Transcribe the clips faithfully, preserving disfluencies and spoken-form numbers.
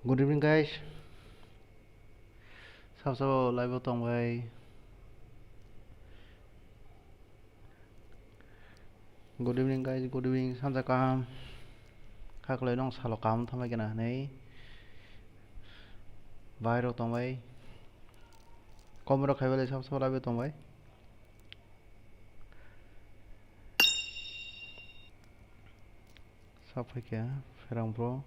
Good evening, guys. Sabo sabo live o tong bai. Good evening, guys. Good evening. Sanja kaham. Khaklai nong salo kaham thamai kena hinui. Bai rok tong bai. Kom rok khai bai sabo sabo live o tong bai. Sabo phai khe pherang bro.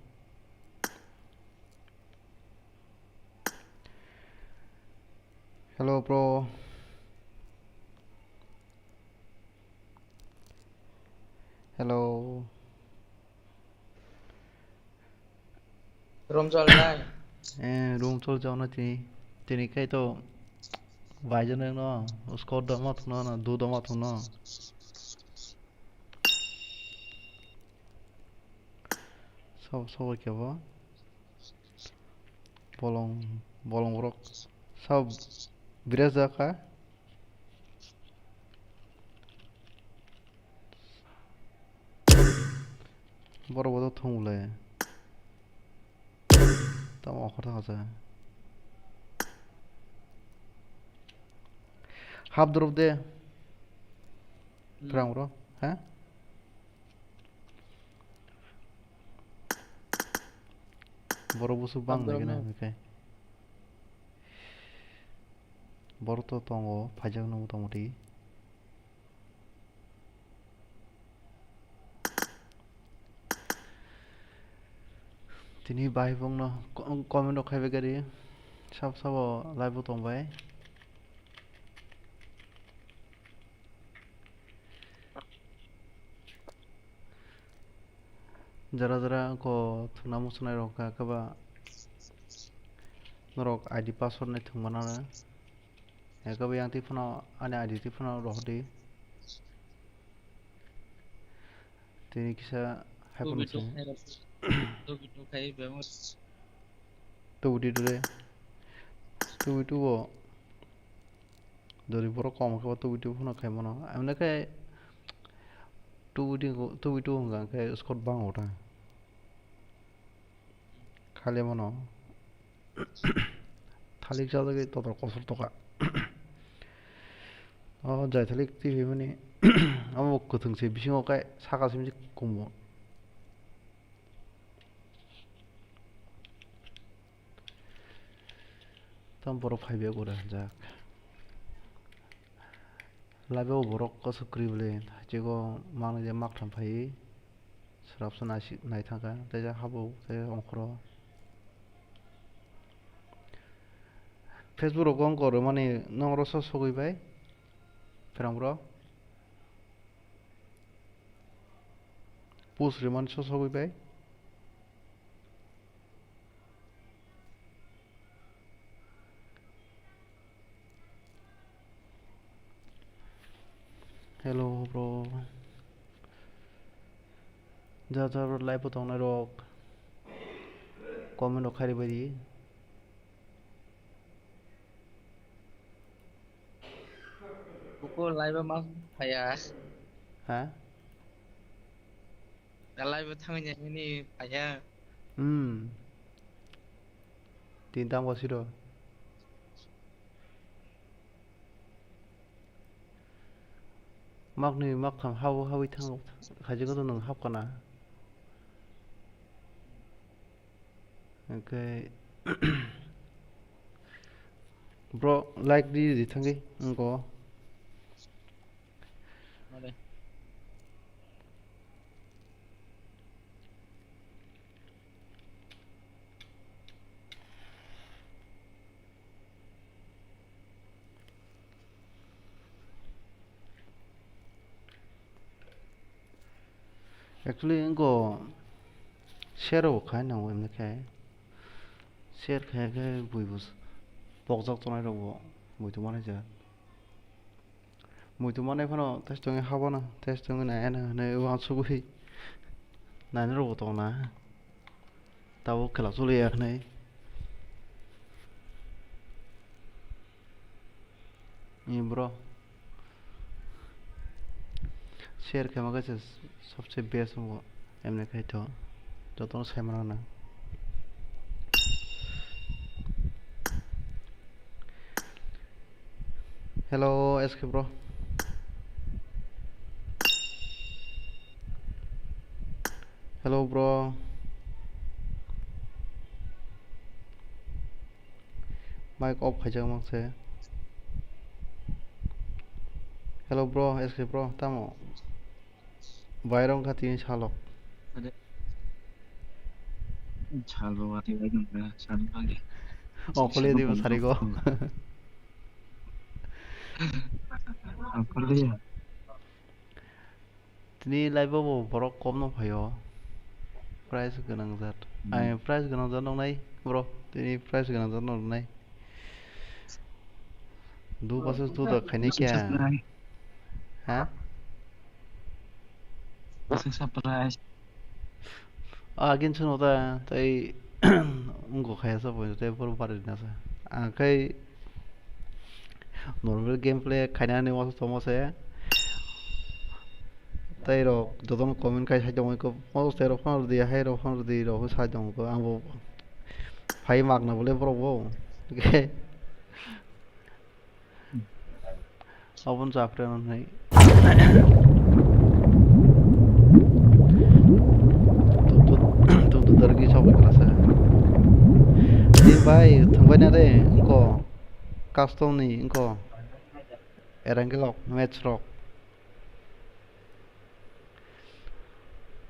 Hello, bro. Hello. Room chol nai. Eh, room chol jao na tini. Tini kai to bai jana no, score da ma thung no, na du da ma thung no. Sabo, sabo khe bo. Bolong, bolong borok. Sabo bira jakha. Borok bo thung le. Tamo okhor thang sa. Hap drop de. Hmm. Pherang bro, ha? Borok busu bang nai gana hwnkhe. Borok to tongo, phaijak no mota moti. Tini bahai bongno co-, comment rok khai bai gari. Sab sabo live o tong bai. Jara jara ko thwngna muchunai rok kha khe ba norok I D password nai thwng mano na. Khe ba yang twi phano ani I D twi phano rohor di. Tini kisa hai phano se. Tubi tu khai bemo. Tubi tu re. Tubi tu bo. Jodi borok kom khe bo tubi tu phano khai mano. Amne khe tubi tu, tubi tu hwnka khe score bang ota. Khali mano. Thalik sajagwi totor kosor toka. O jai thalik twi phaimani. Amo kwthwng se bisingo kai saka simi kumo. Tam borok phaibe gura jak. Live o borok kwswk kwrwi bwle, haichego manwi je maktham phaiwi srapsa naisik naithangkha, tei jak habuk tei ongkhoro. Facebook rogo wngkha rwmani norok so sogwi bai, pherang bro. Post rwmani so sogwi bai. Hello, bro. Jar jar live o tongnai rok comment rok khai bai di. Buku live o ma phaiya. Ha? Live o thangwi nini phaiya. Hmm. Tin tam ko siro. Makni maktham habo hawi thang khaijak to nwng hapkana. Hwnkhe bro like di di thangwi wngkho. Mare. Actually, wngkho share rok khai nango, emni khe share khai khe buibo pokjak tongnai rokbo muitu manai ja. Muitu manai phano tei tongwi habana, tei tongwi naiya na hinwi uansugwi nainai rokbo tongna. Tabuk khela choliya hinwi. Ni bro. Share khe ma kaisa sobse best wngo. Emni khai tho. Jotono sai mano na. Hello, S K bro. Hello, bro. Mic off khaijak mang se. Hello, bro, S K bro, tamo? Bairong kha tini salok. Ade. Salok ati bai dong na, salok agi. Oh, khole di sarigo. Ang khole ya. Tini live o bo borok kom no phaio. Price gwnang jat. Hmm. Ai, price gwnang jat nongnai, bro. Tini price gwnang jat nongnai. Du versus du da khaini kya? Surprise. Ha? Surprise. Agin chwng ta tei wngkha khaisa bo tei boro bari nasa. Ang khai normal gameplay khainani wansuk tongma se. Tei rok jotono comment khai sai tongo, iko post tei rok phano rwdi, hai rok phano rwdi, rok sai tongo, ang bo phai magna bole borok bo. Aboni chapre nai. Tuk tuk tuk tuk dargi chok kala sa. Di bai thangbai na re, engko custom ni engko erangel rok, match rok.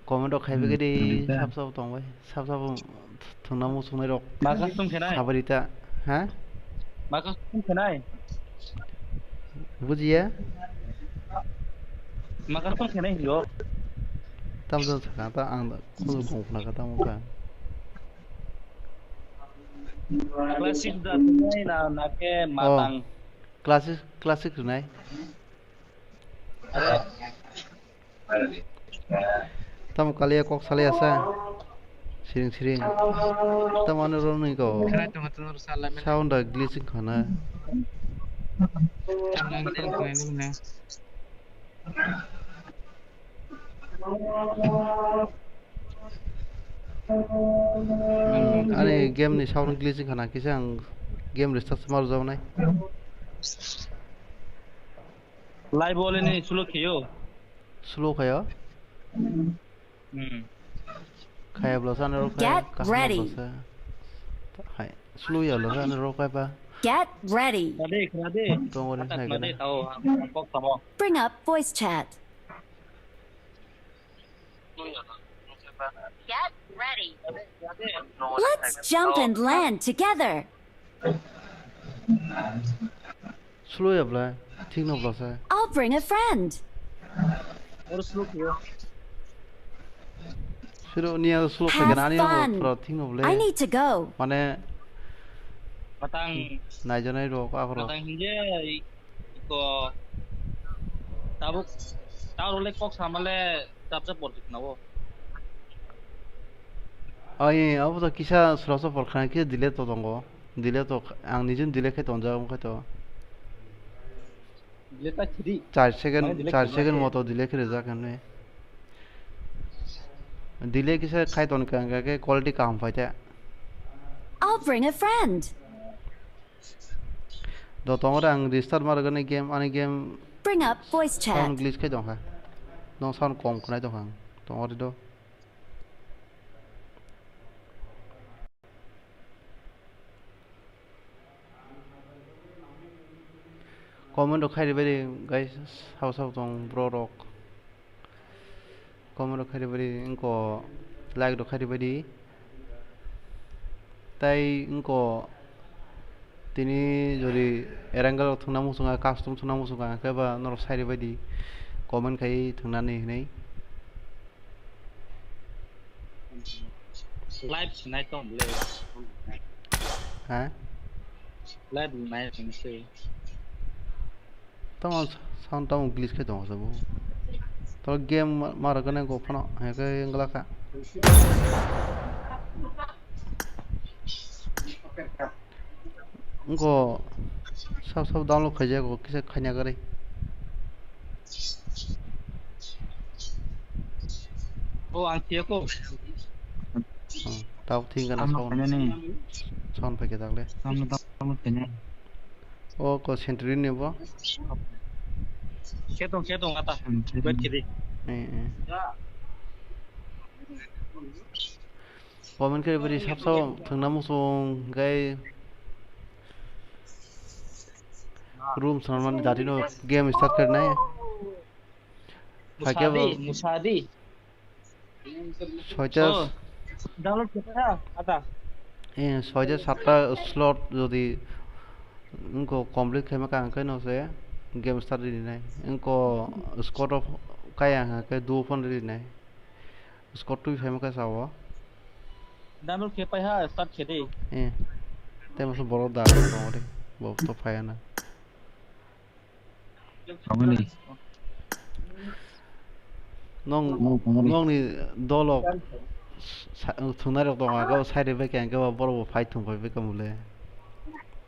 Comment rok khai bagwi di, hmm, sab sab tong bai, sab sab thwngna muchungnai rok. Ma custom khenai? Sabari ta, ha? Ma custom khenai? Bujiya? Ma custom khenai hio? Tam jani sakha ta ang da khunu bong khna kha tamo kha. Classic da khenai na, na khe, oh, matang? Classic, classic rwnai. Tamo kaliya kok salai asa. Siring siring. Tamo ano roni ko. Khna tong tong salai men. Sound da glitching khana. Tamo ano tong tong ne. Ani game ni sound glitching khana kisa ang game restart se maru jabnai. Live wall ni slow khayo. Slow khayo? Hmm. Khaya bwlasa ani rok khai, get ready. Bwlasa. Hai, slow ya bwlasa ani rok khai ba. Get ready. Khade, khade. Tong ori atak nai khade gana. Tao, ang, ang kok tamo. Bring up voice chat. Get ready. Let's jump and land together. Slow ya bwlai, thik no bwlasa. I'll bring a friend. Oro slow khayo. Siro niya slow khaigana ani no pura thik no bwlai. Have fun. I need to go. Mane matang naijanai rok akhoro. Matang hinje ko tabuk taro le kok samale chap chap por dikna o. Ai abo to kisa sura so por khana kisa delay to tongo. Delay to, ang nijin delay khe tonjak, omo khe to. Delay ta khidi. Char second, mane delay char khidi second khe. Moto delay khe rijak hwnwi. Delay kisa khai ton ka, hwnka khe quality kaham phai ta. I'll bring a friend. Do tongo re ang restart ma rwgani game, ani game. Bring up voice chat. Sound glitch khai tongkha. Nong sound kom khnai tongkha ang. Tongo re do. Comment rok khai ribai di, guys, sao sao tong bro rok. Comment rok khai ribai di, engko like rok khai ribai di. Tai engko tini jodi erangel rok thwngna muchunga, custom thwngna muchunga, hwnkhe ba norok sai ribai di, comment khai thwngnani hinwi. Live sinai tong bwle. Ha? Live nai tong se. Tamo sound tamo glitch khai tongo sabo. To game ma-, ma rwgani go phano heke wngla kha. Wngkho sab sab download khaijago kisa khaina kwrwi. O, ang thiyako. Hmm, tabuk thik gana sound. Sound phaikhe dagle. Sound download khaina. O ko Century ni bo. Khe tong, khe tong ata. Wait kiri. Eh, eh. Comment khe bari sab sab thwngna muchung gai room sanmani dati no game start khe nai. Musadi, musadi. Soita. Oh, download khe ta, ata. Eh, soita satta slot jodi wngko complete khaima kha hwnkhe no se game start rinai. Wngko squad of kaya hwnkhe duo phone rinai. Squad twi phaima kha sao. Download khe pai ha, start khe de. Eh. Tei masa borok da tongo de. Bo to phaiya na. Aboni. Nong, nong, nong. Nongni dolok sa-, thungnai rok tongo, aga side bai khe, hwnkhe borok bo fight thung pai bai khe mole.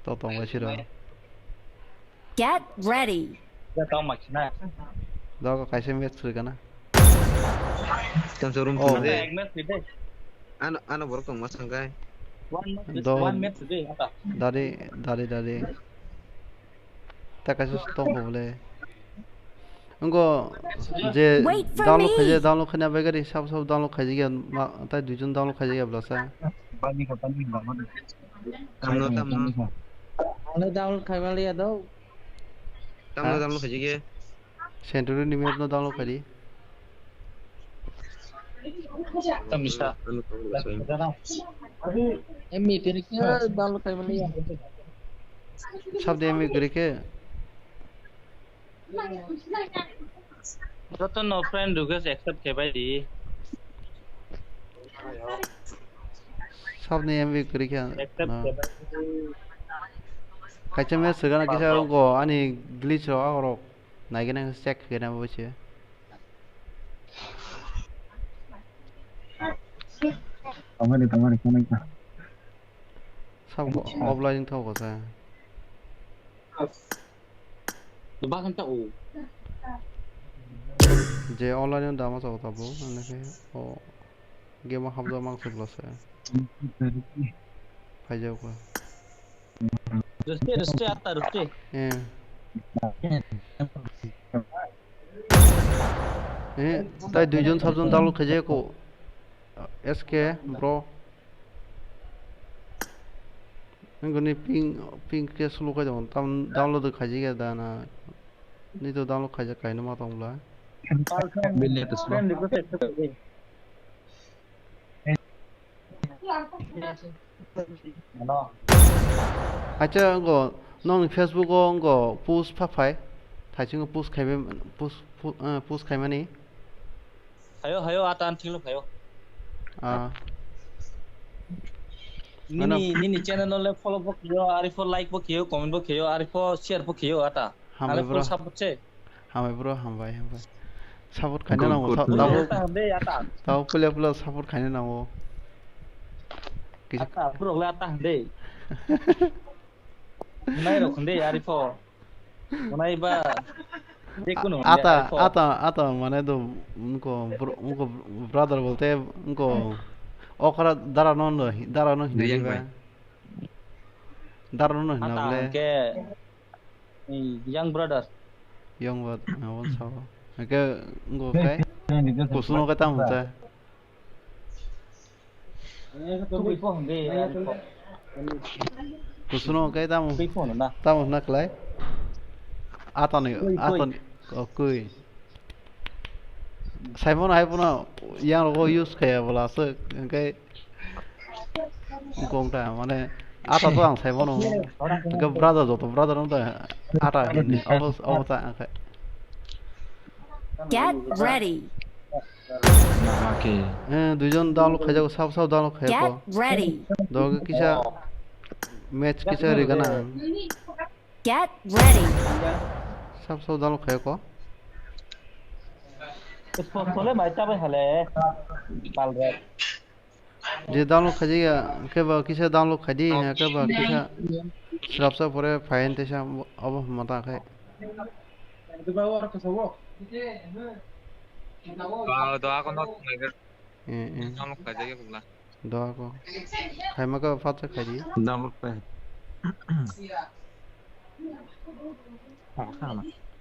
To tong bai siro. Get ready. Ya tong ma khina. Dolok kaisa match thwi kana. Tang sa room. Oh, thwi de. Ek match thwi de. Ano, ano borok tong ma sangkai. One match, do-, one match thwi de, ata. Dadi, dadi, dadi. Ta kaisa tong bo le. Wngko je wait for download me. Khaijak, download khaina bai gari sab sab download khaijak ya, ma, tai duijon download khaijak ya blasa. Tamno, tamno. Ano download khai mali ya do. Tamno ha? Download khaijak ya. Century ni map no download khaidi. Tamisa. Em mi tiri khe download khai mali ya. Sab de em mi kiri khe. Joto no friend request accept khe bai di. Sabni M V kwrwi khe. Accept no. Khe bai di. Kaisa match swkana kisa go ani glitch rok akorok naigena check khe na bo se. Tamani tamani tamani. Sabo offline thok ko sa. Ba kan ta o. Je online dama sa ta bo, ane ke o game hap da mang se blase. Phai jao ko. Ruste, ruste, atta, ruste. Eh. Eh, tai duijon sabjon download khaijak ko. S K bro. Nini ping, ping khe slow khai tongo. Tam download khaijak ya da na. Nini to download khaijak kaino ma tong bla. Bini to slow. Acha, ngo, nongni Facebook o ngo post pha phai. Thaisingo post khaibai, post, pu-, eh, post khaimani. Hayo, hayo, ata ang thiklo phayo. Ah. Nini, nini channel no le follow bo khiyo, ari pho like bo khiyo, comment bo khiyo, ari pho share bo khiyo ata. Hambai bro. Full support se. Hambai bro, hambai, hambai. Support khaina nango, good, good. Tabo, ata hande ata. Tabo puila puila support khaina nango. Kisa ata, bro le ata hande. Nai rok hande, ari pho. Unai ba, je kunu ata, ata, ata, mane do, unko bro-, unko brother bolte, unko okra dara no, no, dara no hinwi ba. Dara no hina bole. Ata hwnkhe, young brother. Young brother, abon sabo. Hwnkhe unko kai, kusuno kai tamo cha. Tubui po hwnde, ari po. Kusuno kai tamo. Tubui po hwnda. Tamo hwnna klai. Atoni, atoni, oh, kui. Saimon hai pono yang rogo use khaya bola aswk, hwnkhe gongta, mane, ata to ang saimon, hwnkhe brother joto, brother no ta, ata, obo, obo ta, hwnkhe. Get ready. Nahake. Eh, duijon download khaijago, sabo sabo download khaijako. Get ready. Doge kisa match kisa rigana. Get ready. Sabo sabo download khaijako. Sole mai tabai hale. Palrek. Je download khaijak ya, khe ba kisa download khaidi, ya khe ba kisa swrapsa pore phaiyani teisa obo hwnma ta khe. Ah, doa ko nok naiger. Eh, eh. Download khaijak ya pogla. Doa ko. Khaima khe phatsa khaidi. Download khai.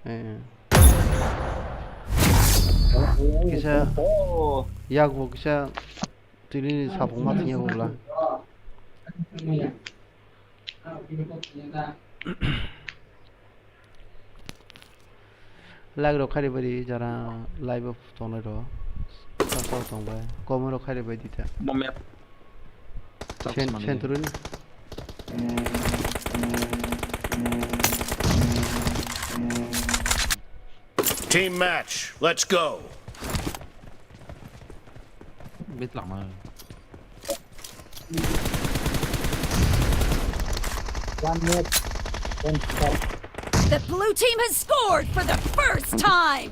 Eh. Kisa yakbo kisa tini ni sapung ma tini yakbo bla. Like rok khairi bai di jara live o tongnai rok. Sak sak tong bai. Comment rok khairi bai di ta. Bo map. Sen-, Sen-, Senturuni. Team match, let's go. Bit lama. One minute, one stop. The blue team has scored for the first time.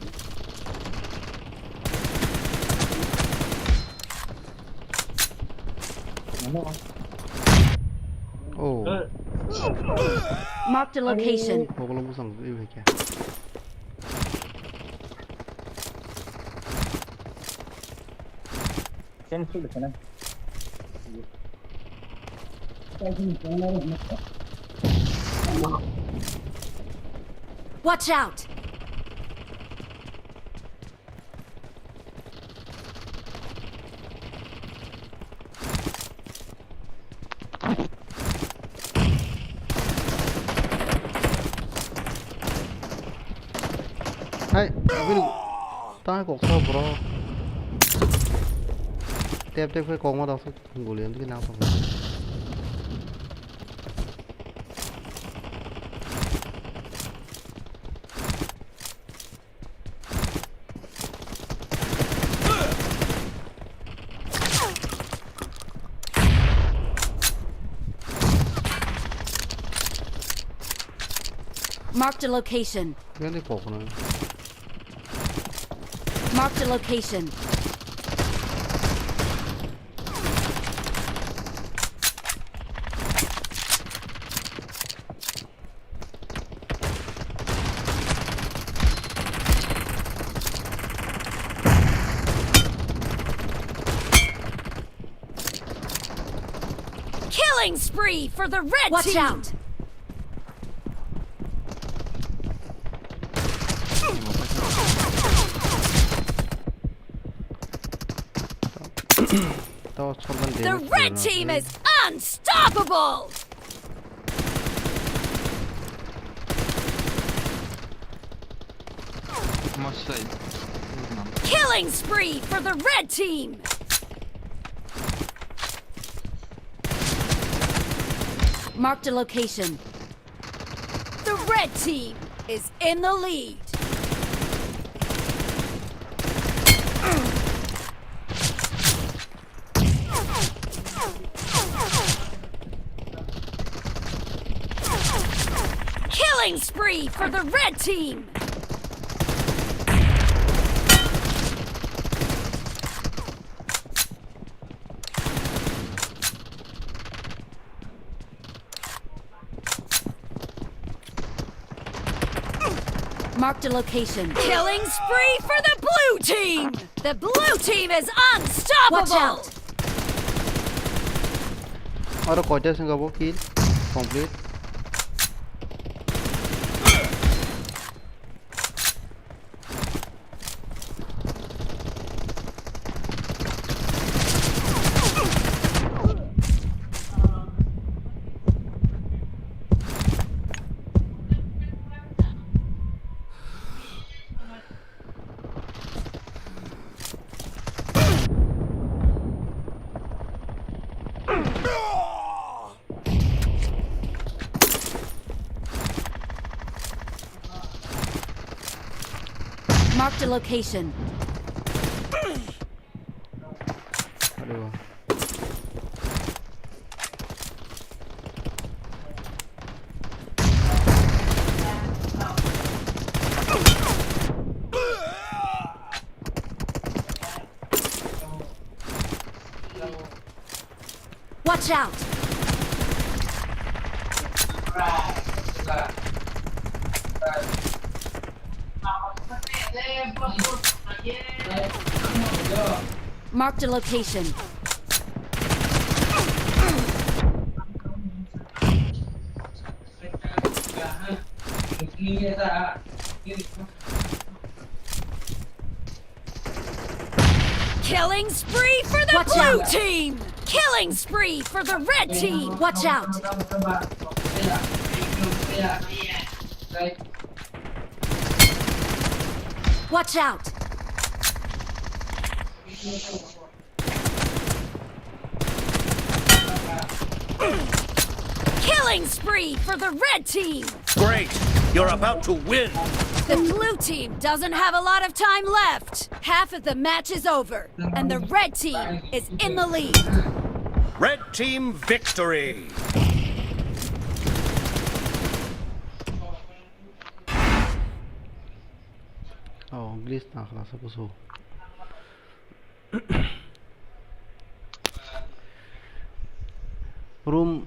Oh. Marked a location. Okolog bwsang twi bai khe. Watch out! Hai, abini ta kok sa bro. Tep tep khe kok ma dok sa guli am twi nang tong. Marked a location. Gani kokno. Marked a location. Killing spree for the red team. Watch out! The red team is unstoppable! Killing spree for the red team! Marked a location. The red team is in the lead. Killing spree for the red team! Marked a location. Killing spree for the blue team! The blue team is unstoppable! Watch out! Aro koita swngo bo kill complete. Marked a location. Hello. Watch out! Marked a location. Killing spree for the Watch blue out. Team! Killing spree for the red team! Watch out! Watch out! Killing spree for the red team! Great! You're about to win! The blue team doesn't have a lot of time left. Half of the match is over, and the red team is in the lead. Red team victory! Oh, glitch na khlasa kusu. Room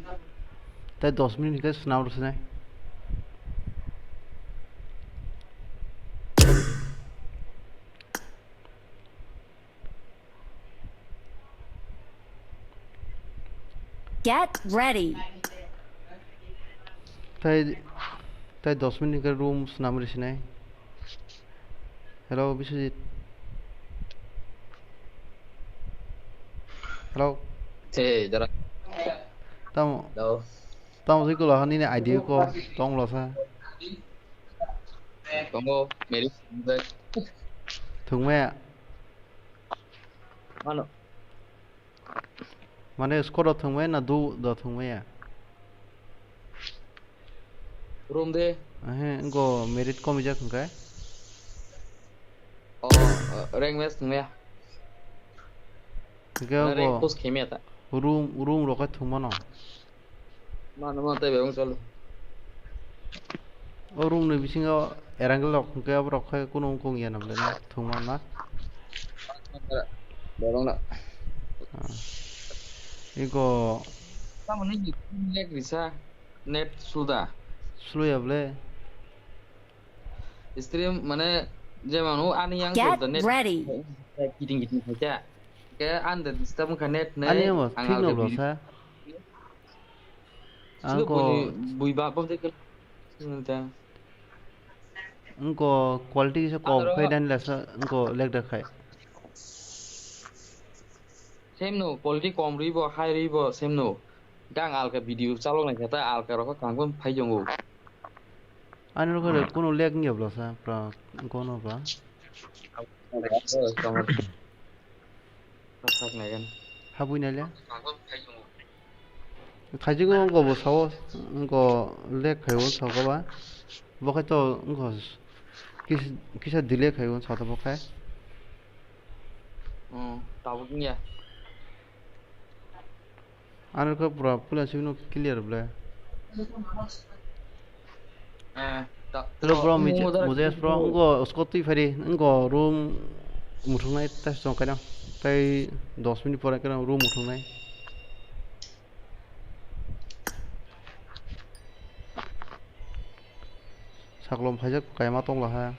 tei dos minute hwnkhe swnam rw sinai. Get ready. Tei, tei dos minute hwnkhe room swnam rw sinai. Hello, Biswajit. Hello. Hey, jara. Tamo. Hello. Tamo sui kulo hani ni idea ko tong lo sa. Tongo, meri. Thungmaya. Mano. Mane squad o thwngmaya na duo do thwngmaya? Room de. Ahe, wngko merit komijak hwnkhe. O, rank match thwngmaya. Hwnkhe rank wngko push khaimaya ta. Room, room rok khe thwngmano. Mano, mano, tei bebak chalo. O room ni bisingo erang rok hwnkhe aborok khe kunu wngkong ya na bwlai na thwngma na. Bebak na. Ah. Ego. Tamo ni leg risa net suda. Slow ya bwlai. Stream mane jemon o ani yang Get ready. Kiting kiting khaja. Ke an de disturb kha net ne. Ani yang thik no bro sa. Ang ko bui ba bom de. Ang ko quality se kom khai dan la sa ang ko leg da khai. Sem no quality kom ri bo high ri bo sem no. Gang alka video chalok nai khe ta alka rok kang phai jongo. Ani rok kunu leg ni bla sa pra kono ba. Habui nai le. Khaijingo wngko bo sao, wngko leg khaibo saka ba. Bo khai to wngko kis-, kisa delay khaibo saka bo khai. Hmm, tabuk wngya. Ano khe pura puila sibino clear ble. Eh, ta-, Hello bro, to, Mije-, mo da Mujesh bro, ngo da. Ngo squad twi phari, ngo room muthungnai ta song kaino. Tai dos minute pore kaino room muthungnai. Saklom phaijak kaima tongla ha.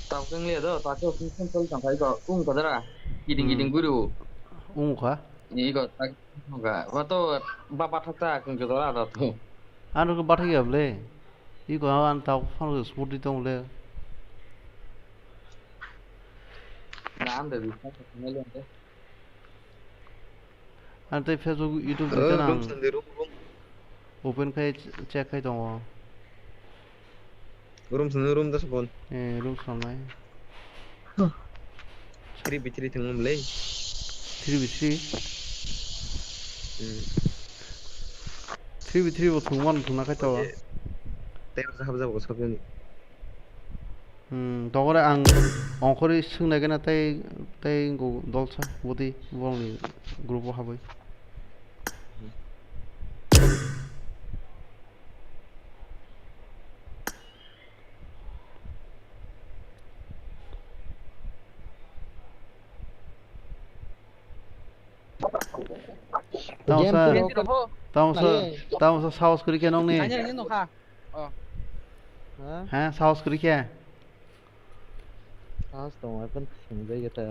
Tao keng le do, ta khe kung kung tol tang khai ko, kung ka dara. Kiding kiding Hmm. guru. Ung kha? Ni ko ta kung ka. Wa to ba ba thak ta kung ka dara da to. Ano ko ba thak ya ble. I ko an tao phone ko sport di tong le. Na am de bi ta ko ne le de. Ang tei Facebook, YouTube Oh, duita room nang sandi, room, room. Open khai ch-, check khai tongo. Room sandi, room das bon. Eh, room samnai. Three v three thwng mom le. Three v three? Hmm. Three v three bo thwngmano thwngna khai tawa. Oke. Tei hapjak bo sabjani. Hmm, tongore ang ongkhorwi swngnai gana tei, tei go dolsa budi borokni group o habwi. Tamo Game sa, play rok tamo sa, male. Tamo sa saos kwrwi khe nongni. Nanya nanya nokha. Oh. Ha? Ha, saos kwrwi khe. Saos tong, ekon thwngjai khe ta.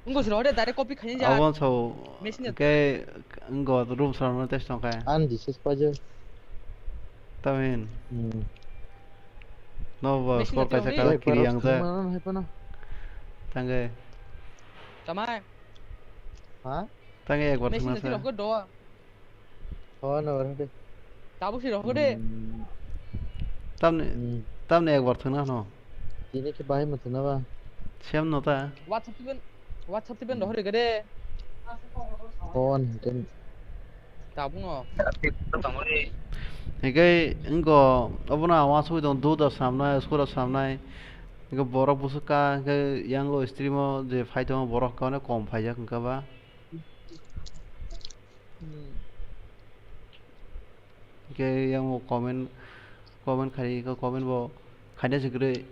Wngkha siro hode direct copy khaina jak. Abon so Machine ke wngkha room srang no test tong kha. An disis paje. Tamin. Hmm. No bo Machine score test kaisa tong kala di. Kiri yang ja. Mana hai pana? Tangge. Tamai. Ha? Tangge ek bar Machine thangna test sa. Tong do. Hoi, no, hoi de. Tabuk se rok de. Hmm. Tamni, Hmm. Tamni ek bar thangna no. Tini ke bahai ma thangna ba. Sem no ta. WhatsApp tiben, WhatsApp tiben Hmm. Rohor de. Hon, ten. Tabuk no. Hikai, ingo, obono awa sui dong, duda samnai, skura samnai. Ingo borok busuk ka, hikai, yango stream o je phai tongo, borok ka, onek kom phaijak, hinkhe ba. Hmm. Hingke yang bo comment, comment khai, comment bo khaina se kwrwi.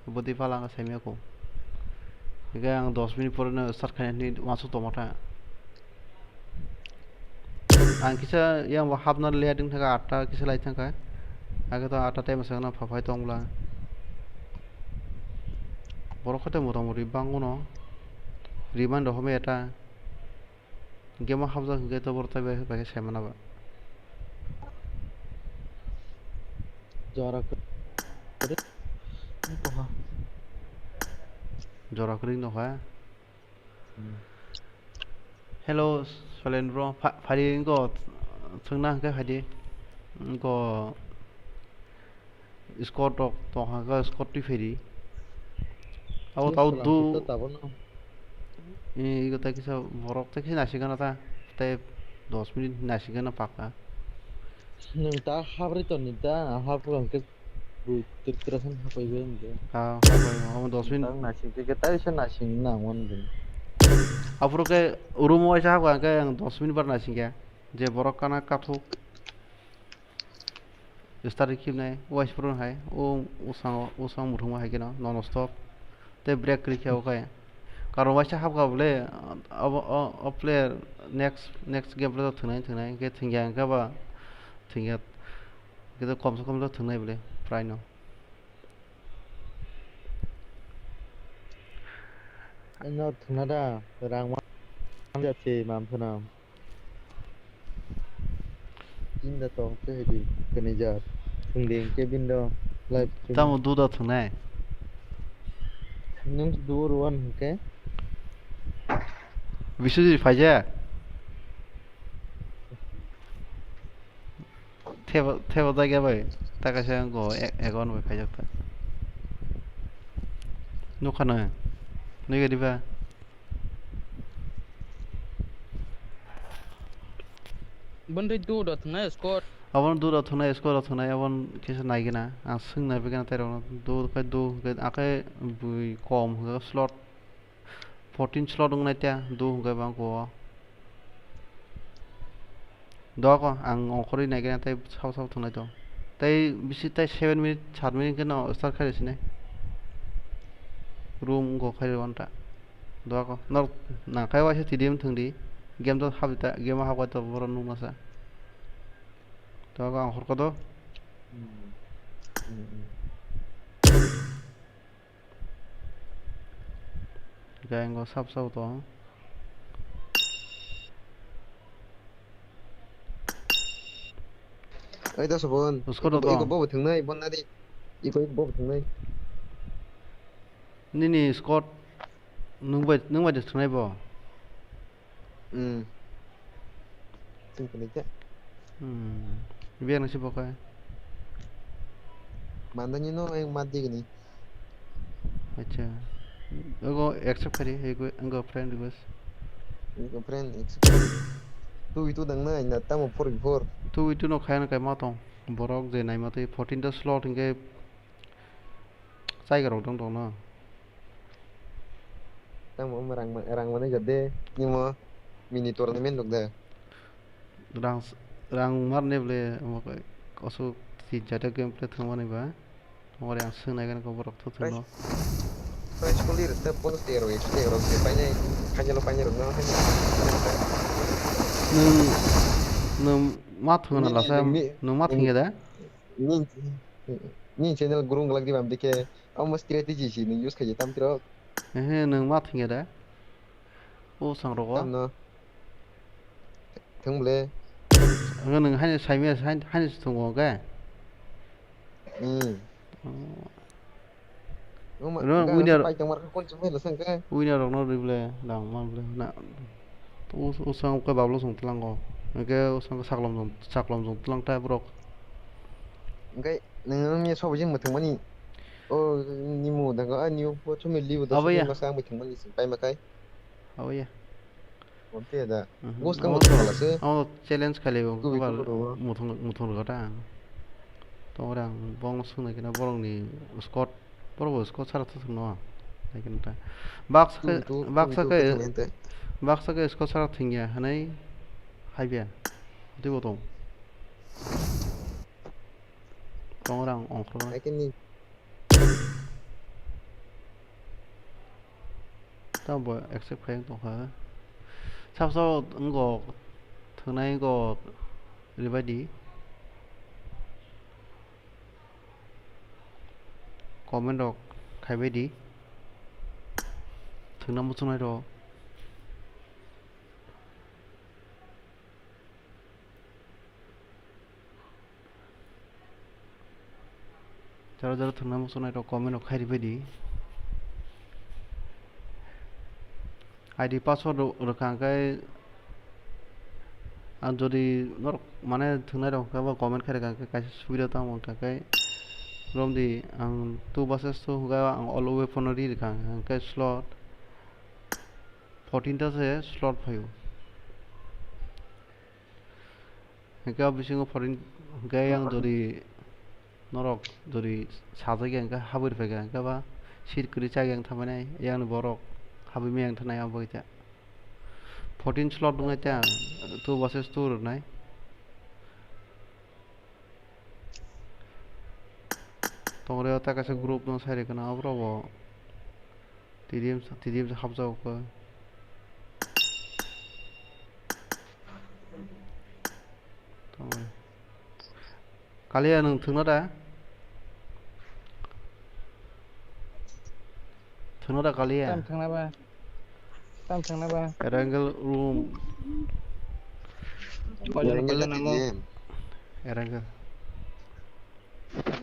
Bwtwi phala ang saimaya kho. Hingke ang dos minute pore no start khaina hinwi uansuk tongma tha. Ang kisa yang bo hapna le ading thangkha, atta kisa lai thangkha. Age to atta time swkang no phaphai tong bwla. Borok khe motamoti bangwno remind rok homya ta. Game o hapjak hwnkhe to borok tai bai khe saimano ba. Jora kwrwi. Jora kwrwi no ha. Hmm. Hello, Solen bro. Pha-, phari wngkho, chwngna hwnkhe phaidi. Wngkho, squad rok tongkha, squad twi phaidi. Abo tau du. Ego tai kisa borok tai kisa naisingano ta. Tai dos minute naisingano pakka. Nwng ta habri toni ta, hapro hwnkhe. Bui tirtira san hapai bai hwnde. Ha, hapai, omo dos minute. Tang nasing khe, khe tai se nasing na, omo hwnde. Aphuru khe room waisa hapai khe ang dos minute bar nasing khe. Je borok kana kathuk. Start khibnai, wais phuru hai, o, o sango, o sango muthungma hai kheno, non stop. Tei break kwrwi khe o khe. Karon waisa hapkha bole, abo, o, o player next, next game play thwngnai, thwngnai, hwnkhe thwngya hwnkhe ba, thwngya. Kisa kom se kom to thwngnai bole, prai no. Ano thwngna da, rang ma-, jati mam thwna. Tinda tong se hidi, kani jar. Thwngdi hwnkhe bindo live stream. Tamo duda thwngnai? Nung duo ruan hwnkhe? Biswajit phaijak? Thebo, thebo jaga bai. Ta kaisa go e-, account bai khaijak ta. Nukha no. Nui gadi ba. Bondui du do thwngnai score. Abon du do thwngnai score do thwngnai abon kisa naigena. Ang swng nai begena tai rok du kai du kai akai bui kom hwnkhe slot. Fourteen slot wngnai tia, do hwnkhe bang kuo. Doko, ang ongkhorwi naikhe na tei sabo sabo thwngnai to. Tei bisi tei seven minute, sat minute khe no start khai sinai. Room wngkha khai rw ta. Doko, norok nangkhai waisa T D M thwngdi. Game to habdi ta, game o habkha to borok nukmasa. Doko, ang horkha do. Hmm. Hmm, hmm. Hingke ang o sab sabo tong. Oi, dosa bon. Usko iko, do iko tong. Bobo thwngnai, bon nadi. Iko, iko bobo thwngnai. Nini squad nwng bai, nwng bai de thwngnai bo? Hmm. Sing kene ja. Hmm. Biang nasi bokai. Mandani no yang mati gini. Acha. Ogo accept kari, ego, ego friend request. Ego friend accept. Two v two dang na, na tamo four v four. Two v two no kaya na kaya matong. Borok je nai matwi fourteen ta slot hingke Chaiga rok dong tong no. Tamo omo rang ma-, rang manai ja de, nimo mini tournament rok de. Rang s-, rang mar ne ble omo kai kosu tin charta game play thwng mani ba. Omo re ang swng nai gani ko borok thu thwng no. Prize pool ri rwkhe bonus tei rok, extra tei rok je painai, khainai lo painai rok no, haino. Nwng, nwng ma thwng na lasa, nwng ma thwng ya da? Ni, ni, Ni channel grow glak di bam dikhe. Amo strategy si ni use khaye tam tiro. Ehe, nwng ma thwngya da? O sang rogo? Tamno. Thwng ble. Ang nwng haino saimaya, haino, haino se thwngo hwnkhe? Hmm. Oh. Rw, winner, winner rokno rw ble, rang man ble, na, us-, usang khe bablo song tlango, hwnkhe usang khe saklom song, saklom song tlang ta borok. Hwnkhe nwng ni sobo jin mwthangmani, o, ni mu dango, a, ni u, bo chumi libo da, abaya. Masa ang mwthangmani sing pai makai. Abaya. Ote da. Mhm. Bus kang amo, bus kang lase. Amo challenge khali bo. Kubi kubar kubar bo. Muthung, muthung rwgata ang. Tongore ang bongno swngnai kena borokni squad, borok bo squad sara thwk thwkno. Nai kena ta. Baksa khe, kubi tu, baksa kubi tu khe, khe thangya te. Baksa khe squad sara thwngya hwnwi haibiya. Twibo tong. Tongore ang ongkhornai. Nai khe ni. Tamo bo accept khai wng tongkha. Sabo sabo wngkok thwngnai wngkok rwbaidi. Comment rok khaibaidi. Thwngna muchungnai rok. Jara jara thwngna muchungnai rok comment rok khai ribaidi. I D password rw-, rwkha hwnkhe ang jodi norok mane thwngnai rok hwnkhe bo comment khai rwkha hwnkhe kaisa subida tamo hwnkha khe romdi ang two versus two hwnkhe ang all weapon no ri rwkha hwnkhe slot fourteen ta se slot phaio. Hwnkhe o bisingo foreign hwnkhe yang jodi norok jodi sajagya hwnkhe habwi rwphaikha hwnkhe ba seat kwrwi chagya wng thammani yang borok habwi maya wng thanai abo khe fourteen slot wngkha two versus two rwnai. Tongre o ta kaisa group no sai rwkha na oborok bo. T D M, T D M se hapjagokha. Tamo. Kaliya nwng thwngna da? Thwngna da Kaliya? Tam thwngna ba? Tam thwngna ba? Erangel room. Koijon, koijon amo? Erangel.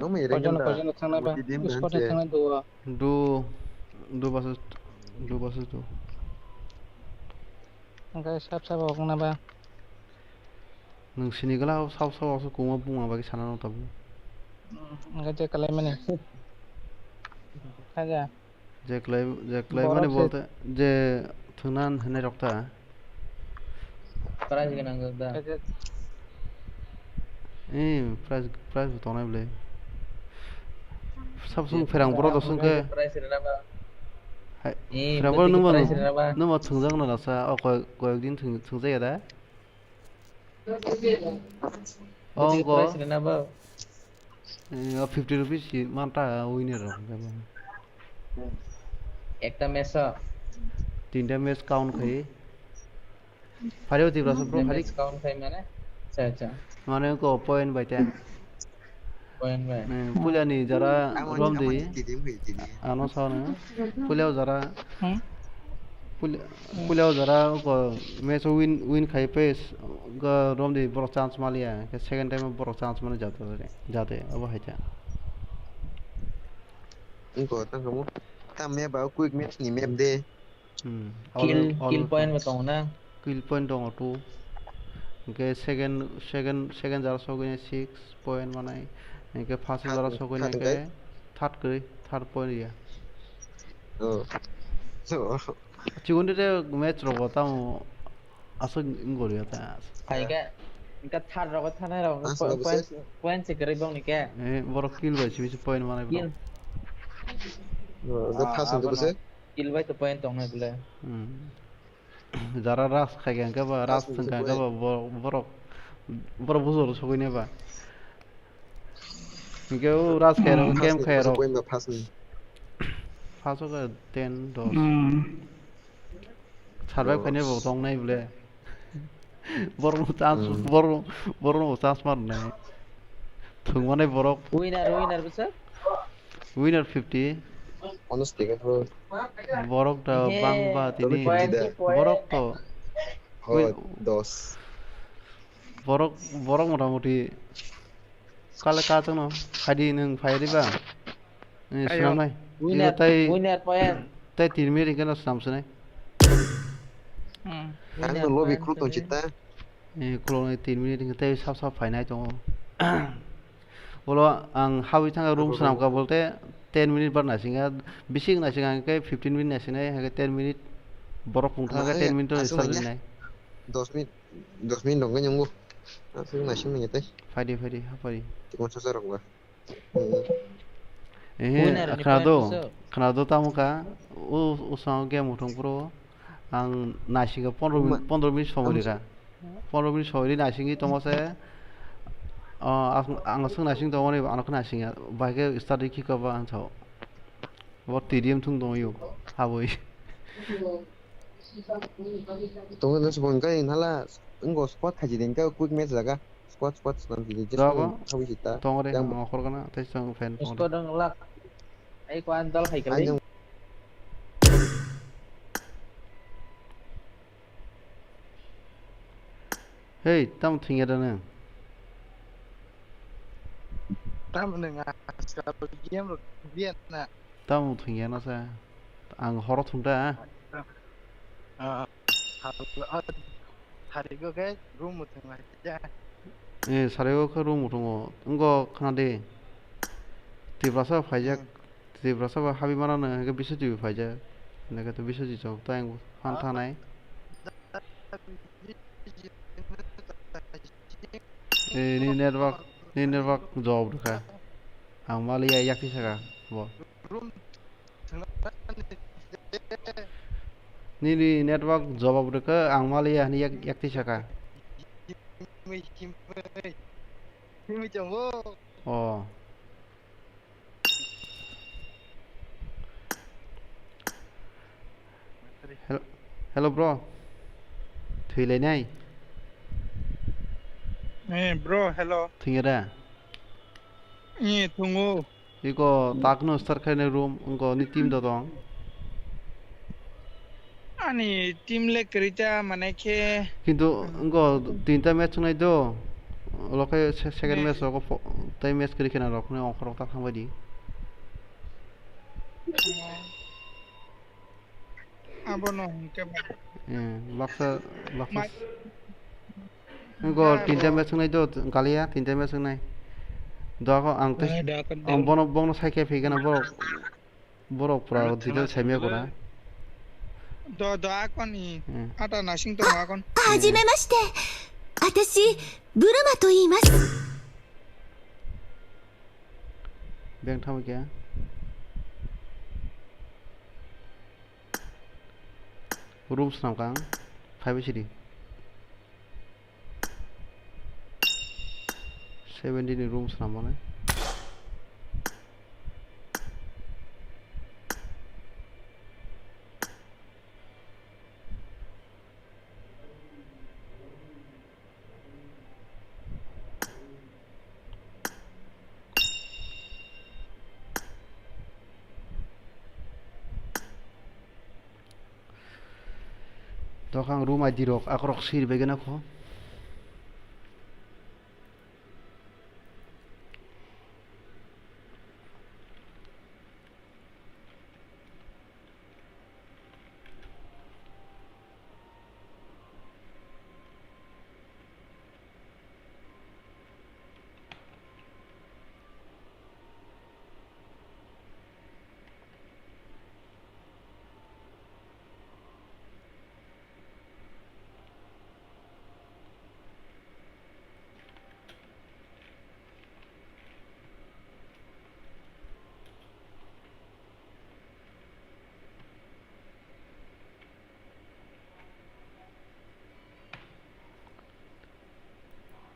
Koijon, koijon thwngna ba? Squad thwngna duo. Du, du versus, du versus du. Hwnkhe sab sabo wngna ba? Nwng sini gala sab sabo aswk kwbangma buma bagwi sana nw tabuk. Hwnkhe je kwlaimani. Khaja. Je kwlai, je kwlaimani bolte je thwngna hinwi rok ta. Prize gwnang da. Ee, prize, prize bo tongnai bwle. Sabo song pherang borok dosong khe. Prize rwna ba. Hai, pherang borok nungma, prize rwna ba. Nungma thwngjak na rasa, o koyek, koyek din thwng, thwngjak ya da? O wngkha. Prize rwna ba. Eh, o fifty rupees si manta winner rok. Ekta match o? Tinta match count khai. Phari o Tiprasa bro, phari. Match count khai mane? Acha, acha. Mane ko point bai te. Point bai. Eh, puila ni jara romdi. Ano sa no. Puila o jara. Hmm? Puila, puila o jara ko match o win, win khai pes ga romdi borok chance maliya. Ke second time borok chance mali jate, jate abo hai ta. Ingko tang kamu. Ta map ba quick match ni map de. Hmm. Kill, all, all kill point bo tongo na? Kill point tongo two. Hwnkhe second, second, second jara sogwi six point manai. Hwnkhe first jara sogwi hwnkhe third kwrwi, third point ya. Oh. So. Chikon de match rogo tamo aswk wng gori ya ta. Hai khe, hwnkhe third rogo thanai rok point, point se kwrwi bong ni khe. Eh, borok kill bai simi se point manai borok. Kill. Oh, the first one to say. Kill bai to point tongnai bwle. Hmm. Jara ras khai kha hwnkhe ba, ras thwng kha hwnkhe ba, bo-, borok, borok bujor sogwi nai ba. Hwnkhe o ras khai rok, camp khai rok. First o khe ten, dos. Hmm. Survive khainai bo tongnai bwle. Borokno chance, borok, borokno bo chance ma rwnai. Thwngmani borok. Winner, winner bwswk? Winner fifty. Honest ticket bro. Borok da He, bang ba tini. Point to point. Borok to. Oh, win- dos. Borok, borok motamuti kale ka chwngno khaidi nwng phai riba. Eh, Ayo. Swnamnai. Winner, Iro tai, winner point. Tai tin minute hwnkhe no swnam swnai. Hmm. Ang winner no lobby point khuluk tong three. Chita. Eh, khuluknai tin minute hwnkhe tei sap sap phainai tongo. Ulo ang habwi thangkha room swnamkha bolte ten minute bar naisingya, bising naising ang khe fifteen minute naisingnai, hwnkhe ten minute borok pung thangkhe ten minute aswk start naina. Rinai. Dos minute, dos minute rok nai nungo. Aswk naising nai tei. Phaidi, phaidi, ha phaidi. Tikon sasa rok ba. Ehe, winner ni khwnado, point bwswk? Khwnado tamo kha, o, o swngcharni game muthung phuru ang naisingkha pondro min-, pondro minute somoi rikha. Pondro minute somoi ri naisingwi tongma se, o, ang, ang swk naising tongmani, ano khe naisingya, bai khe start rikhi kha ba ang sao. Bo T D M thung tongwi o, habwi. Tongo na sabo hwnka hala wngkha squad khachi de hwnka quick match jaga. Squad, squad swnam sidi, just Jago. Thawi sita. Tongo de, yang ang okhor gana, tei chwng fan tongo de. Squad ang lak. Ai ko an dal khai kali. Hei, tamo thwngya da nang? Tamo nang a, game rok biya na. Tamo thwngya na sa? Ang horo thwng ta. Ah, ah, sarigo khe room muthung lai ya. Eh, sarigo khe room muthungo. Wngkha khna de. Tiprasa phaijak. Hmm. Tiprasa ba habwi mano no, hwnkhe Biswajit bo phaijak. Hwnkhe to Biswajit chok ta ang phan thanai. Eh, ni network, ni network jawab rwkha. Ang maliya yak twi saka bo. Nini network jawab rwkha, ang maliya hwnwi yak, yak twi saka. Oh. Hello, hello, bro. Thwilainai. Eh, bro, hello. Thwngya da? Eh, thwngo. Iko takno start khainai room, wngko ni team do tong. Ani team le kwrwi ta, mane khe. Kintu wngko tinta match wngnai do. Ulo khe se-, second match rogo pho-, tei match kwrwi khena rok phano ongkhorok ta thangbai di. Abono hwnkhe ba. Eh, baksa, baksa. Ma- Wngko tinta match wngnai do, kaliya tinta match wngnai. Dogo ang tei, eh, dogo, ang dogo. Bono, bono sai khe phikana borok. Borok pura detail saimaya kura. Do, do, akon i. Hmm. Ata nasing tongo akon. はじめまして。私、ブルマと言います。 Beng thangbai khe. Room swnam kha ang. Phaibai sidi. Seventy ni room swnam mane. Dokhang room I D rok akorok sir begena kho.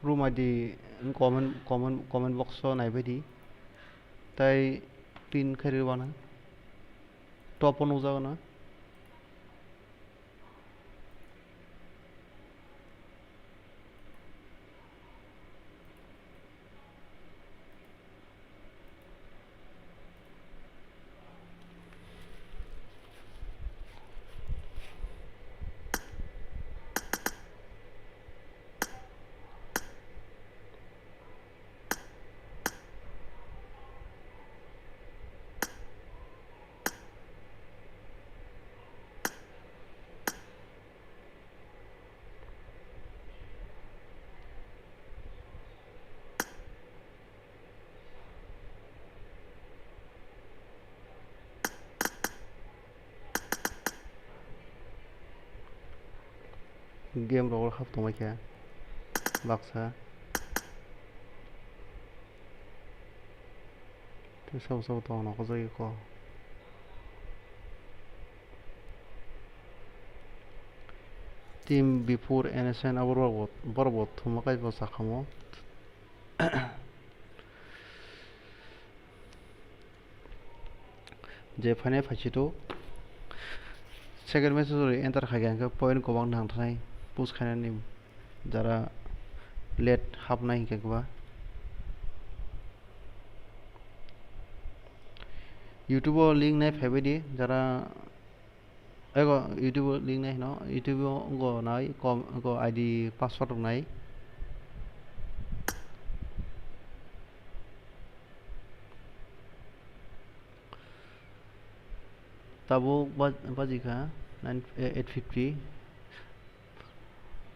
Room I D comment, comment, comment box o naibaidi. Tai pin khairwi uanw. Top o nukjago no. Game rogo hap tongbai khe baksa. Tei sabo sabo tong nokojagwi kho. Team before N S N abo borok bo, borok bo thuma kaibo sakamo. Je phainai phaichito second match o enter khaikha hwnkhe point kwbang nangthanai push khainani jara late hapnai hwnkhe ba. YouTube o link nai phaibaidi jara ego YouTube o link nai hino YouTube o wngkha nai kom wngkha I D password rok nai. Tabuk baj-, bajikha nine, eh, eight fifty.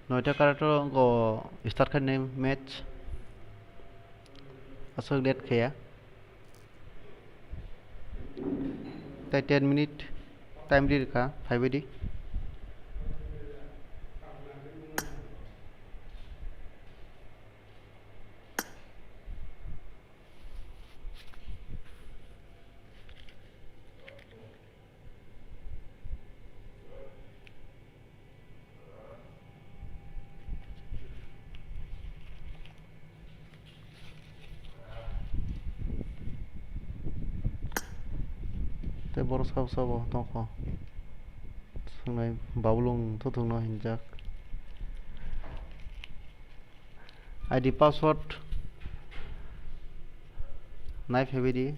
Noita karate go start khainai match. Aswk late khaya. Tai ten minute time ri rwkha, phaibaidi. Tei borok sabo sabo tongkho. Swngnai babulung thuthungno hinjak. I D password nai phaibaidi.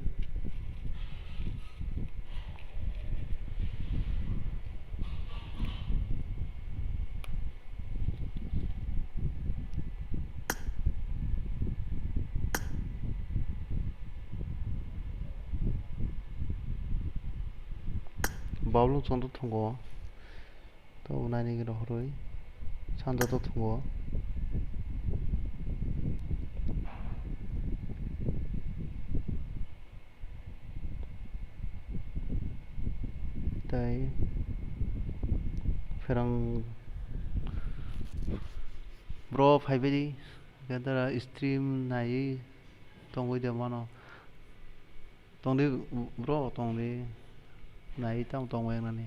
Babulung chondro thungo. Tabuk nainwi rohorwi sanja to thungo. Tai pherang bro phaibaidi, gadara stream naiwi tongwi de mano. Tongdi bro, tongdi. Nai tamo tongmai nani.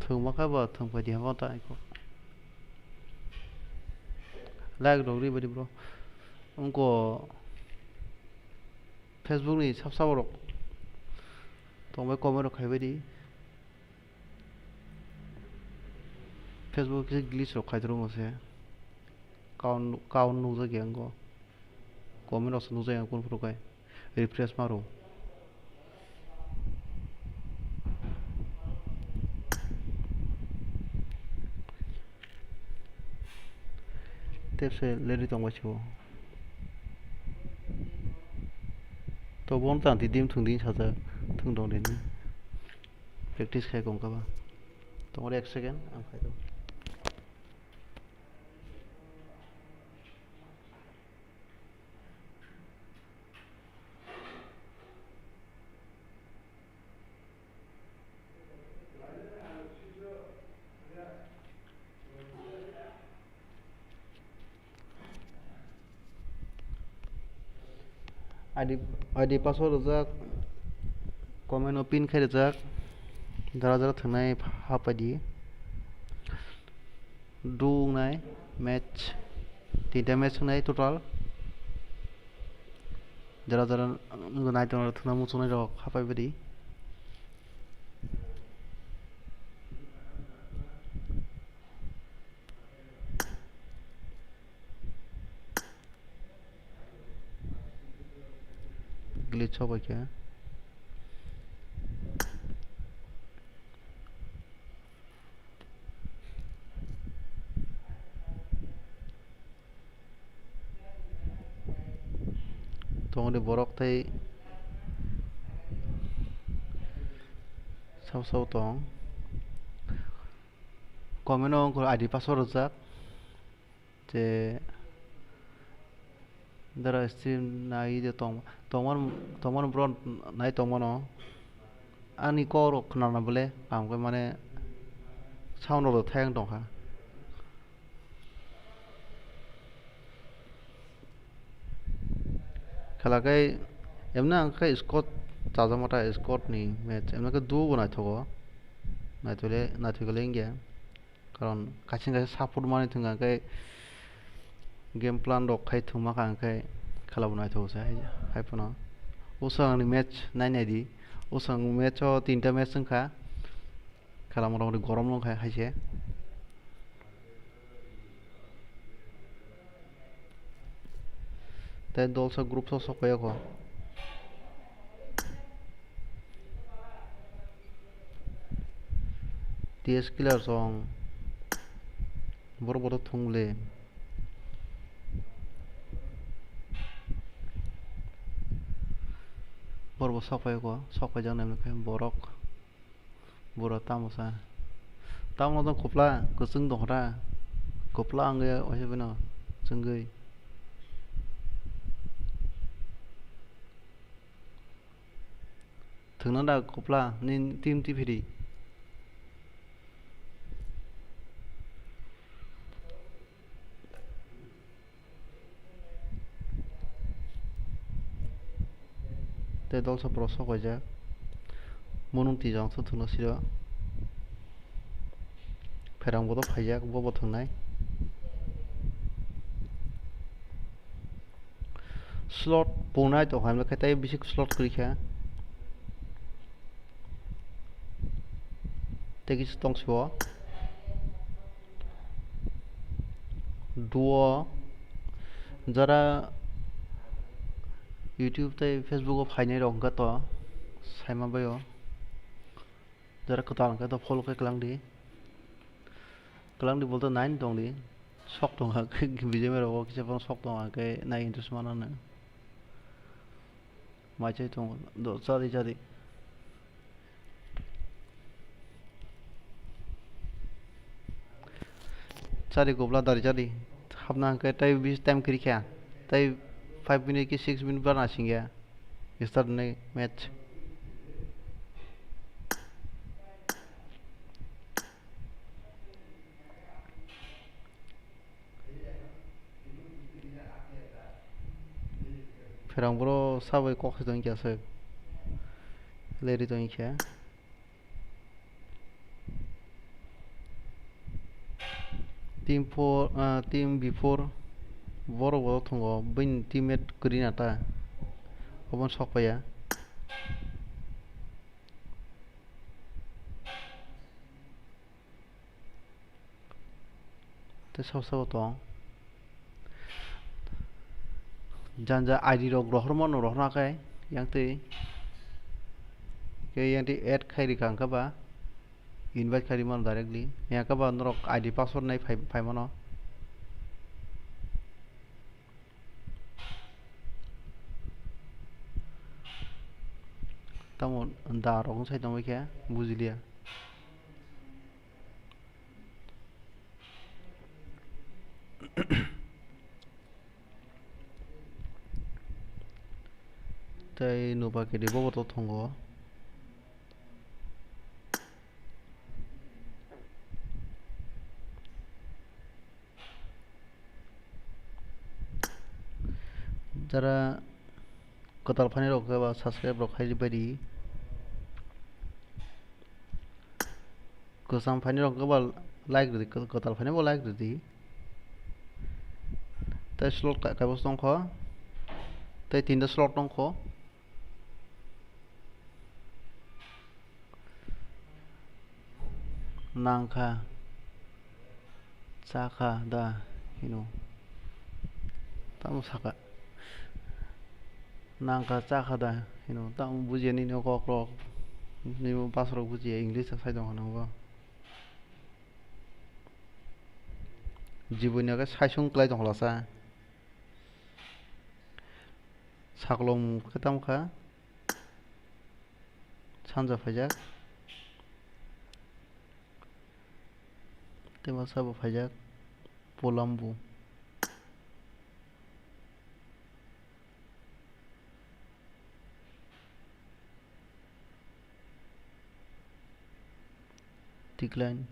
Thwngma kha ba thwngpai di habo ta iko. Like rok ri badi bro. Wngkha Facebook ni sab sabo rok tongbai comment rok khaibai di. Facebook kisa glitch rok khaitoro wngse. Count, count nukjakya wngkha. Comment rok se nukjakya kunu phuru khe. Refresh ma rw. Tepse leri tongbai sio. To bon tang di dim thung din sajak thung dong din. Practice khai kong kaba. Tongor ek second ang khai do. I D, I D password rijak, comment o pin khai rijak, jara jara thwngnai hapai di. Duk nai match, tinta match wngnai total. Jara jara nai tongo thwngna muchungnai rok hapai bwdi. Glitch sok bai khe. Tongoni borok tei sao sao tong. Comment o wngkha I D password rwjak. Je dara stream nai de tong, tongmano, tongmano bro nai tongmano. ani kok rok khwnana bole, ang khe mane sound rok thayang tongkha. Khela khe emna ang khe squad chajakma ta squad ni match emna khe duo bo naithogo. Naithole, naithokle wngya. Karon kaisa kaisa support manwi thwngkha khe game plan rok khai thwngma kha hwnkhe khela bo naithok se hai, hai phano. Bwswk ang ni match nai nai di. Bwswk ang match o tinta match wngkha. Khela motamoti gorom wngkha hai se. Tei dolsa group o sok paiya kho. T S Killer song. Borok boto thung le. Borok bo sok paiya kho, sok paijak nai khe borok. Bura tamo sa. Tamo no tong kupla, kwchwng tong kha. Kupla ang ya, waisa bino, chwngwi. Thwngna da kupla, ni team tiphiri. Tei dolsa borok sok paijak. Munung twijang thwngthwng no siro. Pherang bodo phaijak, bo bo thwngnai. Slot punai tong kha, tei bisi slot kwrwi kha. Tei kisa tong sio. Duo jara YouTube tei Facebook o phainai rok hwnkha to saima bai o. Jara kwtal hwnkhe to follow khe kwlangdi. Kwlangdi bolte nine tongdi. Sok tong kha khe B G M rok o kisa phano sok tong kha khe nai interest mana no. Mai chai tongo, do, chadi, chadi. Chadi gobla dari chadi. Hapna hwnkhe tei bis time kwrwi kha. Tei five minute ki six minute bana singya. Start ni match. Pherang boro sabai kok se tongkha se. Leri tongkha. Team four, ah, team B four borok bo thongo, bini teammate kwrwi na ta. Obo sok paiya. Tei sabo sabo tong. Janja I D rok rohormano rohorna khe yang twi. Khe yang twi add khai rikha hwnkhe ba invite khai rimano directly. Yang khe ba norok I D password nai phai, phaimano. Tamo da rok wng sai tongwi khe bujiliya. Tei nuba kedi bobo to thongo. Jara kwtal phaini rok khe ba subscribe rok khai bai di. Kwcham phaini rok khe ba like rwdi, kwtal phaini bo like rwdi. Tei slot ka-, kaibo tongkho. Tei tinta slot tongkho. Nangkha, chakha da hino. Tamo saka. Nangkha, chakha da hino. Tamo bujiya nini kokrok. Nini pasrok bujiya, English sai tongkha nangbo. Jiboni age saisung klai tongkha lasa. Saklom khe tamo kha. Sanja phaijak. Tei masa bo phaijak. Polam bo. Decline.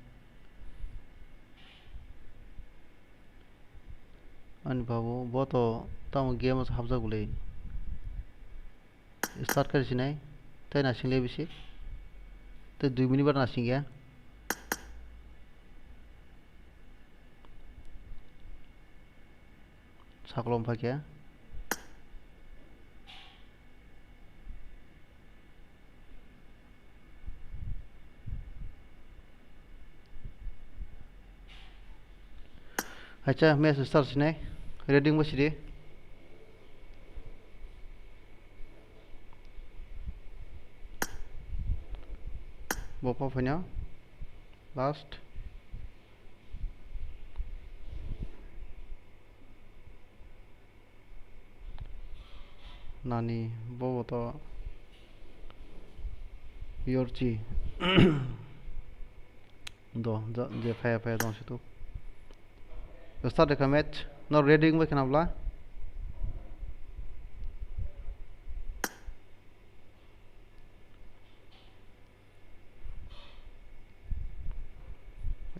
Ani babu, bo to tamo game o hapjak bwle. Start khe sinai. Tei nasing le bisi. Tei dui minute bar nasing ya. Sakolom phai khe. Acha, match start sinai. Ready wngba sidi. Bo pha phaina. Last. Nani, bobo to yorchi. Do, ja, je phaya phaya dong situ. Start the match. No ready wngbai khna bla.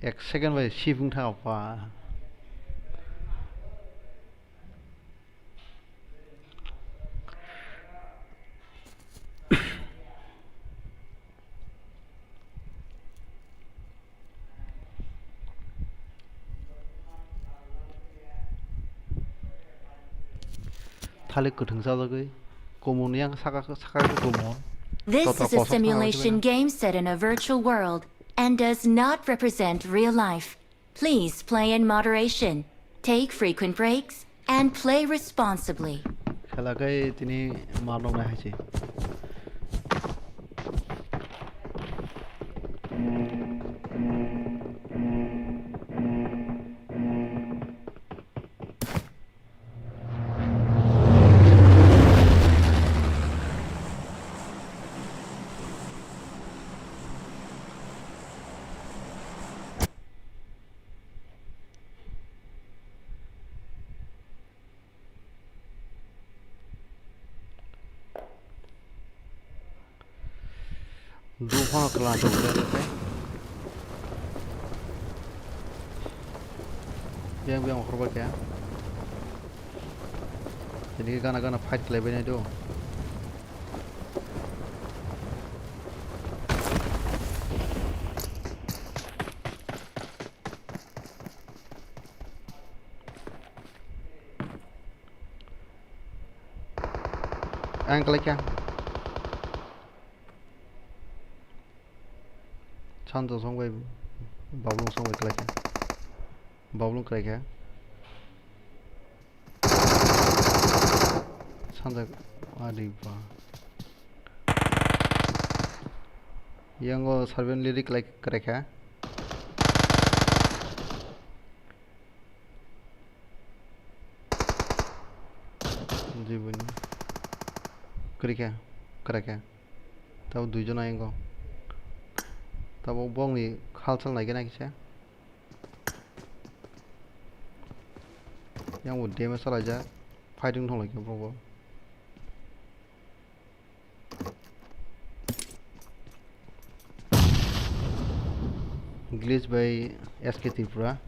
Ek second bai sip wng tha pa. Thalik kwthwng chajagwi, kumun yang saka, saka khe kumun. This is a simulation game set in a virtual world and does not represent real life. Please play in moderation, take frequent breaks, and play responsibly. Khela khe tini mar noknai hai se. Duphano kwlwng chukjak khe. Biyang biyang horba khe. Tini gana gana fight khlaibai nai do. Ang kalaikha. Sanjok song bai, Bablung song bai kalaikha. Bablung kalaikha. Sanjok, ari ba. Yango Serbian lyric kalaikha. Jiboni. Kwrwikha, kwrwikha. Tabuk duijon ayongo. Tabuk bongni halchal naikhe naikhe se. Yang bo damage salaijak. Fighting thanglaikhe borok bo. Glitch by S K Tripura.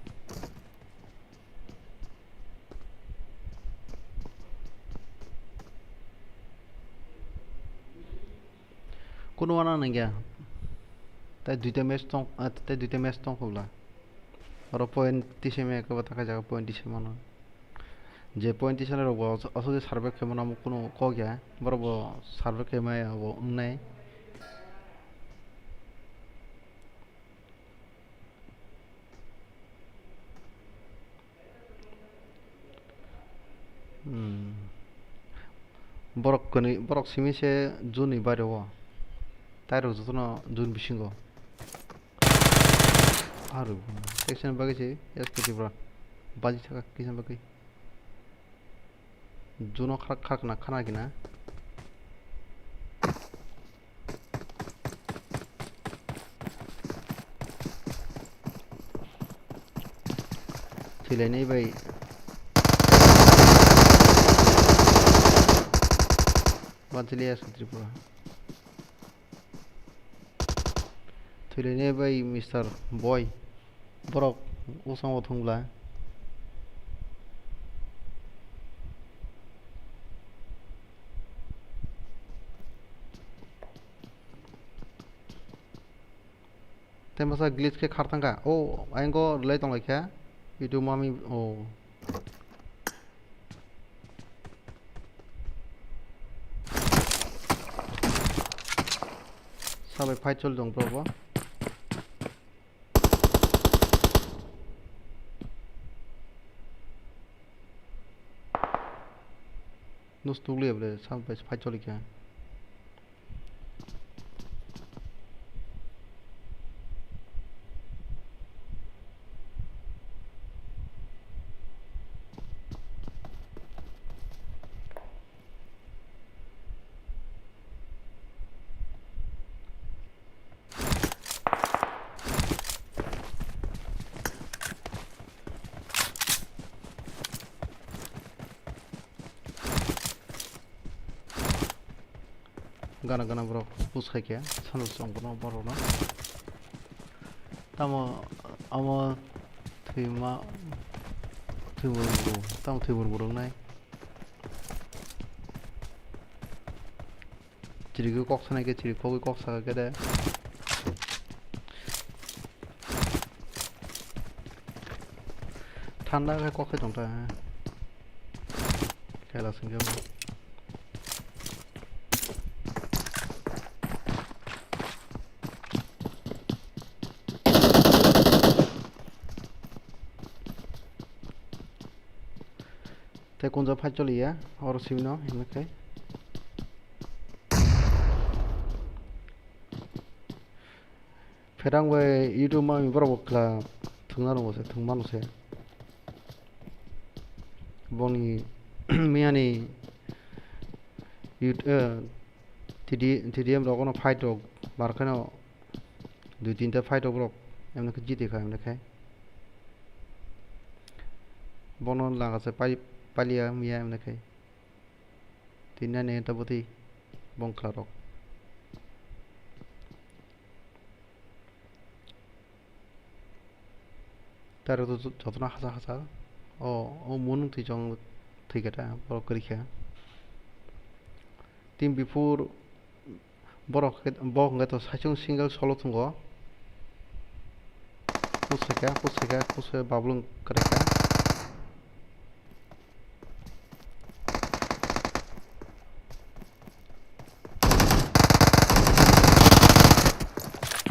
Kunu wana nangya. Tai duita match tong, ah, tai duita match tong khobla. Oro point tiseme kebo taka jaga point tisem mano. Je point tisem rok bo aswk survive khe mano kunu kok ya. Borok bo survive khe maya bo wngnai. Hmm. Borok kwnwi, borok simi se June ni baireo. Tai rok jotono June bisingo. Aro section bagwi se S K Tripura. Baji thaka kisa bagwi. Juno khar-, kharkna khana gina. Thwilainai bai. Banchili S K Tripura. Thwilainai bai Mister Boy. Borok usango thwngla. Tei masa glitch khe khar thangkha. O, ayang go rwlai tonglaikha. Video mami, o. Sabai fight choli tong bro bo. Nus tugli ble sabai fight choli kha. Gana gana borok push khai khe sano chwng bono borok no. Tamo amo thwima thwimung bo tamo thwimung bo rwngnai. Chirigwi kok sanai khe chirigwi kok saka khe de. Thanda khe kok khe tongta. Kela singkhe bo. Tei kunja phai choliya oro simi no himlai khe. Pherang bai YouTube mami borok bo kla thwngna rwngbo se thwngmano se. Boni miyani yut-, eh, T D, T D M rok ono fight rok bar kheno dui tinta fight rok borok emne khe jiti kha emne khe. Bono langa se pai-, palia miya emne khe. Tinani ta bwtwi bongkla rok. Tei aro jotono hacha hacha. O, o munung twi chong thwi khe ta borok kwrwi kha. Team before borok khe, bo hwnkhe to saichung single solo thwngo. Push kha, push kha, push kha, bablung kwrwi kha.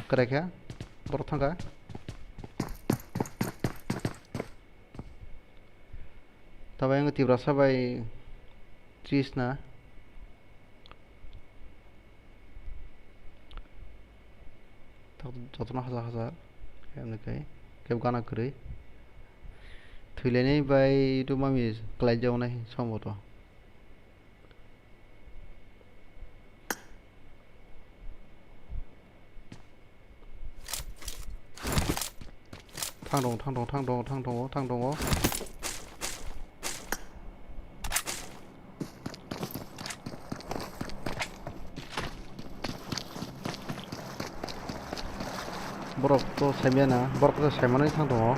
Kwrwi kha, borok thangkha. Tabuk ang Tiprasa bai tris na. Tak jotono hajar hajar. Khe, khe gana kwrwi. Thwilainai bai to mami kwlai jagonai somboto. Thang dong, thang dong, thang dong, thang dong, thang dong. Borok to saimaya na, borok to saimanwi thang tongo.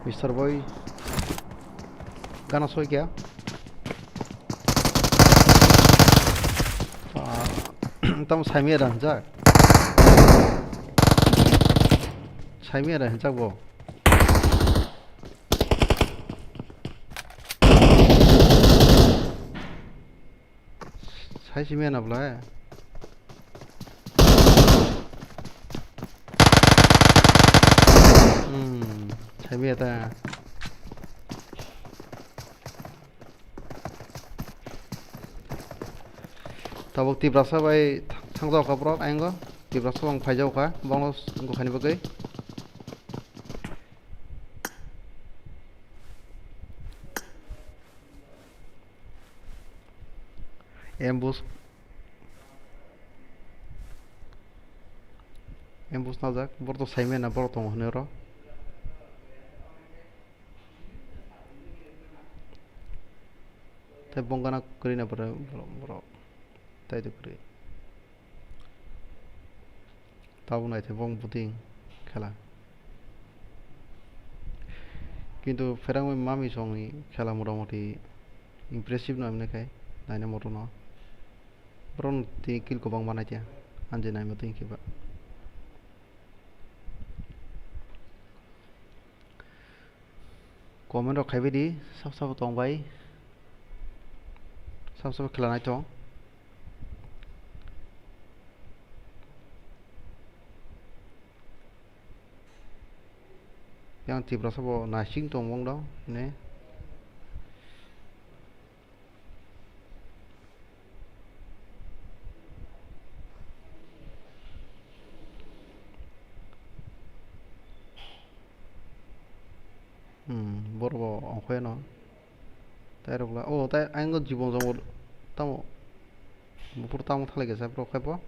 Mister Boy. Gana soi kya? Ah, tamo saimaya da hinjak. Saimaya da hinjak bo. Sai simi na bwlai. Hmm, sai miya ta. Tabuk Tiprasa bai thang-, thangjago kha borok, ayang o Tiprasa bang phaijago kha, bono wngkha ni bagwi. Ambush. Ambush najak, borok to saimanya, borok tongo hinwi oro. Tei bongkana kwrwi na borok, borok, borok. Tai to kwrwi. Tabuk naithe bong buting khela. Kintu pherangwi mami songni khela motamoti impressive no himnai khai naina moto no. Borok twi kill kwbang manai khe, ang je naima twi khe ba. Comment rok khaibai di, sab sabo tong bai, sab sabo khela naithok. Yang Tiprasa bo naising tong wng dong ne. Hmm, borok bo ongkhoyano. Tai rok la, o, tai ayang jibon jabon tamo. Buphuru tamo thalai kesa borok khai bo.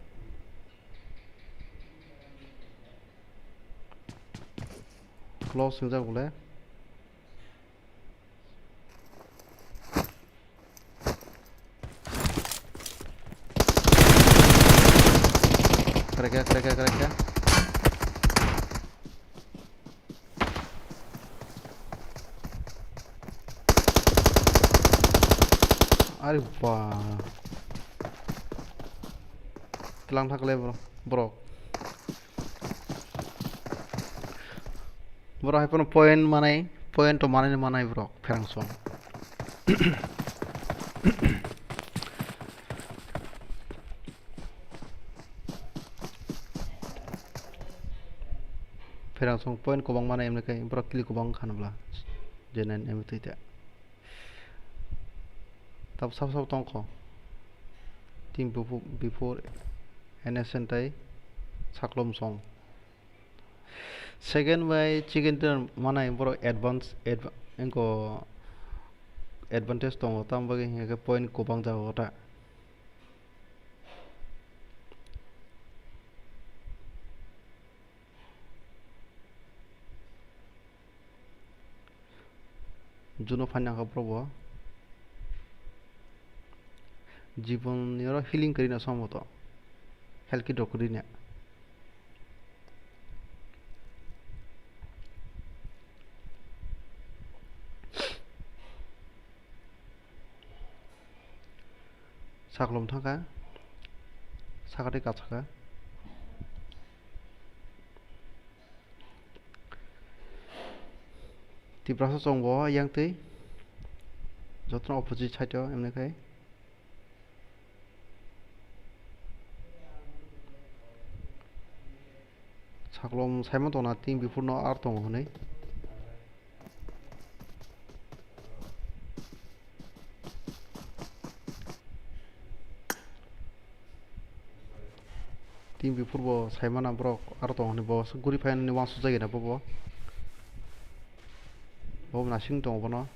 Close wngjak bole. Krekha, krekha, krekha. Ari ba. Tlang thakle bro, borok. Borok hai phano point manai, point to manai, manai borok pherang song. Pherang song point kwbang manai, emni kai borok kill kwbang khanabla. Jenen emni twi ta. Tab sab sab tongkho. Team before, before N S N tai Saklom song. Second bai chicken dinner manai borok advance, adva-, engko advantage tongo, tamo bagwi hinkhe point kwbang jago ta. Juno phaina kha borok bo. Jibon ni oro healing kwrwi na somboto. Health kit rok kwrwi na. Saklom thangkha. Sakatwi katsakha. Tiprasa chwng bo yang twi jotono opposite side o, emni khai Saklom saimano tongna team before no ar tongo hwnwi. Team before bo saimana borok aro tong hwnwi bo guri phainani uansuk jagina bobo. Bobo nasing tongo bono.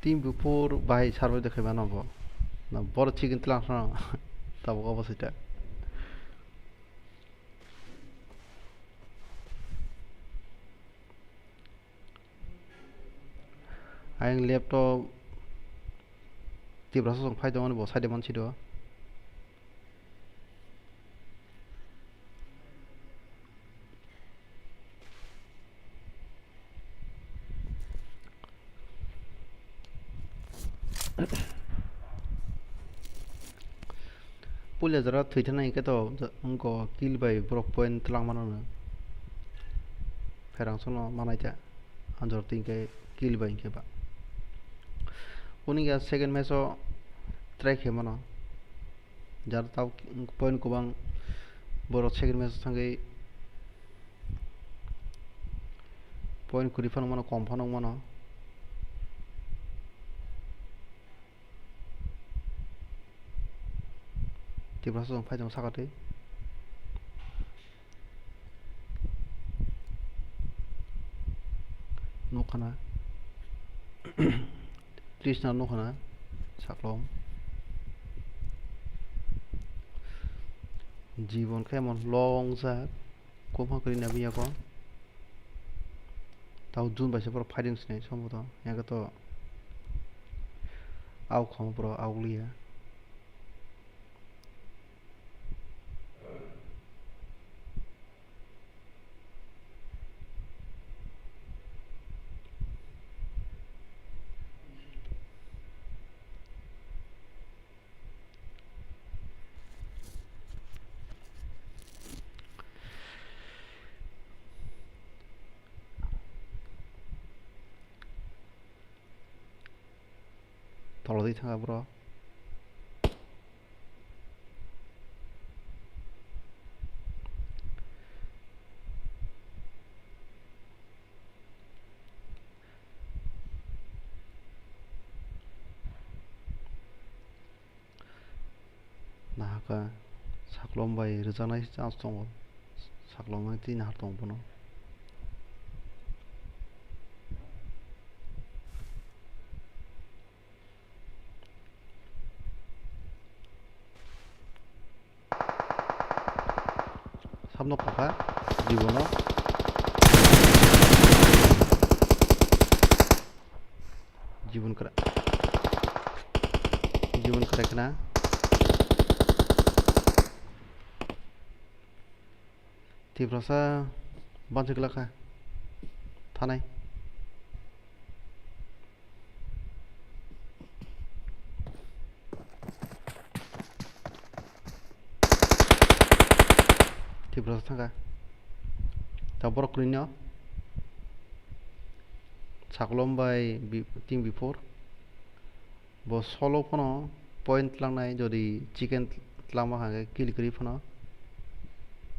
Team before bahai survive de khaimano bo. Na boro chicken tlang khno tabuk obo sita. Ayang laptop Tiprasa song phai tongmani bo side mansi do. Puila jora thwi thana hinkhe to wngkha kill bai borok point twlang mano no. Pherang sono manai ta. Anjor tin khe kill bai hinkhe ba. Uni ga second match o try khe mano. Jar tau point kwbang borok second match o thangwi point kwrwi phano mano, kom phano mano. Tiprasa chwng phai tongo sakatwi. Nukha na. Tisna nukha na saklom. Jibon khe emon long jak. Kum ha kwrwi na biyako. Tau June bai se borok fighting sinai somboto. Yago to au khamo borok augliya. Tolodi thanga bro. Nahaka saklom bai rwjaknai chance tongo. Saklom bai twi nahar tongo bono. Sabno pakha jibono. Jibon kra. Jibon kra khna. Tiprasa bansi glakha. Thanai. Tiprasa thangkha. Ta borok kwrwino. Saklom bai bi-, team before. Bo solo phano point tlangnai, jodi chicken tlangma hwnka khe kill kwrwi phano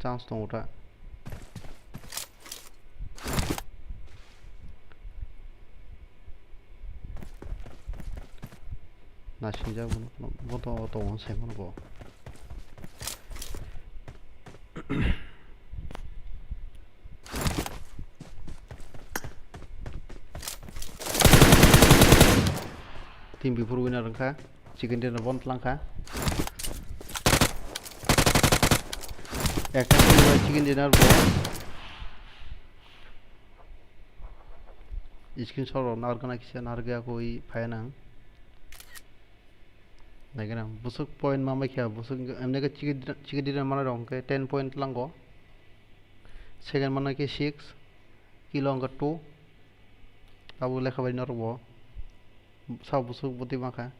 chance tongo ta. Nasingjak bono, bono tongo sai mano bo. Team before winner wngkha, chicken dinner bon tlangkha. Ekta team bai chicken dinner bo. Screenshot rok narwkna kisa narwkya koi phai nang. Naikhe na, bwswk point ma maikha, bwswk emne khe chikidina, chikidina manai rok hwnkhe ten point tlango. Second manai khe six, kilo hwnkhe two. Abo lekha bai norok bo. Sabo bwswk bwtwi mankha.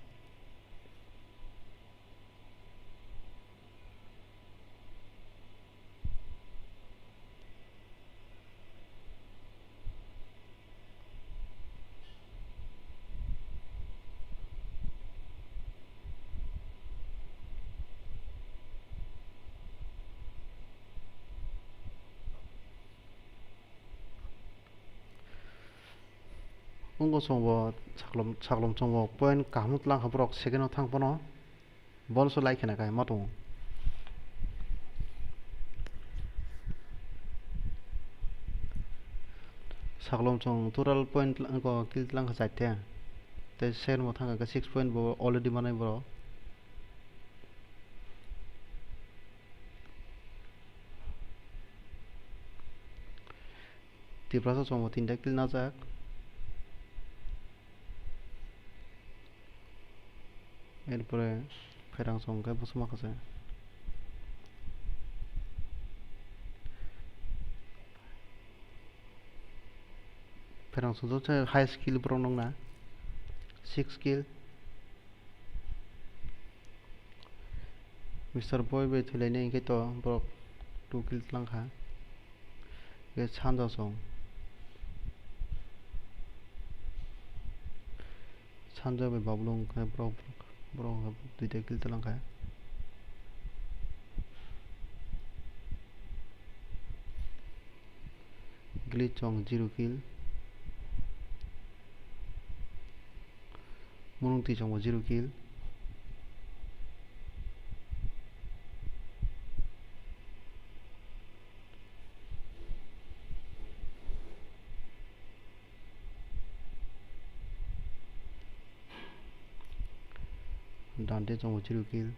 Wngkha chwngbo saklom, saklom chwngbo point kaham tlang kha borok second o thang phano. Bono se like khna kha ma tongo. Saklom chwng total point tlang, kill tlang kha chaita. Tei second bo thang kha six point bo already manai borok. Tiprasa chwngbo tinta kill najak. Erpore pherang chwng khe bwswk ma kha se. Pherang chwng se high skill borok nokna six kill. Mister Boy bai thwilainai hwnkhe to borok two kill tlang kha. Hwnkhe Sanja chwng, Sanja bai Bablu hwnkhe borok, borok hwnkhe duita kill tlang kha. Glitch chwng zero kill. Munung twi chwngbo zero kill. Dante tongo zero kill.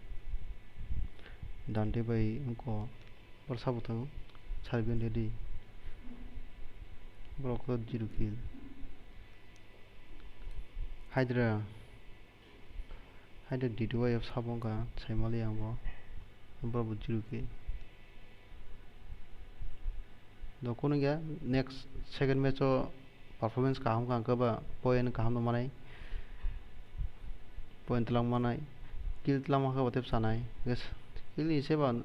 Dante bai wngkha borok sabo tongo Serbian Lady. Borok to zero kill. Hydra. Hydra D two Y F sabo wngkha, saimali ang bo. Borok bo zero kill. Do kunu ya next second match o performance kaham kha hwnkhe ba point kaham no manai. Point twlang manai. Kill twlang mankha ba tei bwsa nai. Yes. Kill ni se ba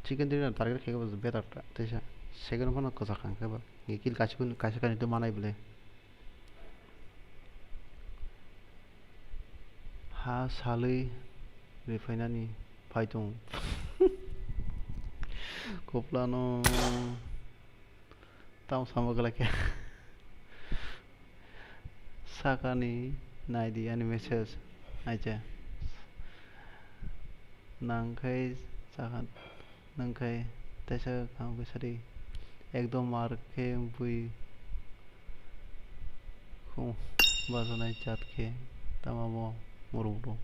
chicken dinner target khe ba better ta. Teisa second phano kwchak kha hwnkhe ba. Kill kaisa kun-, kaisa kainwi tei manai bwle. Ha salwi riphainani phaitung. Koplano tamo samo glakya. Sakani naidi ani message. Acha. Nangkhai sakha. Nangkhai teisa kaham khe sadi. Ekdom mar khe bui khum bajanai chat khe tama bo murung rung.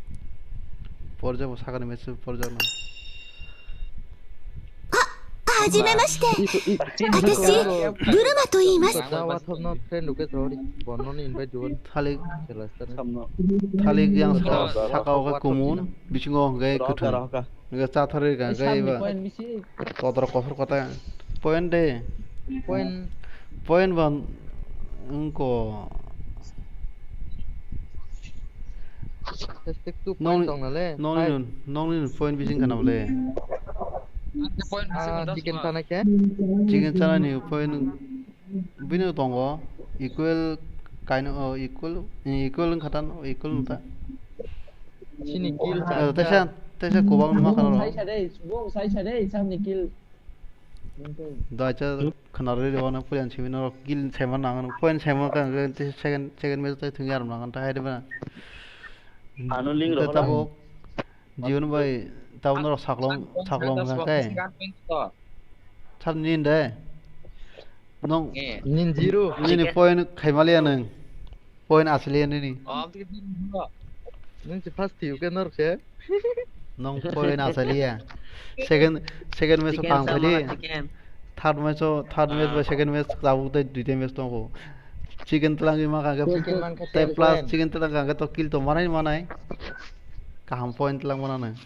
Porjak bo sakani message porjak no. は、はじめまして。私、ブルマと言います。 Thalik, thalik yang saka, saka o khe kumun, bisingo hwnkhe kwthwng. Hwnkhe chatharwi ka hwnkhe ba. Kotor kotor kota. Point de. Point. Point ba wngko. Nongni, nongni, nongni point bising kana bole. Chicken chana khe? Chicken chana ni point bini tongo equal kaino, oh, equal, equal wngkha ta, equal wngkha ta. Chini kill chana. Teisa, teisa kubang ma khana. Sai sa de, subung sai sa de, samni kill. Dacha khana re re wana puyan simi norok kill saima nang, point saima ka, second, second match tai thung yar nang ta hai de ba. Ano ling ro. Tabo Jion bai, tabo norok saklong, saklong hwnkha khe. Sab nin de. Nong nin zero. Nini point khaimaliya nwng. Point asliya nini. Nwng se first thiu khe norok se. Nong point asliya. Second, second match o kaham khaidi. Third match o, third match bai second match tabuk tei duita match tongo. Chicken twlangwi ma kha khe tei plus chicken twlang kha khe to kill to manai manai. Kaham point twlang mano nang.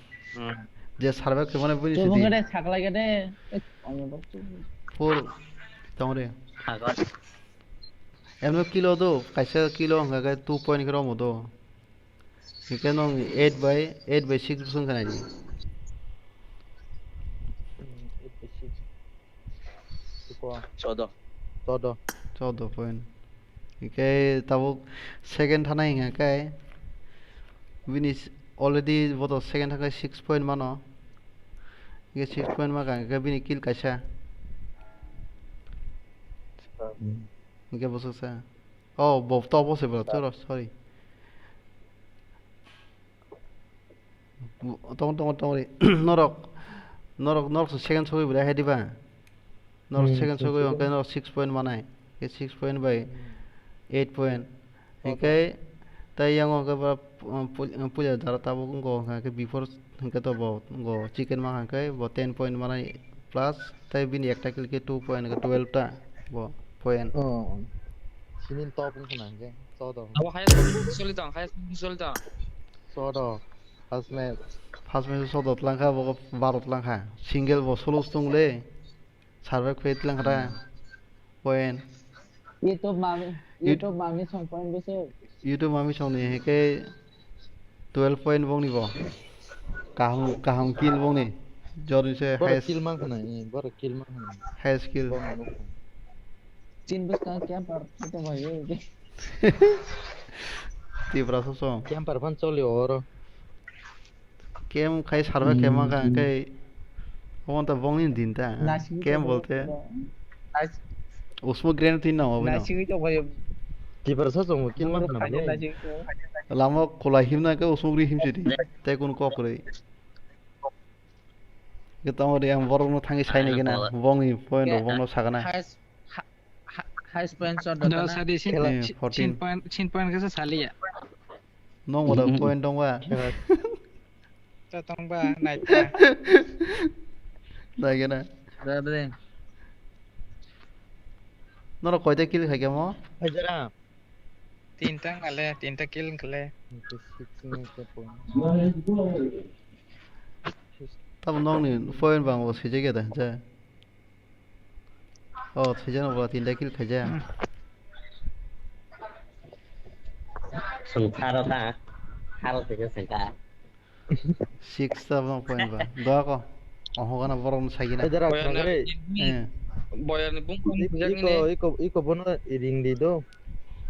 Je survive khe mano bini sidi. Tebo gede saklai gede. Four tongre. Emno kill o do, kaisa kill o hwnkha khe two point khe romo do. Hingke nong eight by, eight by six bwswng khe naidi. Chodo. Chodo. Chodo point. Hingke tabuk second thanai hingka khe bini s-, already boto second thangkhe six point mano. Hingke six point maka hingke bini kill kaisa. Hingke bwswksa. Oh, bo top o se bwla, choro, sorry. Tong, tong, tong, re. Norok, norok, norok se second sogwi bwla hai diba? Norok second sogwi hwnkhe norok six point manai. Ke six point by eight point. Hingke tai yango hwnkhe ba, um, pul-, um, puja dara tabuk wngkha hwnkhe before hwnkhe to bo wngkha chicken ma hwnkhe bo ten point manai. Plus tei bini ekta kill khe two point, twelve ta bo point. Oh. Sini top wngkha na hwnkhe, chodo. Abo highest soli tong, highest soli tong. Chodo. First match. First match chodo tlangkha, bo baro tlangkha. Single bo solo tongo le. Survive khe tlangkha ta. Point. YouTube mami, YouTube mami song point bese. YouTube mami song ni hwnkhe twelve point bongni bo. Kaham, kaham kill bongni. Jorni se highest. Kill man khna, eh, boro kill man khna. Highest kill. Chin bwskang camper to bhai. Tipra sosong. Camper phan choli oro. Kem khai sarwa kema ka kai. Omo ta bongni din ta. Kem bolte. Usmo grand tin na obo. Tipra sa chongo kin ma khna. Lama kola himna ka usmo gri himsi di. Tai kun kok rei. Ke tamo de ang borok no thangi sai nai gena. Bongni point rok bongno sagana. Highest point shot. Sadi sin point, sin point kesa saliya. Nong wada point dong wa. Tongba naitha. Naigena. Dade. Norok koita kill khaikha mo? Hajara. Tinta ngale, tinta kill ngale. Tamo nokni point bang bo sijak ya da, ja. Oh, sijak no bo tinta kill khaijak. Sung pharo ta, pharo sijak sung ta. Six ta bang point ba. Doa ko. Oho gana borok no sagina. Hajara Boyar khangre. Eh. Boyar ni bung bung Iko, iko, iko, iko bono ring di do.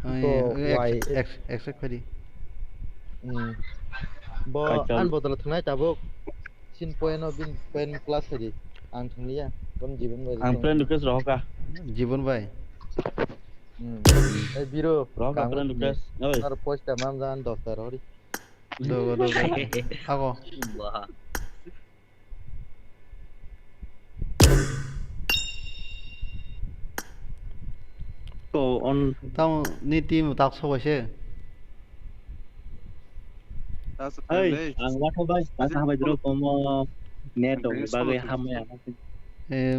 Ai, Ko ai, wai. Ex-, ex-, accept khaidi. Hmm. Bo Kachal. An bodol thangnai tabuk. Sin point no bin point plus khaidi. Ang thanglia. Bon Jibon bai Ang thanglia. Friend request rohoka. Jibon bai. Hmm. Eh, biro. Rohoka friend request. Oi. Ar posta mam jan dos ta rohori. Dogo, dogo. Ako. Wah. Ko on. Tamo ni team tak sobai se. Hey, ang watho bai, basa hambai dro komo net dong bagwi hamya. Eh,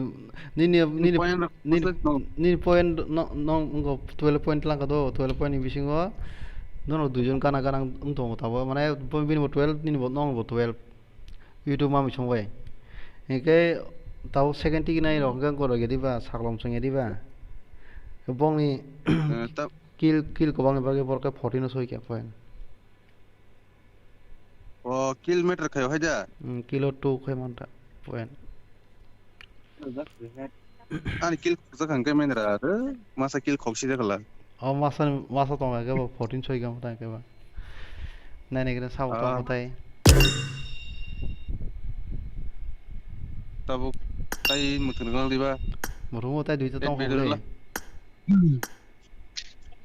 nini, nini, nini point rok nini, nini point no, no, ngo twelve point lang ka do, twelve point ni bisingo nono duijon gana gana wng tongo tabo, mane bini bo twelve, nini bo, nono bo twelve. YouTube mami song bai. Hingke tabo second tiki nai rok hingke gorok ya diba, saklom song ya diba. Bongni Eh, ta- kill, kill kobangni bagwi borok ke fourteen o soi kha point. O kill meter khayo hai da? Mm, kill o two khai man ta point. Ani kill khokjak hangke mendra aro masa kill khokchi jakala. O masa, masa tong khe bo fourteen soi gam tang khe ba. Nai nai khe sabo tong Ah. Khe tai. Tabuk tai muthung nang diba. Muthung tai duita tong khe.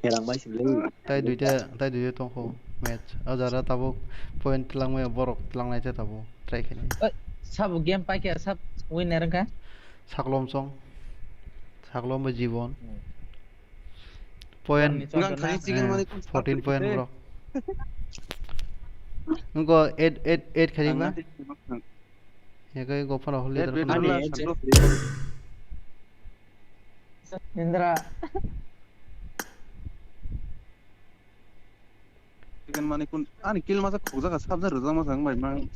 Kerang bai sibli. Tai duita, tai duita tongkho match. O jara tabuk point twlangmaya borok twlangnai ta tabuk try khainai. Oi, sabo game paikha sab winner wngkha. Saklom song. Saklom bai Jibon. Hmm. Point. Ngang thani chicken mani kun fourteen point bro. Nungko eight, eight, eight khaidi ba? Ang nanti chicken mani. Yakai gopano holi. Indra. Chicken mani kun ani kill masa khokjak sabja rwjak masa ang bai mang.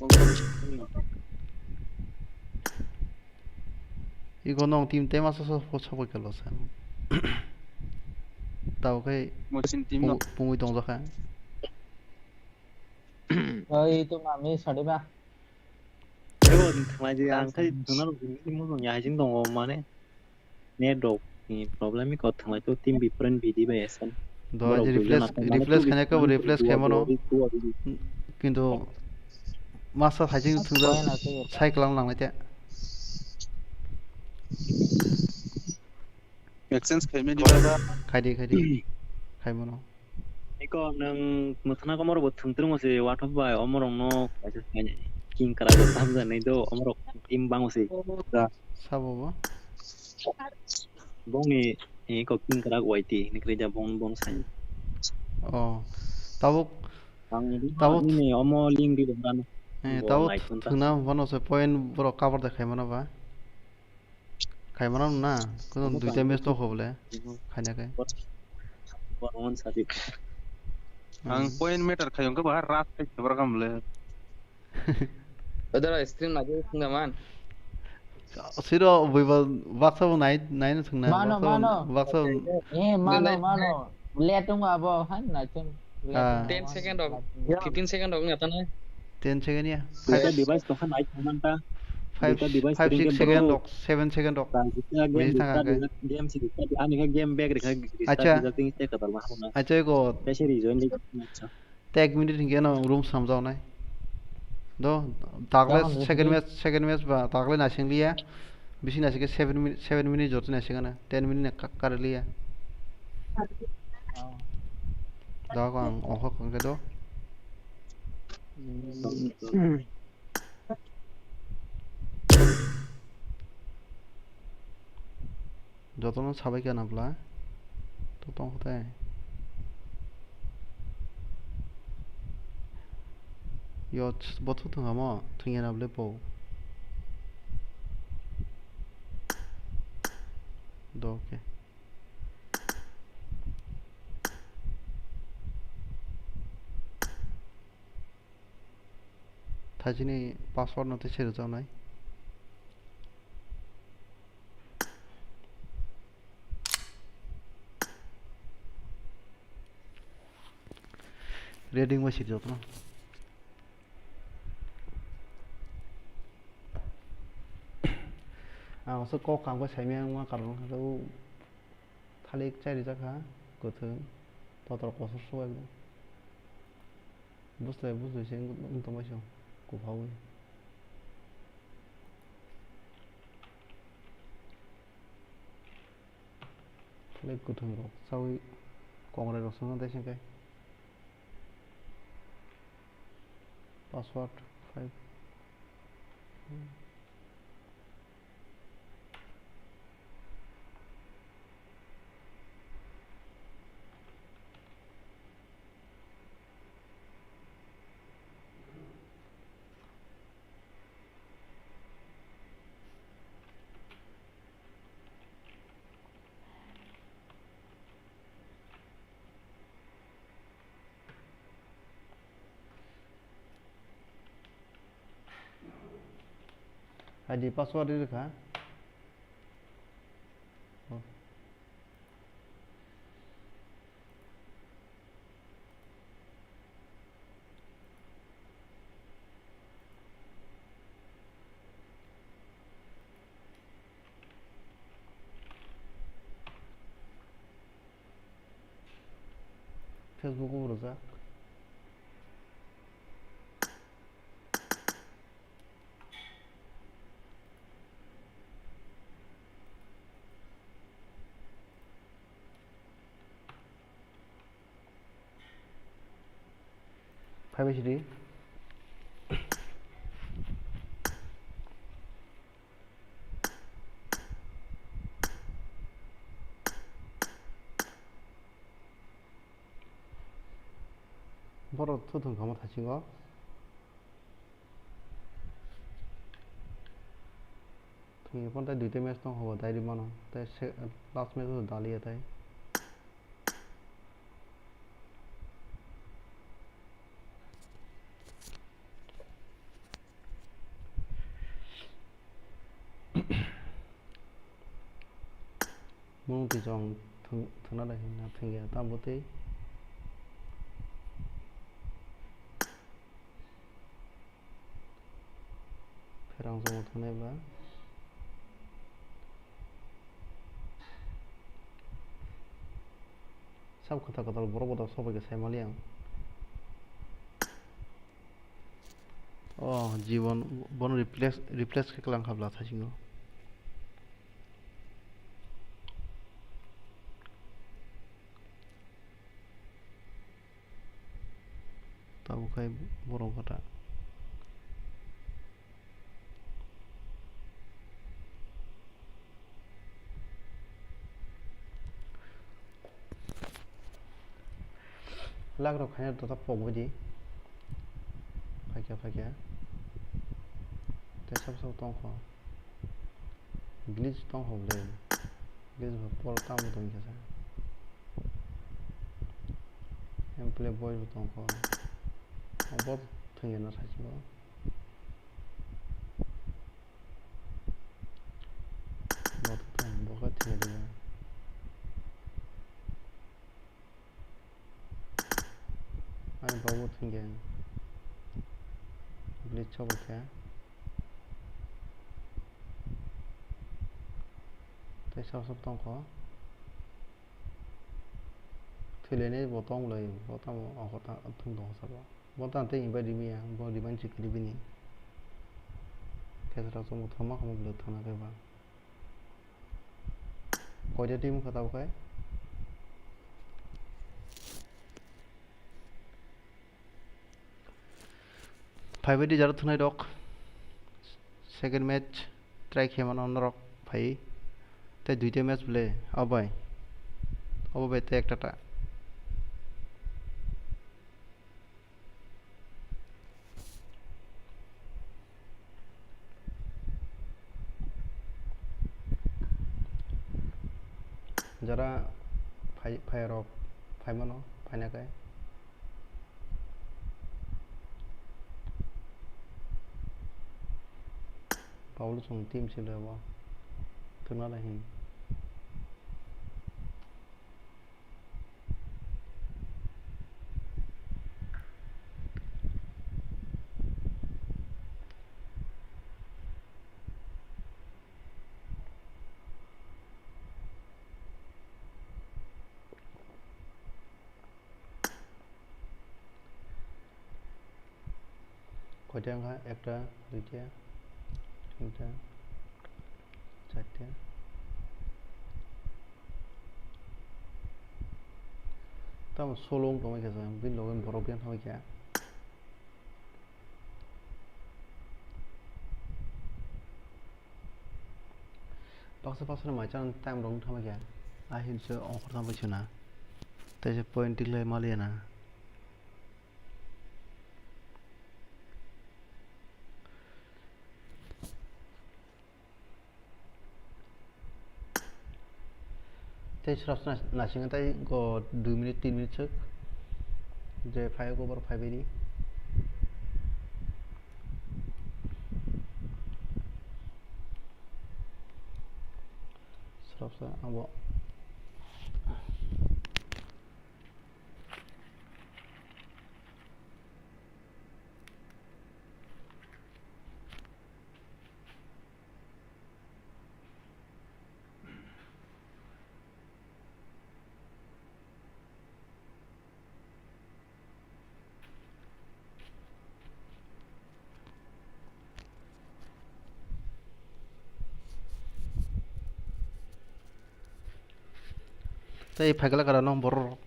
Iko nong team te masa so so so kelo sa. Tao kai mo chin team no pungui tong jakha. Oi to mami sadi ba. Ego thanglaidi ang khai thangna rok ni mo ya jing dong mane. Net rok ni problem ko thanglaito team bipren bidi bai esen. Do borok je replace, replace khaina kabo replace khaimano. Kintu masa hajing thangda cycle lang langlaite. Exchange khaimani ba. Khaidi, khaidi. Khaimano. Eko nwng mwkhana komoro bo thwngtrwng se wathok bai omorok no kaisa king kwrak bo tamjani do omorok team bango se. Sabo bo? Bongni eko king kwrak Y T ni kwrwi da bong bong sai. Oh. Tabuk, tabuk ni omo link di dong dan. Eh, tabuk thwngna bono se point borok cover da khaimano ba. Khaimano na, kono duita match tongkho bole. Khaina khe. Ang point meter khaiyong khe bahar ras khai khebra kam le. Odara stream na je thungna man. Siro buiba baksa bo nai, nai no thungna. Mano, baksa bo, mano. Baksa bo. Eh, mano, mano. Let tongo abo, han, naichom. Ah. Ten second rok, fifteen second rok wngya tano. Ten second ya. Duita device tongkha nai thangmanta. Five, duita device five, six second rok, seven second rok. Game si duita, ani khe game back rikha. Acha. Acha, ego. Kaisa rejoin di. Acha. Te ek minute hinkhe no room samjaonai. Do, tagle second match, second match ba tagle naising liya. Bisi naising khe seven minute, seven minute joto naising ana. Ten minute ka-, karliya. Da ko ang ohok ang khe do. Jotono sabai khe na bwla. To tong khe tai. Yo, bo thu thung amo, thung ya na ble po. Do, okay. Thaisini password no tei se rwjaknai. Reading bai sirjak no. Ang so kok kangkhe saimaya wngma karon wngkha khe o thalik chai rijak kha kwthwng totor kosor so ekdom. Bwslai bwslai se wng tongmai se kuphaui. Thalik kwthwng rok chaui kongrai rok swngjak tei se khe. Password five. I D password rwkha. Facebook o rwjak. Phaibai sidi. Borok thu thung kha mo thaisingo. Thwngya phano tei duita match tong kha bo dai rw mano. Tei se-, last match o daliya tei. Mung twi chong thwng-, thwngna dai hwnna thwngya tamo twi. Pherang chwngno thwngnai ba. Sab kwtal kwtal borok bo da sobai khe sai mali ang. Oh, Jibon, bono replace, replace khe klang khabla thaisingo. Tabuk khai borok gata. Lak rok khaina tota pok bai di. Phaikya, phaikya. Tei sab sab tongkho. Glitch tongkho bwle. Glitch bo pol tamo tongkha sa. Gameplay boy bo tongkho. Abo thwngya na sachi bo. Bo tong, bo khe thwngya de. Ani babu thwngya. Glitch choba khe. Tei sab sab tongkho. Thwilainai bo tong lai, bo tamo ongkho ta thwng tongkho sabo. Bo tang tei invite rimiya, bo remind se kwrwi bini. Khe sara chwngbo thangma khamu bwlwk thangna khe ba. Koita team wngkha tabuk hai? Phaibai di jaro thwnai rok. Second match try khe mano norok phai. Tei duita match bwle. O bai. Obo bai tei ekta ta. Jara phai, phairok phaimano, phaina khe. Paul chwng team silo bo. Thwngna lai hin. Koita wngkha? Ekta, duita, tinta, charta. Tamo solo wng tongmani khe, bini loge borok yang thangwi khe. Baksa baksa ni mai chan time rok thangwi khe. Ahin se ongkhor thangwi suna. Tei se point tiklai maliya na. Tei srapsa nas-, naisingwi tei go dui minute, tin minute swk. Je phai go borok phai bai di. Srapsa abo. Tei phaikla kara nw borok.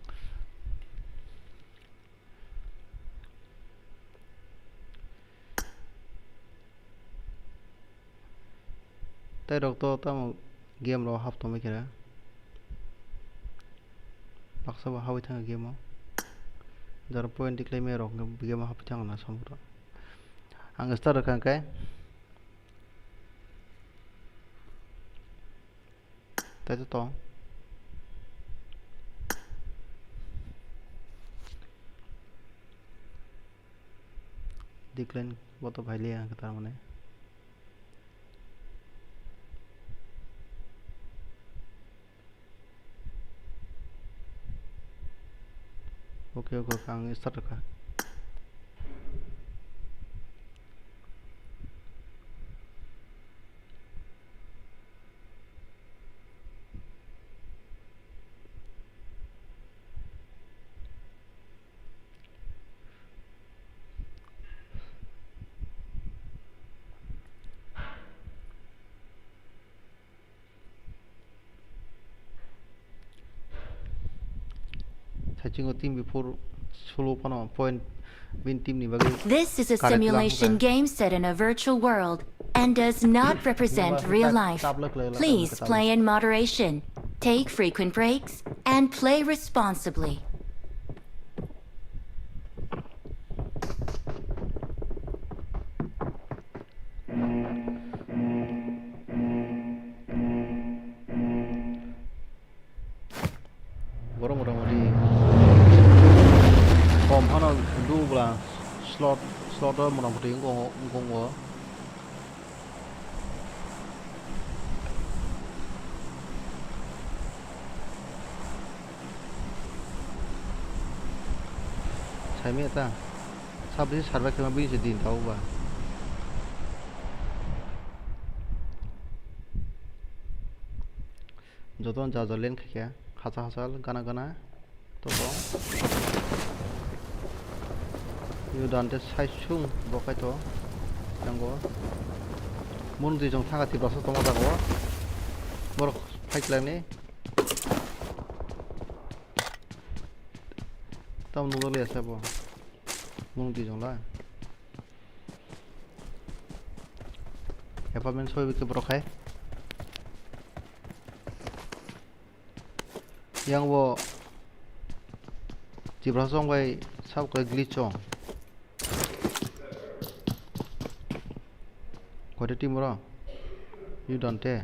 Tei rok to tamo game rok hap tongwi khe. Baksa bo habwi thangkha game o. Jaro point tiklai maya rok game o hapwi thangna samung rok. Ang start rwkha hwnkhe. Tei to tong. Decline bo to phailiya hwnkhe tar mane. Okay, okay, okay, ang start rwkha. Saichungo team before solo phano point win team ni bagwi. This is a simulation game set in a virtual world and does not represent real life. Please play in moderation, take frequent breaks, and play responsibly. Borok motamoti kom phano dubla slot, slot o motamoti wngkong, wngkong o. Saimanya ta. Sabri sarbai khe ma bini se din tau ba. Joto ja ja len khe khe, hacha hacha, gana gana. Toko. Yu dante sai sung bo khai to. Jango. Mun di jong thanga ti basa tongma jago. Borok fight lang ni. Tam nungdali asa bo. Mung di jong la. Apartment soi bikhe borok hai. Yang bo Tiprasa song bai sab khe glitch song. Koita team oro? Yu dante.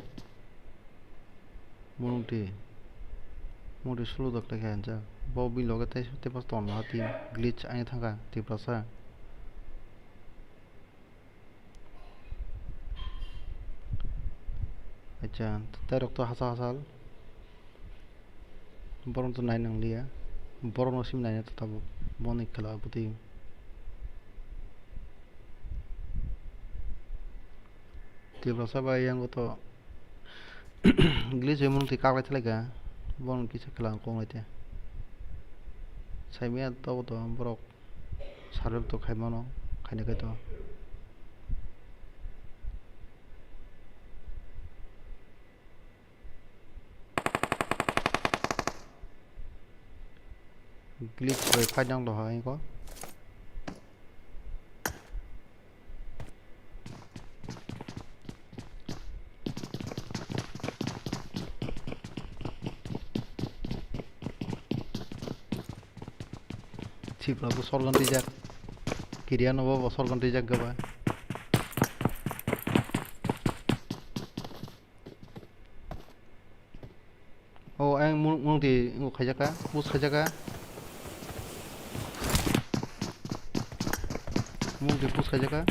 Munung ti. Modi sulu dok lekha hanjak. Bo bini loge tei, tei pas ton laha team. Glitch ani thangkha, Tiprasa. Acha, tei rok to hachal hachal. Borok to nai nang liya. Borok no sim nai to tabuk. Boni khela bwtwi. Tiprasa bai yang to glitch oi mung twi kaklai thalaika. Borok kisa khela kong lai te. Saimaya to to borok. Survive to khaimano, khaina khe to. Glitch bai fight nang doha ko. Sibra bo sorgon twijak. Kiriano bo, bo sorgon twijak gaba. O, ang mung, mung di, mung khaijaka, push khaijaka. Mung di push khaijaka.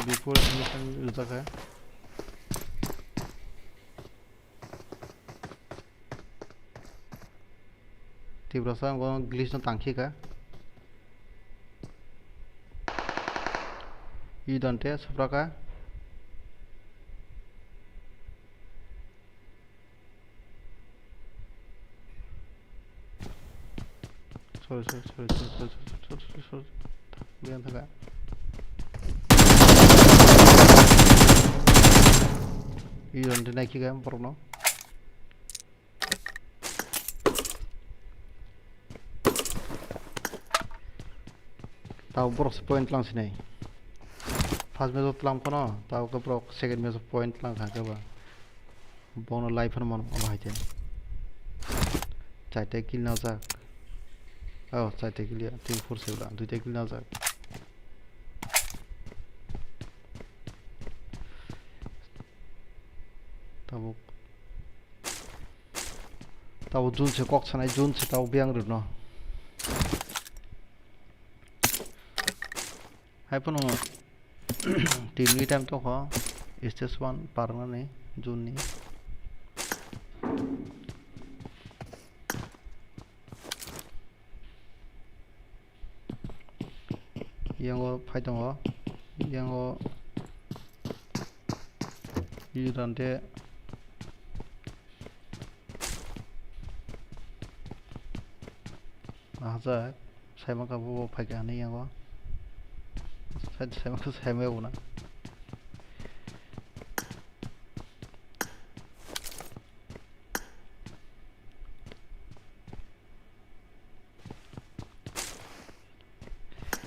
Before mission rijaka. Tiprasa ang glitch no tangkhe ka. I dante supraka. Sorry, sorry, sorry. Biang thaka. I dante naikhe ka borok no. Tao borok se point lang sinai. First match o tlang phano, tao ke borok second match o point lang kha khe ba. Bono life phano man omo hai te. Chaita kill na jak. Oh, chaita kill ya, team four se bla, duita kill na jak. Tabuk. Tabo Jun se kok sanai, Jun se tabo biyang rwno. Hai phano team ni time tongkho, stage one parnani Jun ni. Yango phai tongo, yango Iran de ahajak, saimaka bo phaikha hinwi yango, sai-, saimaka saimaya bo na.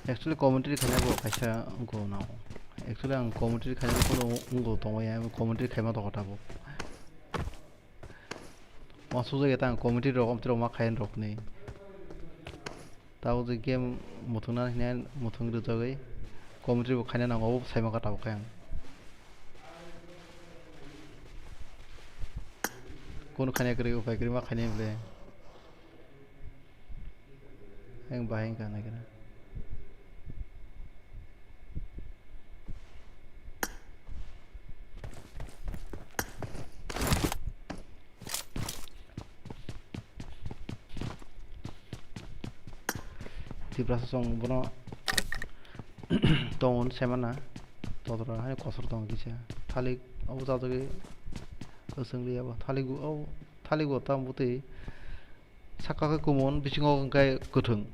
Actually, commentary khaina bo kaisa wngkho nao. Actually, ang commentary khaina bo wngkho tongmani, commentary khaima tongkha tabuk. Uansukjagwi ta ang commentary rok, amtwrok ma khaina rokni. Tabuk je game muthungna hinwi muthung rwjagwi commentary bo khaina nango, abo saima kha tabuk khe ang. Kunu khaina kwrwi, upai kwrwi ma khainai bwle. Ang bahai wngkha nai khe. Tiprasa chwng bono tongo hinwi saimana, todora hai kosor tongo kisa. Thalik obo chajagwi kwchwng liya bo. Thalik bo, o thalik bo tamo bwtwi. Saka khe kumun, bisingo hwnkhe kwthwng.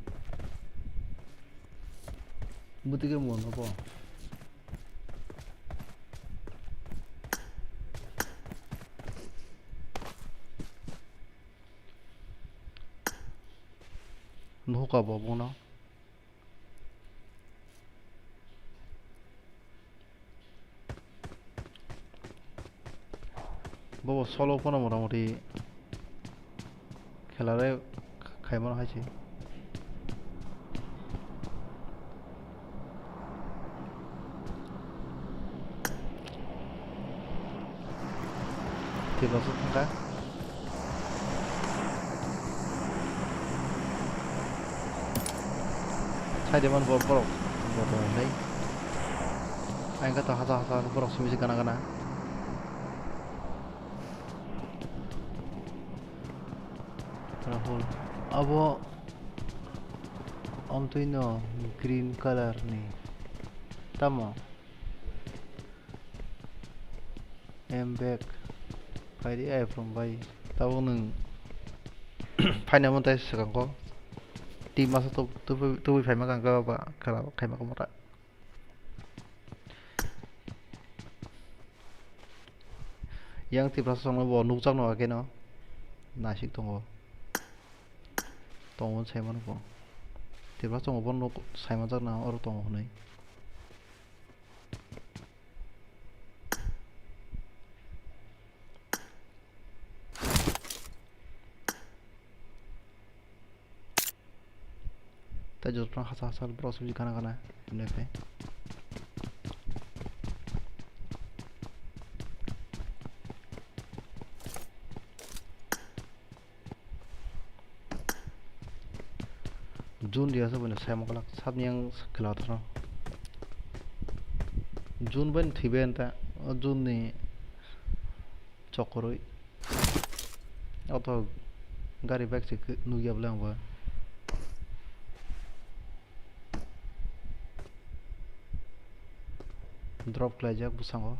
Bwtwi khe mun obo. Nuhuka bo bono. Bobo solo phano motamoti khela re khaimano hai se. Tiprasa thangkha. Saide man borok, borok, borok tongo hinwi. Ang khe to hasa hasa borok simi se gana gana. Rahul. Abo amtwino green colour ni. Tamo? M back. Phaidi ai from bai. Tabuk nwng phaina mo tai swkang ko. Team masa tu tu tu phai ma kang ka ba kara khai ma ka mota. Yang Tiprasa songno bo nukjakno akeno nasik tongo. Tongo sai mano bo. Tiprasa tongo bo nuk sai manjakna oro tongo hwnwi. Tei jotono hachal hachal borok sibidi gana gana hwnwi khe. June dia se bini sai mokla sat ni ang kela thano. June bai thwi bai anta. O June ni chokoroi. Auto gari bike se nugya bole ang bo. Drop khlaijak bwskango.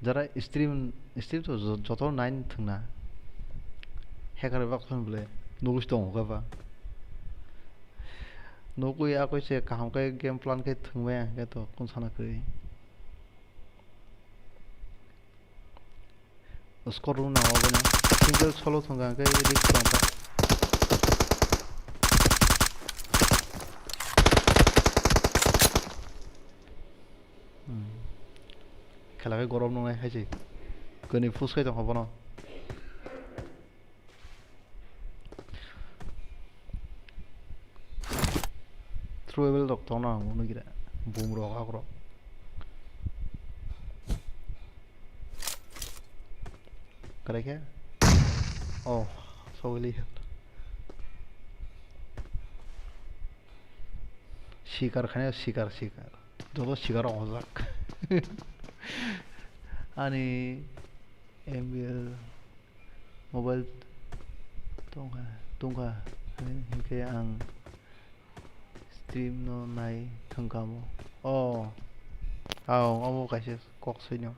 Jara stream, stream to jo-, joto nine thwngna. Hacker bak thon bole nugwi tongo khe ba. Nugwi akoi se kaham khe game plan khe thwngmaya hwnkhe to kun sana kwrwi. Squad room nango bini. Single solo thwngkha hwnkhe risk tongkha. Hmm. Khela khe gorom nungnai hai se. Kwnwi push khai tongkha bono. Tribal rok tongna ang nukgira. Bum rok, ak rok. Kwrai khe? Oh, sogwili. Sikar khaina sikar, sikar. Joto sikar ojak. Ani M B L mobile tongkha, tongkha hinkhe ang stream no nai thwngkha mo. Oh, oh, omo kaisa kok swino.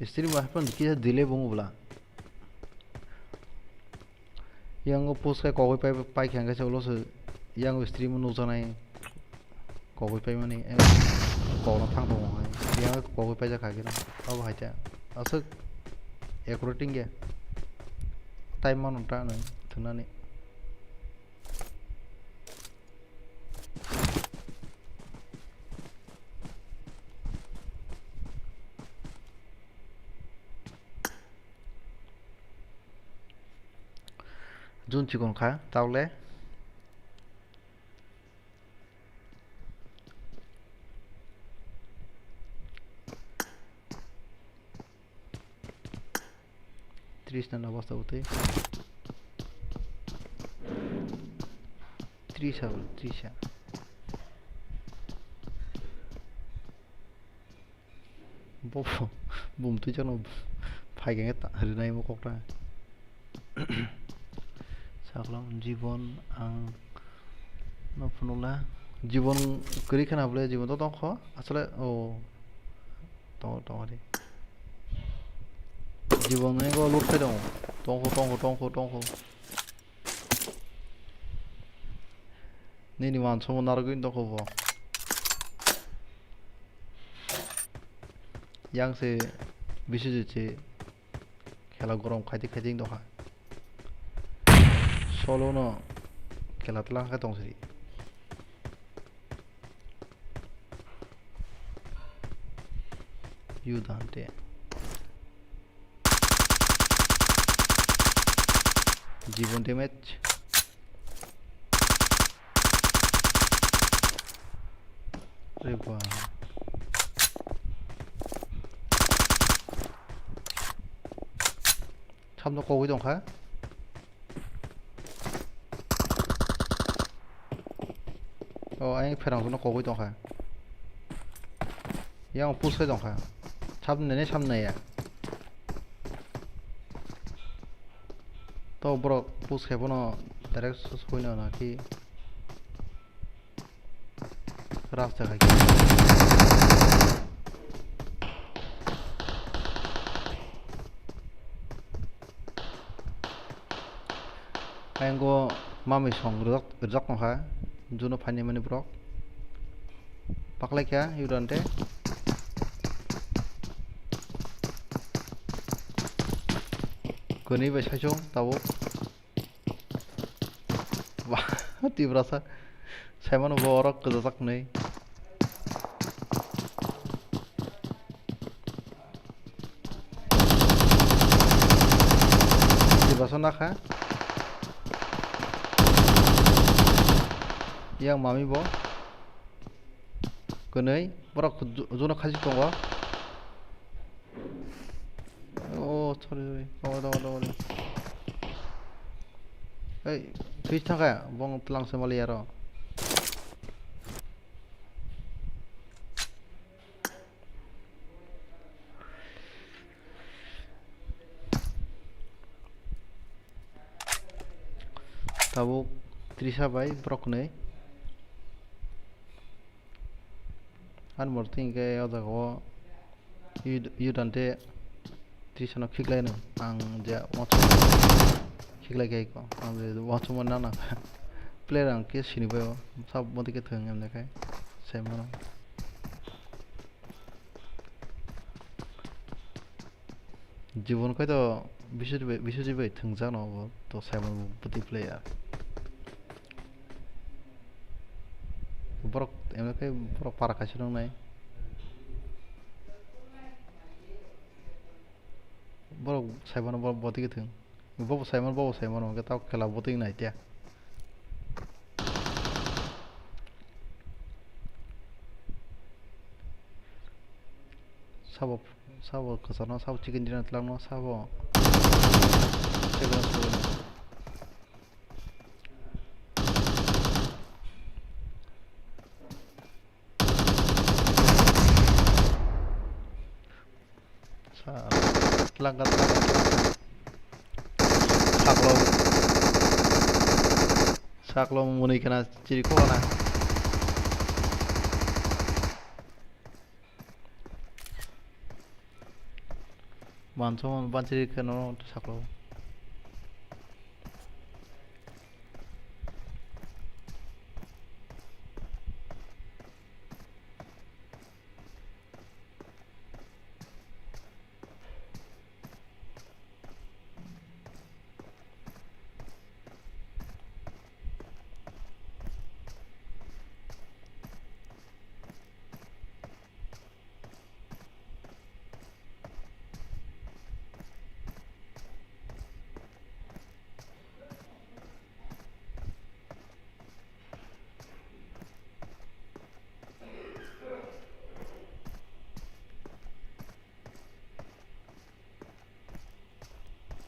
Stream haphang kisa delay bungo bwla. Yang o post khai kogwi pai, pai khe hwnkhe se ulo se yang o stream o nukjaknai kogwi paimani, eh, kokno thang tongo hai. Yang o kogwi paijak kha khe abo hai ta. Aswk accurate wngya. Time mano ta nw thwngnani. Jun chikon kha, taule. Tris na nobo tabuk tei. Tris ha, tris ha. Bo, bum twi chano phai khe ta rinai mo kok ta. Saklam jibon ang no phunukla. Jibon kwrwi khana bole jibon to tongkho. Asole o. Tongo, tongo de. Jibon ni go loot khai tongo. Tongkho, tongkho, tongkho, tongkho. Nini wansukmung narwgwi tongkho bo. Yang se bisi je che. Kela gorom khaidi khaidi wng tongkha. Solo no kela tlang khe tong sidi. Yu dante. Jibon damage. Re ba. Samno kogwi tongkha. O, ayang pherang no kogwi tongkha. Yang push khai tongkha. Samno ne samno ya. To borok push khai bono direct soi no na ki. Rasta khai. Ayang go mami song rijak, rijak tongkha. Juno phaini mani borok. Paklai kha, yudante. Kwnwi bai saichung, tabuk. Ba, Tiprasa. Saimano bo oro kwchajak hwnwi. Tiprasa nakha. Yang mami bo. Kwnwi. Borok ju-, juno khasi tongo. Oh, sorry, sorry. Tongo, tongo, tongo, tongo. Hey, twis thangkha, bong tlang se mali aro. Tabuk Trisa bai borok kwnwi. Ani morti hinkhe o jaga o yud-, yudante Trisano khiklaino ang je watch khiklai khe ko ang je watch mo nana player ang khe sini bai o sab modi khe thwng em de khai sai mano. Jibon khai to Biswajit bai, Biswajit bai thwngjak no obo to Simon bo bwtwi player. Borok emne khai borok para kaisa nung nai. Borok Simon bo bwtwi thwng. Bobo Simon, bobo Simon hwnkhe tao kela bwtwi nai tiya. Sabo, sabo kwchangno, sabo chicken dinner tlangno, sabo chicken suwino. Sa-, tlangka, tlangka, tlangka. Saklo. Saklo mwnwi khna chiri khokana. Banso banchiri kheno saklo.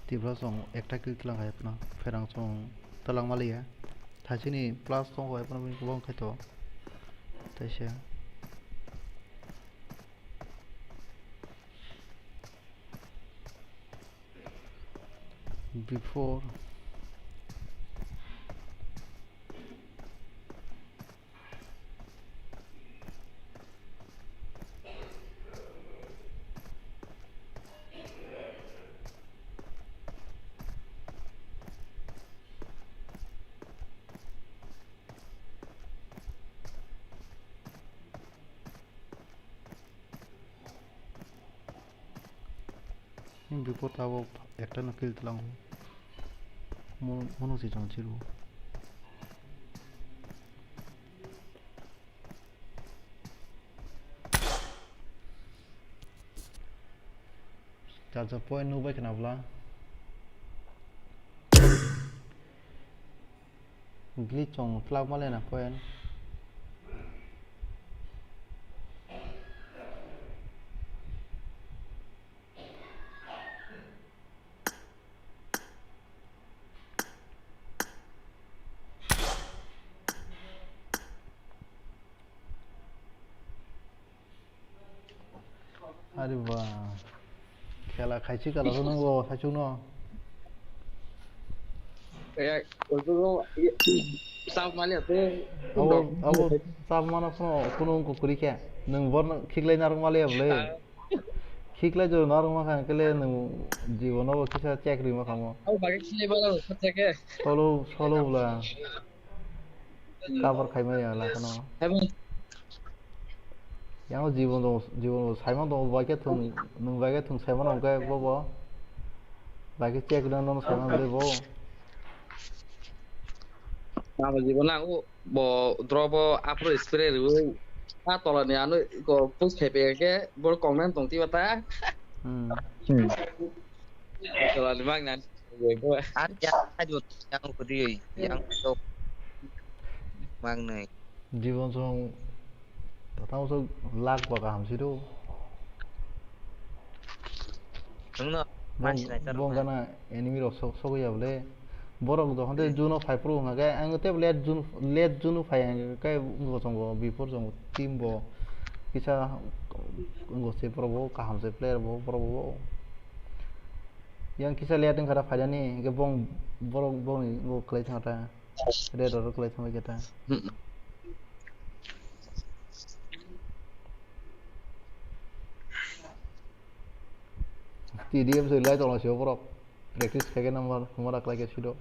Tipra song ekta kill tlang hai phano, pherang song tlang maliya. Thaisini plus tongo hai phano bini kwbang khai to. Taisa. Before. Before tabok ekta no kill tlang. Mono, mono si chong chiru. Charger point nubai khna bla. Glitch chong tlak male na point. Ari ba. Khela khaisi kala rw nwngo saichung no. Eh, oibo, eh, sab mali ate. Abo, abo sab mano kono, kono wngkuk kwrwi khe. Nwng borno khiklai narwk mali ya bwle. Ah. Khiklai jora narwk ma kha kele nwng jibono bo kisa chekri ma khamo. Abo bagwi khiklai bala rw kha cheke. Solo, solo bwla. Cover khai maya la khano. Hebo. Yang jibon dong, jibon dong, saimang dong, bai khe thung, nwng bai khe thung saimang dong khe bobo. Bai khe check dong dong saimang dong bo. Nang jibon nang bo drop o apro spray rwi. A tola ni ano ko push khai pe khe bor kong nang tong tiba ta. Hmm. Hmm. Tola ni mang nang. Ar yang hajut yang kudi yang to mang nai. Jibon song tatang so lak ba kaham si do. Nungno mansi nai charo. Bong gana enemy rok sok sok ya bole. Borok do honde juno phai pro hwnga khe ang te late juno late juno phai ang khe bo chongo before chongo team bo kisa ngo se pro bo kaham se player bo pro bo. Yang kisa late wngkha da phaidani, hingke bong, borok, bongni bo kwlai thangkha ta. Red oro kwlai thangbai khe ta. Hmm. T D M se lai tongla sio borok. Practice khaikhe number, humara kwlai khe sido.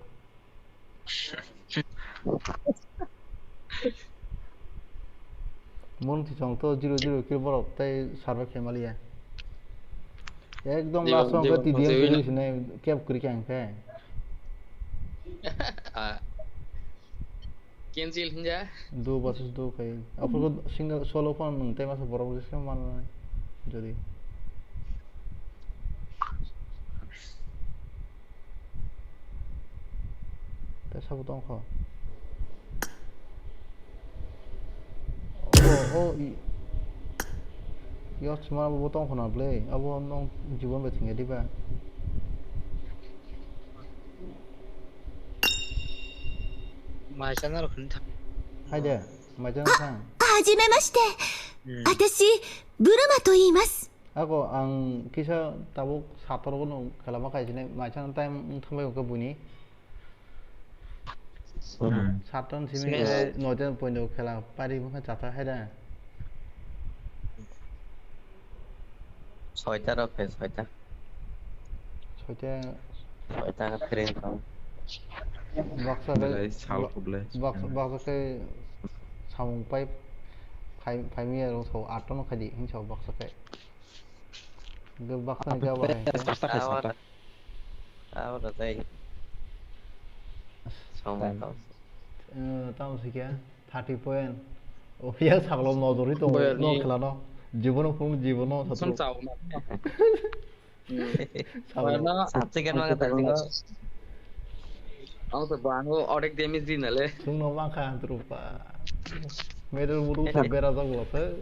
Mon tisong to zero zero kill borok tei survive khe maliya. Ekdom last o T D M sini cap kwrwi khe ang khe. Ah. Cancel hinja. Duo versus duo khai. Aphuru single solo phone nwng tei masa borok rwkhe manai. Jodi. Tei sabo tongkho. O, o, i-, yo, chuma bo tongkho na ble. Abo nong jibon bai thwngya diba? Mai channel khun thang. Hai de, mai channel thang. はじめまして。私、ブルマと言います。 Ako ang kisa tabuk sator bono khelama kaisinai, mai channel time wng thangbai hwnkhe buini. Hmm. Saton simi sini khe noita poino khela pari bwkha chata hai da. Soita rok khe soita. Soita. Soita khe free kho. Baksa khe, belai sal ba-, khublai. Baksa, baksa khe samung pai, phai, phai miya rong thau aton khai di, hinsa baksa khe. Hingke baksa ni kabo hai khe. Sata khe sata. Abo da tai. Songmani kau. Eh, tamo sikya thirty point. O, yang saklo nojori tongo, no khelano. Jibono phung, jibono satro. Song chao na. Saklo. Sat second ma kata jingo. Ang to bango odek damage di nale. Sung no mangkha ang trupa. Medal mudu se bera jaglo se.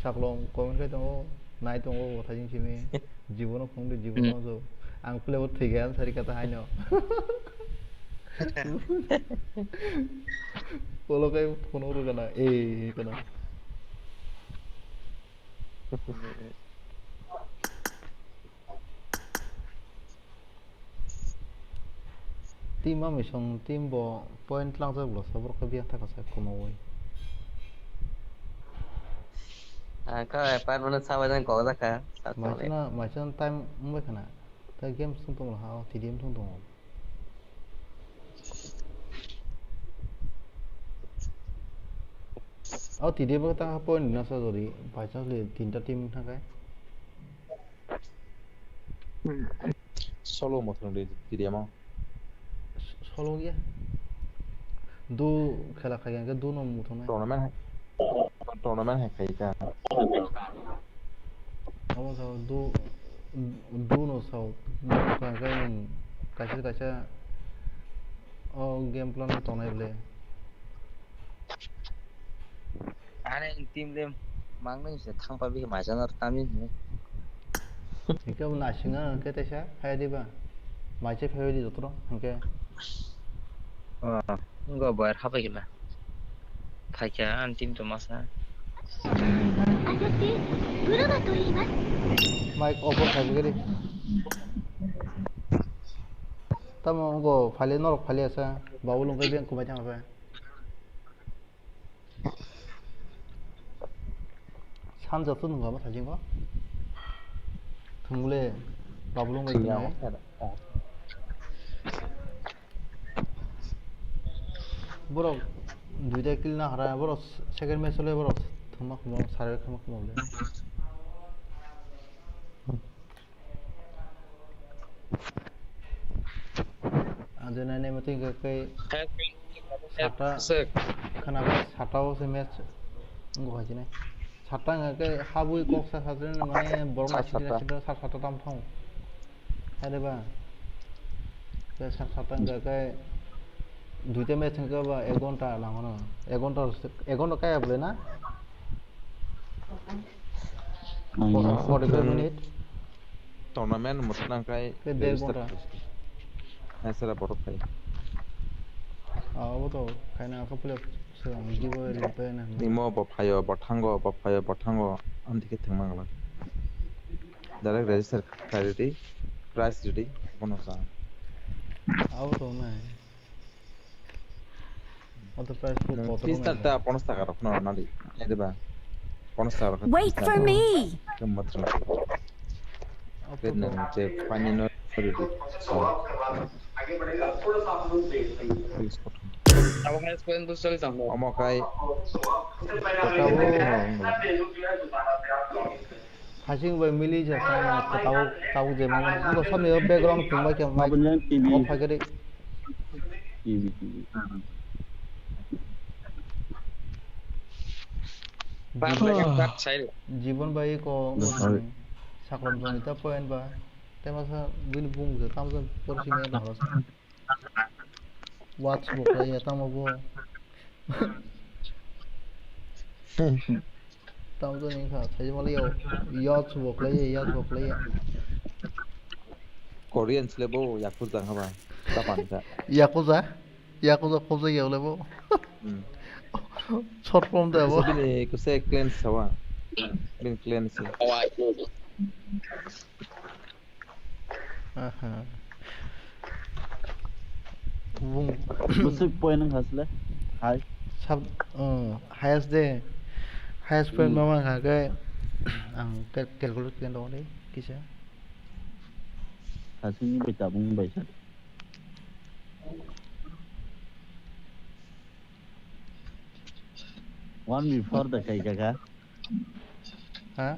Saklong comment khai tongo, nai tongo, bo thajing simi. Jibono phunukdi, jibono jo. Ang pile bo thwi gaya sari kata haino. Polo kai phunuk rw gana, eh, kana. Team ma misong team bo point langjak bwlasa borok khe biyang thaka sa kumoui. Ang kha epar mano sabai jang kok jakha. Maisana, maisana time wngbai khana. Ta game sung tong ha, T D M sung tongo. O T D M ta point na sa jodi, by chance le tinta team thangkai. Solo mo thwng di, di, di, amo. Solo ya. Du khela khai hwnkhe du no muthungnai. Tournament hai, tournament hai khai ka. Abo sao du, du no sao, du khai hwnkhe nwng kaisa kaisa o game plan no tongnai bwle. Ani team le mangni se thangpa bi maisa no tamni hwnwi. Hwnkhe bo naisingna hwnkhe teisa phai diba. Maisa phai di jotoro hwnkhe. Ah, wngkha bayar hapai khe na. Phaikha ani team to masa. Mic off khai bwgwi di. Tamo wngkha phali norok phali asa. Babu lungkhe beng kubai thangkha. Sanja to nungkha ma thajingo. Thumle babu lungkhe thumya thumya. Borok duita kill na hara, borok second match le borok thumma khumma sare khumma khumma le. Ang je nai nai mati hwnkhe khe sata khwnabai sata o se match wngkha hai sini. Sata hwnkhe khe habwi kok sa sa sini mane borok naising sini sini sat sata tam thang. Hai de ba. Khe sat sata hwnkhe khe duita match hwnkhe ba ek ghonta langmano. Ek ghonta, ek ghonta kaya bwle na? Forty five minute. Tournament mwthang nang khai khe der register ghonta. Hai sara borok khai. Ah, abo to khaina kha pule swrang giveaway ri pa na. Nimo bo phaio, bo thango, bo phaio, bo thango. Amtike thwngma glak. Direct register khai ready, price ready, bono sa. Abo to nai. Oto price pono kotor ta ponos taka rok no nadi. Ede ba. Ponos taka rok. Wait for me. Kem matro. Oto. Kena je pani no ready. So. Abo hai point bus chali tamo. Omo kai. Hasing bai mili ja sa tabuk, tabuk je mama. Ngo samni background thung bai khe mic off khai khe. T V, T V. Jibon bai ko saklam jani ta point ba. Tema sa bini bung je tam jani porsi me na. Watch bo khlaiya tamo bo. Tamo to ni kha, sai mali yo. Watch bo khlaiya, watch bo khlaiya. Korean sile bo Yakuza haba. Japan ka. Yakuza? Yakuza khoja ya le bo. Hmm. Short form da bo. Bini kuse clan sawa. Bini clan si. Aha. Bung. Bwswk point wngkha sle? Hai. Sab, uh, highest de. Highest point hmm. Mama kha khe ang cal-, calculate khe dong dei kisa. Hasing bai tabung bai sa. One before the kai kaka. Ha?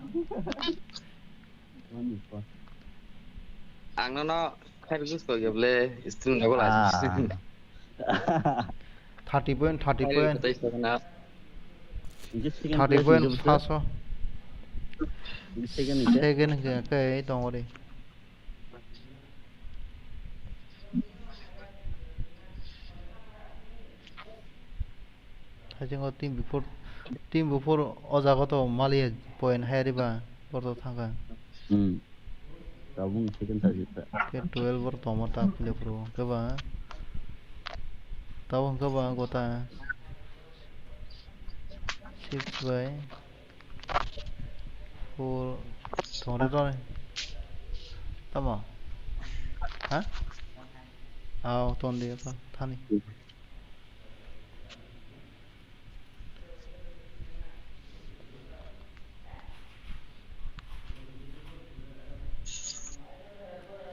Ang nono khairok use kok ya bole, stream na bola. Thirty point, thirty point. Thirty point, first o. Second ke kai tong ori. Haisingo team before, team before o jaga to maliya point hai riba borok thangkha. Hmm. Tabung second sajita. Ke twelve bor toma ta pile pro ke ba. Tabung ke ba gota. Six by four tongre tongre. Tamo. Ha? Aw, ton de pa thani.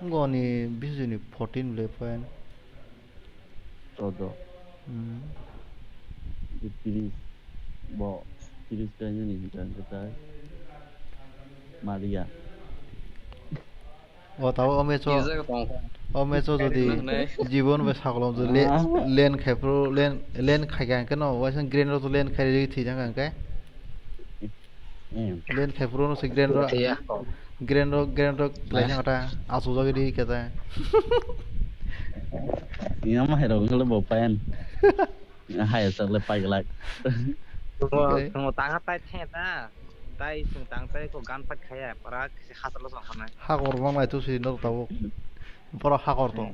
Goni bisini fourteen le point. Todo. Hmm. Tiris. Bo tiris kainani hingka hingka tai. Maria. O tabo o match o, Kijak tong kha. O match o jodi Nang nai. Jibon bai sakolom jodi le-, Ah. Len khai phuru, len, len khai kha hwnkhe no, waisa green rok to len khai rwi thwi jang kha hwnkhe. Hmm. Len khai phuru no se green rok, Thwi ya. Green rok, green rok lai Ah. jang kha ta, asuk jagwi di khe ta. Yang mah hai rok wngkha bo payan. Hai, chwng le pai glak. Chwng, okay. Chwng tang ha tai the ta. Tai chwng tang tai ko gan pat khaya, para khe hasalo chwng khanai. Hakor mang nai tu si no tabuk. Boro hakor to.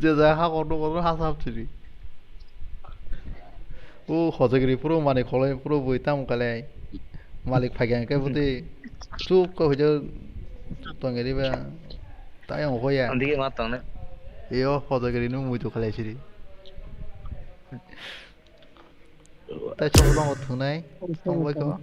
Je ja hakor no ko hasap chiri. O hojagri puro mani kholai puro bui tam kalai. Malik phai khe buti. Chup ko hojo tongeri ba. Tayong hoya. Andike ma tongnai. Iyo, hodogiri no muitu khalai siri. Tai chok dong thunai. Tong bai ko.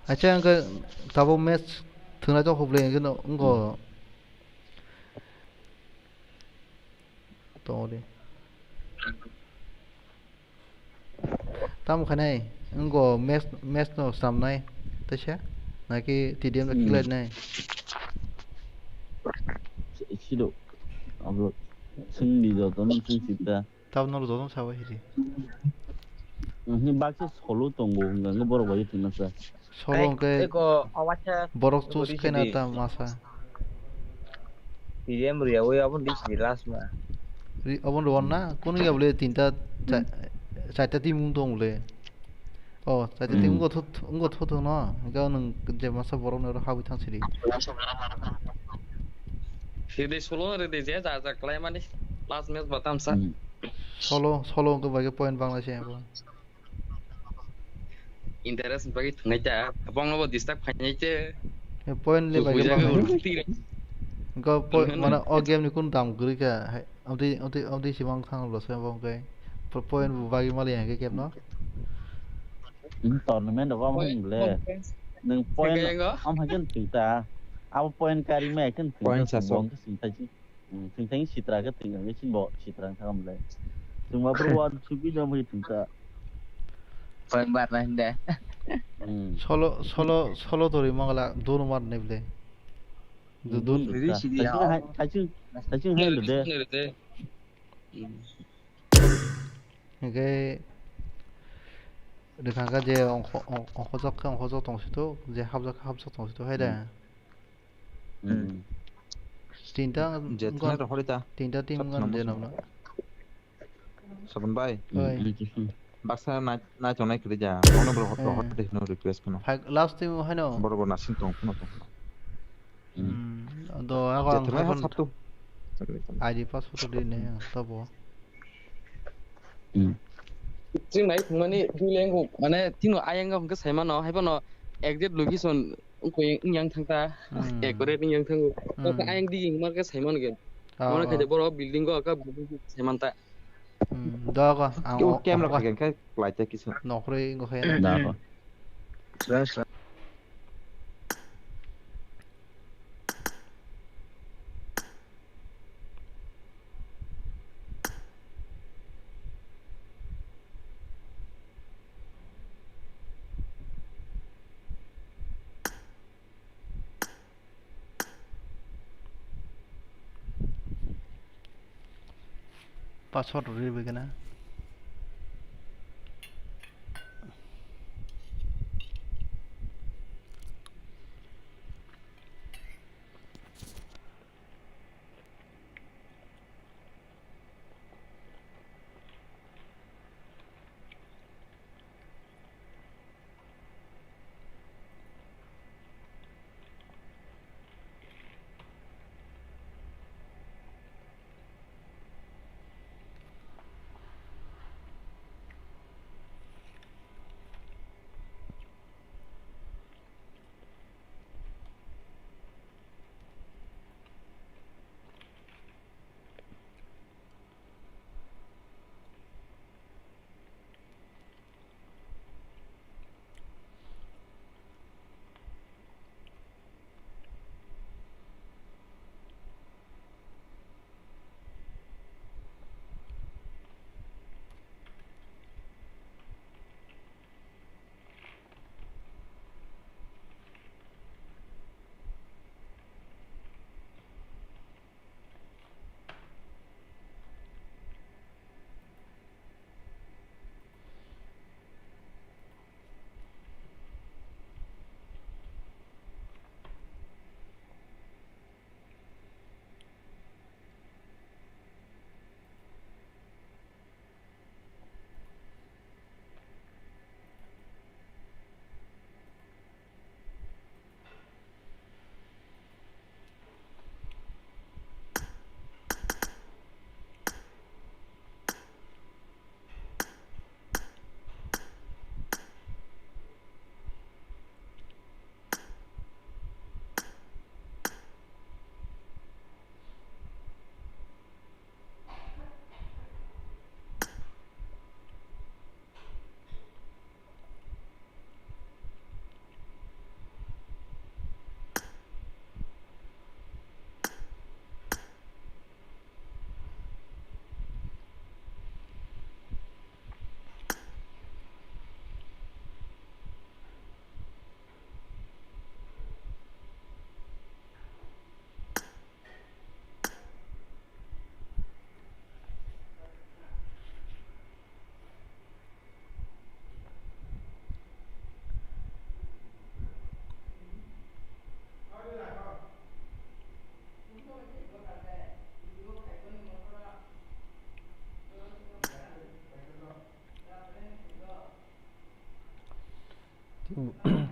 Acha ang ke tabo match thunai to hoble ang ke no ngo. Tong di. Tamo khainai, wngkha match, match no swnamnai, teisa? Naki T D M no Hmm. kiklai nai? Si-, silo. Abo, chwngni joto no chwng sita. Tamo no joto no sabai hiri. Mhm, baksa solo tongo, hwnka hwnkhe borok bai thwngna sa. Solo Ai, hwnkhe eko, awacha borok choose guri khaina sidi. Ta masa. T D M rwya, oi, aboni di sidi last ma. Ri-, aboni rwna, kunu ya bole tinta, cha-, Hmm. Charta team wng tong bole. Oh, charta team Hmm. wngkha thot-, wngkha thot no, hwnkhe nwng je masa borok no habwi thang sidi. Sidi solo rwdi je, ja, ja, khlai mani last match batam sa. Hmm. Solo, solo wngkha bai khe point bangla se abo. Interest bagwi thwngnai ta, bongno bo disturb khainai te. E, point le bai Bujago khe ulo twi. Go point, hmm, mane o game ni kun dam guri kha, hai, amtwi, amtwi, amtwi simang thang lo se bong khe. Po-, point bu bagwi mali hangke kep no. Hmm, tournament rok am Point, hwn le. Point. Nwng point hangke yango? Am hai khe thwng ta. Abo point kari mai khe thwng ta, point sasok. Bong khe sing ta ji. Hmm, thwng thang sitra khe thwng khe sin bo sitra thang am le. Thwng ma bro wan subi no mai thwng ta. Point bar na hinde. Hmm. Solo, solo, solo tori mangala dunu mar ne ble. Du-, dun. Dun Riri ta. Sidi thaichung ya. Hai, thaichung, thaichung hai lo de. Hingke rikha kha je ongkho-, ong-, ongkhojak khe ongkhojak tong situ, je hapjak khe hapjak tong situ, hai da. Hmm. Hmm. Tinta je wngkha, thani rohorita. Tinta team wngkha je nokno. Sabun bai. Oi. Hmm, hmm, hmm. Baksa nai-, naitongnai kwrwi ja. Bono bo rohor, eh, rohor de hino request phano. Phai last team haino. Boro bo nasing tong phano tong. Hmm. Hmm. Do ako ang jethwlai ha phai phano. Sap tu. I D password di ne ang tabo. Hmm. Tring nai thwngmani dui lengkuk, mane, tino ayang hwnkhe saimano, haiphano exact location wngkha yang thangta, hmm, accurate wng yang thango. Hmm. Kok ayang digi hwnma khe saimano khe. Ah, mano khe ah. Borok building o kha building saimanta. Hmm, dogo, ang kebo o-, camera o-, khaikhe khe klai ta kisa. Nokhorwi wngkha ya. Dogo. Password rwui bai gana.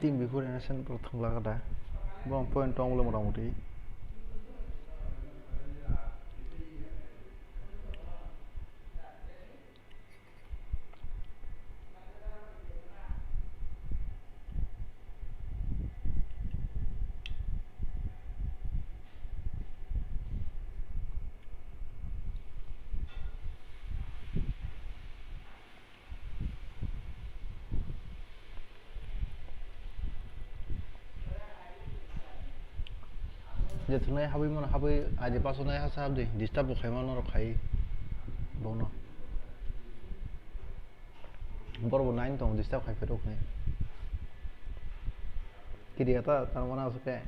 Team before innocent pro thangla kada. Bom point tong le mora mori. Je thunai habwi mano habwi aje paso nai hasa habdi disturb bo khaima norok khai bono. Borok bo nine tong disturb khai phero khai. Kiriya ta tangmana aswk khe.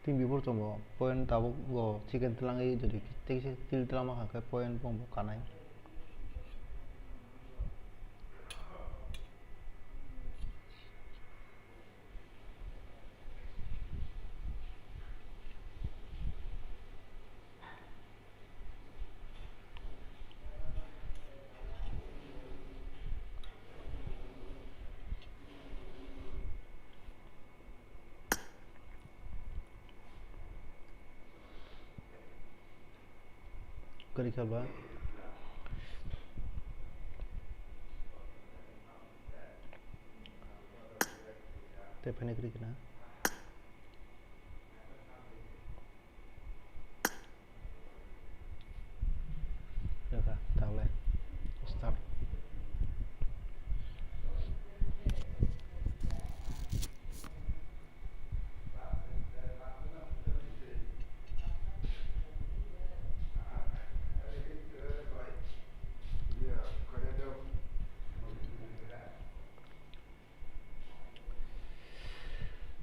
Team before tongo, point tabuk bo chicken tlangwi jodi teisa kill tlangma kha khe point bo kanai. Kwrwi kha ba? Tei phaini kwrwi khna. Rwkha, taole. Start.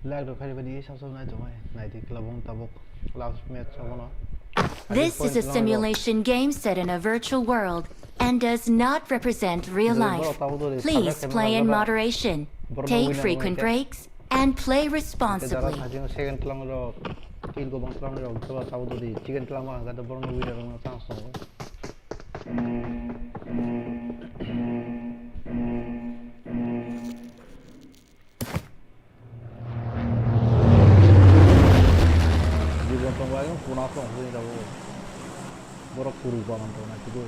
Like rok khairibani sab sab nai tongnai, naidi kwlabung tabuk last match abono. This is a simulation game set in a virtual world and does not represent real life. Please play in moderation, take frequent breaks, and play responsibly. Second tlang rok, kill go bang tlang rok, tabuk dodi chicken tlang bang kha borok winner rok chance tongo. Jibon tong bai, kuna tong hoi rabo. Borok kuru baman tong na kido.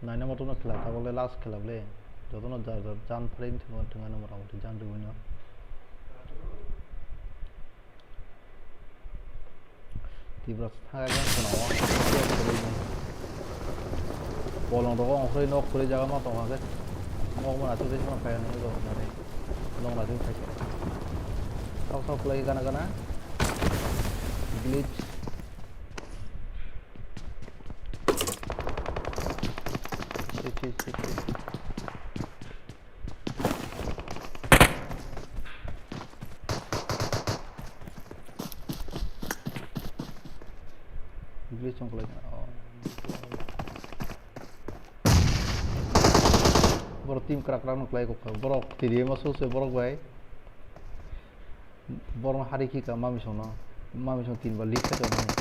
Naina moto no khela, tabole last khela ble. Jotono jar jar jan pharin thwngmani thwngmani mora moti jan rwino. Tibra thangajak kheno. Bolong rogo ongkhorwi nok khorwi jaga ma tongkha khe. Nok mana tei tei phano kaya nini rok nani. Nok na tei khaisa. Sok sok khwlai gana gana. Glitch. Shit, shit, shit, shit. Glitch wng kwlai kha. Oh. Borok team kwrak kwrak no kwlai kok kha. Borok T D M o sose borok bai. Borok hari khi ka mami song no. Mami song team ba lead kha tong mani.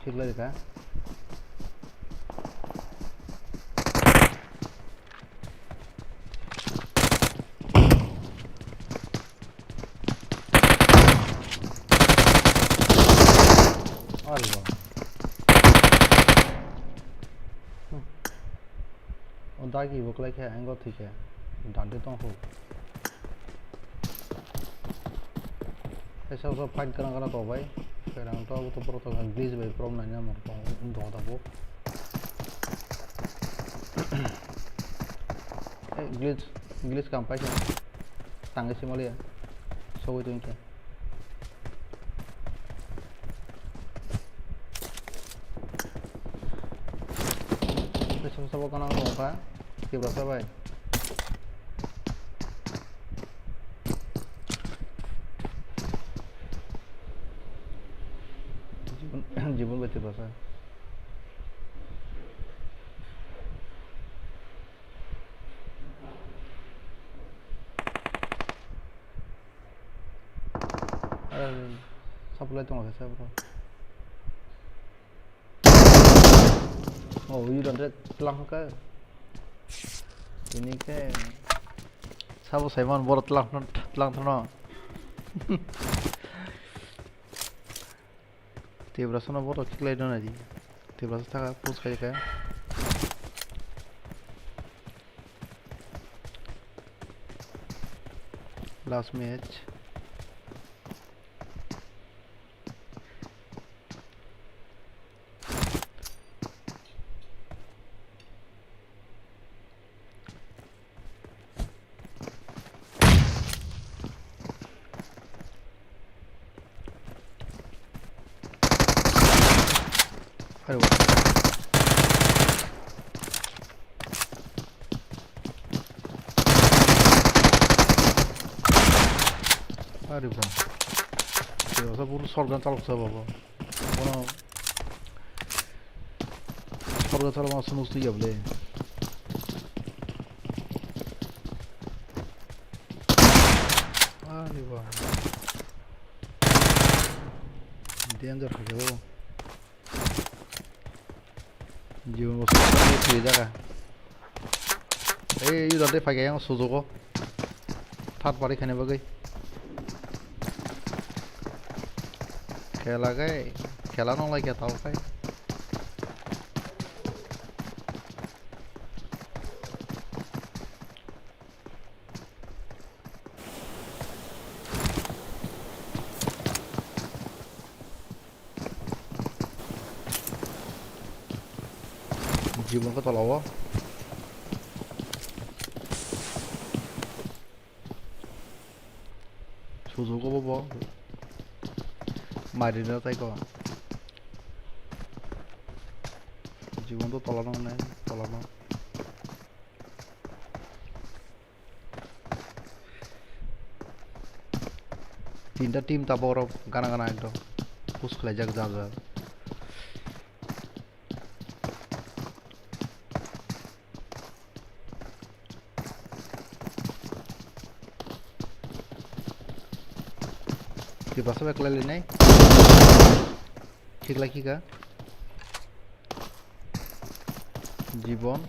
Thik lai kha. Ari ba. Hmm. O dagi bo kwlai khe angle thwi khe dante tong kho. Kaisa so fight gana gana rok bai. Khe rang to abo to borok to glitch bai prom nai na mo tong do da bo. Glitch, glitch kam paikha. Tangwi simaliya. Sogwi tongkha. Tei sabo sabo gana wngkha. Tiprasa bai. Jibon, jibon bai Tiprasa. Ar supply tong kha bro. Oh, you don't let tlang kha. Ini ke sabo saiman boro tlang, tlang thano. Tiprasa no boro khiklai dona di. Tiprasa thaka push khai kha. Last match. Are wa. Are bro. Yo, sa buru sorgan chalok sa babo. Bono sorgan chalok ma sunus tu ya bole. Ani ba. Danger hai jabo. Jibon bo sokha ni twi jaga. Ei, user de phai yang sujugo. Third party khani bagwi. Khela gai, khela nong lai khe tao khai. Jibon ko tola o. Sujugo bo bo. Mari na tai ko. Jibon to tola nong nai, tola nong. Tinta team ta borok gana gana ekdom push khlaijak jar jar. Tiprasa bai khlai lainai. Khiklai khika. Jibon.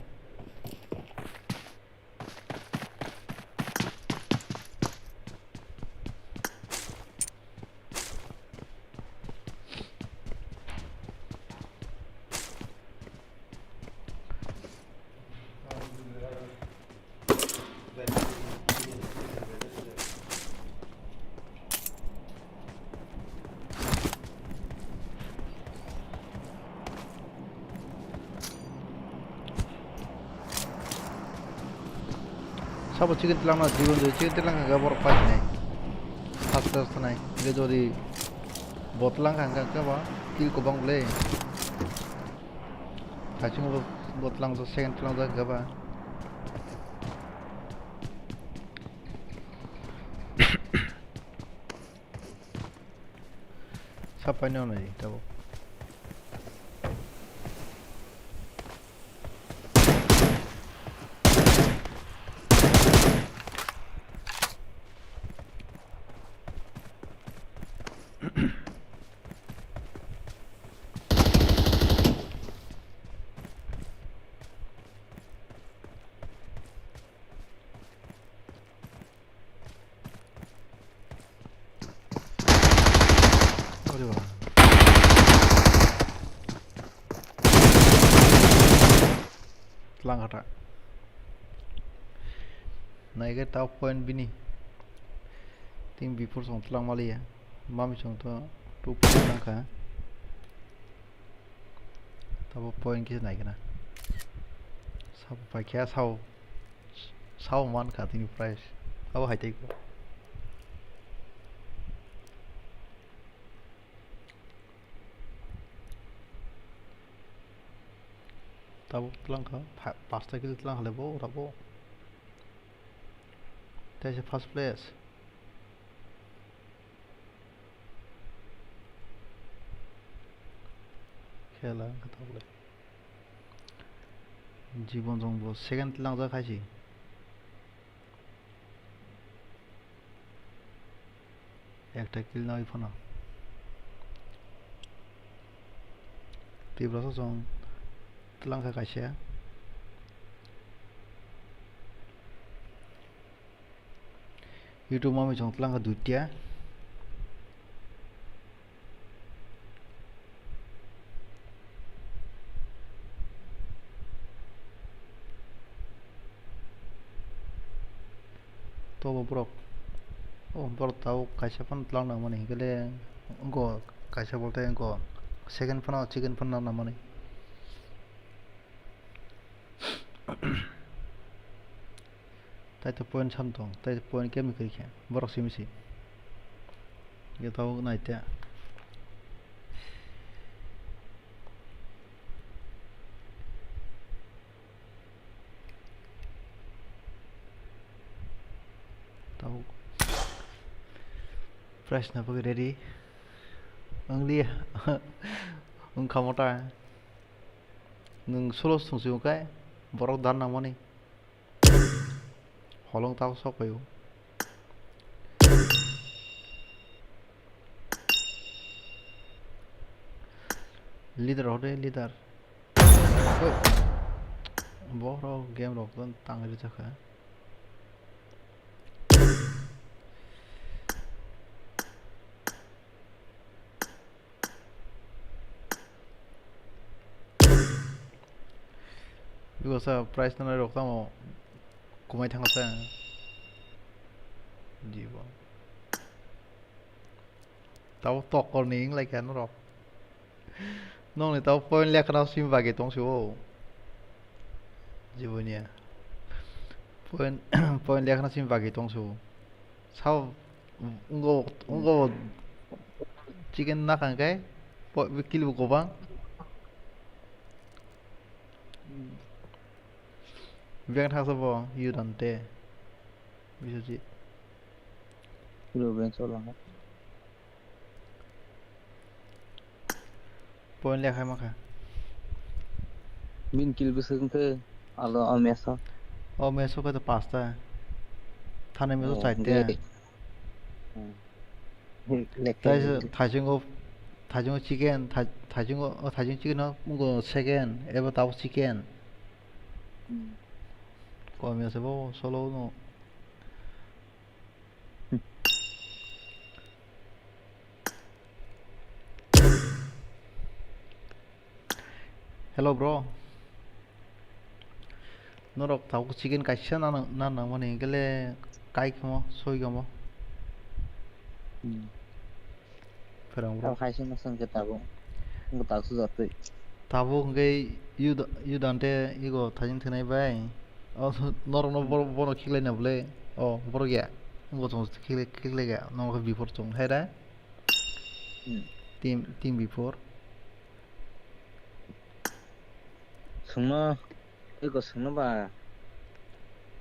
Sabo chicken tlang na, jibon jibon chicken tlang kha borok pai nai. Fast fast nai. Ge jodi bot lang kha, kha, kha ba kill ko bang ble. Kaching bo, bot lang jo, second tlang jo, kha ba. Sapai no nai tabuk. Ore ba. Tlang hata. Naikhe tao point bini. Team before song tlang maliya. Mami song to two point tlang kha. Tabo point kisa naikhe na. Sabo paikha sao. Sao man kha tini price. Abo hai tei ko. Tabuk tlang kha, pha-, pasta kill tlang kha le bo, rabo. Tei se first place. Khela wngkha tabuk le. Jibon jong bo second tlang jak hai se. Ekta kill nai phano. Tiprasa chwng twlang kha kaisa. YouTube mami chwng twlang kha duitia. Tobo borok, o borok tabuk kaisa phano twlang nangmani hinkhe le wngkha kaisa bolte wngkha second phano chicken phano nangmani. Tei to point sam tong, tei to point kemi kwrwi khe borok simi si. Ge tabuk nai te. Tabuk price na bagwi ready. Only wngkha mota. Nwng solo song si wngkhe borok dan nangmani. Holong tao sok paio. Leader hode leader. Oi. Borok game rok don tang ri jakha. Biko sa price nanai rok tamo kumai thang sa. Jibo. Tabo tokol ni wng lai kha norok. Nokni tabo point lekha na simi bagwi tong se o. Jibo niya. Point, point lekha na simi bagwi tong se o. Sao, wngkha, wngkha chicken nakha hwnkhe, po-, kill bo kwbang. Beng thangsa bo, you don't dare. Biswajit. Kilo beng chwla. Point lekha ma kha. Bin kill bwswk wngkhe alo o match o. O match o khe to pasta. Thani match o oh, chaita. Great. Hmm. Lekha tai se thaichungo, thaichungo chicken, thai-, thaichungo, o thaichung chicken o wngkha second, ebo tabuk chicken. Hmm. Komya se bo solo no. Hello bro. Norok tabuk chicken kaisa na nang, na nangmani hwnkhe le kai khamo, soi khamo. Hmm. Pherang bro. Tabuk kaisa no swngkhe tabuk. Wngkha tabuk sujak twi. Tabuk hwnkhe you da-, you dante ego thajing thwnai bai. O norok no bor-, bono khiklai na bwle. O borok ya. Wngkha chwng khiklai, khiklai ya. Norok before chwng hai da. Hmm. Team, team before. Swngno, eko swngno ba.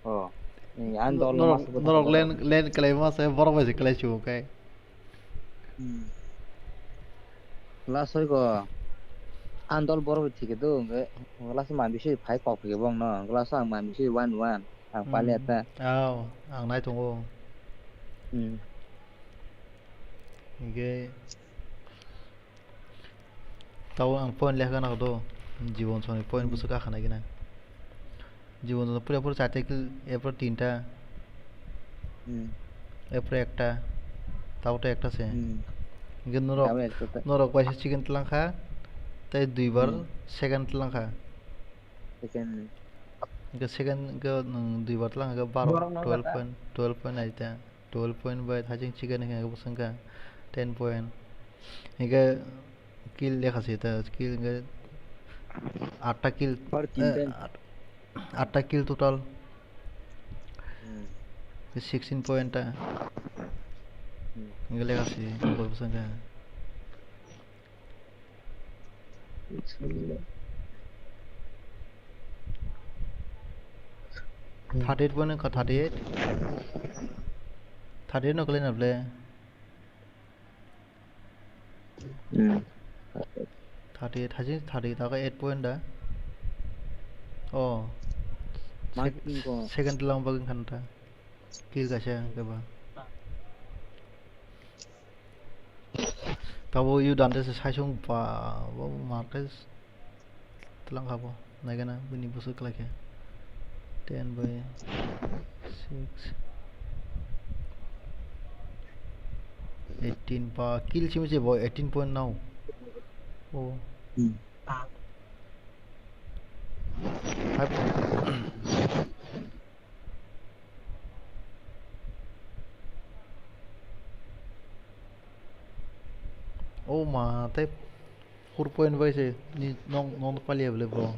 Oh, ani dol norok, norok len, len kelai ma se borok bai se kelai chu kai. Hmm. Last oi ko. Ani dol borok bai thike do, last ma bisi phai kok phike bong no. Last ang ma bisi one one. Ang pali ata. Oh, ang nai tongo. Hmm. Hingke tabo ang point lekha nang do, Jibon soni point bwswk akha nai gina. Jibon soni pura pura charta kill, erpor tinta, hmm, erpor ekta, tabo to ekta se. Hmm. Hingke norok, tabo ekta ta. Norok bai se chicken twlang kha, tei dui bar hmm, second twlang kha. Second. Hingke second hingke nwng dui bar twlang kha, baro, borok no twelve kata. Point, twelve point nai ta. Twelve point bai thajing chicken hingke bwswng kha ten point. Hingke kill lekha se ta, kill hingke atta kill, hor eh, tinta. At-, atta kill total. Sixteen point ta. Gele kasi, bol bwsang ka. Thirty eight point ka, thirty eight. Thirty eight no kele na ble. Hmm. Thirty eight, thirty, thirty taka eight point da. Oh. Sek-, Marking ko. Second lang bagin khan ta. Kill kaisa hwnkhe ba. Tabo yu dante se saisung ba, bo markhe. Tlang kha bo, naikhe na, bini bwswk khlai khe. Ten by six. Eighteen ba, kill simi se bo, eighteen point now. Oh. Hmm. Five. Oh ma, tei four point bai se ni nong, nong paliya bole bo.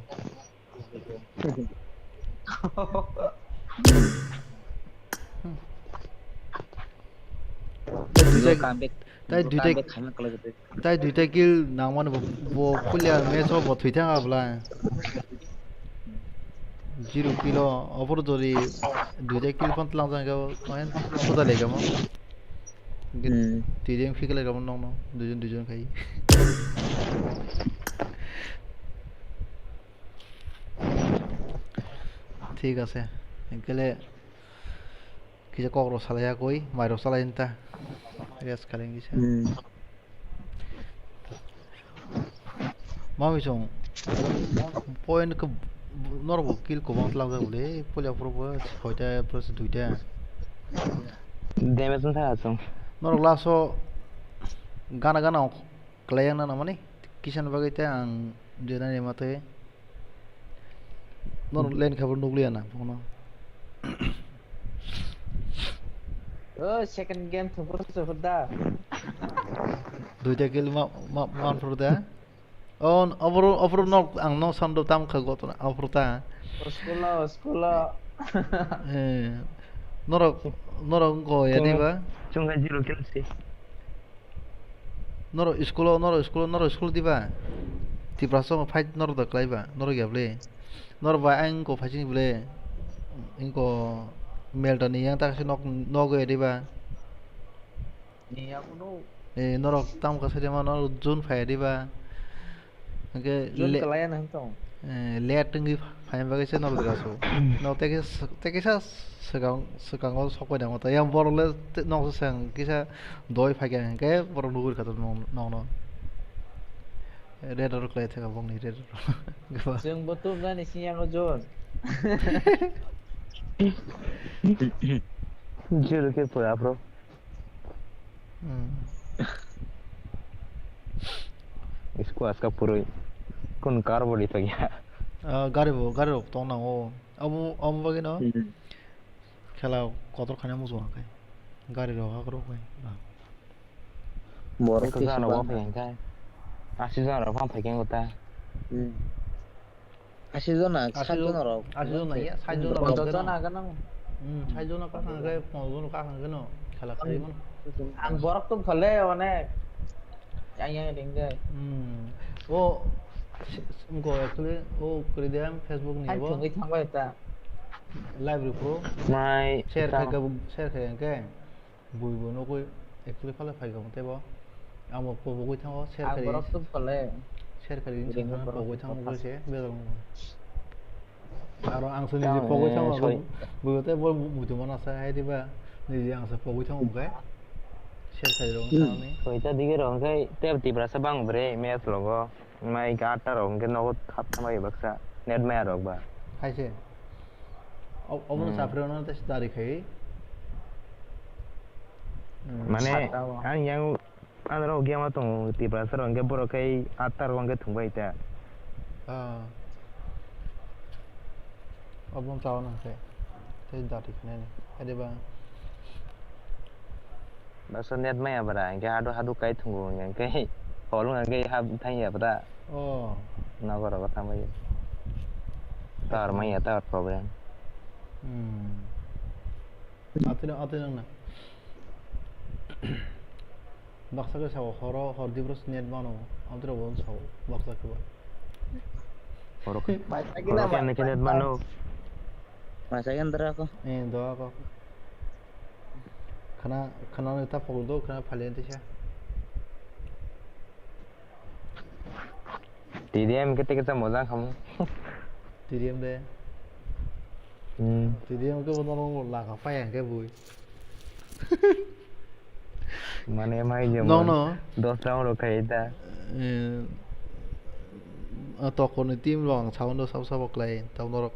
Tei duita, tei duita, tei duita kill nangmani bo, bo pulia match o bo thwi thang abla. Zero kill o, opor jori duita kill phan tlang jang khe, main soda le kamo. Hmm. Twi jeng phikle kamo nong nong, duijon duijon khai. Thik ase, enkele. Kisa kok rok salai ya koi, mai rok salai ta. Rest khaleng kisa. Hmm. Mami song. Point ke norok bo kill kobang tlang jak bole, pulia pura pura soita plus duita. Damage wng thang asong. Norok last o gana gana khlai yang na mani, kisa ni bagwi te ang jena ni mate. Nor len khabar nukliya na, bono. Oh, second game thwngphuru thwngphuru da. Duita kill ma, ma, manphuru da. Oh, aboro, aboro nok, ang nok sando tam kha gotona, aboro ta. School o, school o. Eh, norok, norok go ya diba? Chunga zero kill si. Norok school o, norok school o, norok school diba? Tiprasa o fight norok da klai ba? Norok ya ble? Norok ba ang ko phai sini ble? Ingko Melta ni yang ta se nok, nok ya diba? Ni ya kuno. Eh, norok tam ka se ma norok June phai ya diba? Hwnkhe June le-, kwlaiya na hwnkhe tong. Eh, late wngwi phaima bagwi se norok jaga su. No, tei kisa, tei kisa swkang, swkango sok pai nango. Tei yang borok le te-, nok swkang kisa doi phaikha hwnkhe borok nugwi kha nok, nokno. Red oro kwlai thangkha bongni red oro. Chwng bo tubnani sini yango June. June khe pura bro. Hmm. Squash ka purui. Kun car body pa gya. Ah, gari bo, gari rok tong nango. Abo, abo bagwi no. Hmm. Khela kotor khani muchung kai. Gari rok hak rok kai. Borok kisa jana bo bang. Phai kai. Asi jana rok phai kai ta. Hmm. Asi jona, sat jona rok. Asi jona, ya, sat jona rok. Ponchash jona gana. Hmm, sat jona ka thang khe, ponchash jona ka thang khe no, khala khlai mano. Ang borok tong thale onek. Yang yang ding de. Hmm. O, s-, s-, ko actually, o, kri de ang Facebook ni bo. Ang thangwi thangbai ta. Live report. Mai share khai, share khai ke. Bui bo nugwi actually phalai phai kha tei bo. Amo pogwi thango, ser khari. Ang borok tub kole. Ser khari wngkha pogwi thango koi se bejal. Aro ang se niji pogwi thango, bui tei bo muitu mana sa hai diba. Niji ang se pogwi thango hwnkhe. Ser khari rok wngkha ni. Soita dige rok hwnkhe tei Tiprasa bang bre match rogo. Mai hwnkhe atta rok hwnkhe nogo thap thambai baksa. Net maya rok ba. Hai se. Obo no chapre no tei dari khai. Mane, ang yang, ang rok game tongo, Tiprasa rok hwnkhe borok khai atta rok hwnkhe thwngbai ta. Ah. Obo no chawa nang khe. Tei dari khnai ni. Adiba. Baksa net maya bara, hwnkhe hadu hadu kai thwngo, hwnkhe hol hwnkhe ha thangya bwta. Oh. Nogo rogo thangbai. Tower maya, tower problem. Hmm. Atwino, atwino wngna. Baksa khe sao horo, hor dibros net mano. Amtwino bo sao baksa khe ba. Horo khe, horo khe net mano. Masa khe ndra ko. Eh, doa ko. Khana, khana ta pokol do, khana phalen tisa. T D M kete kete moja khamu. T D M de. Hmm. T D M ke bono laka paya ke bui. Mane mai je no, no. Dos round rok khai ta. Eh, a tokoni team rok ang sound sab sab klai. Tau norok,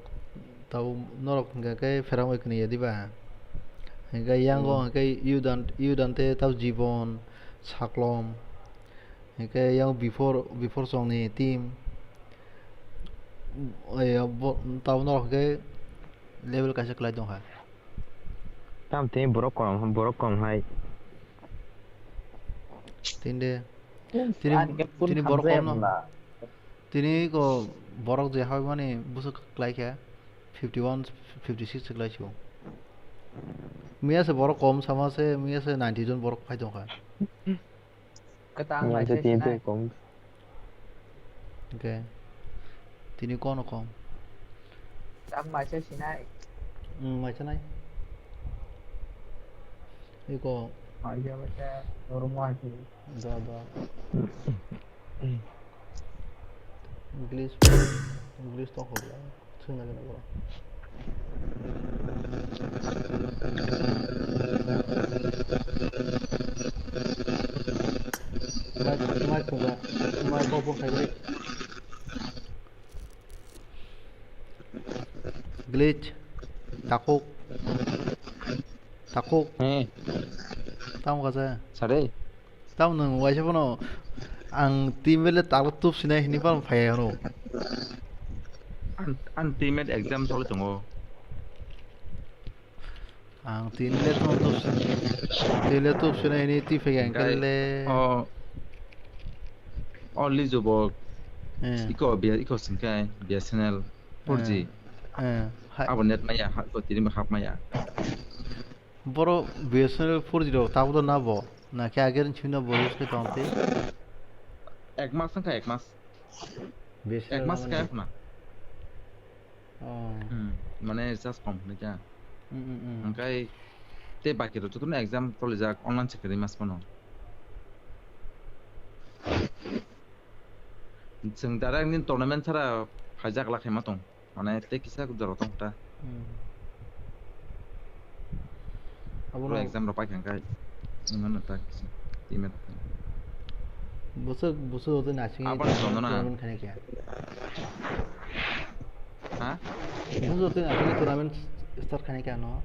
tau norok hingka ke pherang bai kni ya diba. Hingka yango hingka Yudan, Yudante tau Jibon, Saklom. Hingke yang before, before song ni team, eh, bo, tabo norok hingke level kaisa kwlai tongkha. Tam tini borok kom, borok kom hai. Tinde, tini, tini borok kom no. Tini ko borok je hai mani buso kwlai kha fifty one, fifty six kwlai sio. Miya se borok kom sama se, miya se ninety jon borok phai tongkha. Kwtang maisa sinai. Kom. Okay. Tini kono kom. Tam maisa sinai. Hmm, maisa nai. Iko. Maisa maisa normal si. Da, da. English, English to hola. Sung lagi na bro. Mic, mic ko ba, mic ko phone khai. Glitch, takuk, takuk. He. Tamo kaja. Sare. Tamo nwng waisa phano ang team bele talo tup sinai hini phano phai hwno. An, an teammate exam choli tongo. Ang team le tong tup sin-, team le tup sinai hini twi phai ang kele. O, o Lizu bo. Eh. Iko bia, iko singkai B S N L four G. Eh. Eh. Hai. Abo net maya, ha, iko tini hap maya. Boro B S N L four G rok tabo to na bo. Na khe agere chhino bo use khe tong te. Ek mas wngkha, ek mas. B S N L ek mas na khe mani. Khna. Oh. Hmm, mane recharge kom hwnwi kha. Hmm, hmm, hmm. Hwnkhai tei baki rok jotono exam cholijak online se kwrwi mas phano. Chwng direct ni tournament sara phaijak la khaima tong. Mane tei kisa jora tong ta. Hmm. Abo pura no exam rok paikha khe wngmano ta kisa team ta. Bwswk, bwswk joto ni aswk aboni tono na tournament khaina khe. Ha? Bwswk joto ni aswk tournament start khaina khe ano.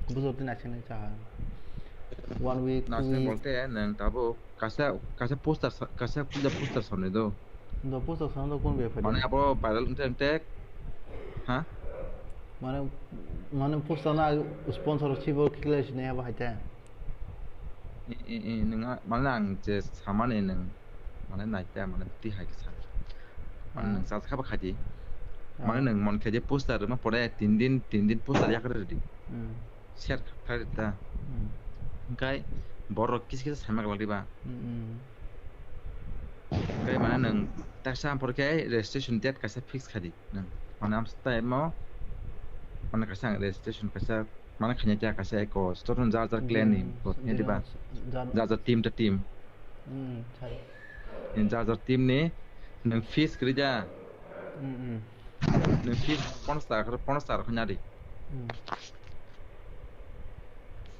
Bwswk joto ni aswk ni cha. One week, two week. Naswk bolte nwng tabuk Kaisa, kaisa poster sa-, kaisa puja poster samni do. Do poster samni do kon bepari? Mane abo viral wngte wngte, ha? Mane, mane poster na sponsor sibo kikle sini abo haite. I, i, i, nwnga, mane ang je samani nwng, mane naite, mane twi hai kisa. Mane nwng sa khaba khaidi. Mane nwng mon khaidi poster ma pore tin din, tin din poster yakre redi. Hmm. Share khlai rwdi ta. Hmm. Hwnkhe borok kisa kisa saima glak diba? Hmm, hmm. Hwnkhe mane nwng taksa aphuru khe registration date kaisa fix khaidi nwng. Mane amsa time o mane kaisa ang registration kaisa mane khaina khe kaisa eko student jar jar clan ni hmm, bo khaina diba? Jar jar team ta team. Hmm, sai. Jar jar team ni nwng fees kwrwi da? Hmm, hmm. Nwng fees ponchash taka, ponchash taka khaina di. Hmm.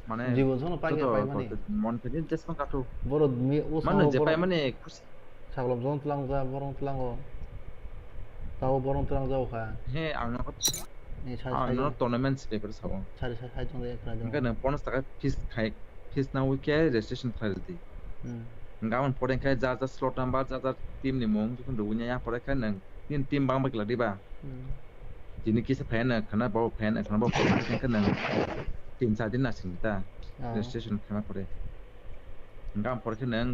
Mane jibon sono pai joto pai mani. Mon khe jesma kathu. Boro mi o mane je pai mani khusi. Saglom jong tlang ja, borong tlango. Tao borong tlang jao kha. He, ang no, ni sa, ang no tournament se paper sao. Sari sa sai tong de kra jong. Hwnkhe nwng ponchash taka fees khai, fees na wike registration khai di. Hmm. Hwnkhe aboni pore hwnkhe ja ja slot number, ja ja team ni mung, jokhon rwgwi ya pore khe nwng nini team bang bai glak diba? Hmm. Tini kisa phaina khana bo phaina khana bo phaina khe nwng tin char din nasing ta. Ah. Registration khana pore. Hwnkhe aboni pore khe nwng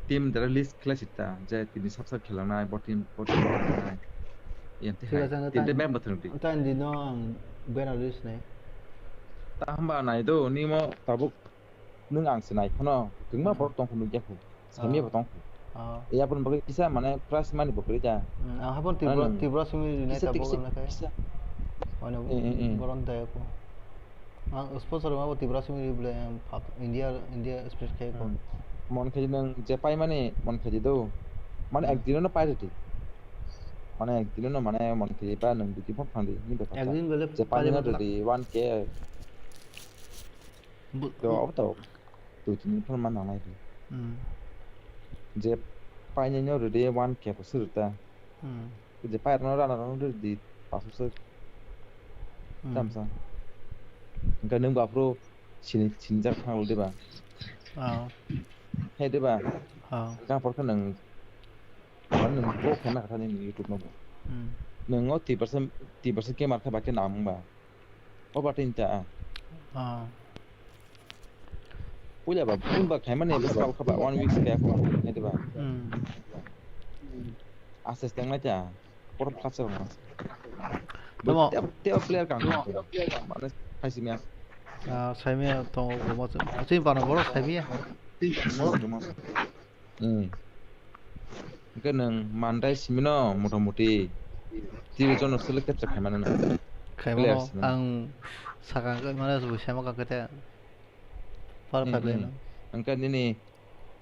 team dara list khlai sita je tini sab sab khelangnai bo team bo team khelangnai. Yang te hai. Thik ache, ang tin te tang, map bo thwng di. Tang di no ang banner list nai. Ta hamba nai do, nimo tabuk nwng ang se nai phano, kwbangma Hmm. borok tong kho nukya kho, samya bo Ah. tong kho. Ah. Ya boni bagwi kisa mane price money bo kwrwi da. Hmm, ang habon Mane Tripura, nwng Tripura simi rinai kisa tabuk tikisa wngna khe. Kisa. Mane Eh, eh, eh. Boron daya kho. Ang sponsor ma bo Tripura simi ri bole, em, phap-, India, India split khe kho. Hmm. Mon khe nwng je pai mani, mon khe di do. Mane Hmm. ek dino no pai rwdi. Mane ek dino no mane mon khe ba nwng dui tin phone phang di, ni bepar ta. Ek din bole Je pai pai ni no motla. Rwdi one K. Bu-, To, bu- abo to. Dui tin phone man nangnai di. Hmm. Je pai ni no rwdi one K ko suru ta. Hmm. Je pai no rana no rwdi paso se. Hmm. Tamsa. Engka nwng ba phuru sini, sini jak phang di ba. Ah. He di ba. Ah. Engka por khe nwng Mane nwng pro khe ma kha nini YouTube no bo. Hmm. Nwng o twi percent, twi percent khe mar kha ba khe nam wng ba. O ba tin ta. Ah. Puila ba, pun ba khai mani bwswk kha ba, one week khe kho, hai di ba. Hmm. Assess tang nai ta. Por plastic ma. Tamo. Te, te player kang. Mane khai si mya. Ah, sai mya tongo, mo. Chini bana boro sai mya. Hmm. Hwnkhe nwng mandai simino motamuti tiri jono select capture khaimano nwng. Khaimano players no. Ang sakang khe mane bo sama kang khe te. Perfect Hmm, line hmm. No. Hwnkhe nini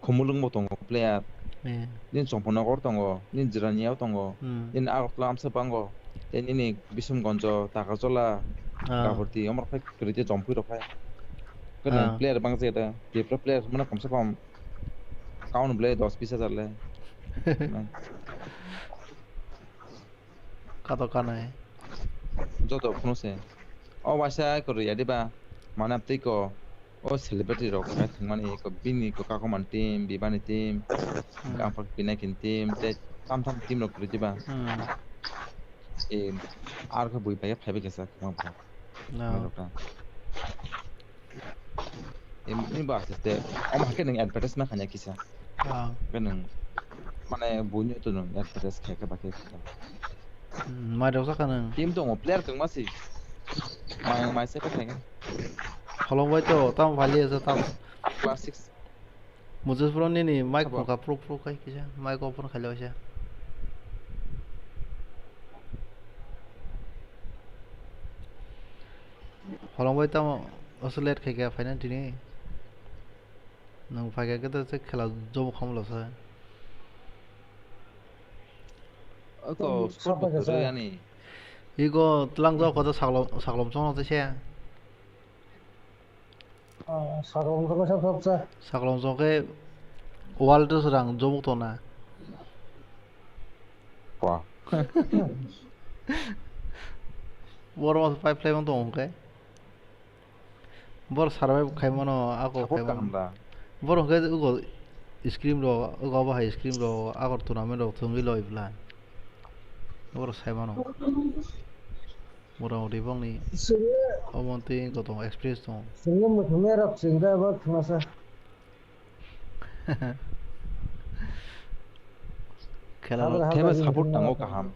Khumulwng bo tongo player. Eh. Nini Chomponogor tongo, nini Jirania tongo, Hmm. Nini Agartala amsa bango, tei nini Bisumgonjo, Takarjola, Ah. Gaborti, omorok phai kwrwi tei Jompui rok phai. Hwnkhe nwng Ah. Player bangsa da, Tripura player mano komsa kom Kaun bwle dos bis hajar le. Kato kanai. Joto phunu se. O waisa kwrwi ya diba? Mane twi ko. O celebrity rok khai thwngmani ko bini ko kakomani team, bibani team, Hmm. Gangphak Pinakin team, tei tam tam team rok kwrwi diba? Hmm. E, ar khe bui pai phaibai kisa kwma bwrok. No. Mai rok ta. Em, ni ba se te, omo hakhe nwng advertise ma khanya kisa. Ah. Khe nwng, mane, buino to nwng advertise khe khe ba khe khe. Hmm, mai rok sakha nwng. Team tongo, player kwbangma si. Mai, mai se khe khe. Holong bai to, tam vali asa tam. Class six. Moses bro nini mic Abo. Phungkha pruk pruk khai kisa, mic open khaile waisa. Holong bai tamo oswk late khai kha phaina tini. Nwng phaikha khe ta se khela jobo khamlo sa. Ako Tamo script sapa bo kasa? Kwrwi ani. Iko tlang jao kota saklom, saklom chongno tei se. Ah, saklom chongno sa thok sa. Saklom chong khe wall dress rang jomuk tona. Wah. Borok pipe khlai man tong khe. Bor survive khai mano, ako Support khai mano. Kaham da. Bor hwnkhe ugo scrim rok, ugo abo hai scrim rok, ako tournament rok thwngwi loi bwla. Bor sai mano. Motamoti bongni Sini, omo twi koto experience tongo. Sini muthungya rok sini da bor thwngsa. Khela Habra, rok. Habra, Thema habra, support habra. Nango kaham.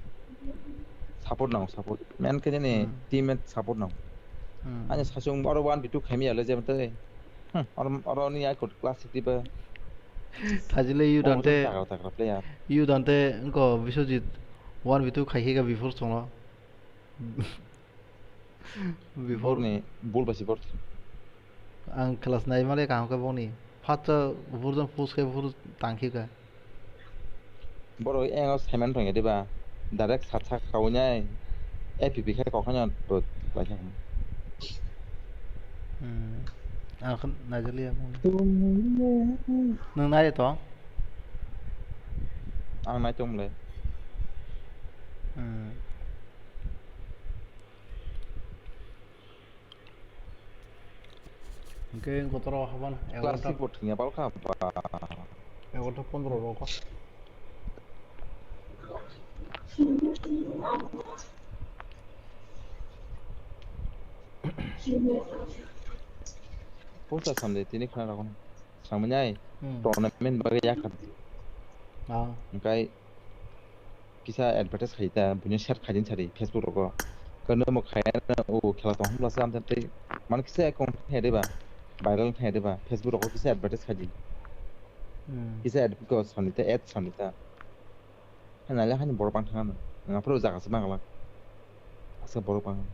Support nango, support. Main khe jani Hmm. Teammate support nango. Hmm. Ani sasung oro one v two khaimi yale jemte. Hmm, oro, oro ni ai kot classic diba. Thajile you Omo dante, tagra tagra player. You dante, engko Biswajit one v two khai khe before songlo. Before Borni bul bai si bor. Ang class nine male kaham khe bongni. First o burjon push khe bur tangkhi kha. Borok eng o saiman tongya diba? Direct sat sak kawi nai. A P P khe kok haino to lai kha. Hmm. Ang khe naijaliya bongni. Nwng nai to? Ang nai tong le. Hmm. Hwnkhe kotoro haban Class egarota, six bo thwngya palkha ba. Egarota pondro rok. Pusa samde tini khna rok. Samanya ai Hmm. Tournament bagwi yakha. Ah. Hwnkhe kisa advertise khai ta, buino share khai din sari Facebook rogo. Kano mo khai na o khela tong hwnba sa amsa tei Mane kisa account thai de ba, viral thai de ba, Facebook rok kisa advertise khai di. Hmm. Kisa ad ko sani ta, ad sani ta. Hai nai le hani borok bang thang ano. Nga phuru jaga se bang la. Asa borok bang.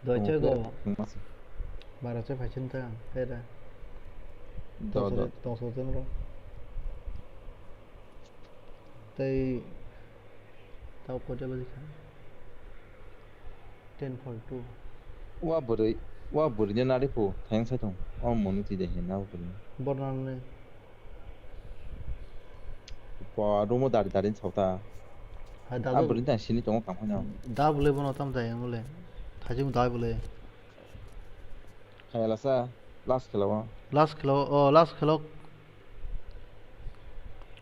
Doi che go. Wngma se. Bara che phai chin ta, te da. Do, do. Tong so, tong so chen ro. Tei tau koita baji kha? Ten forty two. Wa bwrwi, wa bwrwi no nari phu, thayang sai thung. O moni twi de hin na bwrwi. Bornal ni. Ba rumo dari dari sauta. Hai da. A bwrwi ta sini tongo kam hano. Da bwle bono tam jai ang bwle. Thajim da bwle. Khayala sa last khela o. Last khela o, oh, last khela o.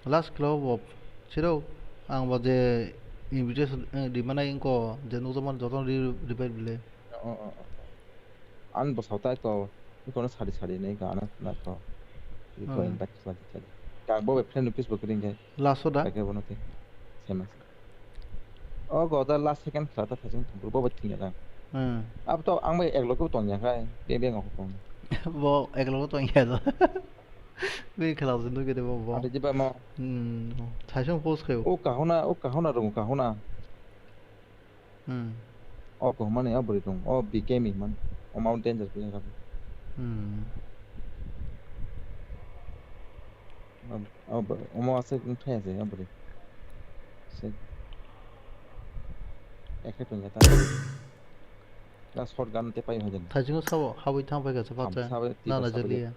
Last khela o bo. Siro ang bo je invitation, eh, di mana ingko je nukjaman joto ri-, repair bile. Oh, oh, oh. An bo sauta ko, ko no sari sari nei ka ana na ko. Ko Hmm. Invite sari sari. Ka bo be friend request bo kring ke. Last o da? Ka ke bono te. Sema. O go da last second khela ta thajing thum bo bo thing ya da. Hmm. Ab to ang bai ek lok tong ya kai. Be be ngok tong. Bo ek lok tong ya da. Be khela jin do ke de bo bo. Ate jiba mo. Hmm. Thajing post khayo. O kahuna, o kahuna rung kahuna. Hmm. O ko mani o bwrwi tong, o B K M man. O mount danger player abo. Hmm. O, o, omo aswk wng thaya se o bwrwi. Se. Ekhe tong ya ta. Na shotgun te pai hajeng. Thajingo sabo habwi thang pai kha se Tham bacha. Sabai, twi Nana sabai. Jeliya.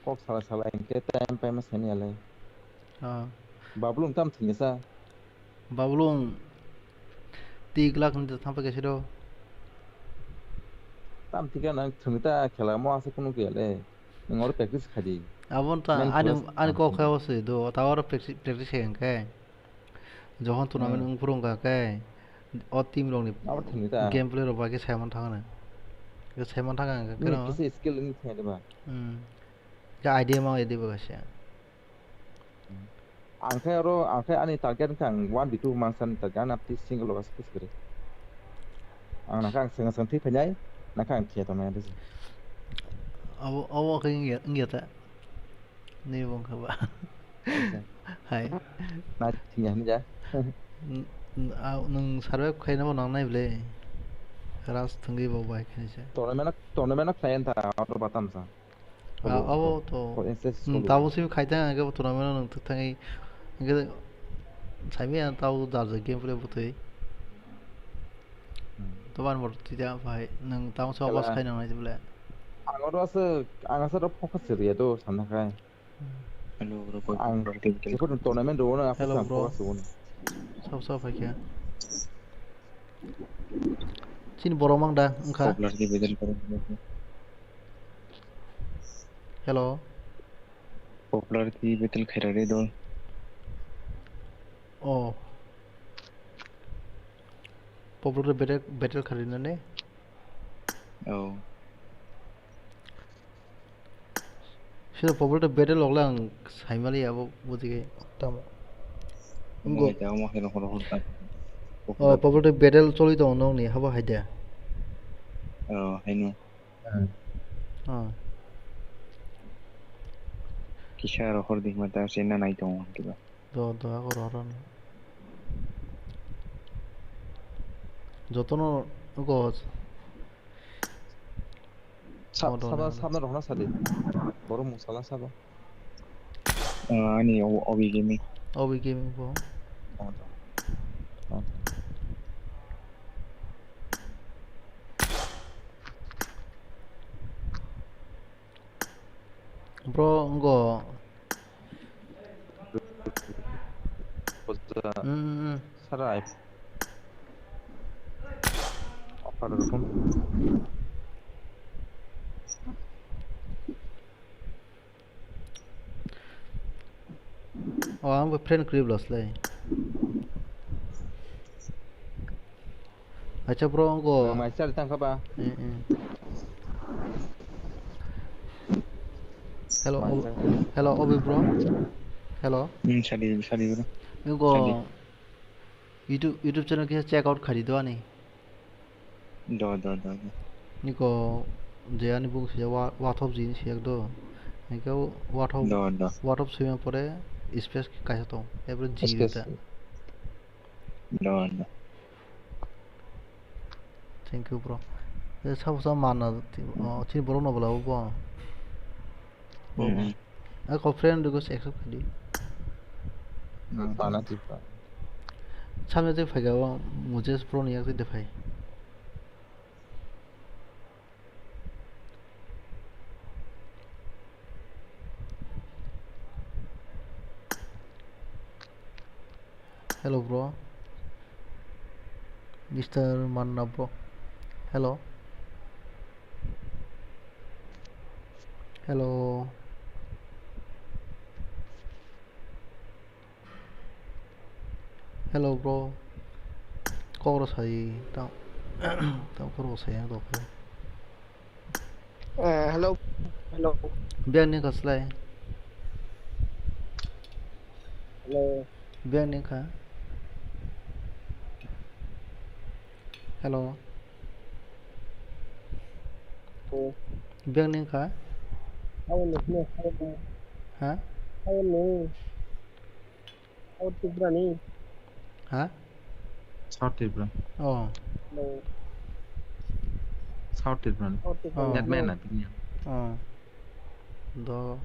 Kok sala sala hingke time paima sani alai. Ah. Babulung tam thwngya sa? Babulung ti glak ni thang paikha siro. Tam thika nang thwngwi ta khela mo asa kunu kiyale. Nwng oro practice khadi. Abon ta Main ani, class ani tam kok thwngya. Khe o se do, ta oro practice, practice khe hingke. Jokhon tournament Hmm. wng phuru wngkha khe, o team rokni Abo thwngwi ta. Gameplay rok bai khe saiman thangna. Khe saiman thangna hwnkhe Nini kheno, kisa skill wngwi thangya de ba? Hmm. Khe idea ma idea ba kaisa. Hmm. Ang khe oro, ang khe ani target wngkha ang one v two mangsa ni target, ani apni single rok aswk kisa kwrwi. Ang nakha ang swngna swng thwi phainai, nakha ang khiya tongnai abo se. Abo, abo khe wngya, wngya ta. Ni bo wngkha ba. Acha. Hai. Na thingya hinwi ja. N-, n-, a, nwng survive khaina bo nang nai bwle. Ras thwngwi bo bai khainai se. Tournament, tournament khlai anta order batam sa. A, abo to. Ko S S Hmm, solo. Tabo simi khai tang ang khe bo tournament nwng thwk thangwi. Ang khe saimi ang tabo jar jar gameplay bwtwi. Hmm. Tobar mor twi da phai, nwng tamo se Kela. Obo sai nang nai bwle. Ang oro aswk, ang aswk oro focus se riya do, sana khai. Hello, bro, Ang popular activity. Jepho tournament rwo no, aswk Hello, ang bro. Focus rwo no. Sab sab phai khe. Chini borok mang da, wngkha? Popular activity. Hello. Popular activity khairari do. Oh. Popular battle, battle kharina ne? Oh. Sida popular battle log lang saimali abo bujige tamo. Omo Ngo. Hai ta, omo hai rohor rohor ta. Oh, popular battle choli tong nong ni habo hai de. Oh, hai no. Hmm. Oh. Kisa rohor di mata sena nai tong kiba. Do, do, ako roro ni. Jotono go. Sa-, oh, do, saba, do, do. Sabna rohna sadi. Borok mung sala saba. Ah, ani o-, obi gaming. Obi gaming bo. Oh, do. Oh. Bro, ngo. Bozza. Mm, mm, mm. Sarai. Offer room. Oh, ang bo friend creep loss lai. Acha bro, ang ko. Ang mai chari tang kha ba? Eh, eh. Hello, mai ob-, chari. Hello, obi bro. Hello. Hmm, sadi, sadi bro. Ang ko. Sadi. YouTube, YouTube channel kisa check out khaidi do ani. Do, do, do, do. Niko je ani bung siya wa-, wathop jini siyak do. Niko wathop, Do, do. Wathop sima pore space kaisa tong. Epore jini Space. Da. Do, do. Thank you, bro. Eh, sabo sa mana ti-, oh, chini borok no bwla bo. Bo, Mm, bo. Mm. Ako friend request accept khaidi. Mm, tana tipa. Samne tei phaikha o Mujesh bro ni yak tei phai. Hello, bro. Mister Manna, bro. Hello. Hello. Hello, bro. Kok rw sai, tang, tang kok rw sai ang rw khe. Eh, hello. Hello. Biyang ni kha slai. Hello. Biyang ni kha. Hello. Oh. Biyang ni kha. Abo ni, ni, abo ni. Ha? Abo ni. South Tripura ni. Ha? South Tripura. Oh. Hello. South Tripura ni. South Tripura Oh. ni. Admin na bini. Oh. Do.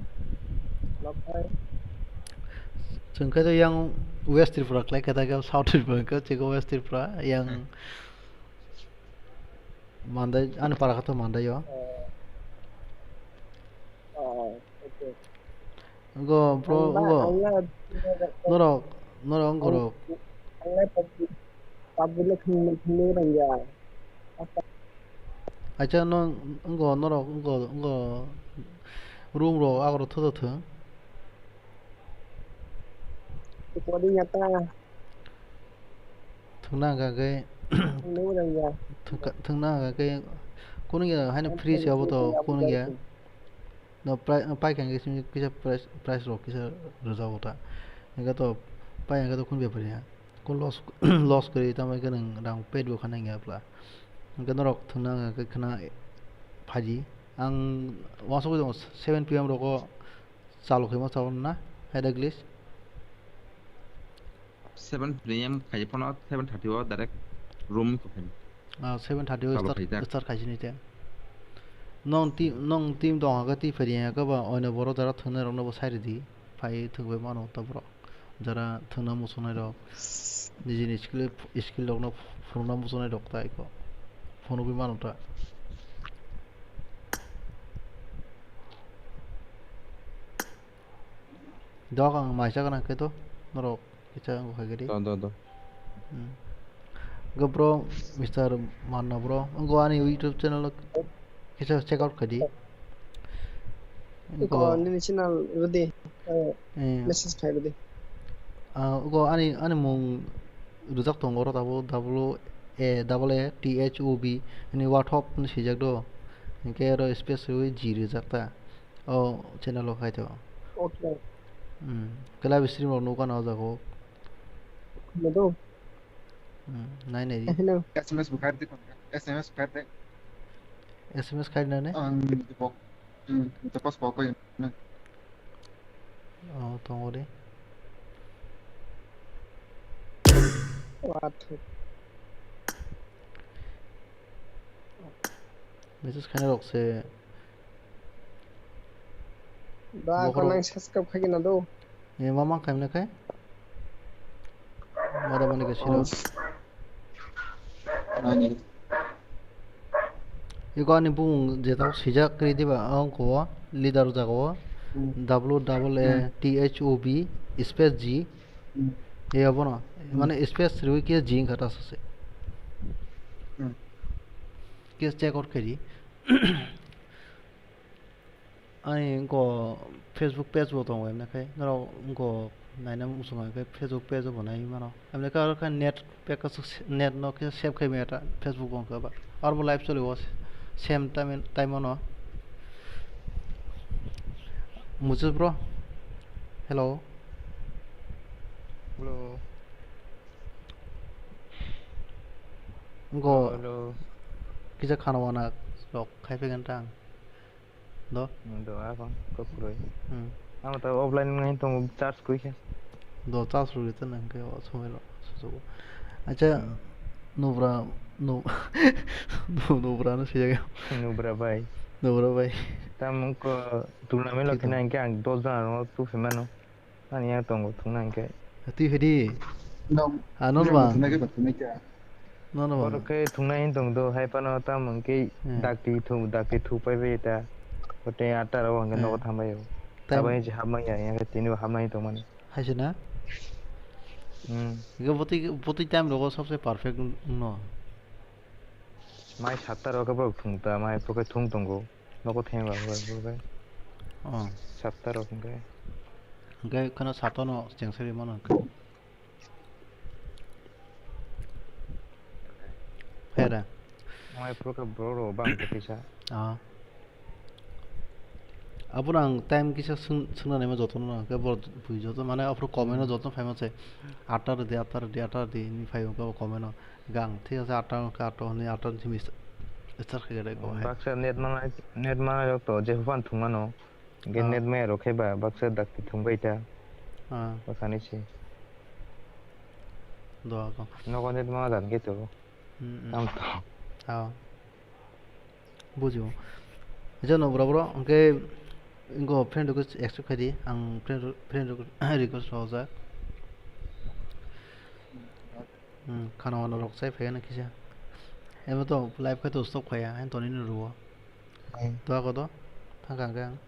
Laphai. Chwng khe to yang West Tripura khlai khe ta khe South Tripura khe chikho West Tripura yang Hmm. Mandai, ani para kha to Mandai o. Oh. Oh, okay. Go, bro, Ang ba, go. Ang na, Norok, norok, ang, gorok. Ang na pabji, pabji le thwng, thwngwi rang ya. Acha no, go, norok, go, go. Room ro, agro thoto thwng. Recording ya ta. Thwngna hwnkha khe Thwngna hwnkha khe kunu ya haino free se abo to kunu ya. No, pri-, paikha hwnkhe simi kisa price, price rok kisa rwjago ta. Hwnkhe to pai hwnkhe to kunu bepar ya. Kunu loss, loss kwrwi tamo hwnkhe nwng rang paid bo kha nangya phla. Hwnkhe norok thwngna hwnkha khe khwna phaidi. Ang uansukgwi tongo seven P M rogo chalu khaima chalu na, haida English. Seven P M khai phano seven thirty o direct room ko khai. Ah, seven thirty o Chalo start, khai jak. Start khai sini te. Nong ti-, nong team dong aga ti phari aga ba oino boro dara thunai rok no bo sai ridi. Phai thung bai mano ta bro. Jara thwngna muchungnai rok, nijini skill, skill rokno phunukna muchungnai rok tai kho phunugwi mano ta. Dok ang maisa gana khe to norok kisa wngkha khe di. Do, do, do. Hmm. Go bro, Mister Manna bro, wngkha ani YouTube channel o kisa check out khai di. Iko Go. Nini channel rwdi, eh, Eh. Message khai rwdi. Ah, go ani, ani mung rwjak tongo oro tabuk W A double A T H O B, ani Wathop hinwi swijak do. Hinkhe oro space rwui G rwjak ta. O channel o khai to. Okay. Hmm. Khe live stream rok nukha na o jaga o. Hello. Hmm, nai nai di. Hello. S M S bukhar de, S M S bukhar de. S M S khai na ne? Ang di bok, hmm, di bok bok ko na. Oh, tongo de. What? Message khai rok se. Ba, Bokhorok. Ko nang subscribe khai na do. E, mama khai mane khai? Mada mani ke siro. Oh. Nani? Iko ani bung jeta sijak kri diba, ang ko leader jago. Hmm. W double A T H O B space G. Hmm. E abono. Hmm. Mane space riwi ke G kata sase. Hmm. Ke check out kari. Ani wngkha Facebook page bo tongo, emne khe norok wngkha naina muchungo, hwnkhe Facebook page bo nai mano. Emne khe aro khe net pack, net no khe save khai maya ta Facebook bo wngkha ba. Aro bo live choli o same time, time o no. Muchus bro. Hello. Hello. Go. Hello. Kisa khana wana rok khai phaikha tang. Do? Hmm, do, akon, kokroi. Hmm. Amo ta offline ngai tongo, charge koi khe. Do, charge rwi tong nang khe o somoi rok susugo. Acha, hmm. Nubra, nu-, nu-, Nubra no siyag. Nubra bai. Nubra bai. Tam ko tournament lo khina hingke ang dos jona no tu phimano. Ani yang tongo thungna hingke. Twi phedi. Nong. Ah, non ba. Thungna ke ba thungna kya? Non ba. Oro ke thungna hin tong do, hai pano tam hingke hmm. Dakti thu, dakti thu pai bai ta. Kote atta ro hingke hmm. Nogo thambai yo. Tam- Tabai je hamai ya, yang ke tini hamai tong mani. Hai se na? Hmm. Ge boti, boti time rogo sabse perfect no. Mai satta ro ke borok thung ta, mai poke thung tongo. Nogo thengba hwnkhe. Oh. Satta rok hwnkhe. Hwnkhe kheno satta no chengsari mano hwnkhe. Hera. Mai pro khe bro ro bang khe kisa. Ah. Aboni ang time kisa swng-, swngna naima jotono hwnkhe borok bui joto mane aphuru comment o jotono phaima se. Atta rwdi, atta rwdi, atta rwdi hinwi phai hwnkhe o comment o. Gang, thik ase, atta hwnkhe atta hwnwi atta hwnwi simi start khaikha de, go ahead. Baksa net manai, net manai rok to je phano thwngmano. Hwnkhe ah. Net maya rok khe ba baksa dakti thwngbai ta. Ah. Baksa ni se. Do ako. Nogo net maya dan khe to. Hmm, hmm. Tam to. Ah. Bujibo. Jeno bro, bro, hwnkhe ingo friend request accept khai di. Ang friend, friend request rojak. Hmm, khana wana rok chai phaiya na kisa. Emo to live khai to stop khaiya, hain toni no ruo. Hmm. To ako to, thang kang kang.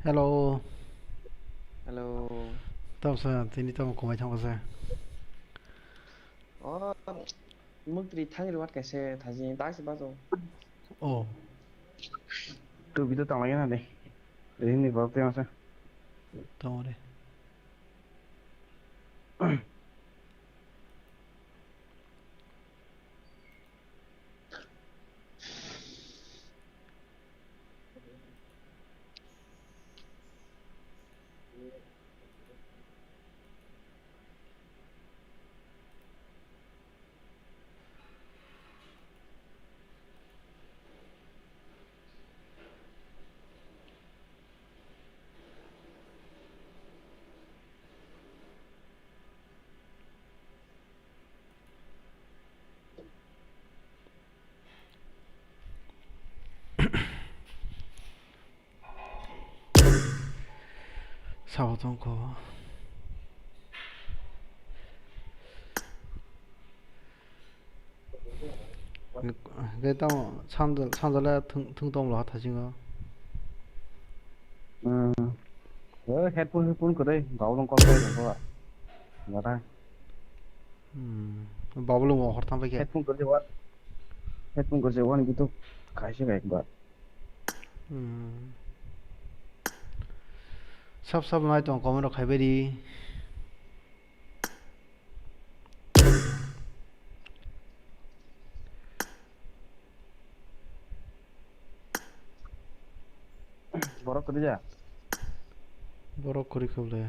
Hello. Hello. Tamo sa, tini tamo kumai thangma sa. Oh, mukri thani ruwat kaise thaji, dai se bajo. Oh. Tu video tang lagi na de. Ini ni bab tengah sa. Tamo de. Sabo tongkho. Hwnkhe tamo sanjal-, sanjale thwng, thwng tonglo ha thasingo. Hmm. Eh, headphone, headphone kwrwi, gaulung kok bai tongkho. Ngara. Hmm. Babulung o hor thang bai khe. Headphone kwrwi wa-, headphone kwrwi wani bitu kaisa ekbar. Hmm. Sab sab nai tong comment rok khai bai di. Borok kwrwi ya? Borok kwrwi khe ble.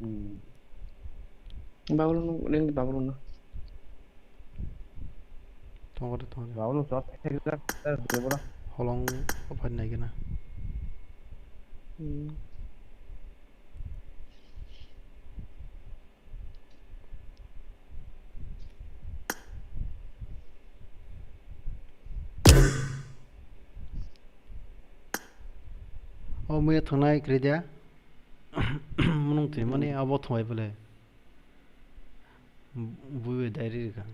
Hmm. Babulung, ring Babulung no. Tongo de, tongo de. Babulung shot thek jak, ter de bora. Holong opai nai gana. Hmm. O muya thwngnai kwrwi de. Munung twi mani abo thwngai bole. Bui bai diary rikha.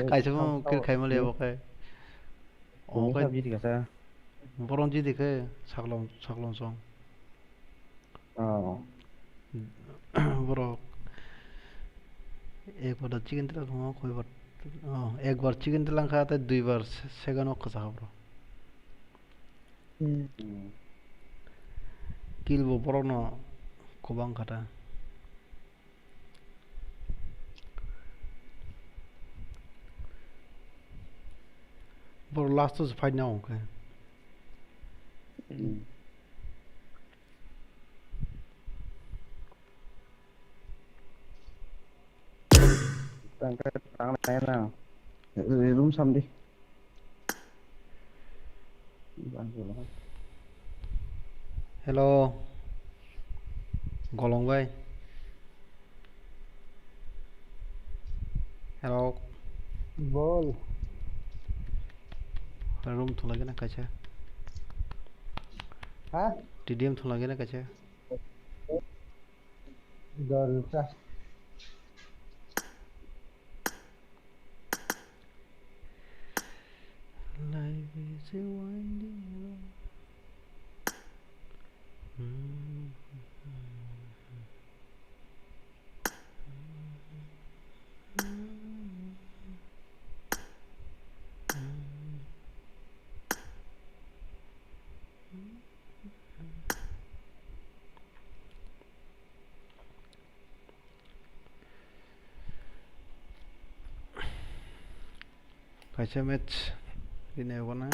Kaisa mo kir khai mali abo khai. O khai. Boron jidi khe saklong, saklong song. Oh. Borok ekbar da chicken tila khama, koibar, oh, ekbar chicken tila kha, tei duibar se-, second o kwchak bro. Hmm. Kill bo borok no kwbang kha ta. Borok last o se fight na hwnkhe. Hmm. Tang khe tang nai na. Room sam di. Hello. Golong bai. Hello. Bol. Room thulagena kaisa. Ha? T D M thulagena kaisa. Dor ta. Life is a winding road. Kaisa match rinai wngkha na.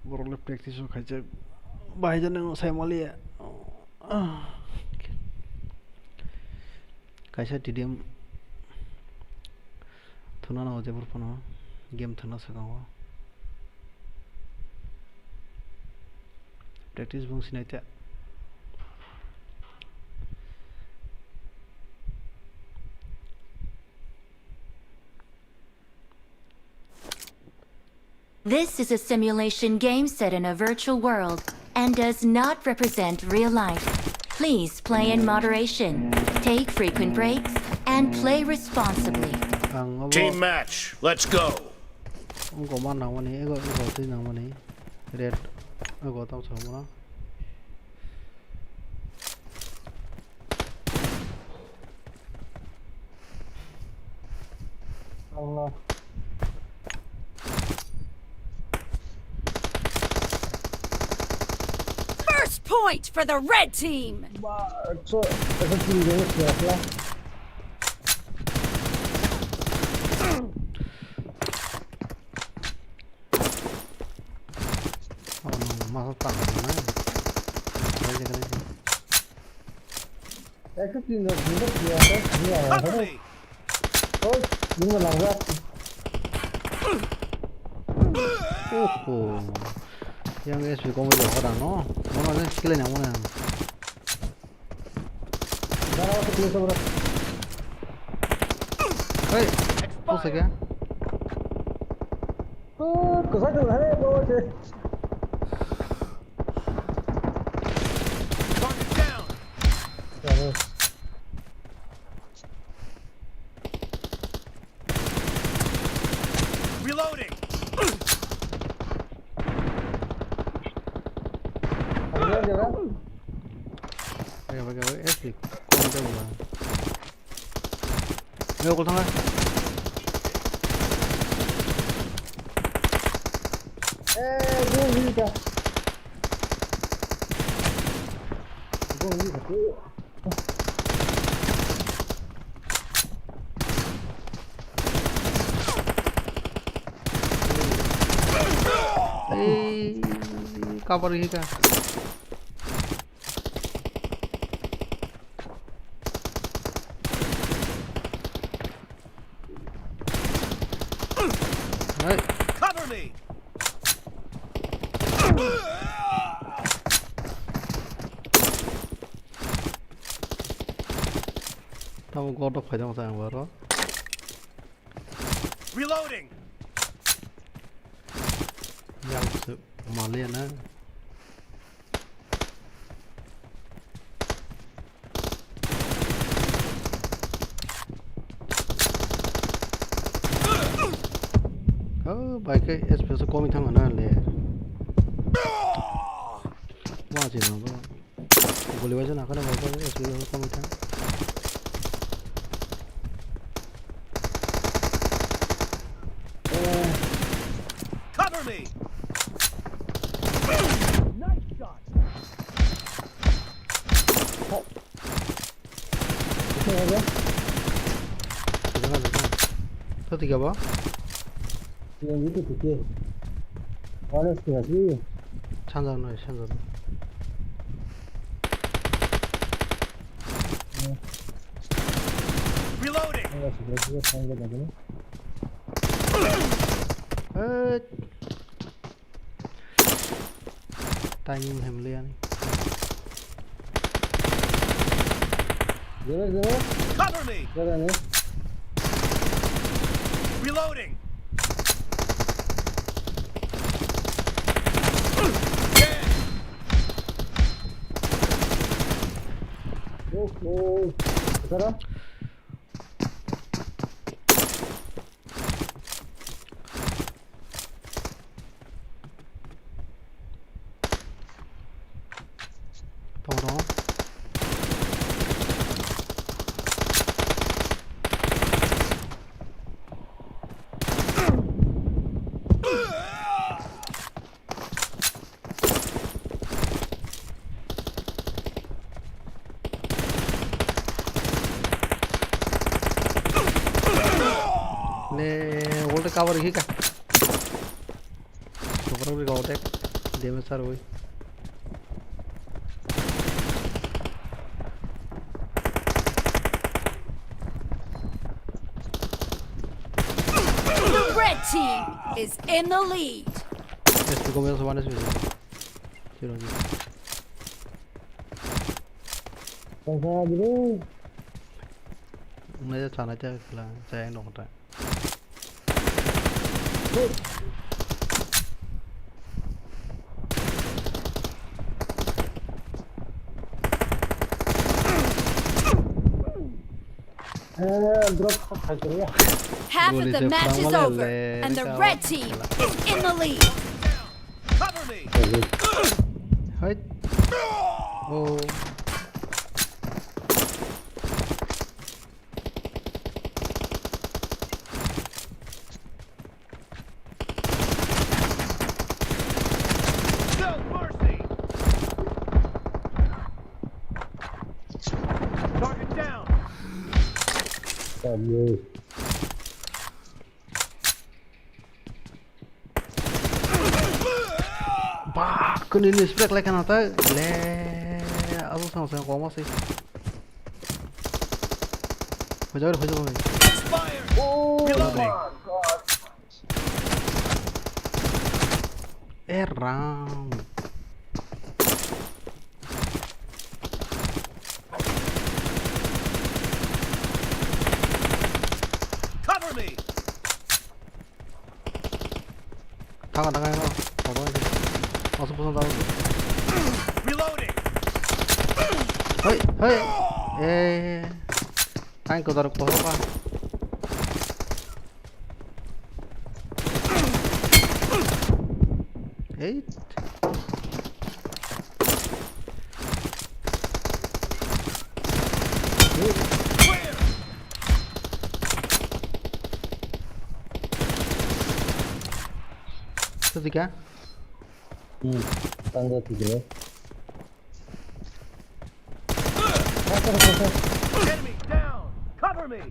Borok le practice o khaijak. Bahai jani no sai maliya. Kaisa T D M thuna nango jebur phano game thuna swkango. Practice bung sinai ta. This is a simulation game set in a virtual world and does not represent real life. Please play in moderation, take frequent breaks, and play responsibly. Ang abo Team match, let's go. Wngkoma nangmani, ego, ego twi nangmani. Red, ego tamo songmano. Allah. First point for the red team. Ba, so, esa team dia siapa? Oh, no, masa tang na. Kali, kali. Ekta team dia, dia, dia, dia. Cover me. Oh, ini malah. Oho. Yang S P kau mau jawab no? Mana ada skill yang mana? Hey, kau sekian? Oh, kau satu hari kau je. Target down. Reloading. Ayo, ayo, ayo, eh, si, kau minta bola. Ayo, kau tengah. Eh, gua minta. Gua minta. Ei, cover hika. Hey. Cover me. Tamo godok phaidang sa ang baro. Reloading. Yang se maliya na. Oh, bai ke S P S komi thang na le. Wa je no. Goli bai jana kana bai S P S komi thang. Cover me. Nice shot. Sati kabo? Yang itu tuh. Honest ya sih. Sanjang no, sanjang. Reloading. Enggak sih, dia sanjang aja nih. Eh. Timing hem liya ni. Gila, gila. Cover me. Gila ni. Reloading. Oh, oh. Sekarang. Tong tong. Le, wall cover hika. Sobrang ri gautek. Damage sar oi. The red team is in the lead. Esto comienza van a subir. Quiero aquí. Pasa, bro. Una ya sana ya la ya no ta. Eh, drop kok khai kiri ya. Half of the match is over, and the red team is in the lead. Cover me. Hai. Oh. No mercy. Target down. Ba, kuni ni spray lai kana ta le. Asu sang sang koma si. Hojak hojak. Expired. Oh, reloading. Around. Cover me. Thanga thanga no. Thanga. Masuk pusat tahu. Reloading. Hei, hei. Eh. Tank ko daruk pohok ka. Eight. Sedika. Hmm, tangga tiga. Enemy down! Cover me!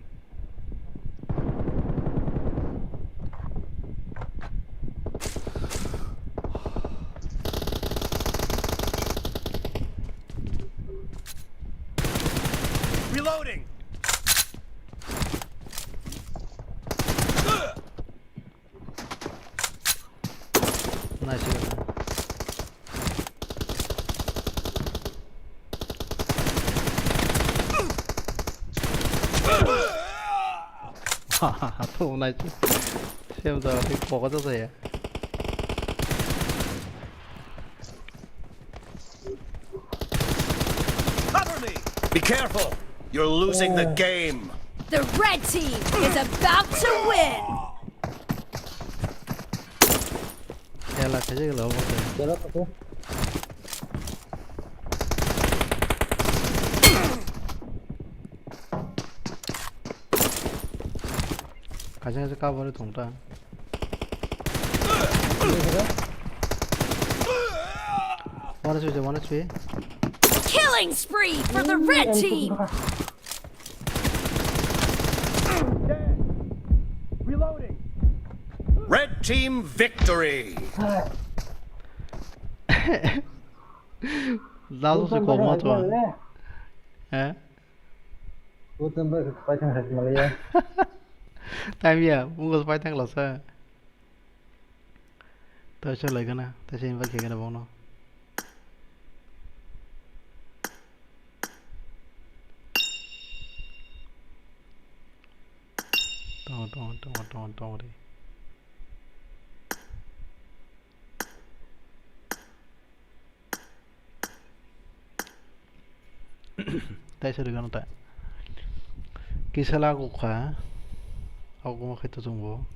Reloading! Nice. Hahaha, nice. Same jaga tei poka jasa ya. Cover me! Be careful! You're losing the game! The red team is about to win! Kela khaijak la obo khe. Kela khaijak. Kaisa kaisa cover thung ta. One H P, one H P. Killing spree for the red team. Reloading. Red team victory. Lalu se koma to. Eh? Bukan bai paitang khas malaya. Time ya, mungkol paitang lasa. Taisa laigana, taisa invite khaigana bongno. Tongo, tongo, tongo, tongo, tongo re. Taisa rwgano ta. Kisa lagu kha. Aguma khai to chwngbo.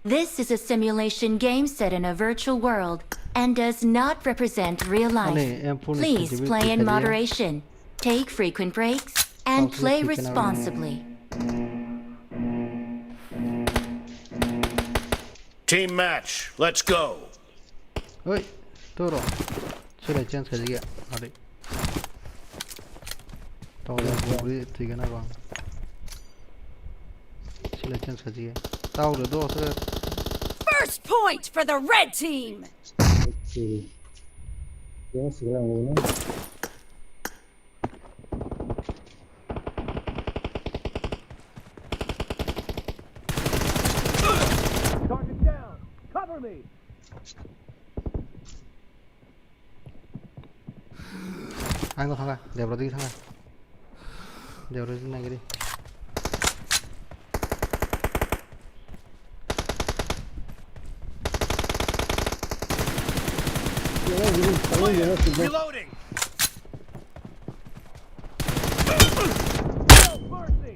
This is a simulation game set in a virtual world and does not represent real life. Ani, em phone Please play in moderation, take frequent breaks, and play responsibly. Team match, let's go. Oi, toro. Sila chance ka jiya. Ade. Tawla buri tigana bang. Sila chance ka jiya. Tawla do sila. First point for the red team. Sige. Yan sige lang muna. Target down. Cover me. Ang no thanga, Debra digi thanga. Debra digi nagiri. Reloading. No mercy.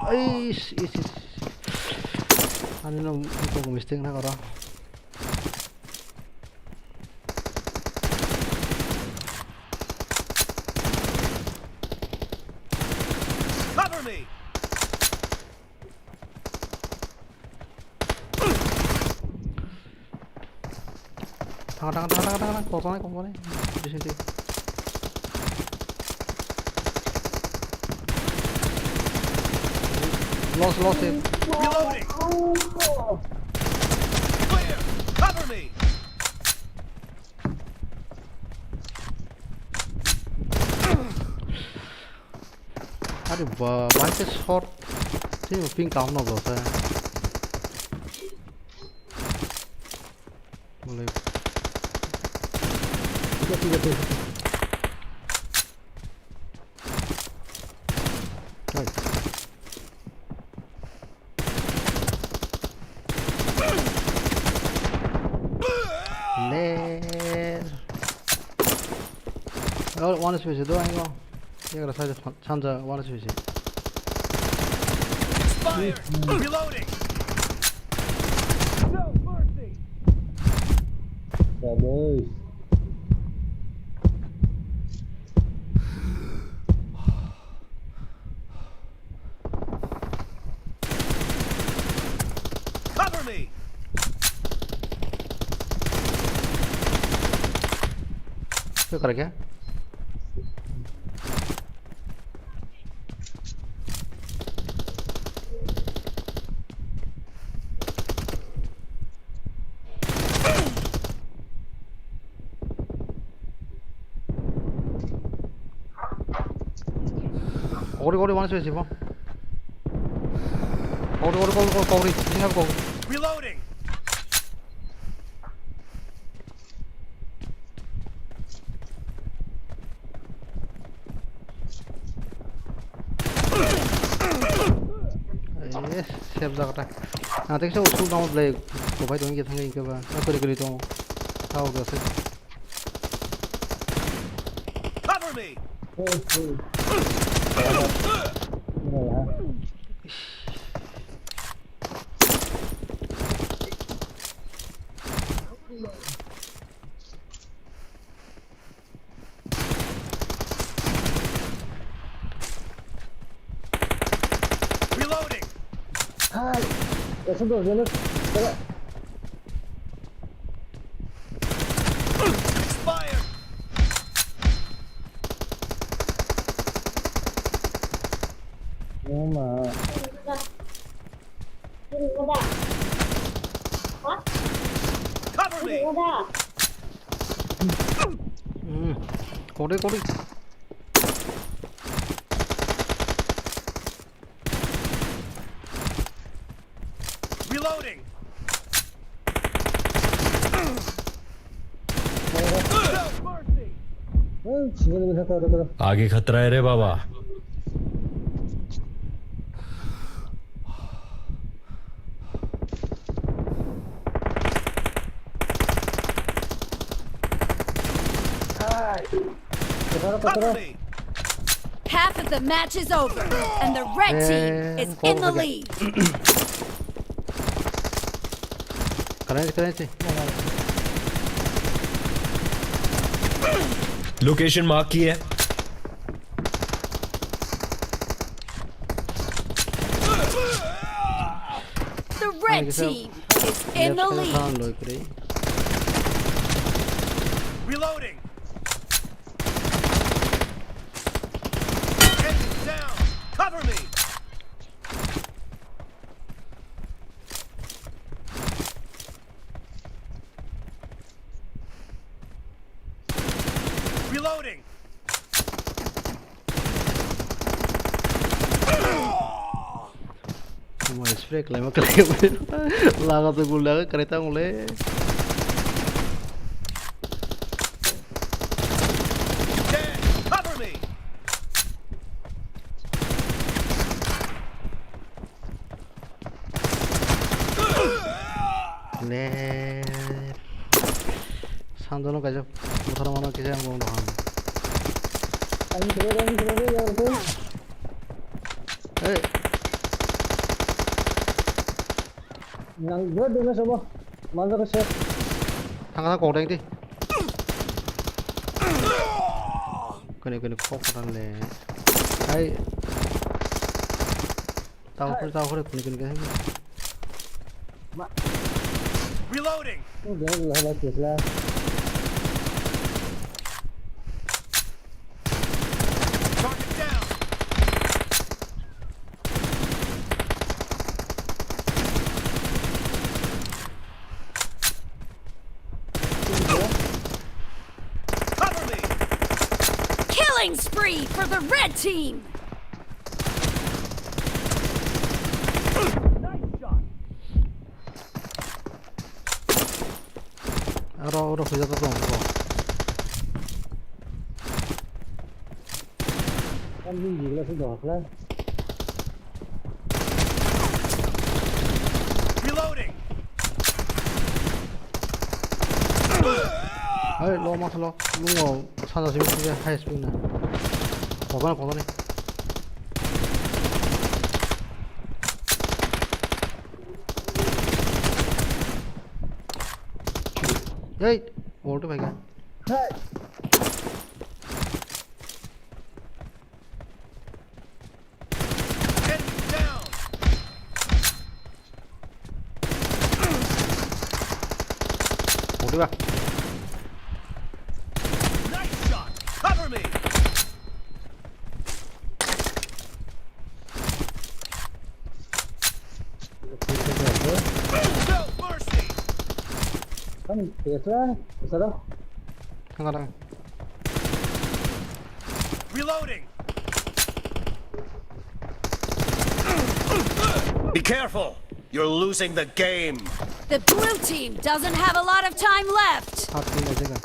Eish, eish, eish. Ani no, kok mistake na koro. Cover me. Thang, thang, thang, thang, thang, thang, koktonai, koktonai. Bising twi. Lost, lost him. Reloading. Clear. Cover me. Are ba, bahai khe short. Tei ping kaham no bo khe. Bolai. Hai. Ler. Oh, one space do, hang on. Yagra side of Sanja, one space. Expired. Reloading. No mercy. Vamos. Cover me. Khe kara khe? Kori, kori, one space, bo. Kori, kori, kori, kori, kori, sini aku. Reloading. Eh, save jaga ta. Ang teksa usul dong, blai. Kobai dong, ye thangin ke ba. Kori, kori dong. Tao, gase. Cover me. Reloading. Hai. Eso dos, ya no. Expired. Cover me. Hmm. Kori, kori. Reloading. आगे खतरा है रे बाबा। Cover me. Half of the match is over, and the red team is in the lead. Karen, Karen, Location mark किया है। Red team is in the lead. Left side o loi kwrwi. Reloading. Enemy down. Cover me. Reloading. Omo spray khlaima khlai. Laga to gul laga kare ta mole. Cover me. Le. Sanjano kaisa buthar mano kisa ang bong dohang. Ang kira, ang kira, ya, oke. Hey. Nang dua dua sama. Mantap, sir. Thang thang kok deng di. Kene kene kok kok le. Hai. Tao khore, tao khore, kuni kuni kuni. Ma. Reloading. Ini dia lah lah kisla. Target down. Cover me. Killing spree for the red team. Aro, aro, khuja to tong, bro. Kan di gila sih dohak lah. Reloading. Hai, lo mas lo, lu mau sana sih, high speed na. Kokona, kokona. Hey, wall to bhaiga. Hey. Enemy down. Wall to ba. Nice shot. Cover me. No mercy. Kan biasa, biasa dah. Tengah, tengah. Reloading. Be careful. You're losing the game. The blue team doesn't have a lot of time left. Hat pin aja kan.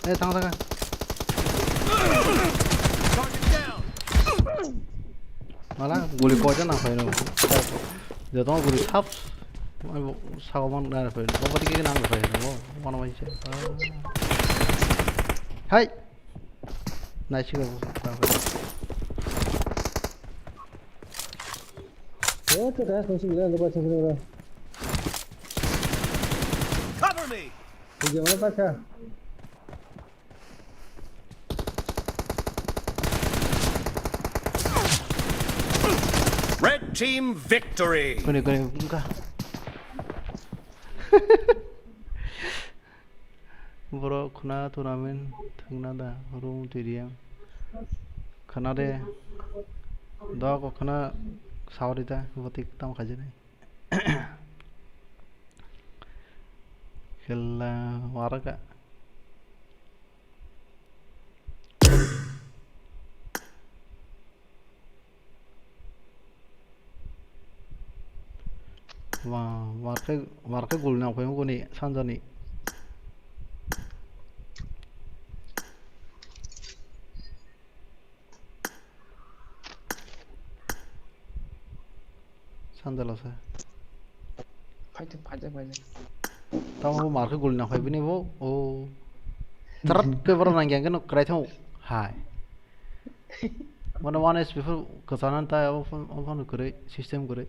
Eh, tang, tang. Mala, guli koja nang phai no. Joto guli thap. Ai bo, sago man nang phai. Bo bati ke nang phai no. Mana mai se. Hai. Nai sigo. Eh, tu dah, tu sih bilang lupa sih bilang. Cover me. Di mana pacha? Red team victory. Kuni, kuni, buka. Borok khwna tournament thwngna da room twi riyang. Khwna de. Dok khwna saori da, botik tam khaijani. Khela waraka. Wa, warkhe, warkhe gul nang phai guni sanjani. Sandalo sa. Phaithak, phaithak, phaithak. Tamo bo markhe guli nang phai bini bo. O. Tarat ke boro nang yang keno krai thau. Hai. Mane one H P phuru kwchana ta abo phone, abo phone kwrwi, system kwrwi.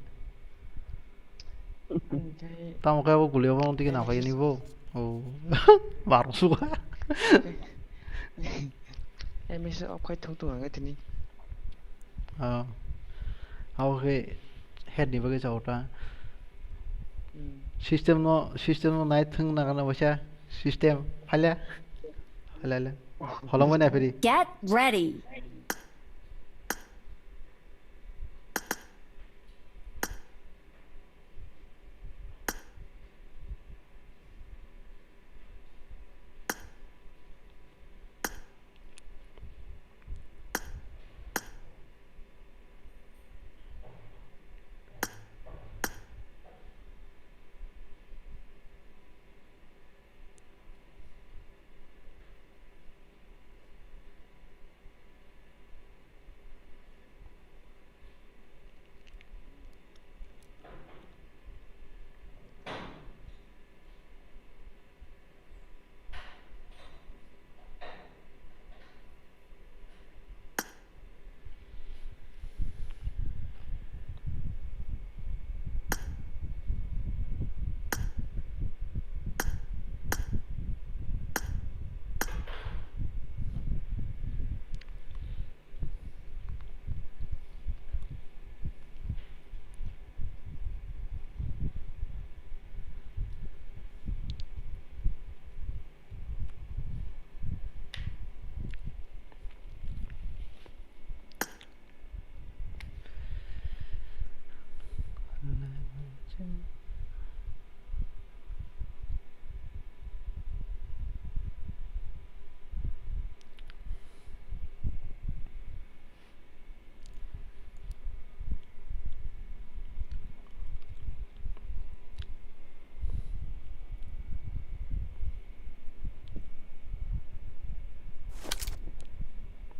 Tamo khe abo guli abo tiki nang phai ni bo. O. Bar suka. M S off khai thung thung ang tini. Oh. Abo khe head ni bagwi chao ta. Hmm. System no, system no nai thung na kana waisa. System. Phaila. Phaila le. Holong bai na phiri. Get ready.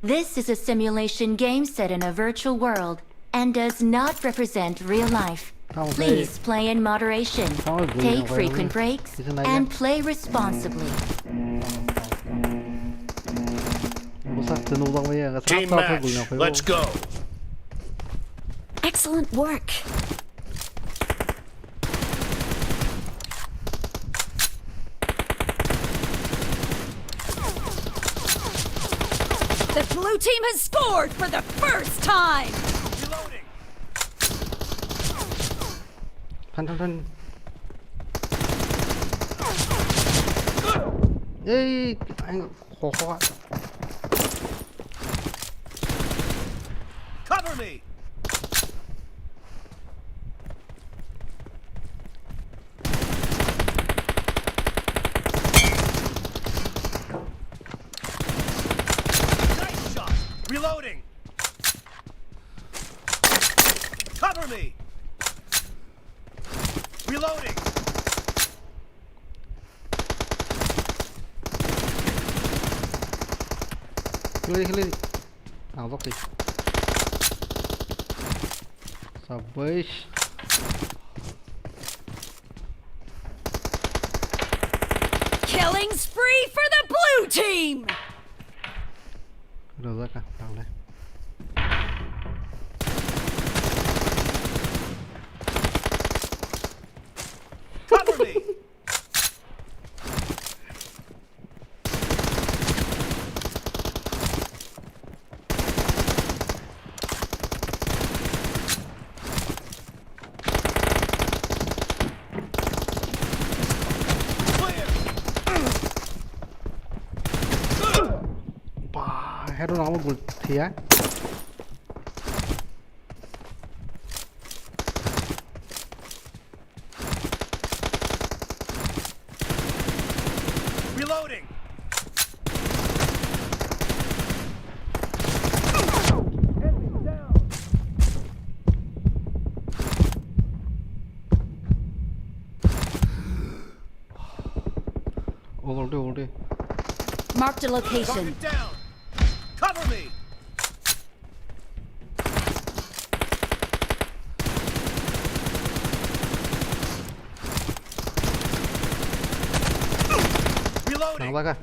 This is a simulation game set in a virtual world and does not represent real life. Tamo khe, please play in moderation. Tamo khe guli nang phai. Take frequent breaks and play responsibly. Bwsak chwng nukjakmaya, ang Team match, let's go. Excellent work. The blue team has scored for the first time. Reloading. Than, than, than. Ei, ang, ho, ho. Cover me. Nice shot. Reloading. Cover me. Reloading. Khlai di, khlai di. Ang jok di. Sabbas. Killing spree for the blue team. Rwjak kha, tangle. Cover me. Ba, head on amo gul thiya. Reloading. Enemy down. Oldu, oldu. Marked a location. Target down. Cover me. Reloading. Nang baka.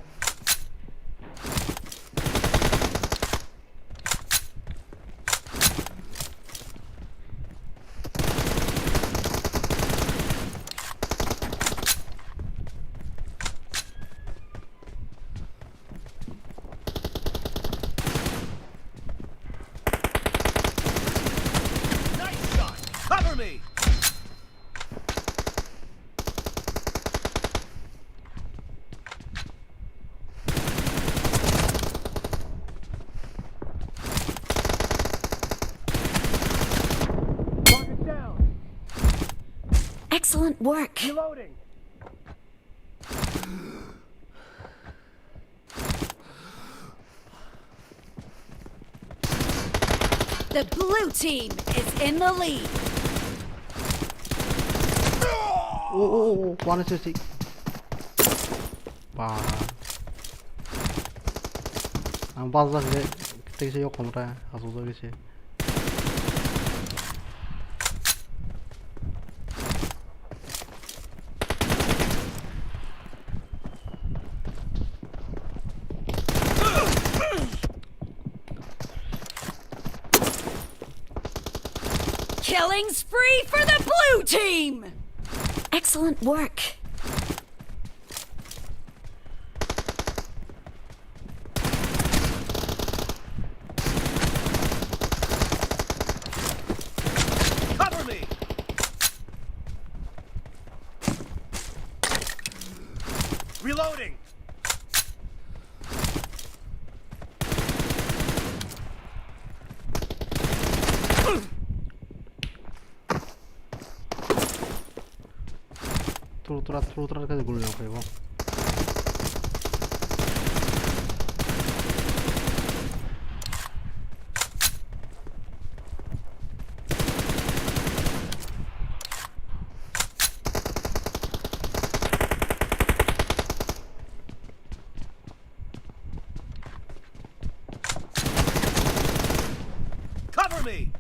Excellent work. Reloading. The blue team is in the lead. Oh, oh, oh, oh, one sixty. Ba. Ang bajak le, tei se yok khomra, asuk jagwi se. Killing spree for the blue team! Excellent work. Cover me! Reloading! Turu tura, turu tura khe gul yang phai bo. Cover me!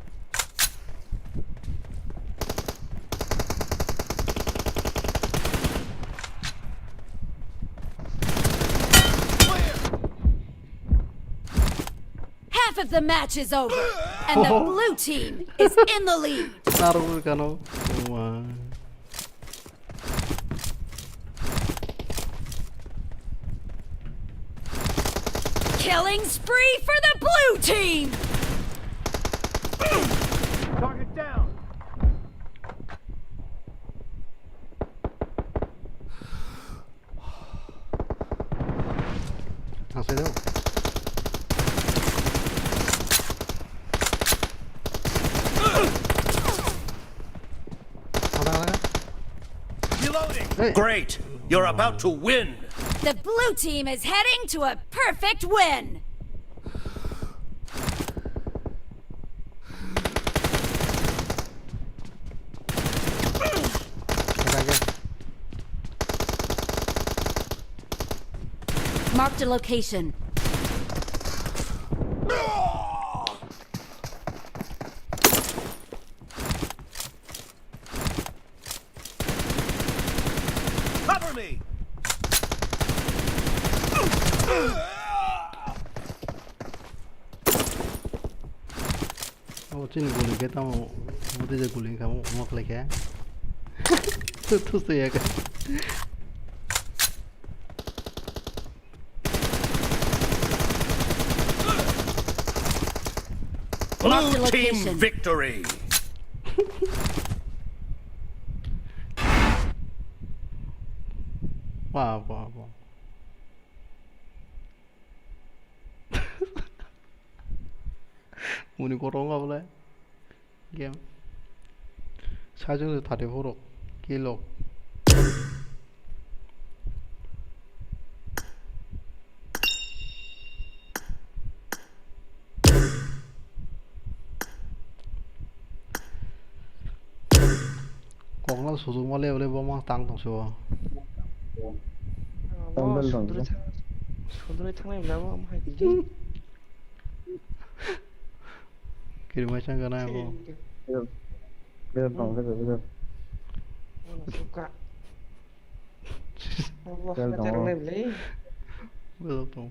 Clear! Half of the match is over, and the blue team is in the lead. Narwkano. Wah. Killing spree for the blue team! Target down! Ang soi do. Ada, ada. Reloading. Hey. Great! You're about to win! The blue team is heading to a perfect win! Ada, ada. Marked a location. Cover me! Abo chini guli khe tamo, abo tei je guli wngkha, omo khlai khe. Thu, thu, thu, ya khe. Marked a location. Blue team victory! Wah, wah, wah. Muni kotor wngkha bwle game. Sajwk thirty-four rok kill rok. Kokno sujukma le bole bo mang tang tong se o. Amo Tambal dong. Sundrwi thang-, sundrwi thangnai bwla bo amo hai tong. Kiri mai chang gana bo. Bel, bel tong, bel, bel. Ano suka. Allah, bel tong. Bel tong. Bel tong.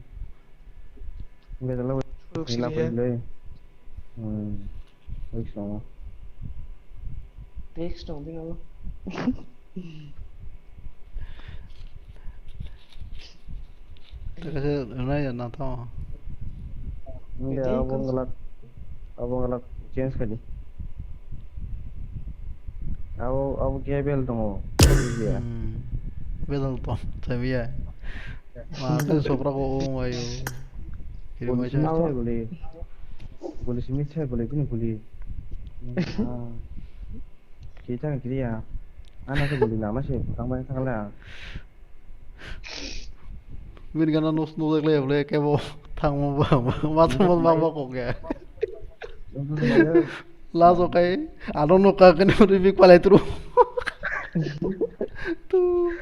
Bel tong. Looks like. Hmm. Looks like. Text tong ding abo. Takaise rwnai ya na tamo? Hindi, abo wngla, abo wngla change khaidi. Abo, abo khe bel tongo. Iya. Hmm. Bel tong, sabiya. Ma, tei sopra ko o mayo. Kiri mai sa. Police miss hai bole. Police miss hai bole, kini police. Ah. Kiri thang kiri ya. Ana se guli nama se tang bai tang la. Bini gana nos nos le le kebo thang mo ba ma ma ma ma kok ya. Laso kai ano no ka kene ri bik palai tru. Tu.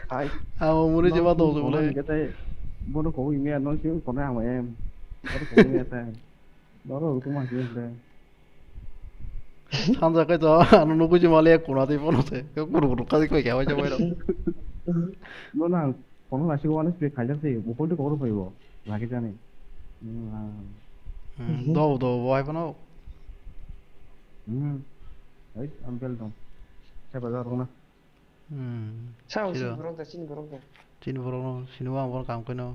Ai. Amo muri je ma do so le. Bono ko imi ano si ko na mo em. Bono ko imi ta. Bono ko ma si le. Sanja kai to ano nugui jima le kuna tei bono se. Ke kuru kuru kaji koi kya wajah wajah. No na kono nasi ko wani spe khaijak se bukol de kokoro phaibo. Lagi jani. Hmm, ah. Hmm, do do bo ai bono. Hmm. Ai ampel dong. Siapa jar na? Hmm. Sao, siro. Sini borok da, sini borok da. Chini borok no sini wa borok kam koino.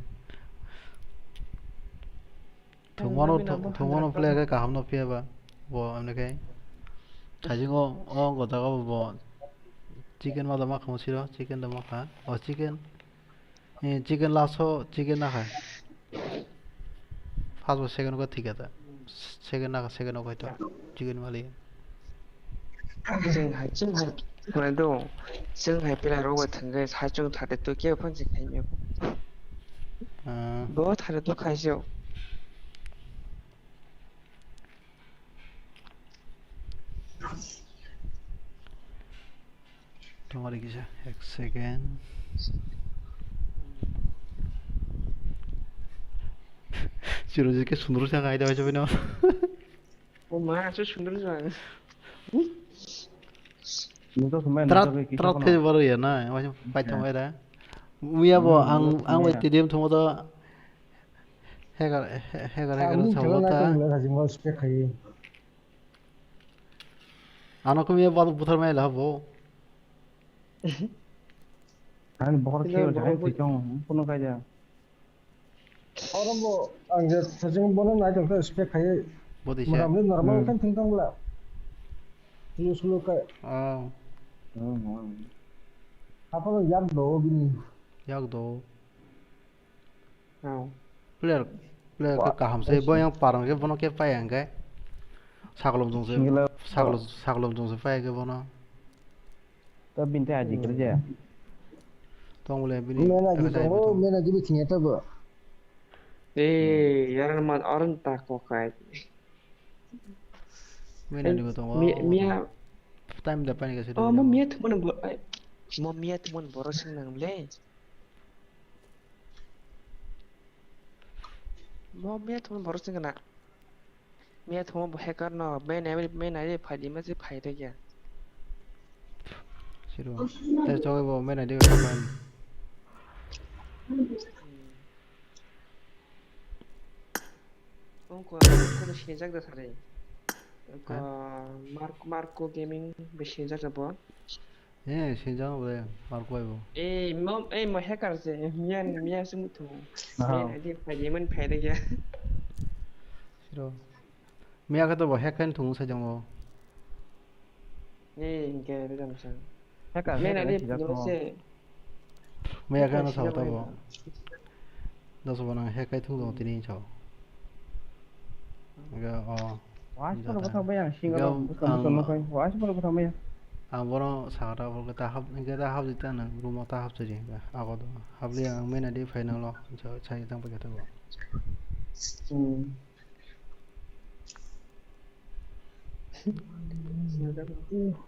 Thwngmano, thwngmano player khe kaham no phiya ba. Bo amne khe. Thajingo o gotha go bo chicken ma da ma khamo siro, chicken da ma kha. O chicken. Eh, chicken last o chicken na kha. First bo second ko thik ata. Second na kha, second o koi to. Chicken mali. Chwng hai, chwng hai, mane do, chwng hai pela rok bai thwngwi hai chwng thate to kebo phan se khai mio. Ah. Bo thate to khai se. Tongori kisa, ek second. Chiro je ke sundro sa kai da hoy no. O ma, so sundor jang. Nito sumai Trat, nito ke kisa trat kono. Ke baru ya na, macam fight thong era. Muya bo Hmm, ang, muya, ang bai muya. T D M thong to hacker, he-, hacker, hacker Ang thong chalo na ta. Kung la jing spek khai. Ano ko muya bo buthar mai la bo. Ang bohor Sino kheo jai bohor sitong, kono kaja. Oro bo ang je sajing bono nai tong khe spek khai. Bodi se. Mora mli normal Hmm. Kan thing tong bla. Sulu sulu kai. Oh. Hmm, hmm. Apa lo yak do bini. Yak do. Oh. Player, player ke Wa-, kaham se, wa- bo yang parang ke bono ke pai ang ke. Sakolom jong se, Singila- sakolom, sakolom jong se pai ke bono. To bini tei aji kiri je. Tong bole bini. Mena ji tong, mena ji bi thing eta bo. Eh, yaran man aran ta ko kai. Mena di bo tong. Mi-, miya. Time da pani ka se. Oh, mo miya thumon bo-, ai, mo miya thumon boro sing nang le. Mo miya thumon boro sing na. Miya thumon bo hacker no, main, main, main ai phai di ma se phai de ya. Siro. Te choi bo main ai de phai. Ongko, ongko sinijak da sare. Ongko, ha? Mark-, Marco Gaming bo sinijak da bo. Eh, sinijak bo le, Marco bai bo. Eh, mo, eh, mo hacker se, miya, miya se mutu. Aha. Miya na di, phai di man phai da ya. Siro. Miya khe to bo hack khe thung sai jang bo. Ni hingke rwjang sa. Hacker, mena hacker, ni hacker, phunukse. Miya khe hacker ano sao ta bo. Dos bo nang hack kai thung jang tini sao. Ga o. Wah, sini bothang bai ang singa. Ga lo, ang bothang bai. Wah, sini bothang bai. Ang bono sakha ta bo ta hap, hingke ta hap jita nang room o ta hap chari. Ago do. Hap li ang mena di final o. Chai tang pai kata bo. Hmm.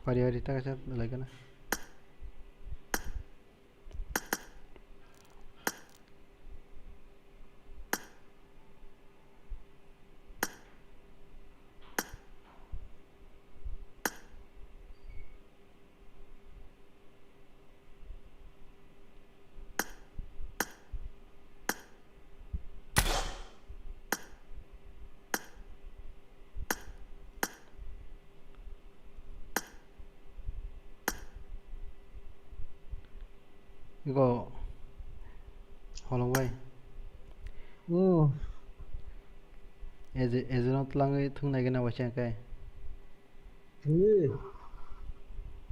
Pari hari ta kaisa lagi na. Iko holong bai. Hmm. Eje, eje no twlangwi thung nai gana waisa kai. Thungwi.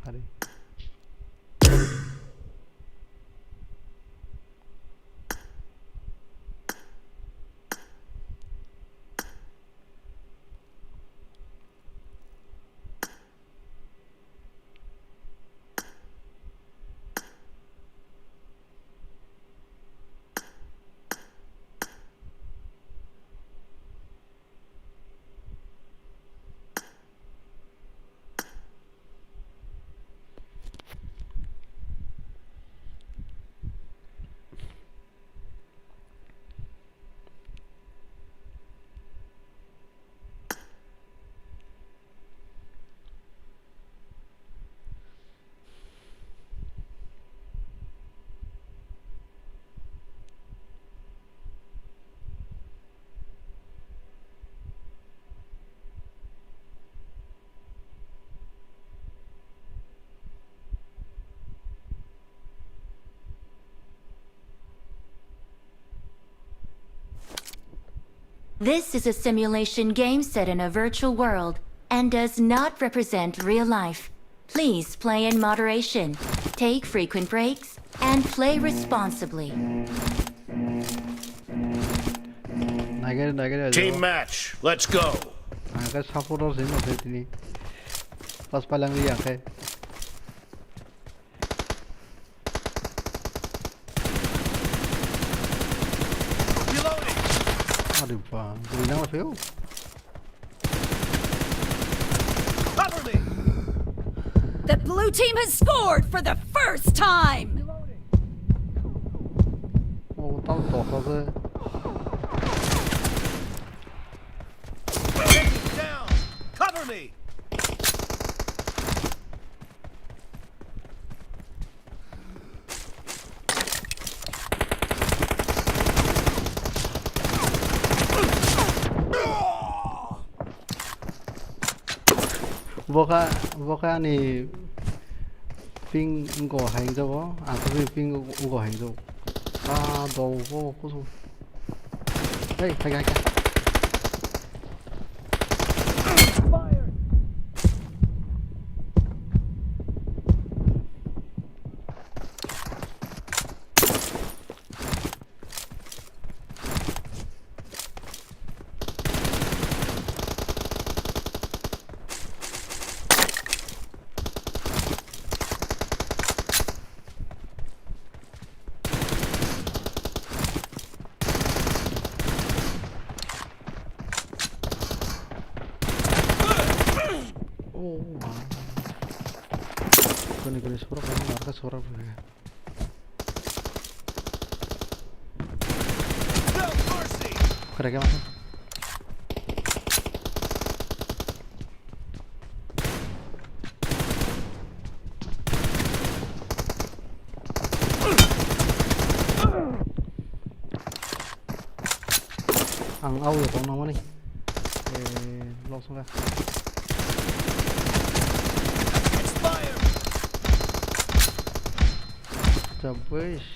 Hari. This is a simulation game set in a virtual world and does not represent real life. Please play in moderation, take frequent breaks, and play responsibly. Nagari, nagari aja. Team match, let's go. Nagari support or sino se tini. Pas palang liya ke. Are ba, guri na pheo. Cover me. The blue team has scored for the first time. Oh, tal to khaje. Enemy down. Cover me. Bo kha, bo kha ani ping wngkha hai wngjago, ang khe ping wngkha hai wngjago. Ah, do bo kusu. Hey, hai, hai, hai. Oh, wow. Kuni, kuni, surak, kuni, marka surak, kuni. Kore ke masa? Ang au ya tong nang mani. Eh, lost wngkha. Expired. Jabwish.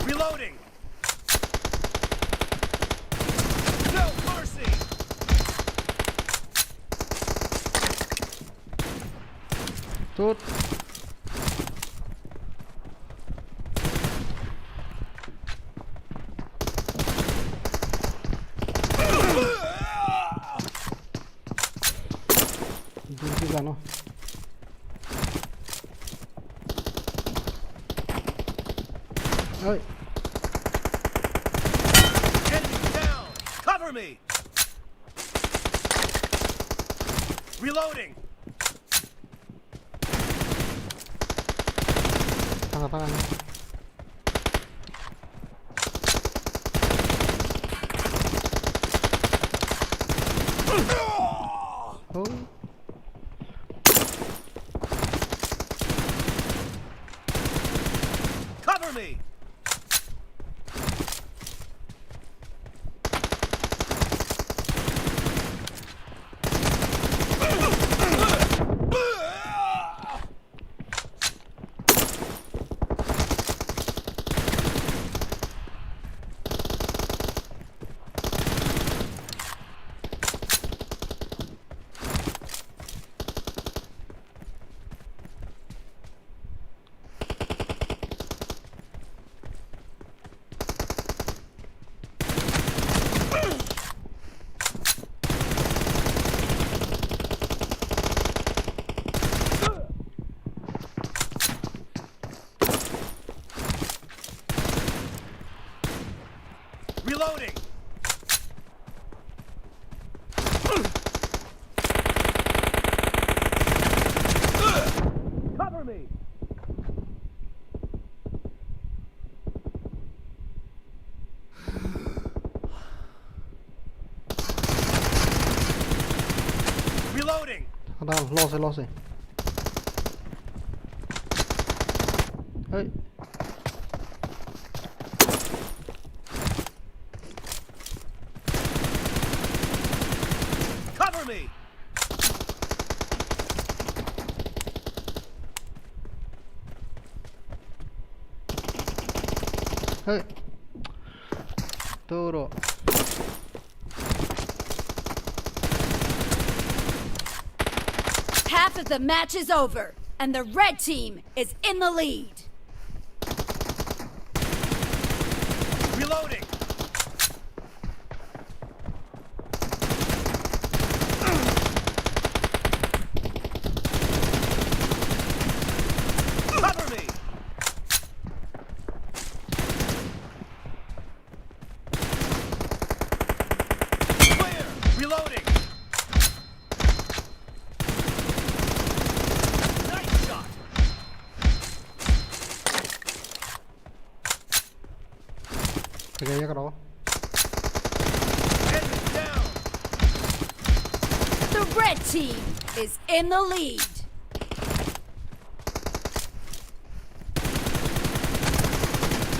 Reloading. No mercy. Tut. Dungki gano. Oi. Enemy down. Cover me. Reloading. Tanga, tanga. Oh. Cover me. Reloading. Cover me. Reloading. Ada, lost, lost. Hey. Cover me. Hey. Toro. Half of the match is over, and the red team is in the lead. Reloading. Cover me. Clear. Reloading. Nice shot. Kaya karo. Enemy down. The red team is in the lead.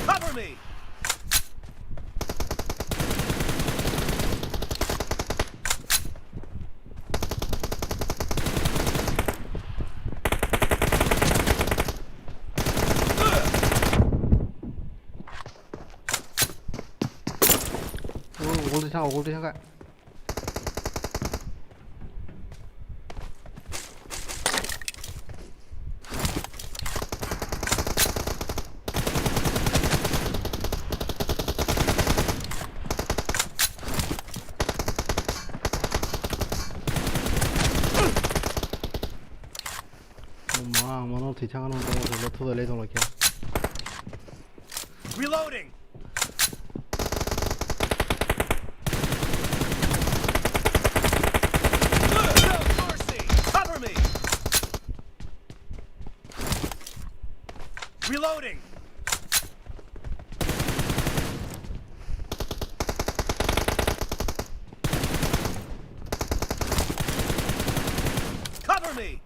Cover me. Oh, gol di thang, gol di thang ka. Ma, ang mano thwi thang ano, thudai lai thong lai khe. Reloading. No mercy. Cover me. Reloading. Cover me.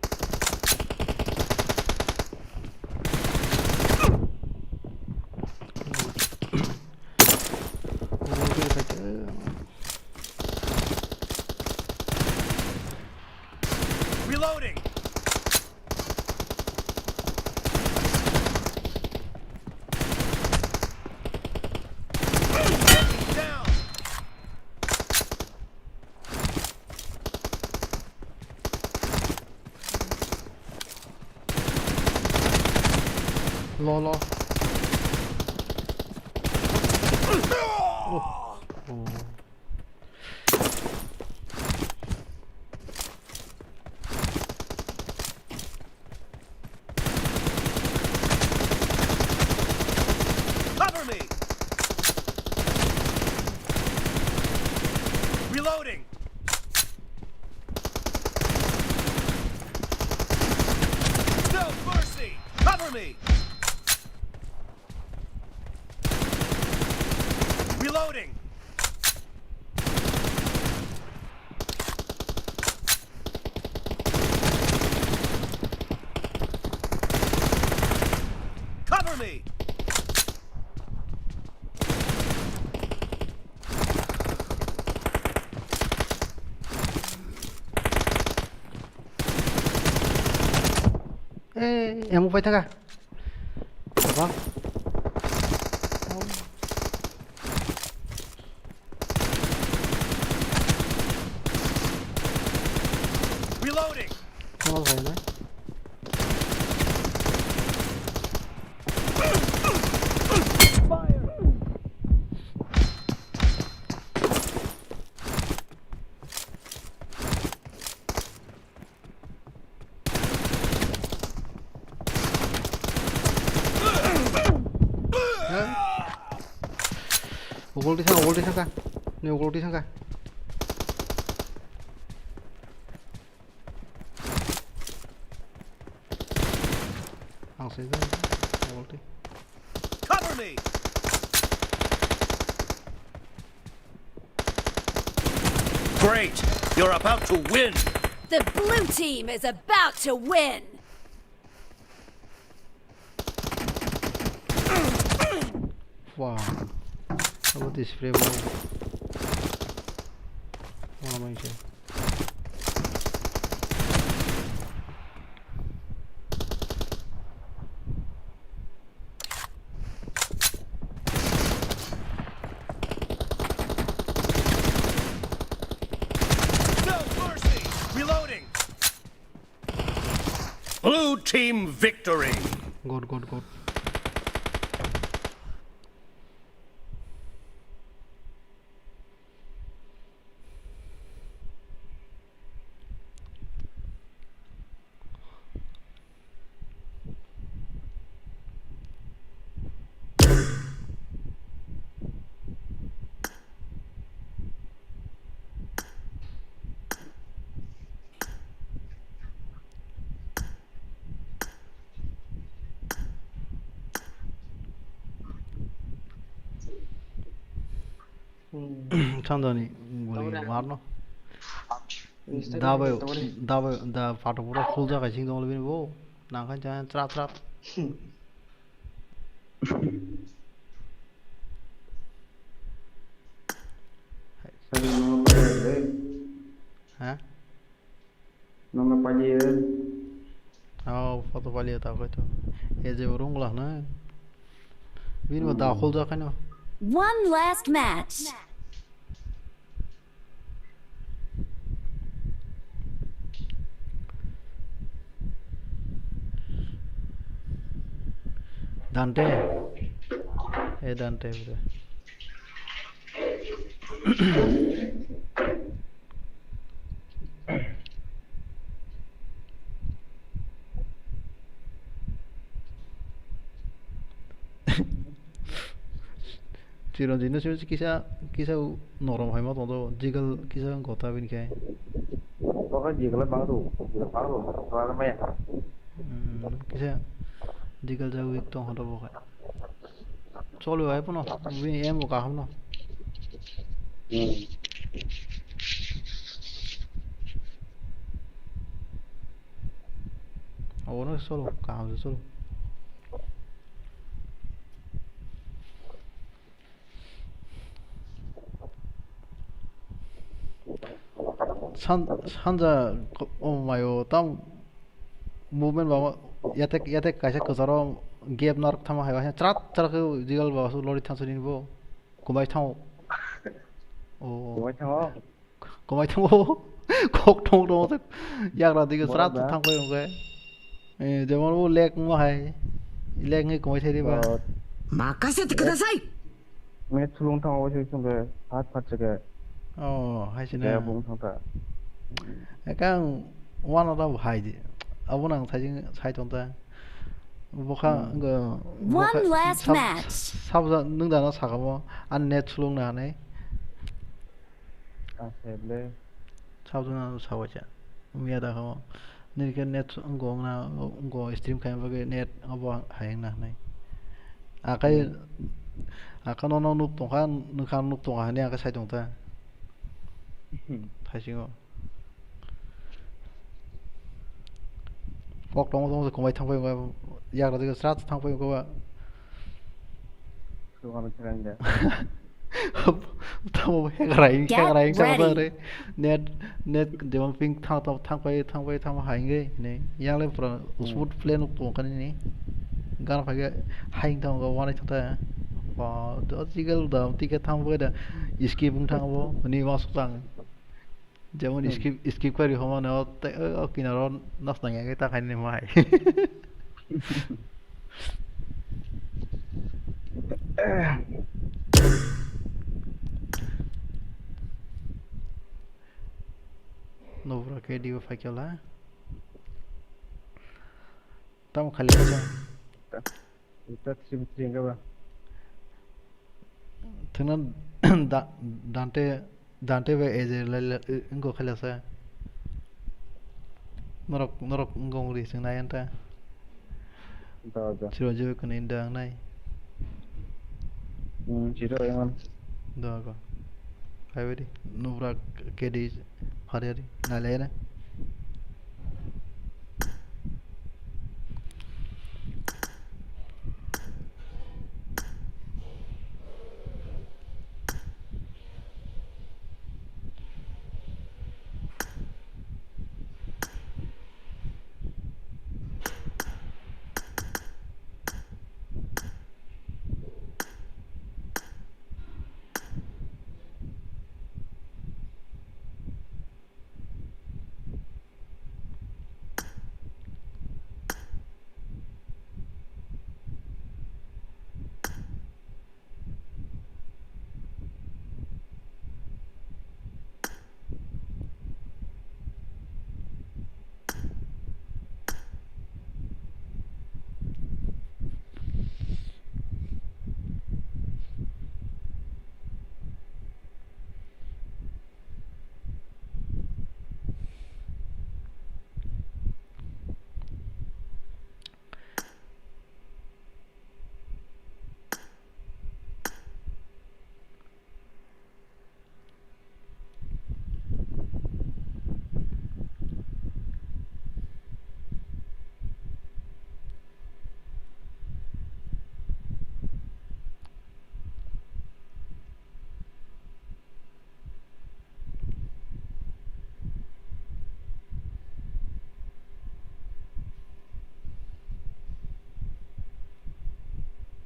Reloading. Down. Lo, lo. Oh. Oh. Cover me! Reloading! No mercy! Cover me! Reloading! Cover me! Eh, yang mau fight ka? Apa? Reloading. Wall hai na. Ugol di sana, ugol di sana. Ni ugol di sana. Ang sejak ugol di. Cover me! Great! You're about to win! The blue team is about to win! Wow. How about this spray ball? What am I saying? Team victory. Good, good, good. Sanjani guli warno. Dabai, dabai, da phato pura full jaga sing dong lebini bo. Nangkhan jan trap trap. Sari no pare de. Ha? Nokno padi. Oh, photo pali ta koi to. E je rung la na. Bin ma da khol ja khaino. One last match. Dante. E Dante, bro. Chiranjit no simi kisa, kisa norom hai ma tongdo, jigal kisa gota bini khe. Bo khe jigal bang do, jigal bang do, bang maya. Hmm, kisa jigal ja weak tong hodo bo khe. Choli hai phano, bini aim bo kaham no. Hmm. Abono cholo, kaham se cholo. San-, sanja ko-, oh mayo, tam movement ba, yatek, yatek kaisa kwcharo gap narwk thangma hai, waisa chrat chrat khe jigal ba su lori thangsa nini bo. Kwmai thango. Oh. Kwmai thango? Kwmai thango. Kok thong thong se yagra dige chrat thang phai wngkhe. Eh, jemon bo leg wngma hai. Leg ngi kwmai thai diba. Oh. Makase te kudasai. Me thulung thango se sungkhe phat phat se khe. Oh, hai se na. Bung thang ta. Ekang wana da hai di. Abo nang sai sai tong ta. Bokha, hmm, wngkha, one bokha last sab-, match. Sabja nwng dano sakamo, ani net sulung na hanai. Ah, se ble. Sabja na sawacha. Miya da kamo. Nini khe net wngkha wngna, wngkha stream khaina bagwi net abo hai wngna hanai. Akai, hmm, aka nono nuk tongkha, nwkha nuk tongkha hanai aka sai tongta. Hmm. Thaisingo. Kok tongmo tongmo se kwmai thang phai wngkha, yagra dige srat thang phai wngkha ba. Tamo hack rai, hack rai, tamo ready. Net, net, jemon ping thang, thang, thang phai, thang phai, thang phai, hai wngwi, ne, yang le pura smooth play nuk tong kani ni. Gan phai ge, hai thang ga, wanai thang ta. Ba, do chigal da, tike thang phai da, skip wng thang bo, ni ma sutang. Jemon, hmm, skip, skip kari homa no, te, o, o kinaro nas nang ya, ta khaini mo hai. No, bro, K D o phai kyola. Tamo khali kaisa. Ita three v three wngkha ba? Thwngna da-, Dante, Dante bai A J le, le, wngkha khailasa. Norok, norok wngkha wngri chwng nai anta. Da, da. Chiro jibo kwnwi da wngnai. Hmm, chiro yang. Da go. Phaibai di. Nubra K D pharya di. Nai lai na.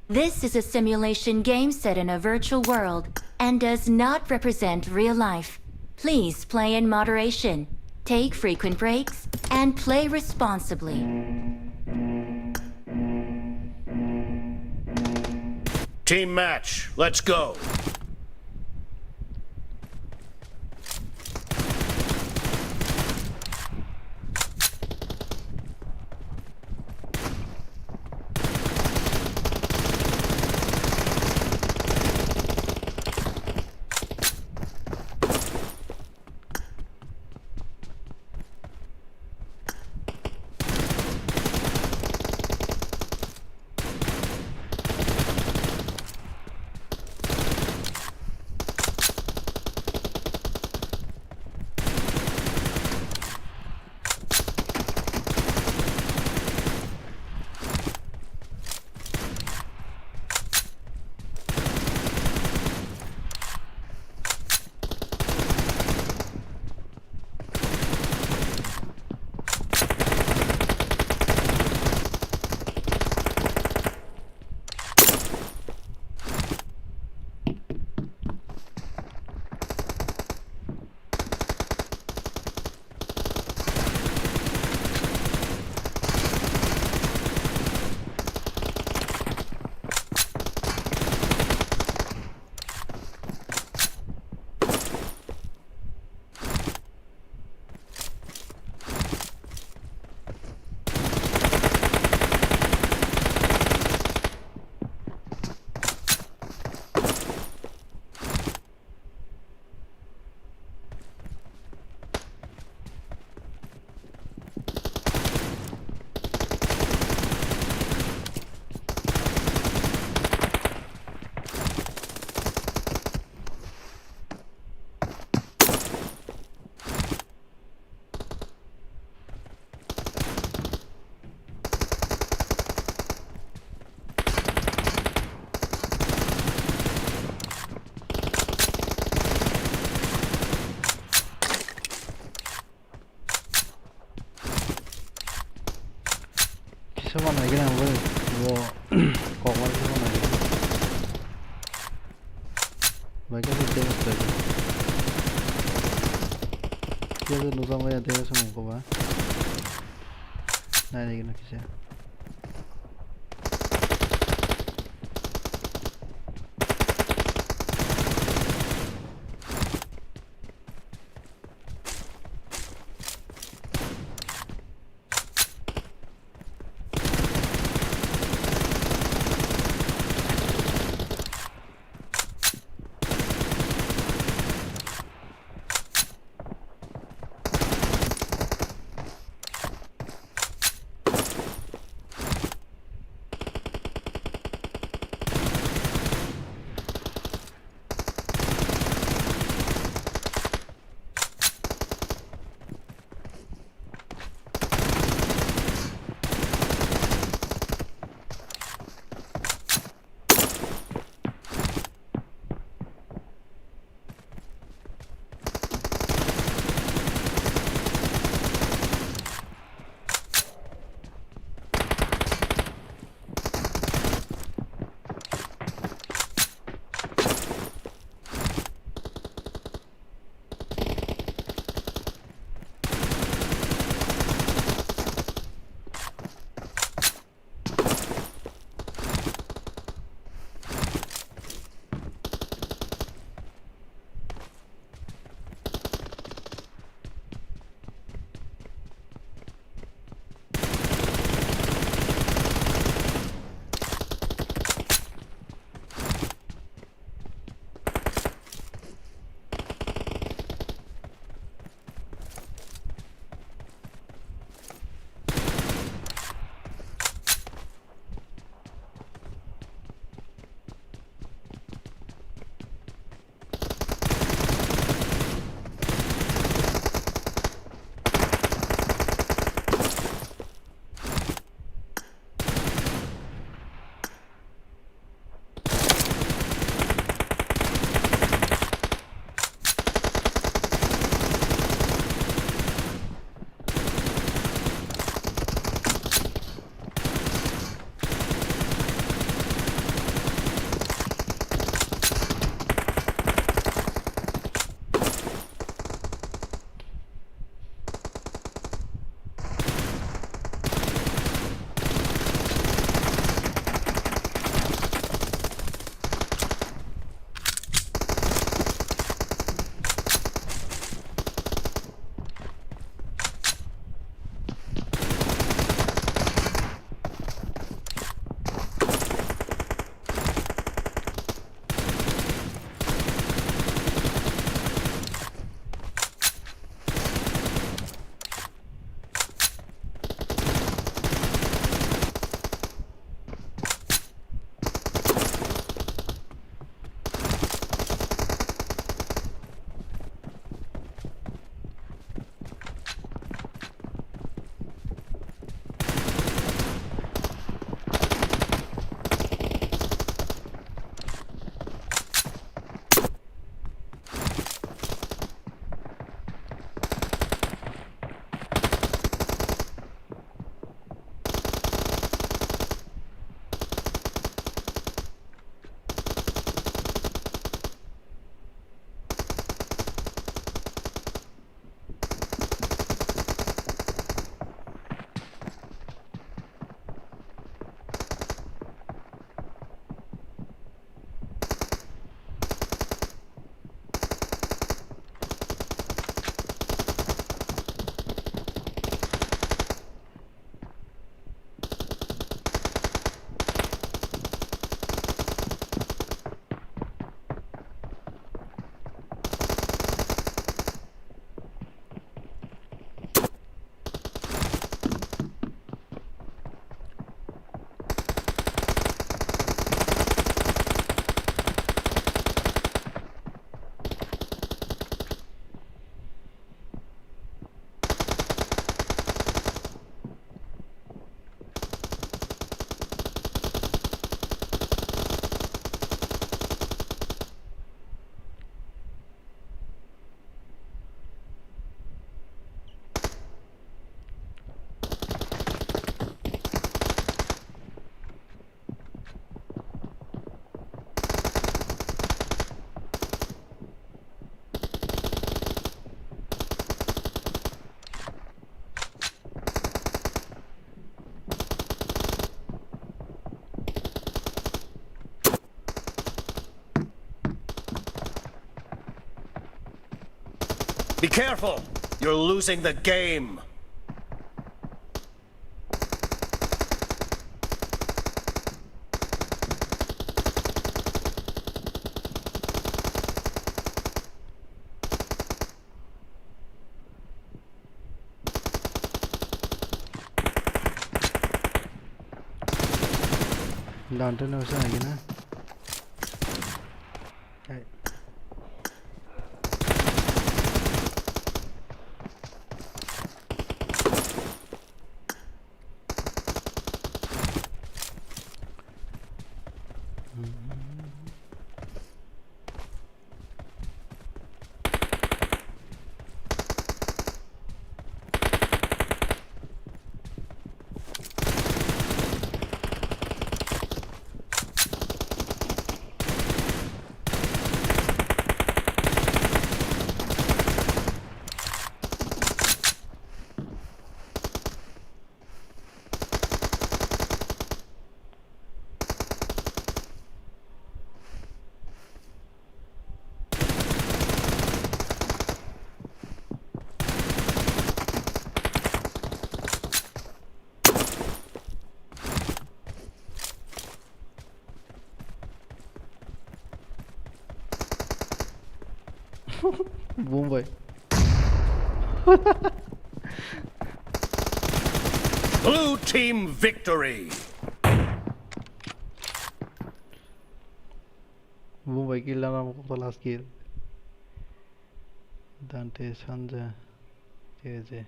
This is a simulation game set in a virtual world and does not represent real life. Please play in moderation, take frequent breaks, and play responsibly. Team match, let's go. Kisa ma nai gina bo, bo kok ma kisa ma nai gina. Bai kisa damage bai. Kisa nujang bai damage mung ko ba. Nai nai gina kisa. Be careful! You're losing the game! Dante no se na. Bumbai. Blue team victory. Bumbai kill lana mukuk last kill. Dante Sanja J J.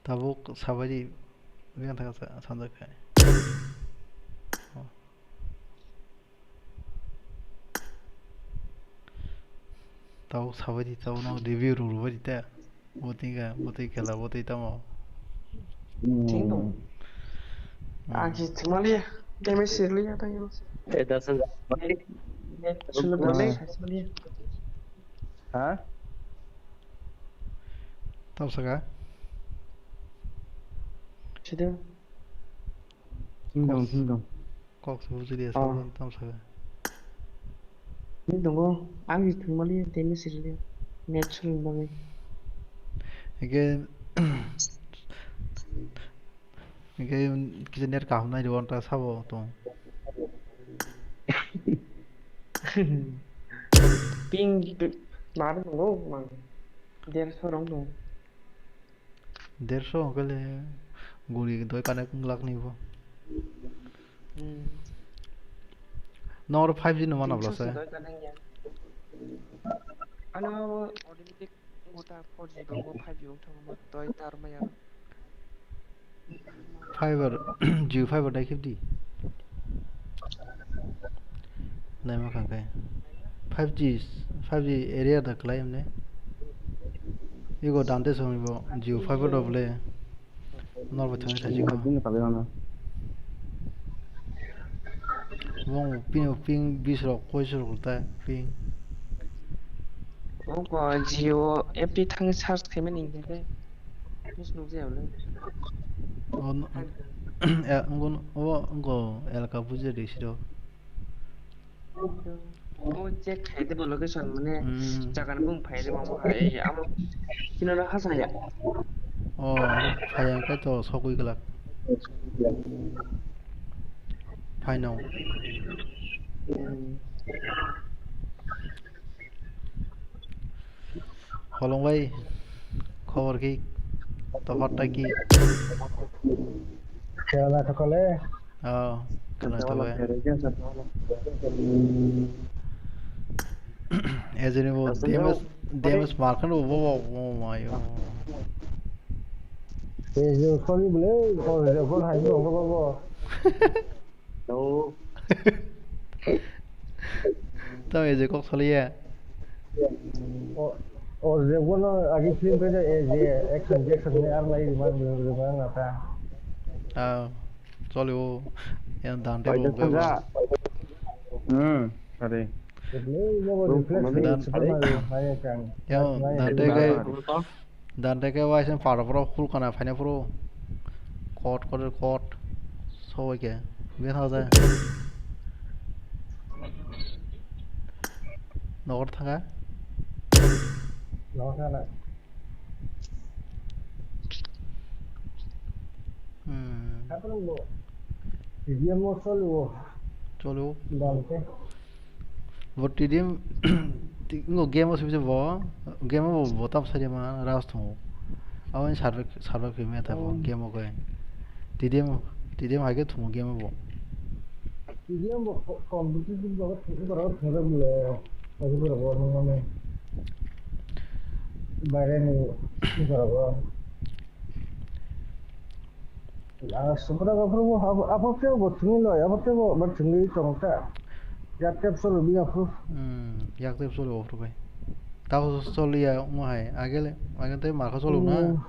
Tabuk sabaidi biang thaka sa-, sanjak hai. Oh. Tabuk sabaidi tabuk no review rwbaidi ta. Botwi ga, botwi kela, botwi tamo. Thing dong. Hmm. Ang si thwngmaliya, damage sirliya tang. Eh, dasan. Net sulu dole, sasmaliya. Ha? Tam saka? Sida. Thing dong, thing dong. Kok se buji dia, oh. Tam saka. Ni tongo, ang ni thwngmani tei ni sirili. Net suri bagwi. Again, again, kisa net kaham nai rw ta sabo tong. Ping, mar tongo, mang. Derso rong tongo. Derso hwnkhe le guri doi connect wng lak ni bo. Hmm. Nor five G no mana bwlasa? Doi connect ya. Ano automatic mota four G bo five G wng thangma doi tar maya. Fiber, Jio fiber dai khibdi. Naima kha khe. Five G, five G area da kwlai mne. Ego dante song ibo Jio fiber do bole. Nor bo thangwi thaji ko. Bini kali ano. Wng ping, ping bis rok, kois rok ta ping. Oko Jio app thangwi search khaimani hingkhe. Mis nukjaya bole. O, no, eh, wngkon, o, wngkon elaka buji rw siro. O check khai de bo location mane, hmm, jaga ni bung phai de bo hai, amo kino na hasa ya. O, phai ang khe to sogwi glak. Phai no. Hmm. Holong bai, khobor ki, topor ta ki? Khela thokole. Oh, khela thokole. Ejini bo damage, damage markhan bo bo bo bo mayo. Ejini kholi bole, kholi bole hai bo bo bo. Hello. Tamo ejek kok saliya. O, o je bono agi film khe je, e je action, action ni ar lai man, man ata. Ah, choli o. Yang dante bo. Hmm, sorry. Reflex, bo bo reflex, Dan- Superman, Yo, Dante ke, Dante ke waisa para pro full kana phaina pro. Kot, kot, kot. Soi ke. Be tha ja. Nokor thanga. Nokor thanga. Hmm. Kapan bo? T D M o solo. Solo. Dante. Bo T D M, ti-, ngo game o sibise bo, game o bo, bo tam sari ma ras thung. Awani survive, survive khe me tha bo game o khe. T D M, T D M hai khe thung game o bo. T D M bo ko-, competitive bo thung, bo thung le, bo thung le, bo thung le. Baire ni bo. Ah, Supra Gopro bo abo, abo khe bo thwngwi loi, abo khe bo, bo thwngwi tong kha. Yak tep solo biya phru. Hmm, yak tep solo phru bai. Tao solo ya mo hai, agele, agele te markha solo na. Hmm.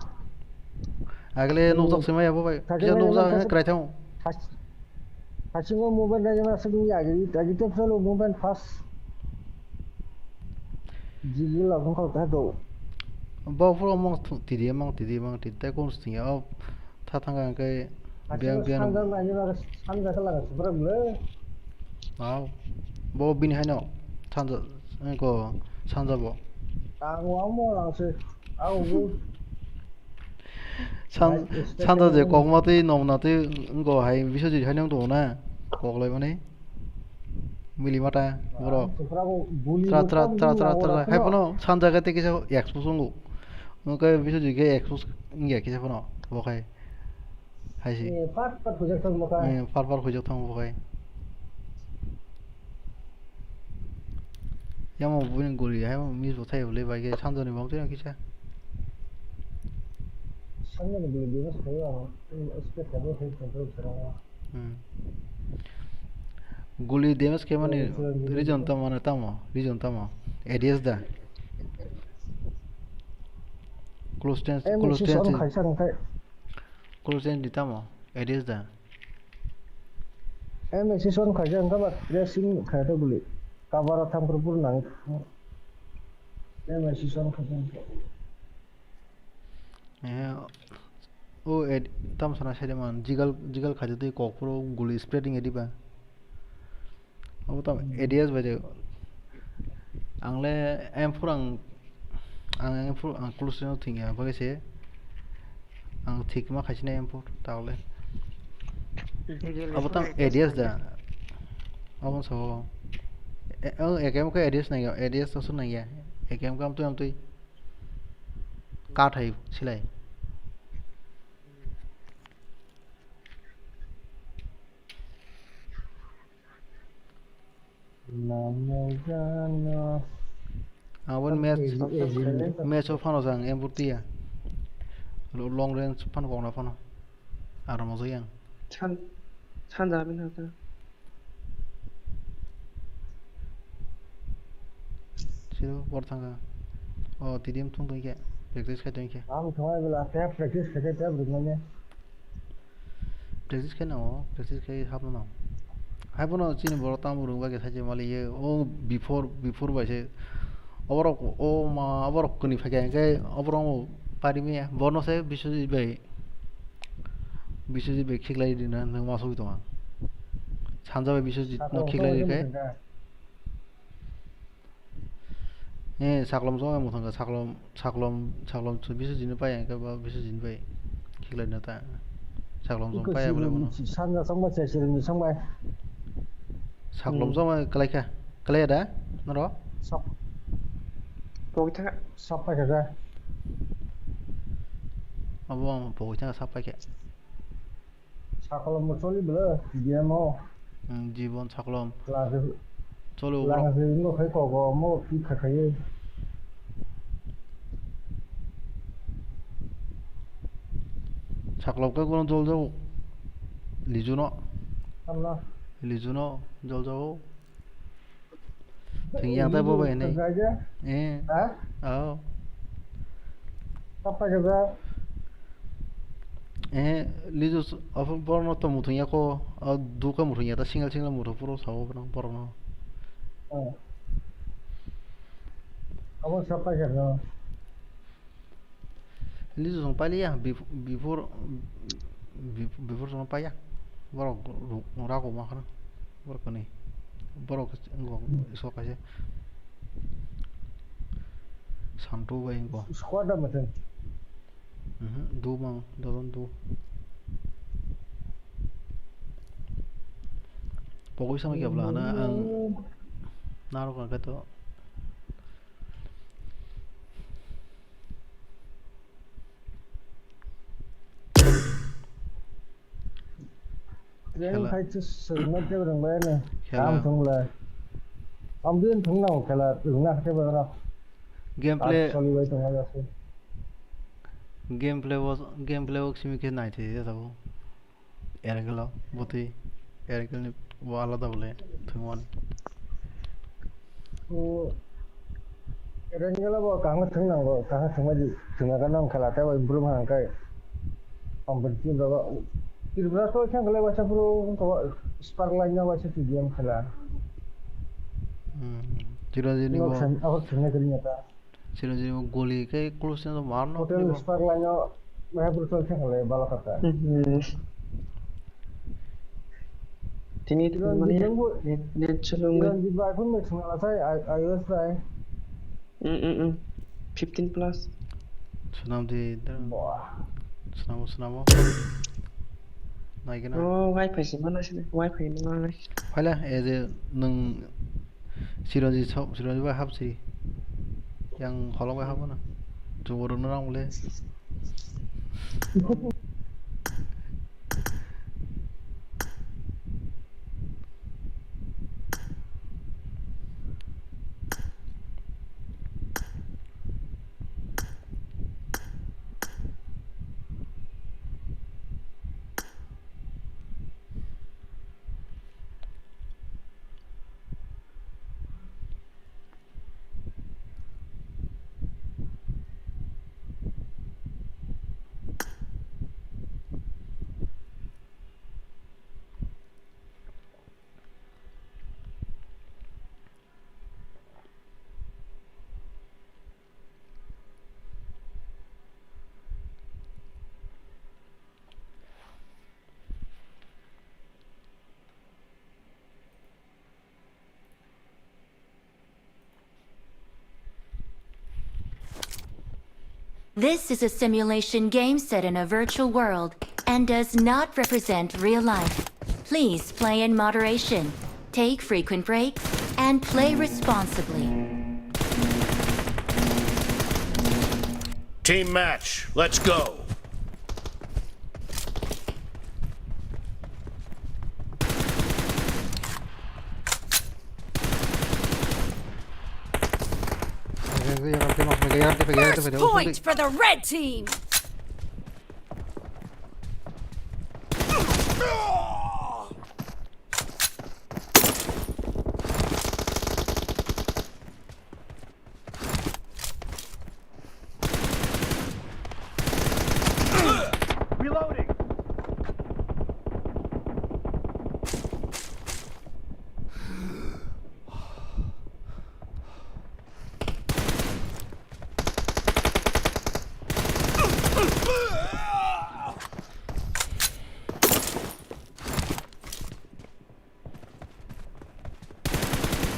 Agele nukjak sima ya bo bai. Kisa nukjak krai thang. Hasingo mobile naina aswk wngya agi, agi tep solo mobile fast. Jigila bwkhao ta do. Bo phuru mong thung, tidi mong, tidi mong, tidi tai kun stingya. O tha thang ang kai biang biang. Sanja naina ba sanja kala ka subra mle. Wow. Bo bini haino sanja ko sanja bo. Ang wa mo lang se. Au. San-, sanja je kokma tei nokna tei wngkha hai Biswajit hai nang tongo na? Koklaimani. Mili mata borok. Tra, tra, tra, tra, tra. Hai phano sanja khe tei kisa expose wngo. Wngkhe Biswajit khe expose wngya kisa phano. Bo khai. Hai si. Eh, par par khujak thang bo khai. Eh, par par khujak thang bo khai. Yamo bini guri, hai miss bo thai bole bai khe sanjani bang twi kisa. Sanjani guri dino sayo ang, expect kabo hai control sarang. Hmm. Guli damage khe mani reason tamo, mane tamo, reason tamo. A D S da. Close range, close range. Close range di tamo. A D S da. M S S on khaisa wngkha ba pressing khaisa guli. Cover o thang phuru phuru nang. M S S on khaisa wngkha. Eh, o ed-, tam sana side man jigal, jigal khaisa tei kok phuru guli spreading ediba. Abo tam A D S bai de. Ang le M four ang, ang M four ang close no thing ya, bagwi se ang thik ma khaisina M four ta le. Abo tam A D S da. Abo so. E, o A K M ka A D S nai ya, A D S to sun nai ya. A K M ka am tui am tui. Ka thai silai. Aboni match, match o phano jang M four tiya. Lo-, long range phano kokna phano. Aro mojang yang. San-, sanja bini hata. Siro bor thangkha. O, T D M thung tongkhe. Practice khai tongkhe. Ang thongai bela tep practice khai tep rwnai ne. Practice khe nango, practice khe hapna nango. Hai bono chini borok tamo rwngba khe sachi mali ye, o before, before bai se. Oborok, o ma, oborok kwnwi phai khe, hwnkhe oborok omo pari maya. Bono se Biswajit bai, Biswajit bai khiklai rina nang ma sogwi tongo. Sanja bai Biswajit no khiklai rikhe. Eh, saklom song muthang ka saklom, saklom, saklom chu Biswajit ni pai ang ka ba Biswajit ni pai. Khiklai na ta. Saklom song pai abole bono. Sanja song bai, sesir ni song bai. Saklom song bai kalai kha. Kalai da? Noro? Sok. Pokitha. Sok pai kha. Abo ang pokitha sok pai kha. Sakolom bo choli bwle, T D M o. Hmm, jibon sakolom. Lage, cholo, lage se ingo khai kogo, mo ki kha khai. Sakolom khe kono jol jago. Lijuno. Tamno. Lijuno jol jago. Thwng yang ta bo bai hinwi. Eh. Ha? Oh. Tapa jaga. Eh, Lizu s-, offer borno to muthung ya ko, ah, duka muthung ya ta single single muthung puro sao borno, borno. Oh. Abo sa paisa no. Lizu song pailiya, bef-, before, bef-, before song paiya. Borok ru-, rago ma khana. Borok kani. Borok ngo so kaisa. Santu bai ngo. Squad da mate. Mhm, du mang, dozen du. Pogwi sama kebla na ang narok ang kato. Yang Khela. Khai chu sirna te rang bai na. Khela. Kam thung la. Am din thung na khela rung na te ba ra. Gameplay. Actually bai thung la se. Gameplay was, gameplay was simi khe nai the ya tabo. Ergelo botwi, ergel ni bo alada bole thwngmani. O ergel bo kaham thwng nango, kaham thwngma di thwngma gana wngkha lata bai brum hangkai. Competitive rogo Tripura to thang kale waisa bro ko spark line na waisa T D M khela. Hmm. Chiranjini bo. Nok san, awak thwngna kali nyata. Chiranjini goli khe close no mar no. Hotel spark line o bahai bro chol thang le bala kata. Hmm. Tini Chiranjit mani bo, net, net chalung. Chiranjit ba iPhone bai thang la sai, I-, iOS bai. Hmm, hmm, hmm. Fifteen plus. Sunam di. Boah. Sunamo, sunamo. Naigena. Oh, wifi se mana sini. Wifi mana nai. Phaila, e je nung Chiranjit sab, Chiranjit bai hapsi. Yang holong bai hapna. Chuburu nang le. This is a simulation game set in a virtual world and does not represent real life. Please play in moderation, take frequent breaks, and play responsibly. Team match, let's go! First point for the red team. Reloading.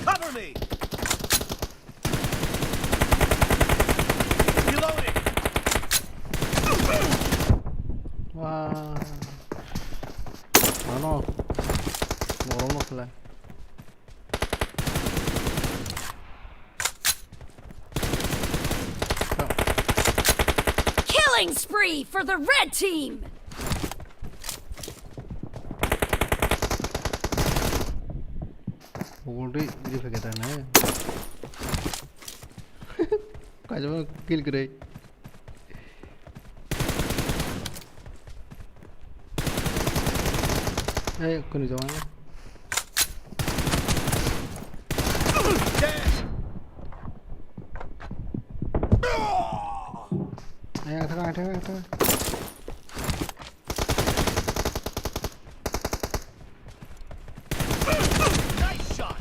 Cover me! Reloading! Wah. Ano. Borok no khlai. Killing spree for the red team! Ugurdi, ini pakai tanah ya. Kaisa kill kwrwi. Eh, kunu jawang. Eh, thang, thang, thang. Nice shot.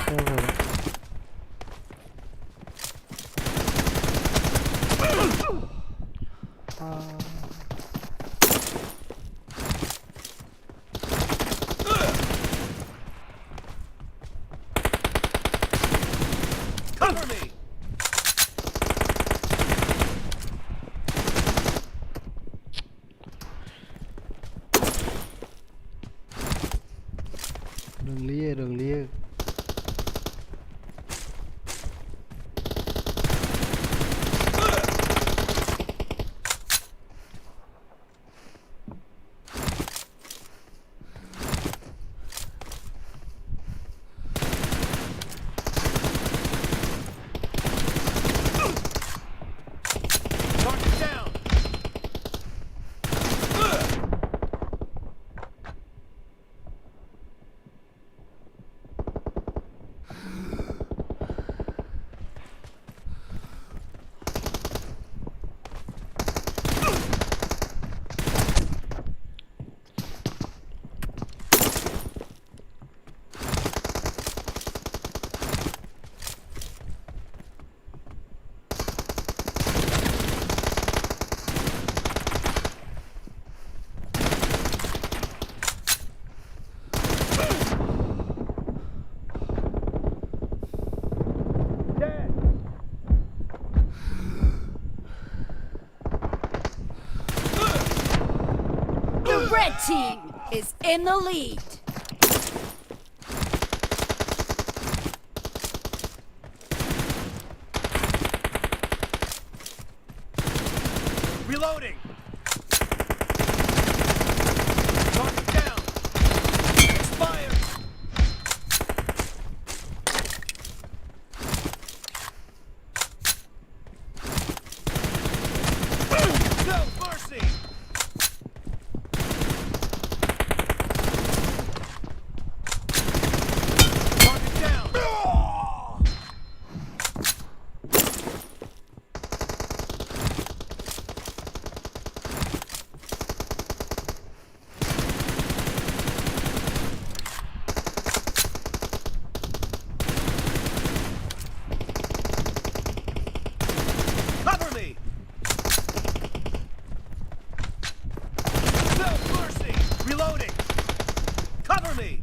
Thang, thang. Rwngliya, rwngliya. The red team is in the lead. Reloading. Target down. Expired. No mercy. Target down. Cover me! No mercy! Reloading! Cover me!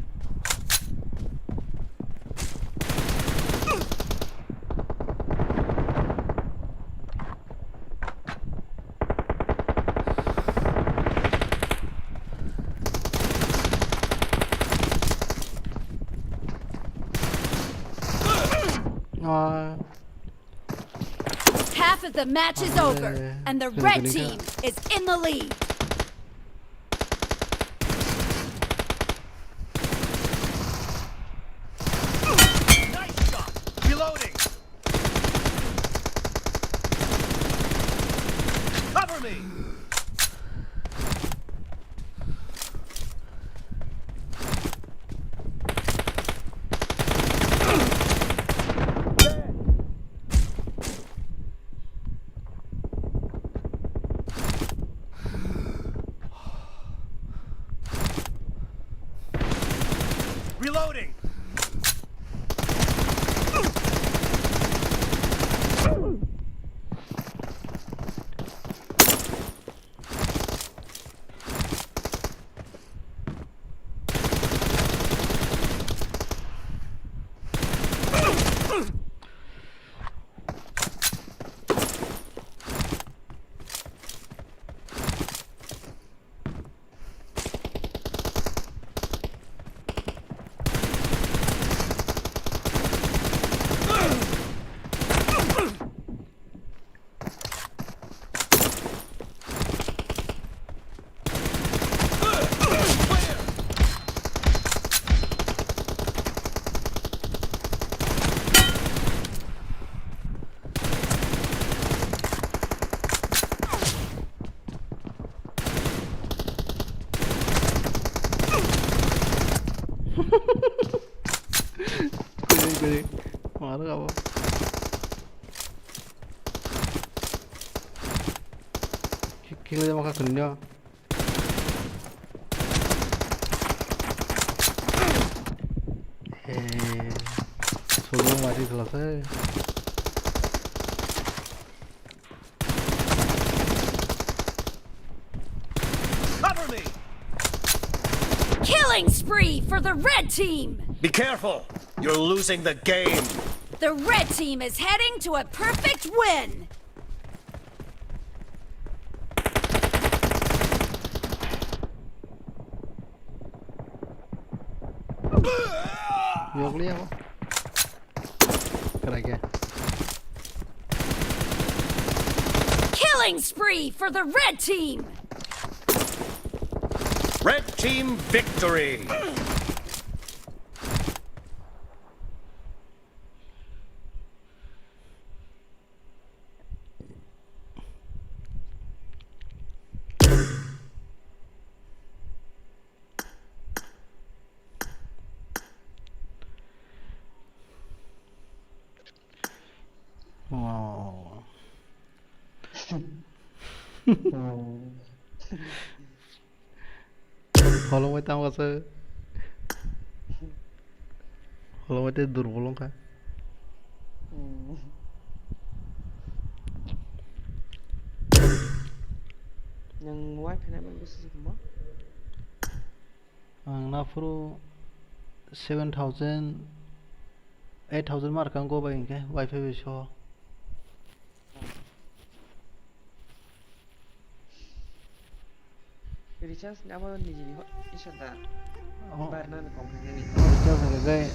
Ah. Half of the match is over, and the red team is in the lead. Nice shot! Reloading! Cover me! Reloading! Kujui, kujui. Mano kabo. Ki-, kile maka kunyo. Eh, solo mati khalasai. Cover me! Killing spree for the red team! Be careful! You're losing the game! The red team is heading to a perfect win! Yokli abo. Krai khe. Killing spree for the red team! Red team victory! Wow. Holongwi tamo se. Holongwi tei durbol wngkha. Hmm. Nwng wifi naimani bwswk se tongmo? Ang naphuru seven thousand, eight thousand marka wngkha bai hinkhe wifi bai so. Recharge ni abo nijini ho-, isa da. Oh. Bar na ni company ni. Recharge ni gai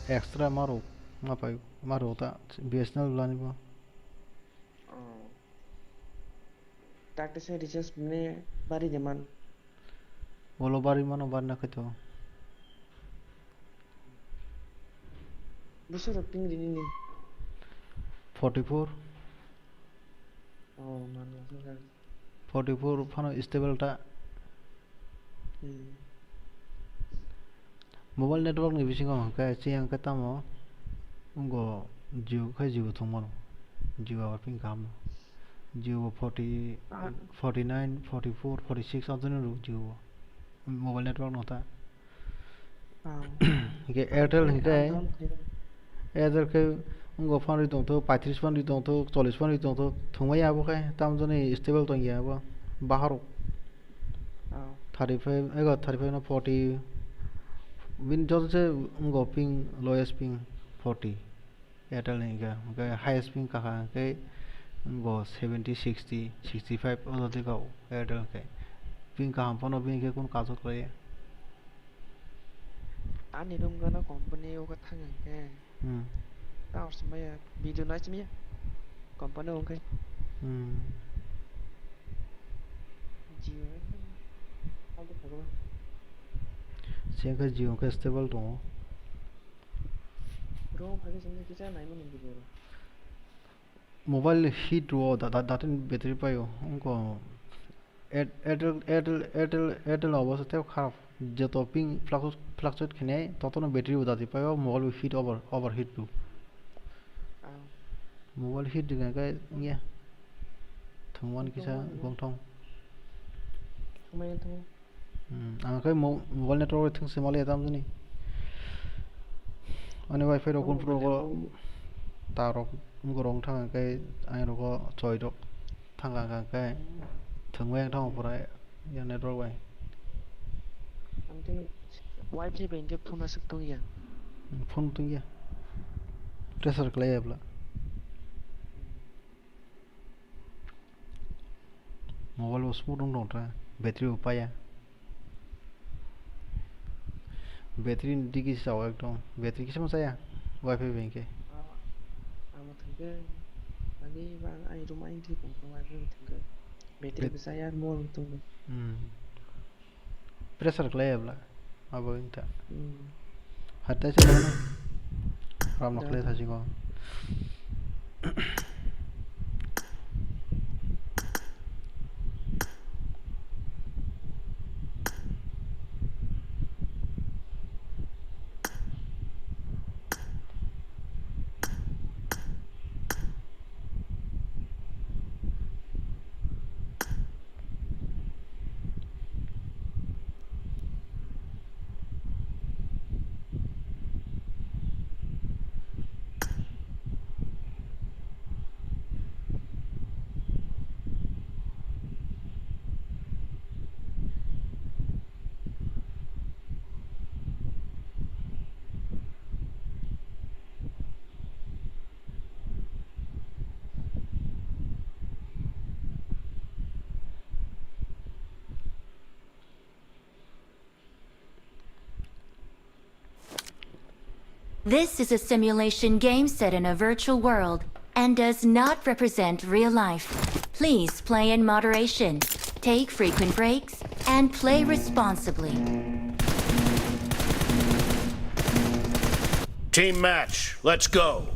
extra maro, ma pai, maro ta B S N L lani bo. Oh. Tate se recharge ni bari de man. Olo bari mano bari na khaito. Bwswk rok ping rini ni? Forty four. Oh, mano se. Forty four phano stable ta. Hmm. Mobile network ni bisingo hwnkhe chiyang khe tamo wngkha Jio khai Jio thwngmano. Jio abo ping kaham no. Jio bo forty, ah, forty nine, forty four, forty six aboni rw Jio bo. Mobile network no ta. Ah. Hinkhe Airtel hinkhe, Airtel khe wngkha phan rwi tongthok, paitris phan rwi tongthok, chollish phan rwi tongthok, thwngmaya abo khe, tamo jani stable tongya abo, baharok. Ah. Thirty five, ego thirty five no forty, bini joto se wngkha ping, lowest ping forty. Airtel ni hinkhe, hinkhe highest ping kakha hinkhe bo seventy, sixty, sixty five o jodi kha o Airtel hinkhe. Ping kaham phano bini khe kunu kajak lai ya. Ani room gana company o khe thang hinkhe. Hmm. Tao se maya video nai se maya. Company o hinkhe. Hmm. Jio. Alto phago. Se hinkhe Jio hinkhe stable tongo. Bro, phai khe chwngno kisa naimani video rok. Mobile heat rwo da, da, datin battery paio. Wngkha Air-, Airtel, Airtel, Airtel, Airtel obo se tei kharap. Joto ping fluctu-, fluctuate khenai, totono battery bo dati paio, mobile bo heat over, overheat rw. Ah. Mobile heat rwkha khe wngya. Thwngmani kisa thwngmani. Gongthong. Thwngmani thwngmani. Hmm, ang khe mo-, mobile network bai thwngse maliya tamjani. Ani wifi rok phone phuru rok ta rok wngkha rok thang khe ang rok choi rok thang kha khe thwngbai ang thang pura ya network bai. Ang tini wifi bai hwnkhe phone aswk tongya. Hmm, phone tongya. Pressure khlaiya bwla. Mobile bo smooth wng tong tra, battery bo paiya. Battery ni digi sao ekdom, battery kisa ma chaya, wifi bai hwnkhe. Amo thwngkhe, ani ba ani room ani thwi tong wifi bo thwngkhe. Battery bo chaya, mobile bo tongo. Hmm. Pressure khlaiya bwla. Abo wngkha. Hmm. Hatai se mano. Ram no khlai thasi ko. This is a simulation game set in a virtual world and does not represent real life. Please play in moderation, take frequent breaks, and play responsibly. Team match, let's go.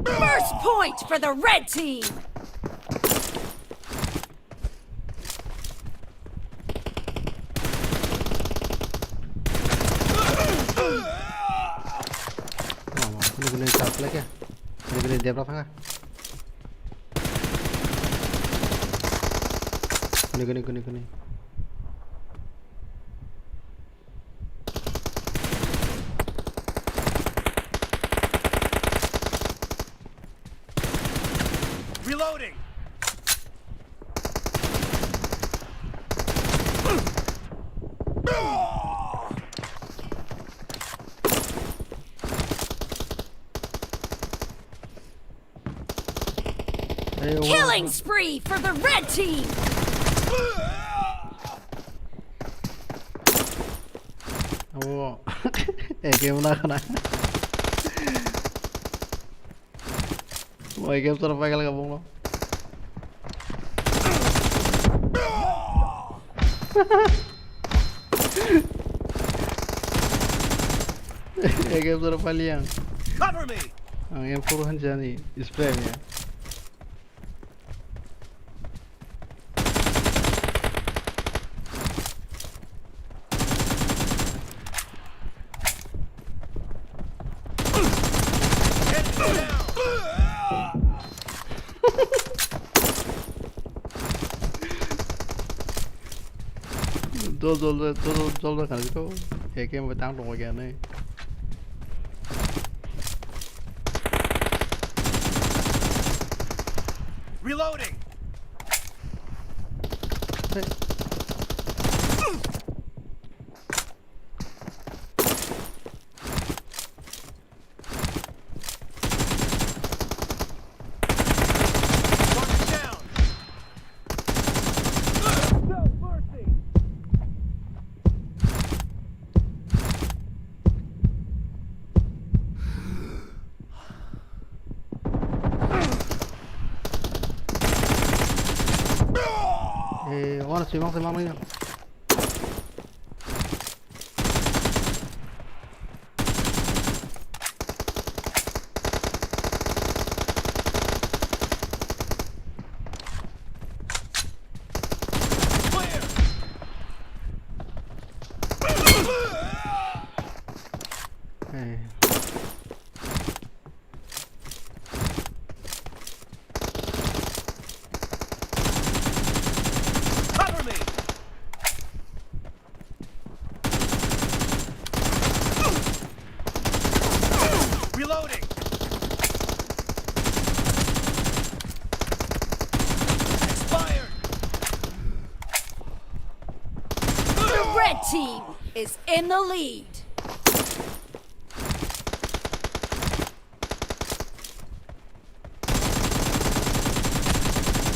First point for the red team. Kuni kuni chap lagi. Kuni kuni debra thanga. Kuni kuni kuni kuni. Reloading. Killing spree for the red team! Abo, A K M na khana. Abo A K M sara paikal ka bongno. A K M sara pali ang. Cover me. Ang M four hanjani spray ya. Jol jol jol jol jol khan ko. A K M tang tongo kya nei. Reloading. Hey. Eh, wana simang simang ni. Cover me! Reloading! Expired! The red team is in the lead.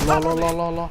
Lo, lo, lo, lo, lo.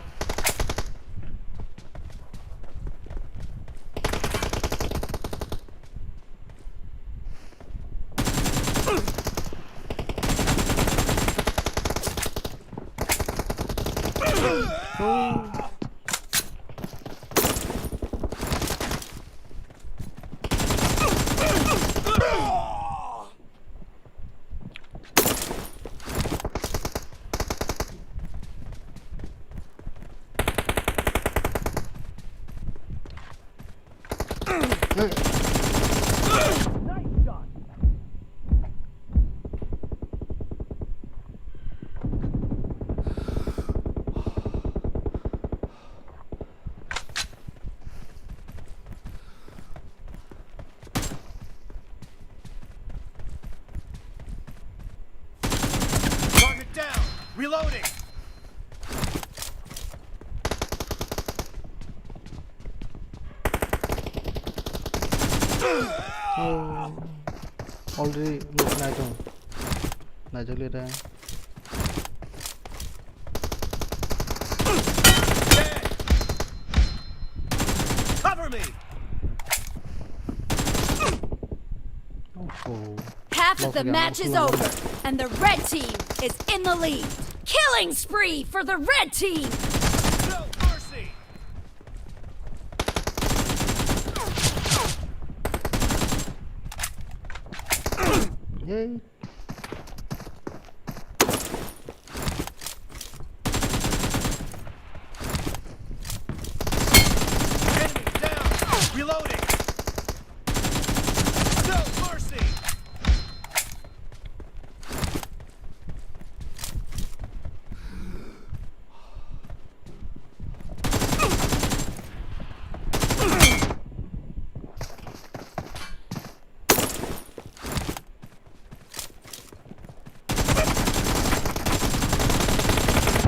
Target down. Reloading. Oh. Already look nai tong. Nai jali da. Cover me. Oh. Half of the match is over, and the red team is in the lead. Killing spree for the red team! No mercy! Yay. Enemy down! Reloading! No mercy!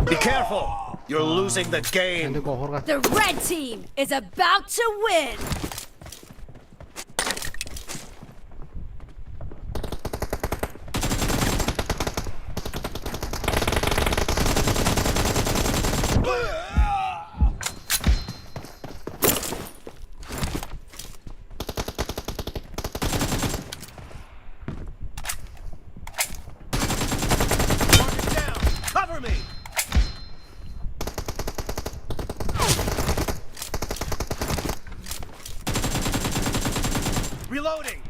Be careful! You're losing the game! Ande kohor ka. The red team is about to win! Mark it down! Cover me! Reloading!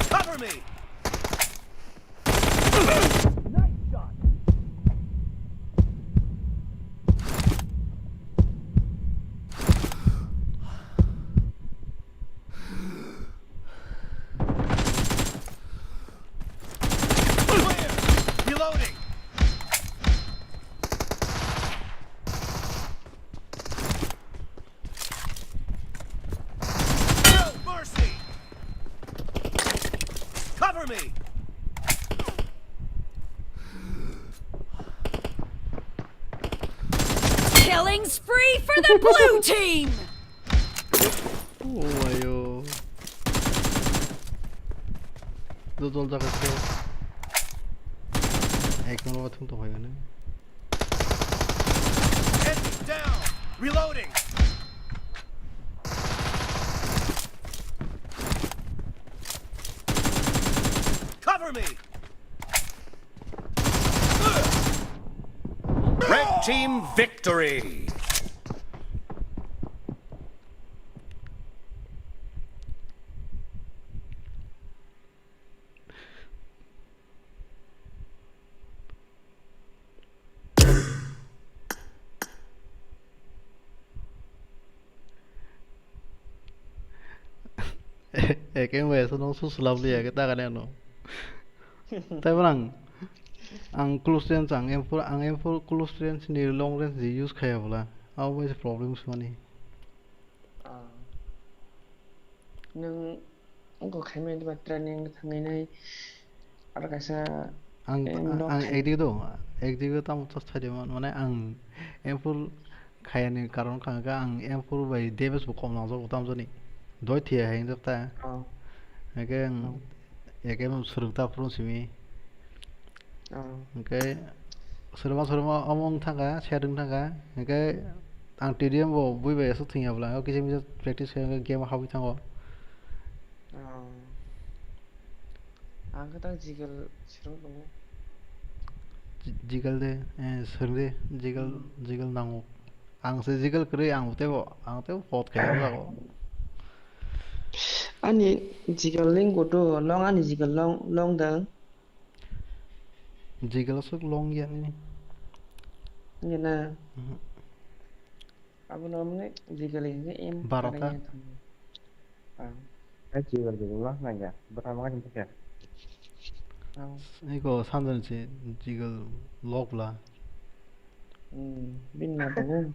Cover me! Nice shot! Clear! Reloading! No mercy! Cover me! Killing spree for the blue team! Oh my god. Dodol jaga se. Ek number thum to hoy ne. Enemy down! Reloading! Cover me! Red team victory! Ekem bai so nong susulap liya ke ta kane no. Tai bwrang ang close range ang M four ang M four close range ni long range di use khaya bwla. Abo bai problem se mani. Ah. Nwng wngkha khaimani ba training thangwi nai aro kaisa ang, aim ang, nok ang khai. Ekdigi do, ekdigi do tamo chos thai de man, mane ang M four khayani karon wngkha hwnkhe ang M four bai damage bo kom nangjago tamo jani. Doi thiya hai wngjak ta. Oh. Hwnkhe ang Oh. Ekem swrwk ta phuru simi. Oh. Hwnkhe swrwma swrwma omo wng thangkha, set wng thangkha. Hwnkhe ang T D M bo bui bai aswk thwngya bwla, kisa misa practice khe game habwi thango. Oh. Ang khe ta jigal swrwng tongo. Ji-, jigal de, eh, swrwng de, jigal, Hmm. Jigal nango. Ang se jigal kwrwi, ang teibo, ang teibo pot khai o jago. Ani jigal ling kutu, long ani jigal long, long dal. Jigal aswk long ya nini. Wngya na. Mhm. Abono wngmani jigal hingkhe em Barota. Karwi ya thangwi. Ah. Ai jigal jigal long nangya. Bwtha mokhe himkhe. Ah. Iko sanjani se jigal lok bwla. Hmm, bini ma tongo.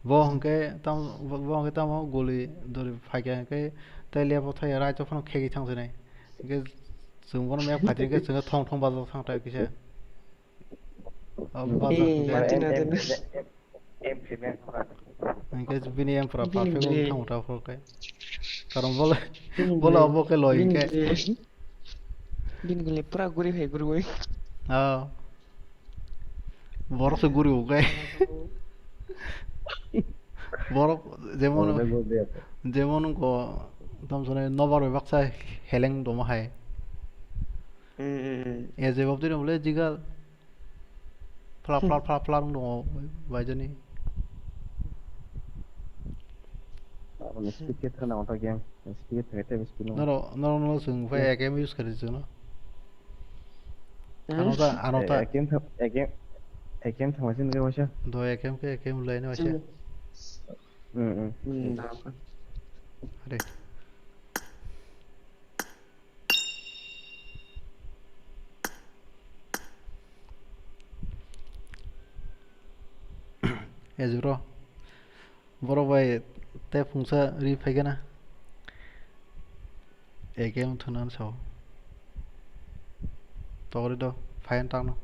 Bo hwnkhe tam, bo, bo hwnkhe tamo guli dori phaikha hwnkhe tei lepo thaiya right o phano khegwi thangsinai. Hwnkhe chwng bono map phaitwi hwnkhe chwngno thong thong bajak thang tai kisa. O bajak Eh, hwnkhe. Tina, tina. Hwnkhe bini M four Bini perfect ble. Thang uta phor khe. Karon bole, bini bole gule, obo khe loi bini khe. Gule, bini gule pura guri hai gurui. Ah. Borok se guri ukai. Borok jemon, jemon ko tam sone nobar bai baksa heleng domo hai. Hmm, hmm, hmm. E jebab dino bole jigal. Pla, pla, pla, pla wng tongo, bai jani. Aboni speed khe thang nang ta game. Speed khe thang ta speed no. Noro, noro, noro swng phai Hmm. A K M use kari jano. Hmm. Ano ta, ano ta. A K M thang, A K M, A K M thang waisa nang waisa. Do A K M khe A K M lai na waisa. Hmm. Hmm, hmm. Hmm, da. Are. Ejuro. Borok bai tei phungsa ri phaikhe na. A K M thwna sao. Tokri do, phayan tangno.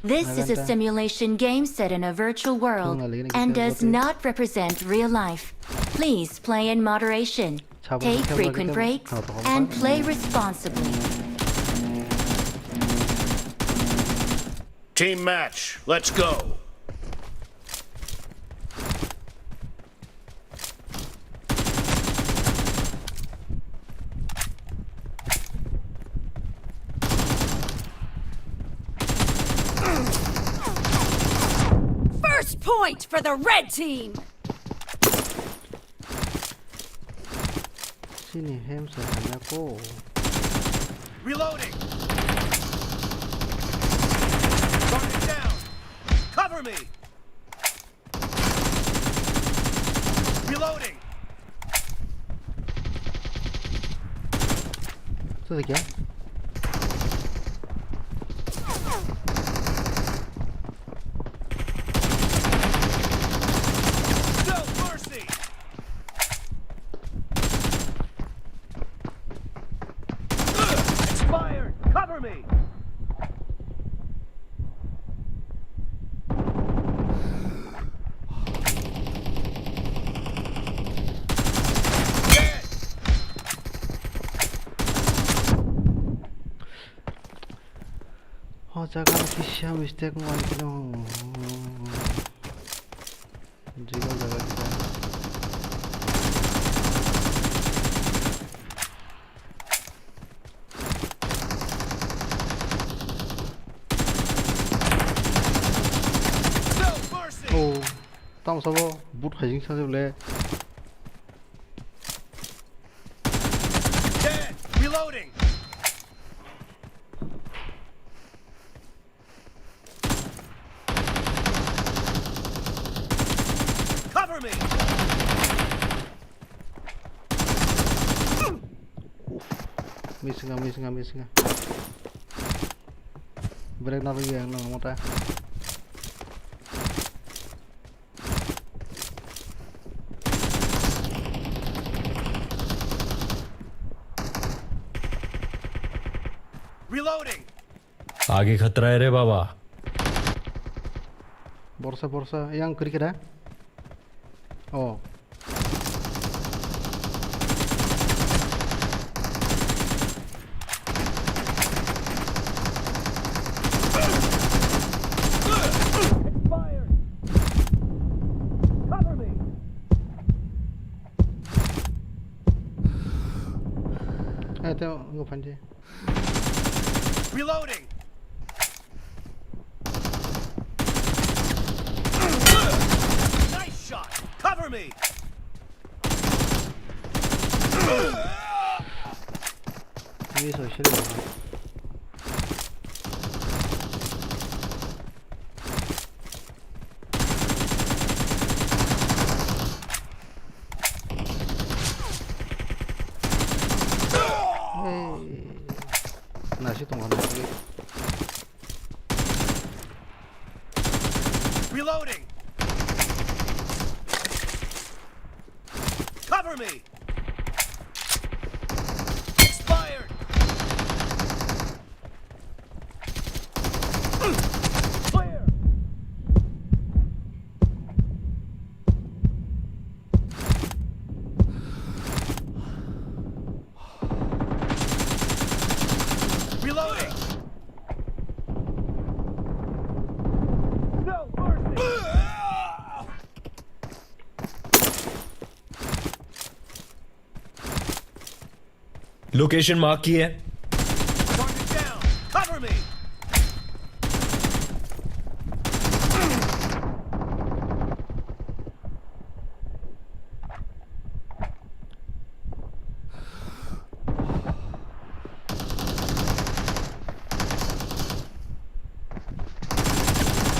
This is a simulation game set in a virtual world and does not represent real life. Please play in moderation. Take frequent breaks and play responsibly. Team match, let's go. First point for the red team. Chini hem se hamya ko. Reloading. Target down. Cover me. Reloading. Satu lagi ya. No mercy. Expired. Cover me. O jaga o kisa mistake wngmani khe no. Jigal jaga kisa. Oh, tamo sabo boot hai jing sa le. Dead. Reloading. Cover me. Misinga, misinga, misinga. Break na lagi yang nang mota. Reloading. आगे खतरा है रे बाबा। Borsa, borsa, yang kiri kira. Oh. Expired. Cover me. Hey, teo, go find it. Reloading. Nice shot. Cover me. Miss hoise de. Hey. Nasi tong hana. Reloading. Cover me. Expired. Clear. Reloading. No mercy. Location mark किया है। Target down. Cover me.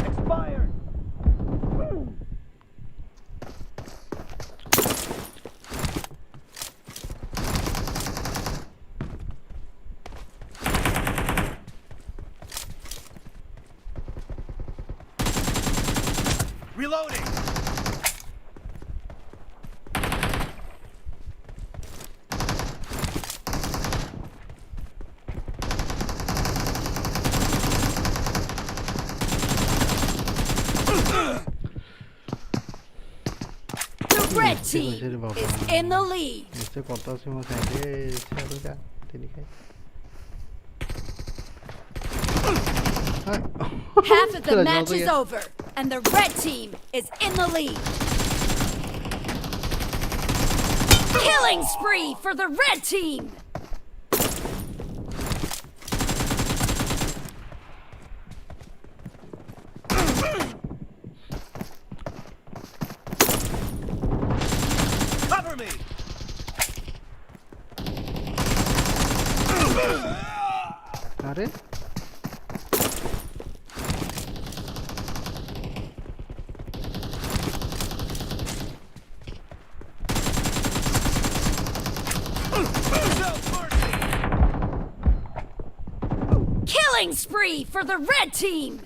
Expired. Reloading. The red team is in the lead. Este corta si mo sai de se aruga tini kai. Half of the match is over, and the red team is in the lead. Killing spree for the red team. Cover me. Are? Killing spree for the red team!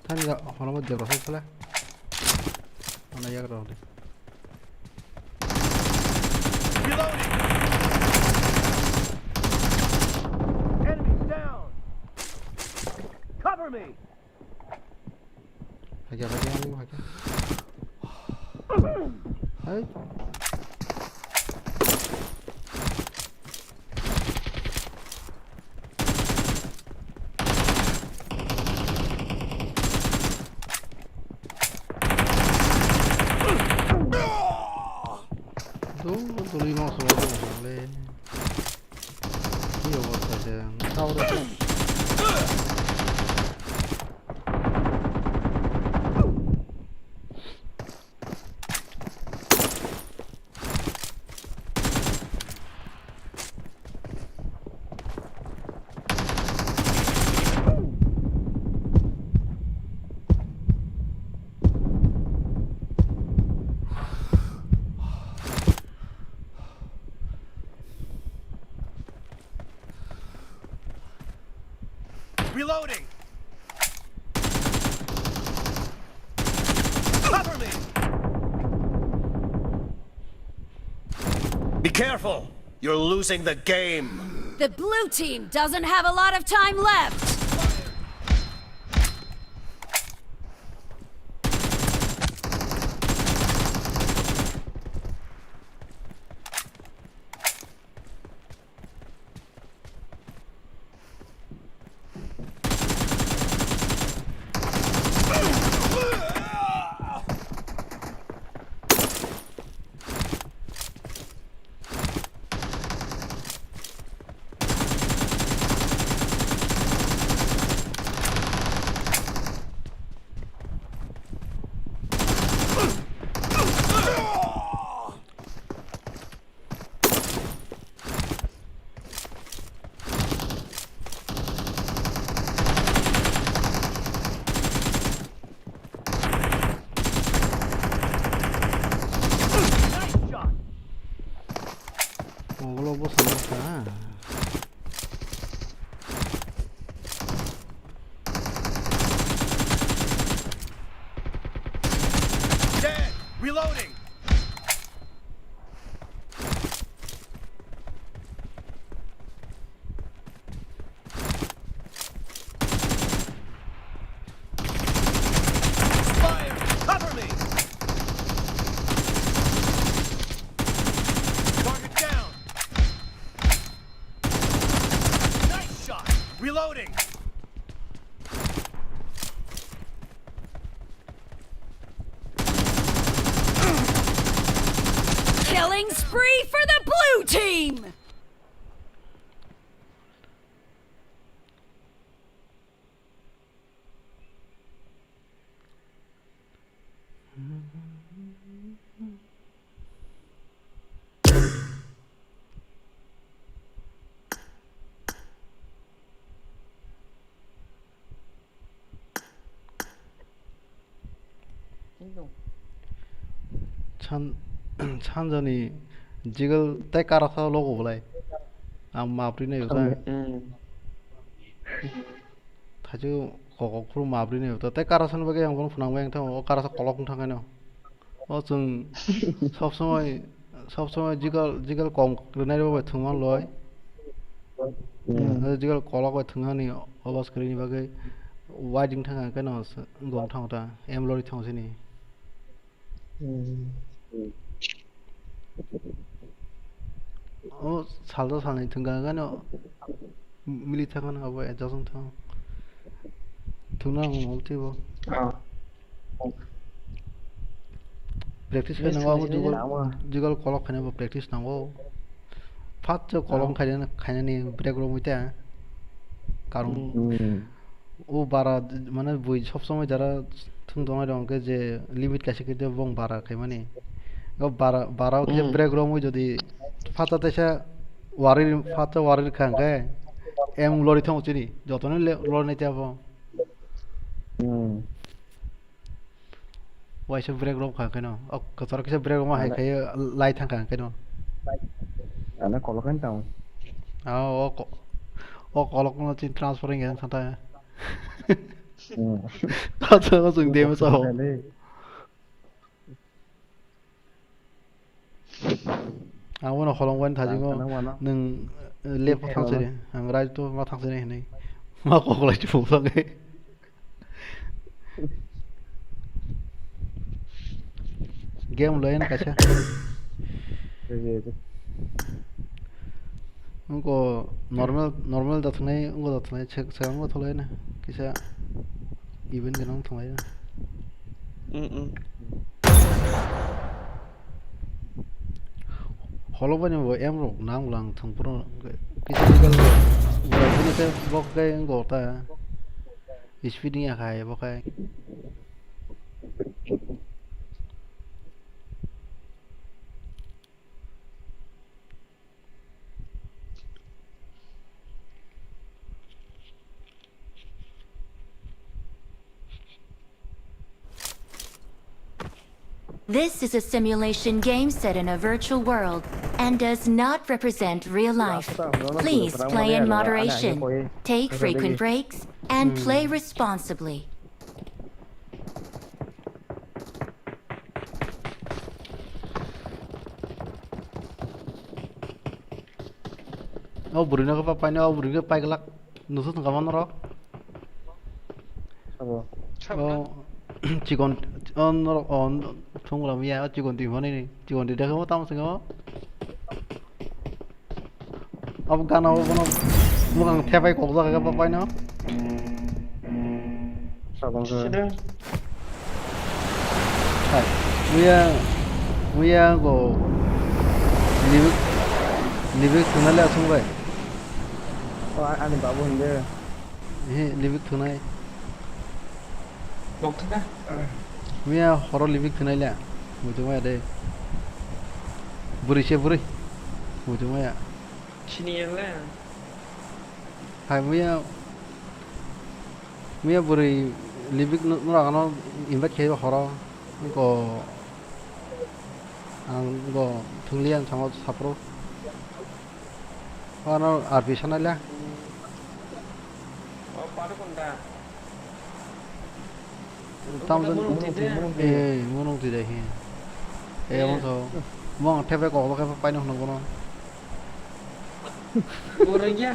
Thani da, hono mo debra sai sala. Ana yak rok de. Reloading. Enemy down. Cover me. Haikhe, haikhe, haikhe, haikhe. Hai. Dol, dol, dol, dol, dol, dol, dol. Ki obostha se? Tao re. Reloading. Cover me. Be careful. You're losing the game. The blue team doesn't have a lot of time left. Mongol bo sana ka. Dead! Reloading! Fire! Cover me! Target down! Nice shot! Reloading! Killing spree for the blue team! San-, sanjani jigal tei karasa logo bolai. Ang mapri nai uta. Hmm. Thaichu kokok phuru mapri nai uta. Tei karasa ni bagwi ang bono phunang bai ang thango. O karasa kolok wng thang khaino. O chwng sob somoi, sob somoi jigal, jigal kom rwnai rok bai thwngma loi. Hmm. O jigal kolok bai thwngmani obo screen ni bagwi wide wng thang khaino gong thango ta. M lori thango sini. Hmm. O salsa salnwi thwngkha gano mili thangkha no abo adjust wng thang. Thwngna ang mobile twibo. Ah. Practice khe nango abo jugal, jugal kolok khaina bo practice nango. First o kolok khaina, khainani break romwi ta. Karon. Hmm. O bara, mane, bui sob somoi jara thwng tongnai rok hwnkhe je limit kaisa khe bong bara khaimani. O bara, bara o khe break romwi jodi phatsa teisa warwi, phatsa warwi rwkha hwnkhe em lori thango chini, jotono le, lori nai tei abo. Hmm. Waisa break rok kha keno. O kwcharo kisa break rok ma hai khayo lai thang kha keno. Ana kolok kan tang. Ah, o ko-, o kolok no chin transfer ngi yang santa. Hmm. Kacha ko sung dem sa ho. Dale. Ang bono holong bai thaji ngo, nwng, eh, left o thang sini, ang right o ma thang sini hinwi. Ma kok lai chubuk thangwi. Game lo yan kaisa. Wngko normal, normal da thwngnai, wngko da thwngnai, sek-, sekango thwlai na kisa event gwnang thwnglai na. Mm, mm. Holok bani bo em rok nang lang thwng phuru kisa legal rok. Bini khe bok khe wngko ta speed wngya khai bo khai. This is a simulation game set in a virtual world and does not represent real life. Please play in moderation, take frequent breaks, and play responsibly. O bwrwino khe paino, o bwrwino khe paiglak. Nusuk thwngkha ma norok? Sabo. O chikon, o norok, o thwngmwla miya, o chikon twi hwnwi ni. Chikon twi dekhe mo tamo swngo. Abo gana o bono mwkhang thepai kokjak khe paino. Sabang khe. Hai, muya, muya go libik, libik thunai le asung bai. O, a-, ani babu hinde. He, libik thunai. Bok thuna? Muya horo libik thunai le. Muitu maya de. Buri se buri. Muitu maya. Sini yang le. Hai, muya, muya bwrwi libik no, norok ano invite khe horo. Go, ang go thungliya ang thango saphuru. Ano R P sanai le. O, paru kunda. Tam Kunda jan-, munung twi de. Eh, munung twi de, he. Eh, Eh. Amo to. Mong thepe kok khe paino hwnwi bono. Borok ya.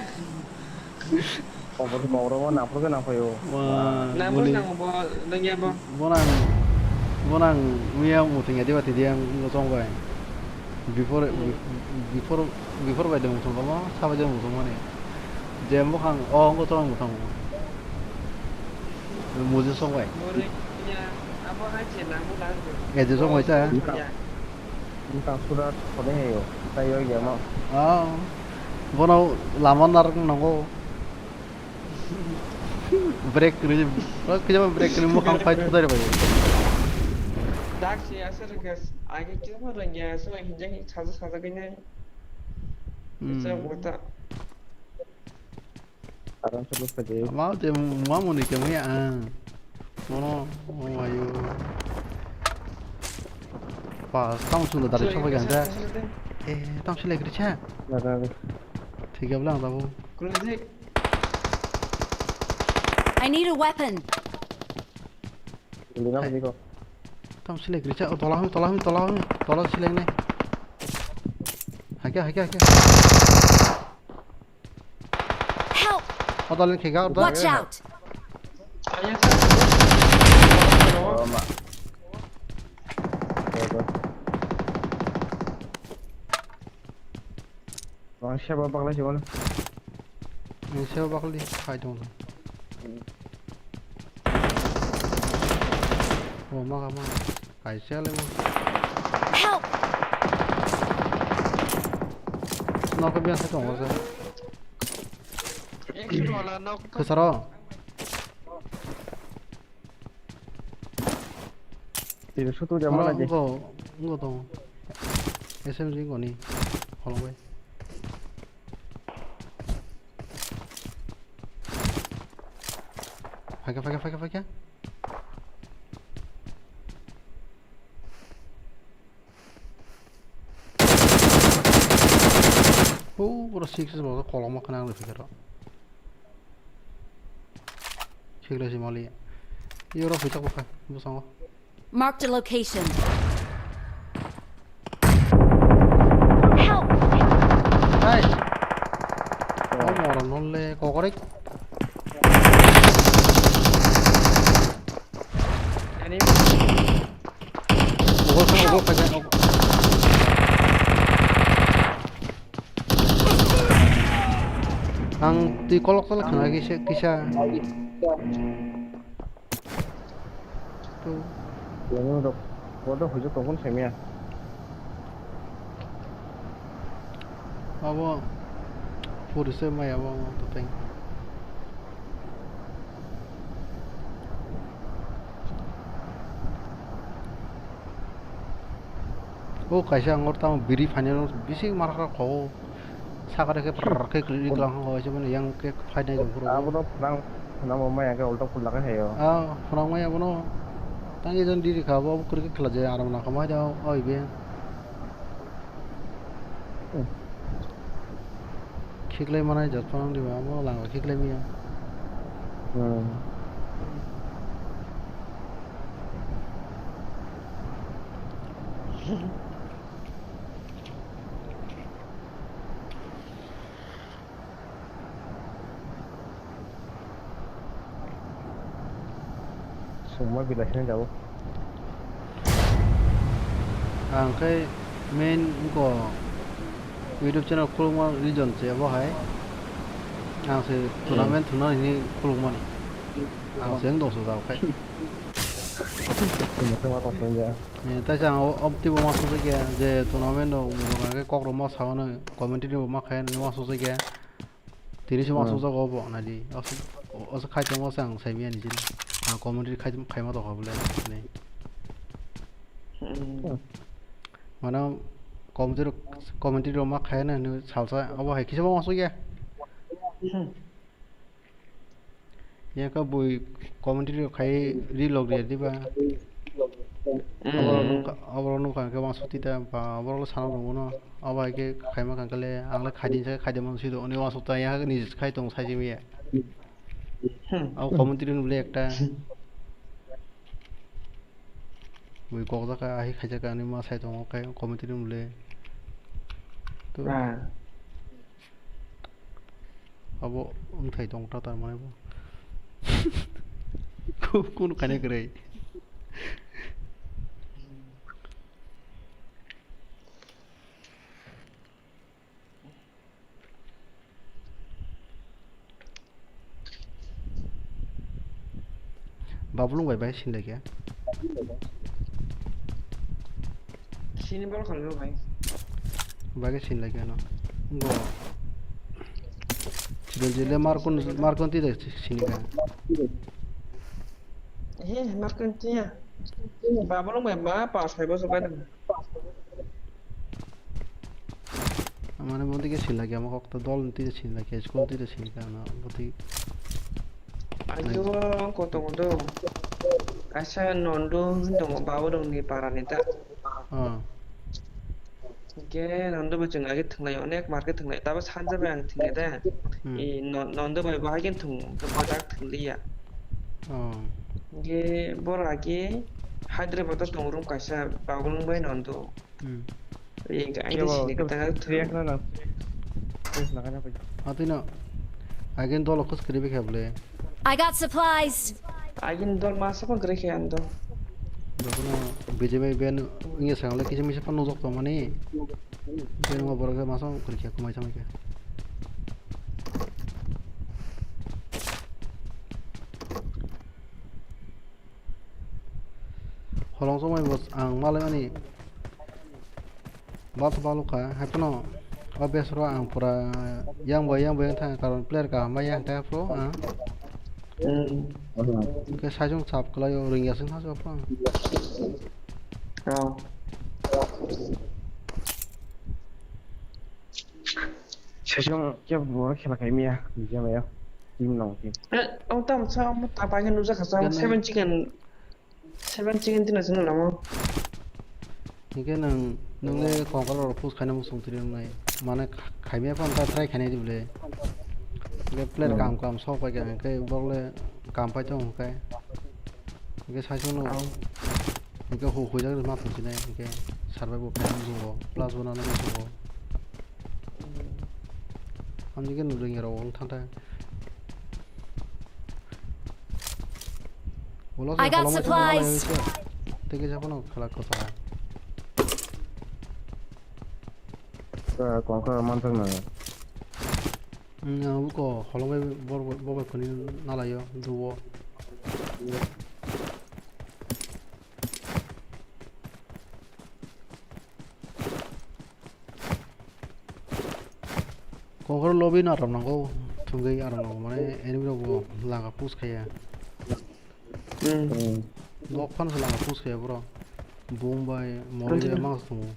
Kobor, kobor ma naphuru khe naphaio. Wa, Nang bo boni. Nang bo, nang ya bo. Bo nang, bo nang miya muting ya diba tidi ang bo chong bai. Before, Hmm. before, before bai dong thong ma, sa bai dong thong mani. Je mo khang, o ngo chong thong. Muji chong bai. Borok ya, abo hai je nang bo nang bo. E je chong bai cha. Ya. Bwkang sura sodeng hayo, tai yo ya ma. Ah, bono lama nar nango. Break kri, bro, kisa break kri, mukhang fight putai bai. Dak si asar gas, age kisa rengya, so hinja hin saja saja kene. Hmm. Kisa bota. Aram se lose de. Ama je mama muni ke mui ang. Mono, oh ayo. Pa, tamo sunda dari chapa ganda. Eh, tamo sila gri cha. Ada, ada. Tiga belang tabo. Close. I need a weapon. Lina Hai. Bini ko. Tamo sila gri cha. Oh, tola hami, tola hami, tola hami. Tola sila nai. Hakya, hakya, hakya. Help! Odol ni khega, odol. Watch out! Oh, ma. Ego. Wang siapa bakla sih, Bang? Ini siapa bakla di? Hai, dong, dong. Oh, ma, ma. Kaisa le mo. Help! Nok biang sa tongo sa. Ekso wala nok. Khasaro. Tini sutu jama lagi. Ngo, ngo tongo. S M G ngo ni. Holong bai. Phaikha, phaikha, phaikha, phaikha. Oh, bro, six bo koloma khana ang phaikha ro. Six le si mali. Yo ro phaikha bwkha, bwskango. Marked a location. Help! Hey! Oh, moron nolle, kokorek. Ani. Ugol kha, ugol kha, ugol. Ang twi kolok kolok khna kisa, kisa. Tu. Yang dok, bodo hujok tongkon semia. Abo puri se mai abo amo to teng. O kaisa angor tamo biri phainai no bisi marakha kho. Sakare khe prrrr khe kwrwi kwlang kha, waisa mani yang khe phainai rok phuru. Abono phwnang, phwnang bo maya khe ulta phul lakai hayo. Ah, phwnang maya bono. Tang ejon diri kha bo, kwrwi khe khwlajak, aram nang kha mai da, oi be. Hmm. Khiklai manai jat phano diba, amo lama khiklai maya. Hmm. Sungma bilai sini jabo. Ang khe main wngkho YouTube channel khulukma reason se abo hai. Ang se tournament thwngna hwnwi khulukmani. Ang se wng dongso jabo khai. Tongthokma tongthok ya. Eh, taisa ang o, o twibo ma sujak ya je tournament rok wngkha khe kok rok ma sao no commentary rok ma khe nini ma sujak ya. Tini se ma sujak obo nadi. Oso, oso khai tongma se ang sai maya ni jin. Ang commentary khai, khai ma tokha bole. Nei. Hmm. Mano commentary rok, commentary rok ma khai na hwnwi salsa obo hai kisa ma sujak ya. Hmm. Yang khe bui commentary rok khai ri log ri diba. Aborok nukha, aborok nukha hwnkhe uansuk twi ta, ba, aborok le sana rwngmano. Abo hai khe khaima kha khe le, ang le khaidin se khaidin mano sidi, oni uansuk ta ya ni khai tong sai simi ya. Abo commentary ni bole ekta. Bui kok jaka, ahi khai jaka, ani ma sai tongo khe commentary ni bole. To. Abo wngthai tong ta, tar mane bo. Ku-, kunu khaina kwrwi. Babulung bai bai sinlai khe. Sini bol khalgo bai. Bai khe sinlai khe no. Bo. Jile jile Markon, Markon tida sini kha. He, Markon tiya. Babulung bai ma pa sai bo so bai. Mane, botike sinlai khe, omo kok to dol ni twi sinlai khe, school twi sinlai khe, ano botike. Ajo, koto koto. Kaisa Nondo hinwi tongo, Babulungni parani ta. Ah. Hingke Nondo bai chwng age thwnglai, onek market thwnglai, tabo sanja bai ang thwnglai de. Hmm. I No-, Nondo bai bo haikhe thwng, hwnkhe bwsajak thwngliya. Oh. Hingke boro age Hyderabad o tongo room kaisa, Babulung bai Nondo. Hmm. Ring ka, aini sini kebo, kebo, kata kata react na na. Please, na kana pagi. Atino. Again dolo khos kiri bikha bole. I got supplies. Again dol masa ko gre khe ando. Dokono B J M I ben inge sangale kisa misa pano jok to mani. Ben mo borok masa kiri khe kumai samai khe. Holong somoi bo ang malai mani. Bal to bal kha, hai phano o base ro ang pura yang bai yang bai wng thang, karon player kaham bai yang tei phuru ang. Hmm. Hwnkhe saisung sap kwlai o, ring ya sing thang phuru ang. Oh. Saisung khe bo khela khai miya, miya miya. Team nong team. Eh, oh, tam sa mo ta bai nujak kha sa, Gana. Seven chicken. Seven chicken tina sini lamo. Hingke nang, nang le kongkar rok push khaina muchung tiri nang nai. Mane kha-, khaimya phano ta try khainai di bole. Hingke player Hmm. Kaham kaham sok pai kha, hingke borok le kaham pai tongo hingke. Hingke sai sung no. Oh. Hingke hu-, huijak ma thung sinai, hingke survive bo khaina muchungo, plus bo nana muchungo. Hmm. Amni ke nuding rok wng thang thang. Ulo I got kolom supplies. Tei kisa phano khlak kwchang. Kongkha manthang na. Hmm, ang buko holong bai bor, bor, bor bai phone nalayo, duo. Kokoro lobby no aram nango, thungwi aram nango, mane enemy rok bo langa push khaiya. Hmm. Nok phan se langa push khaiya bro. Boom bai mori bai mang thungo.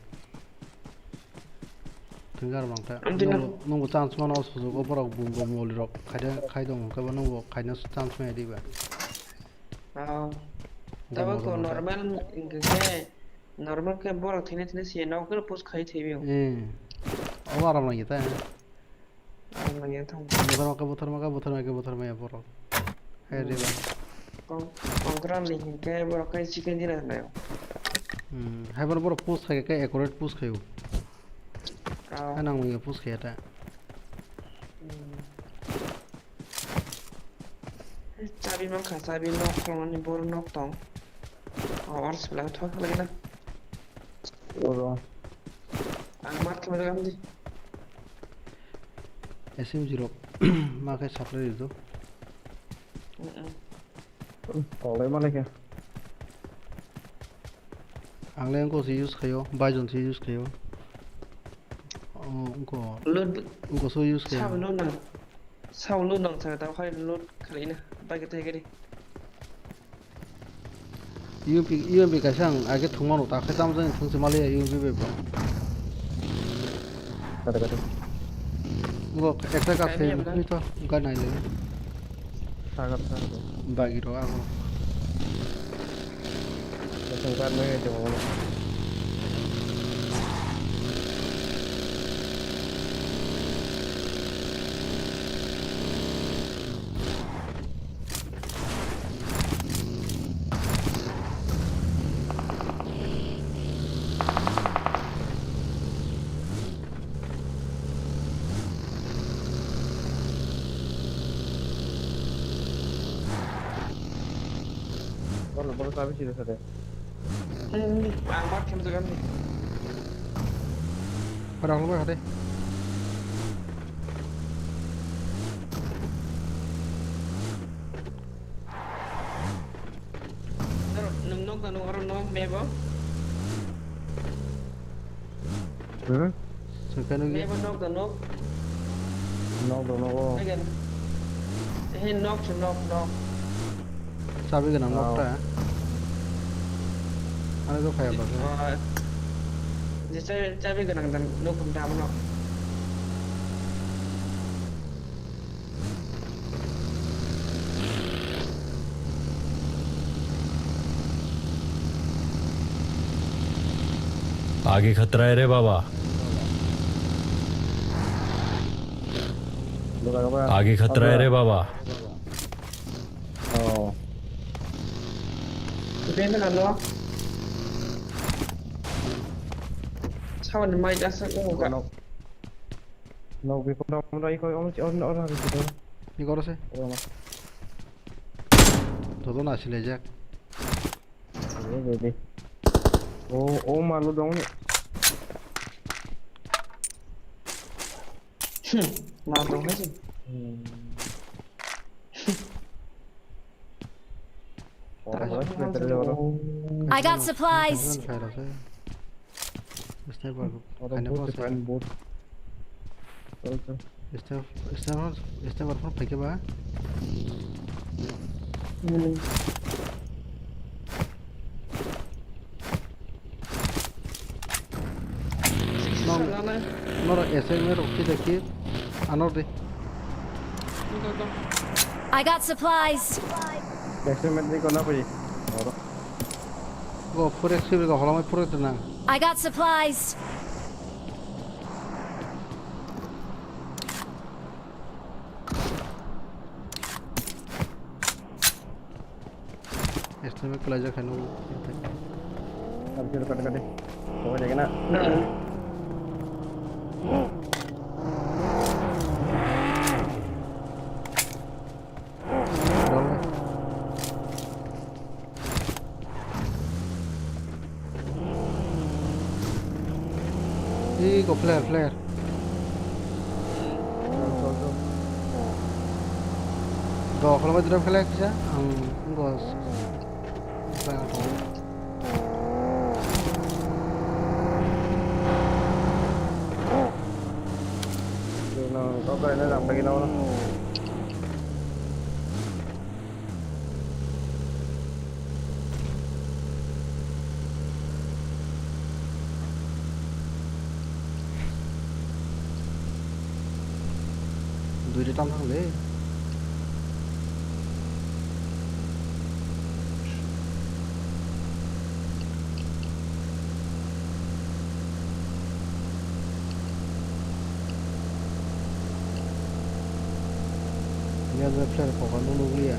Thungwi aram nangkha. Nungbo, nungbo chance mano o sujugo borok boom bo moli rok khaide khai dong khe bo nungbo khaina chance maya diba. Ah. Tabo ko normal hingke normal ke borok thini thini si nok khe post khai thibio. Eh. Abo aram lagi ta. Aram lagi ta. Bothor maka bothor maka bothor maka bothor maya borok. Hai re ba. Kong kongkran ni hingke borok kai chicken dinner nayo. Hmm. Hai borok post khai ke accurate post khayo. Ah. Anang lagi post khaya ta. Hmm. Chabi mankha, chabi nok khoroknani bor nok tong. O, or sibla thok lagi na. Oro. Ang mar khema lagi amdi. S M G rok ma khe supply rwdo. Mm-mm. Kolai ma lekha. Ang le wngkha se use khaio, Bison se use khaio. O, wngkha, load wngkha se use khaio. Sao load nang, sao load nang sa ta khai load khalai na, bai khe thai khe. U M P, U M P kaisa ang age thwngmano, ta khe tamo jani thwngse maliya U M P bai bo. Kare, kare. Bo ekta ka kare se ni abla. Ni to ga nai le. Sagar, sagar. Bagi ro ago. Ang kan nai ito mo. Bono, bono sabi sida sade. Ang mat khem jagan ni. Parang lo hade. Nung nok da nung oro nok mebo. Hmm? Sengkhe nukya. Mebo nok da nok. Nok da nok o. Again. He nok se nok nok. Chabi gwnang nok ta. Ani do phai ba. Jesa chabi gwnang da nok da nok. आगे खतरा है रे बाबा। आगे खतरा है रे बाबा। Oh. Benda ano. Sawan mai jasa ko. Nok bi kono kono iko om om om. Ni koro se. Todo na sile jak. Ini jadi. Oh, oh malu dong ni. Hmm, malu dong ni. Hmm. I got supplies. Sniper. Oro khaina boat, boat. Sniper, sniper, sniper phone phaikhe ba. Hmm. Nong, noro S M A rok khe da khe anor de. I got supplies. S M A ni kona phi. Oro. Go four X sibri go holomai four X nang. I got supplies. Este me kala jakha no. Abjir kata kata. Kau jaga na. Ih, go flare, flare. Go, kalau mau drop flare kisa, ang go. Dui ri tam thang le. Yang flare kok ano nukliya.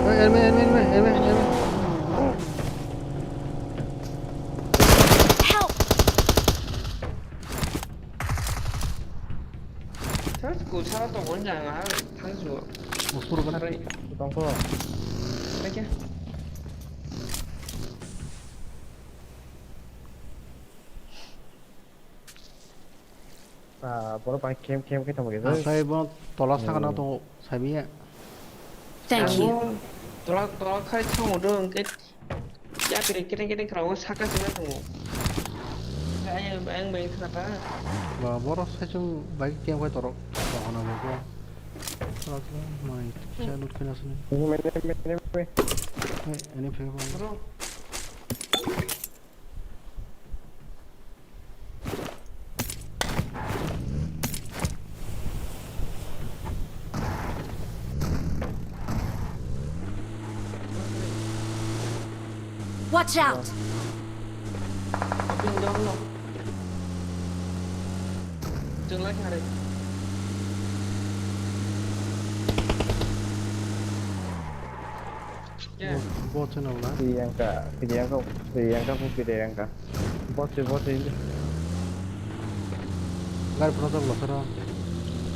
Oi, enemy, enemy, enemy, enemy, enemy. Help! Thar school sara tongo jang a thang ju. Muspur kan. Sarai. Tongko. Thank you. Ah, borok bai kem kem khe tongma khe. Asai bo tola sakana tongo sabiya. Thank you. Tola tola khai thango do hwnkhe. Yapri kene kene khwlao saka sima tongo. Ayang bayang bayang khata. Ba borok saichung bai kem khai torok. Bahana bo. Mai kisa lut khina sini. Mene mene mene. Ani phai ba. Bro. Watch out! Abin dong no. Jeng lai kare. Ya. Bo, bo channel na? Priyanka, Priyanka, Priyanka pun Priyanka. Bo se, bo se. Gari pura jok lo sara.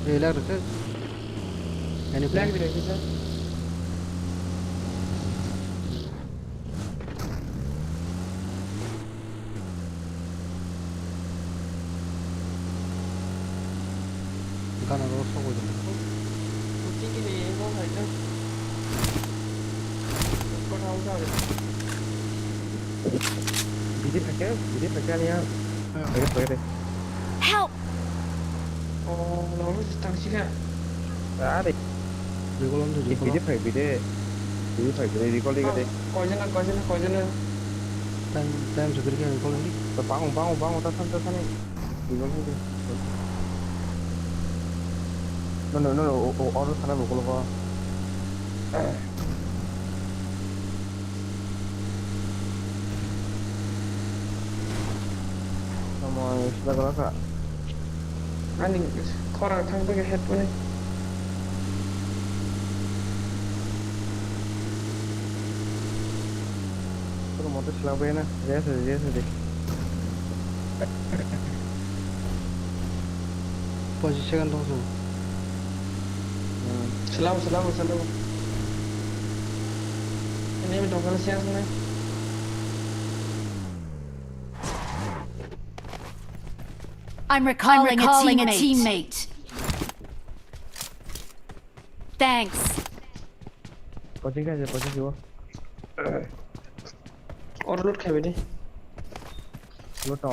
Eh, lag rikhe. Any plan? Lag rikhe sir. Gana ro sokoi jana. Kuching kini ego hai na. Kota usa re. Bidi phake, bidi phake ani ya. Phake, phake de. Help! Oh, lalu tang sih ya. Are. Recall on to recall. Bidi phai bidi. Bidi phai bidi recall di kade. Koijana, koijana, koijana. Time, time seperti yang recall ini. Bangun, bangun, bangun, tasan, tasan ni. Recall di. No, no, no, no, o, o, order sana recall ko. Tamo isla kala ka. Ani khorang thang bai khe headphone. Kono mote swlak bai na, rest di, rest di. Pochiswk second tong sung. Hmm. Swlak, swlak, swlak. Ini mi tong kala siya sung na. I'm recalling, I'm recalling a teammate. A teammate. Thanks. Pochin kha je, pochin jibo. Or loot khabi de. Loot no.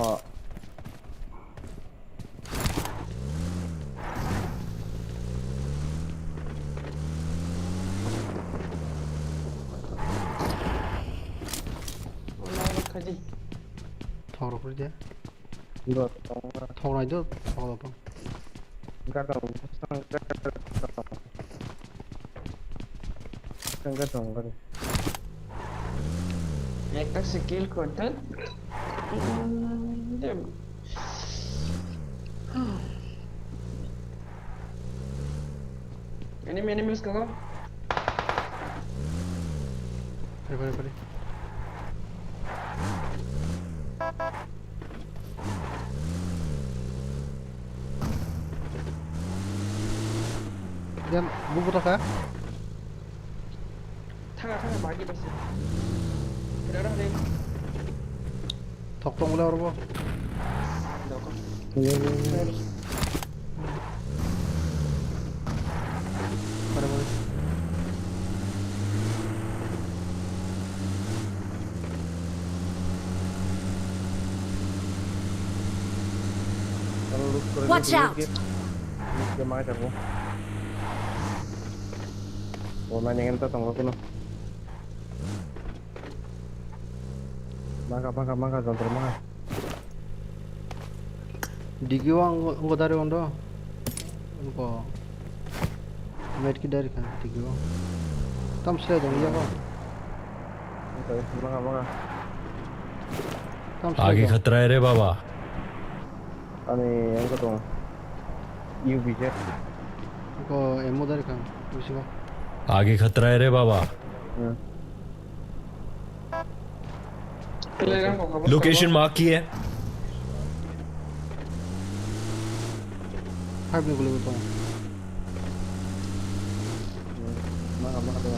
Or loot khaji. Thok rok de. Loot no. Thok nai do, thok rok. Gadam, gadam, gadam. Gadam, gadam. Ekta skill content. Enemy, enemies kago. Pare, pare, pare. Yan, bu buta ka? Thanga, thanga, bagi basi. Kira dah deh. Thok tong le orbo. Doko. Pare, pare. Watch out! Loot ke mai tabo. Bo mai nengen ta tongo kuno. Maka, maka, maka, jontro maka. Digi o ang, ang dari ondo. Ko. Medkit dari kan, digi o. Tam sila dong, iya ko. Oke, maka, maka. Tam sila आगे dong. खतरा है रे बाबा। Ani, ang ko tong. U B Z. Ko, emo dari kan, bisa ko. आगे खतरा है रे बाबा। Hmm. Location mark किया है। Five ni guli tong. Maka, maka tong.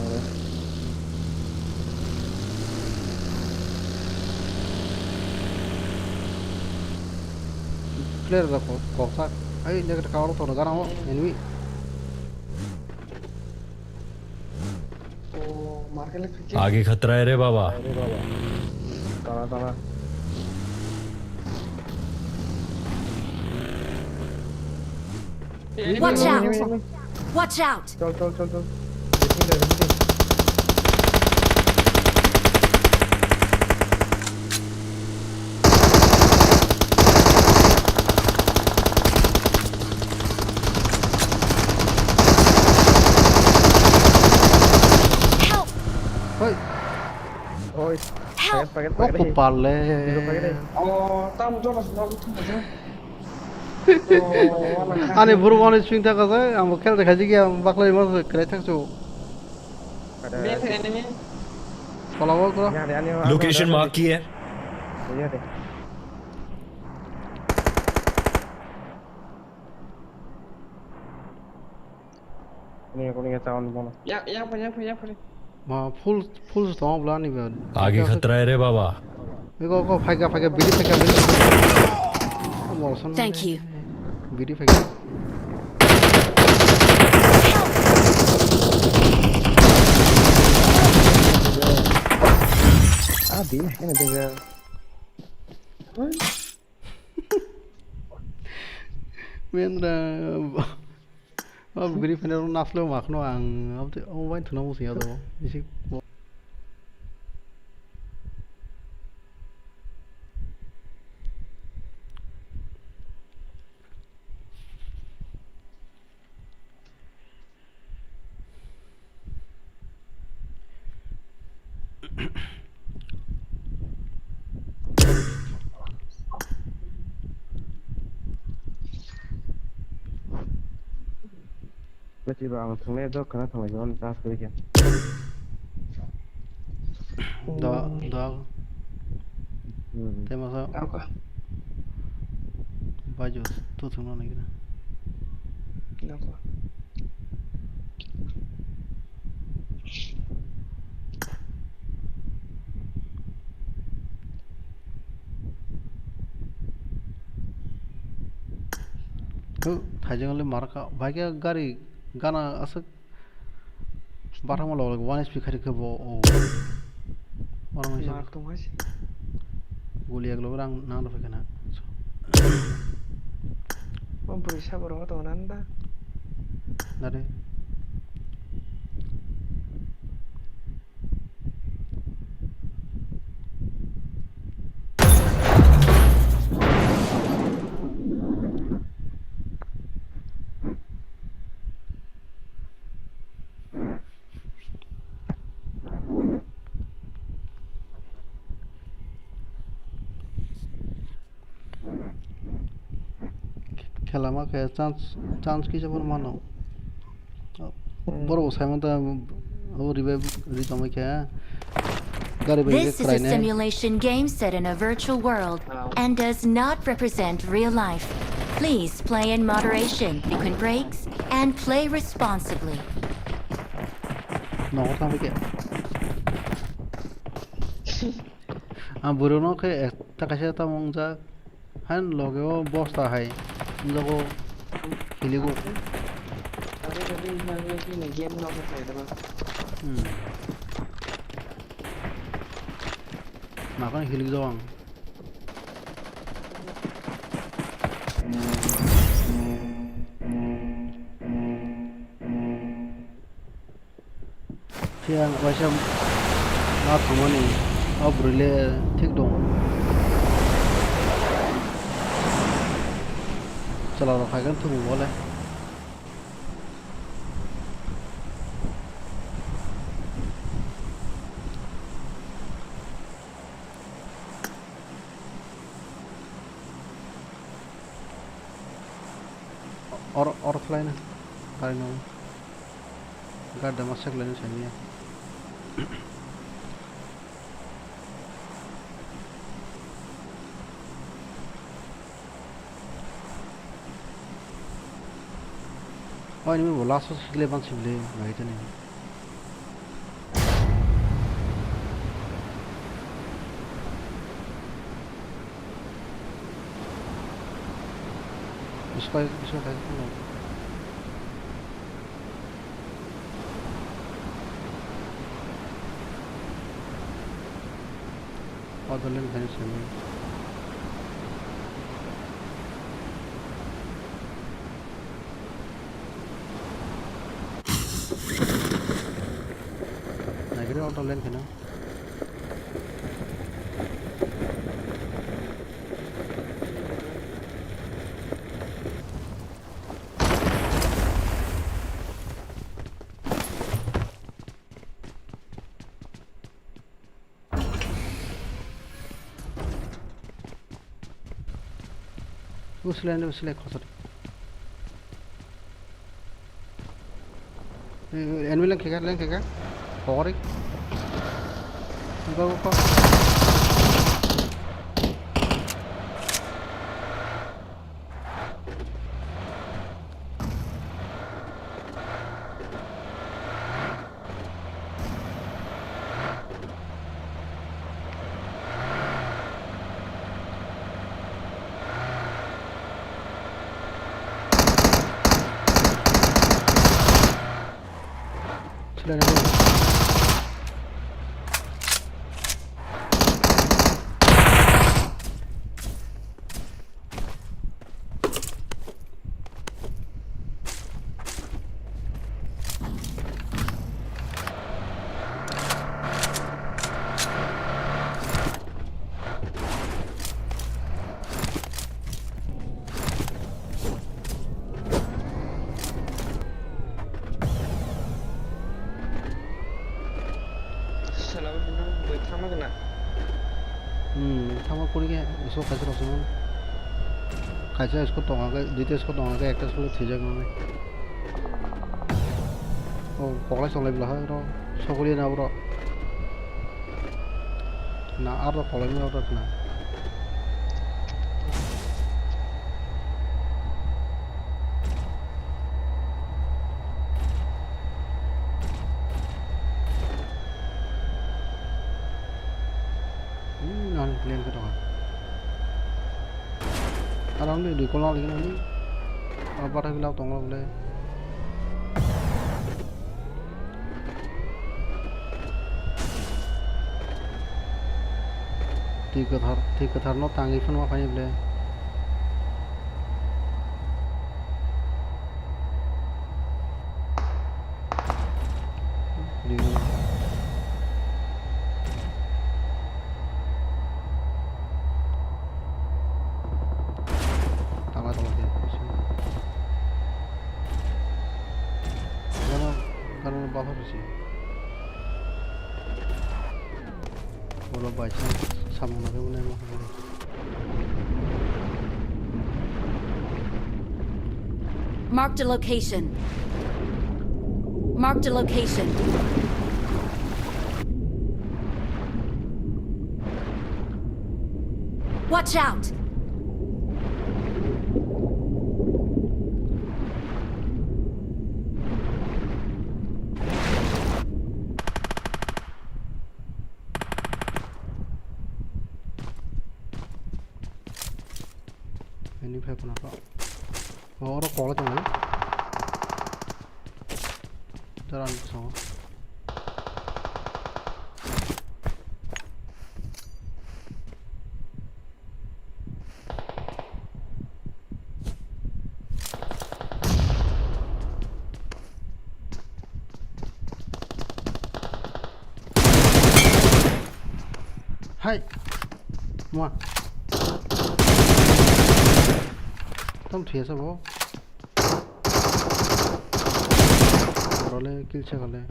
Clear da kok, koksa. Ai, negative cover tong, gana mo, enemy. आगे खतरा है रे बाबा। अरे बाबा। ताला, ताला। Watch out! Watch out! चल, चल, चल, चल। देखने दे, देखने दे। Help! Oi. Oi. Paket, paket, paket. Paket, paket. Oh, tamo jono sino, tamo jono. Oh, wala. Ani buru wani swing thaka jai, ang bo khel de khaji gya, baklai mo krai thak chu. Ada. Be enemy. Pala wo ko. Ya, ya, ya, ya, location ya, ya, mark ya. Kiya hai? Ya, ya. Ini aku ni tahun mana? Ya, ya, apa, ya, apa, ya, apa ni? Ma full, full song bla ni ba. Aage khatra hai re baba. Eko, eko, phaika, phaika, biri phaika, biri. Thank you. Biri phaika. Ah, biri hai na dega. Mendra. Oh, biri phene rok nasle ma khno ang, abo te, oh, wain thuna musi ya do. Isi. Bwtwi ba ang thwngnai do khwna thanglaimani ta suri khe. Do, do. Hmm. Tei masa. Ako. Baju tu thwngna nai kena. Nako. Huh, thaijwng le marka, bai khe gari gana aswk bathangma log log one H P khairikhe bo, o. Oro wngkha. Mar tongma se. Guli ek log rang nang rw phaikha na. O bwrwi sabo ro tongo nang da. Nare. Khela ma khe chance, chance kisa phano mano. Hmm. Borok bo sai manta, o revive ri tongwi khe. Gari bai This is a krai nai. Simulation game set in a virtual world and does not represent real life. Please play in moderation between breaks and play responsibly. Nogo thangwi khe. Ang bwrwino khe ekta kaisa tamo wngjak. Hain loge o bosta hai. Wngjago hiligo. Aro jadi nang ni game no ko khlai daba. Hmm. Makon hilik jago ang. Phiya ang waisa ma thangmani, o bwrwi le thik dong. Chwla rok hai khe thwngwi bo le. Or, or khlai na, kari no. Gar dama sek laino saniya. Oi, nini bo last o sikle ban sikle, bai tani. Isko, isko khai kulo. Auto lane khai simi. Nagiri auto lane khai na. Usilai, usilai, khosor. Eh, enemy leng kheka, leng kheka. Pokori. Go, go, go. Sala bo nang bai thangma gana. Hmm, thangma kuri khe iso kaisa rok swngo. Kaisa isko tonga khe, duita isko tonga khe, ekta isko thwijak nang. O koklai chonglai bwla hai ro, sokoli na bro. Na aro koklai ma ro na. Hmm, ang clean khe tongo. Aro ang dui kola lagi nani. Aro bathai bilao tongo bole. Twi kwthar, twi kwthar no tangwi phano ma phaini bole. Tangla tongla khe. Gana, gana buffer rwsi. Bolo bai samung nangkhe mwnai ma. Marked a location. Marked a location. Watch out! Ini phai khuna to. Oh, oro kola tongo. Dara ang bwskango. Hai. Mua. Tam thia sabo. Role kill chakale.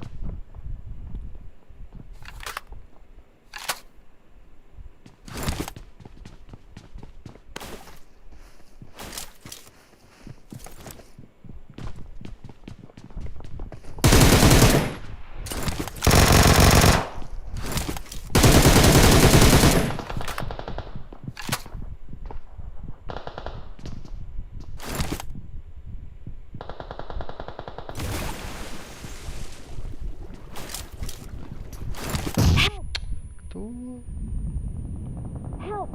To. Help!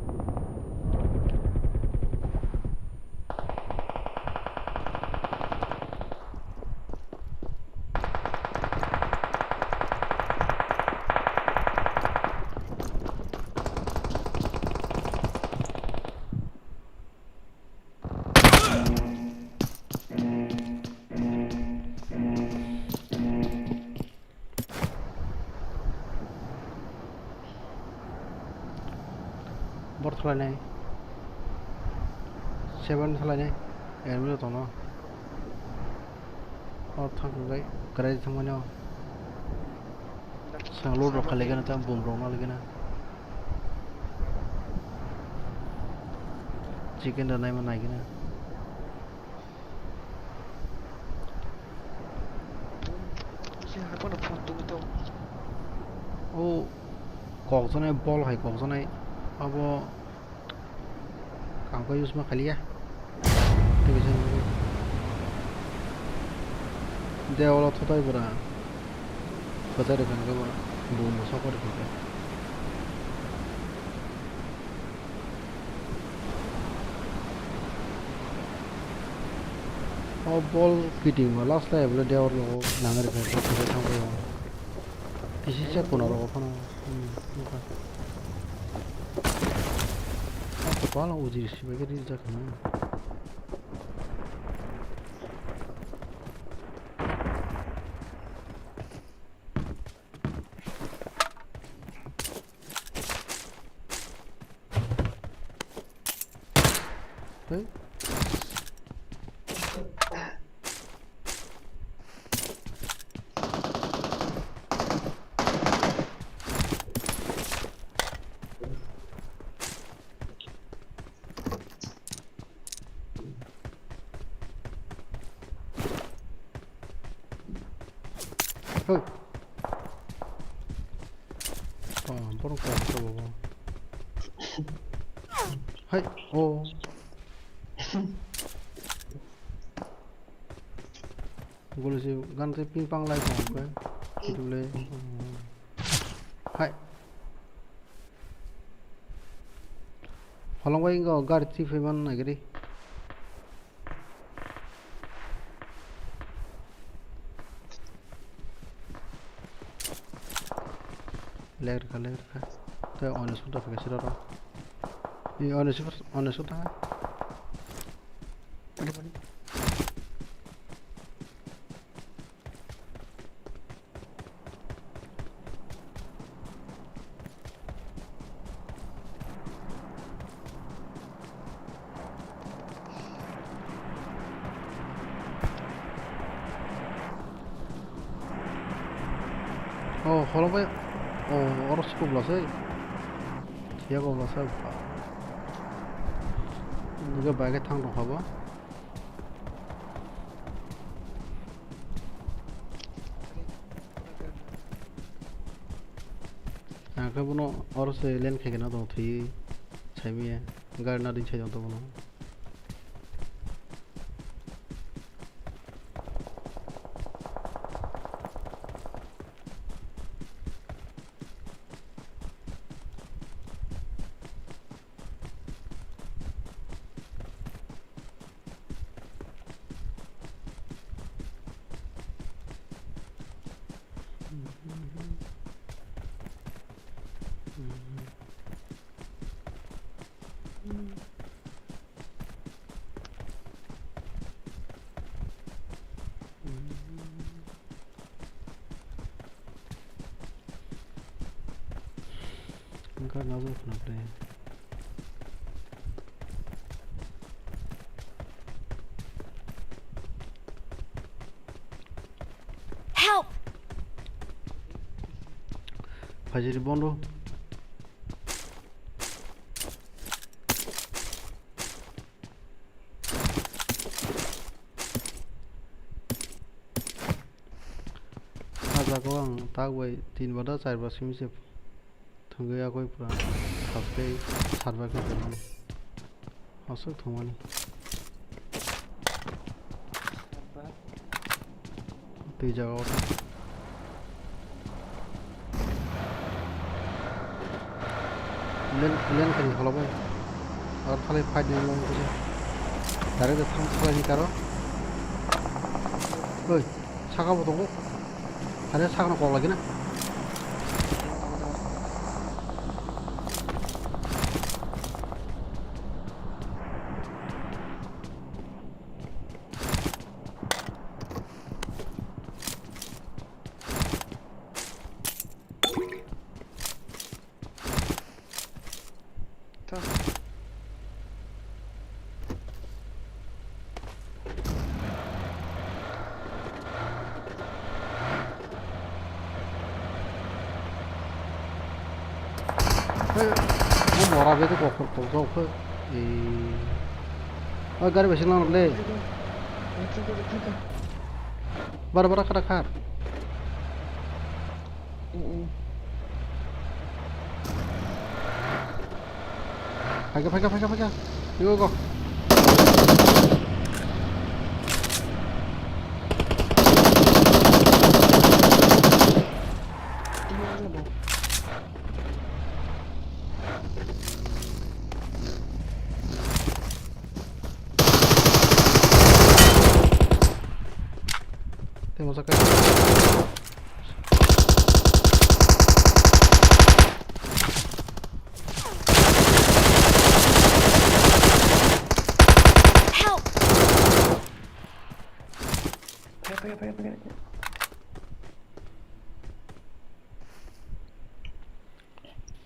Bor thalainai. Seven thalainai. Enemy rok tongo. O thang bai kwrai thangmani o. Sang loot rok khaligana tamo bum rok naligana. Chicken da naima naigina. Bum. Bum. Bum. O kokjaknai bol hai kokjaknai. Abo ang khe use ma khaliya. Tei bisa nugwi. Dewalo thutai bwra. Kwchai rwkha hwnkhe bo bumo sokor rwkha. O bol kiting bo last lai bole dewar nogo nang rwkha khe thangbai o. Kisi se kono rogo phano. Hmm, nukha. Bala ujir sibai khe rijak khna. Hey. Hey. Oh, borok kok sa bo. Hai, oh. Golo si gan ke ping pang lai kong ke. Kitu le. Hai. Holong bai go gar chi phe man na gari. Ler kha, ler kha. Te one suda kha sira ro. I one suda, one suda. Oh, holong bai. Oh, oro se kubla se. Thiya kubla se. Nige bai ke thang tong khabo. Ang khe bono oro se len khaikhe no tong thwi saimiya gari na ring sai tong bono. Wngkha najak khna ble. Help! Phaisiri bondo. Ah jaga o ang tak bai tin bada char ba simi se thwngwi yakwi pura thaptwi sarbai khe tongmani. Aswk thwngmani. Twi jaga o thang. Len, len kani holo bai. Ar thali fight ni long kisa. Direct de thang thali ni karo. Oi, saka bo tongo. Thali saka no kok lagi na. Ta. Hey, bu mora bedi kokor kokjak khe. Ee. O gari bai singlang le. Bara bara khara khar. Phaikha phaikha phaikha phaikha. Go go. Tei masa kai. Help!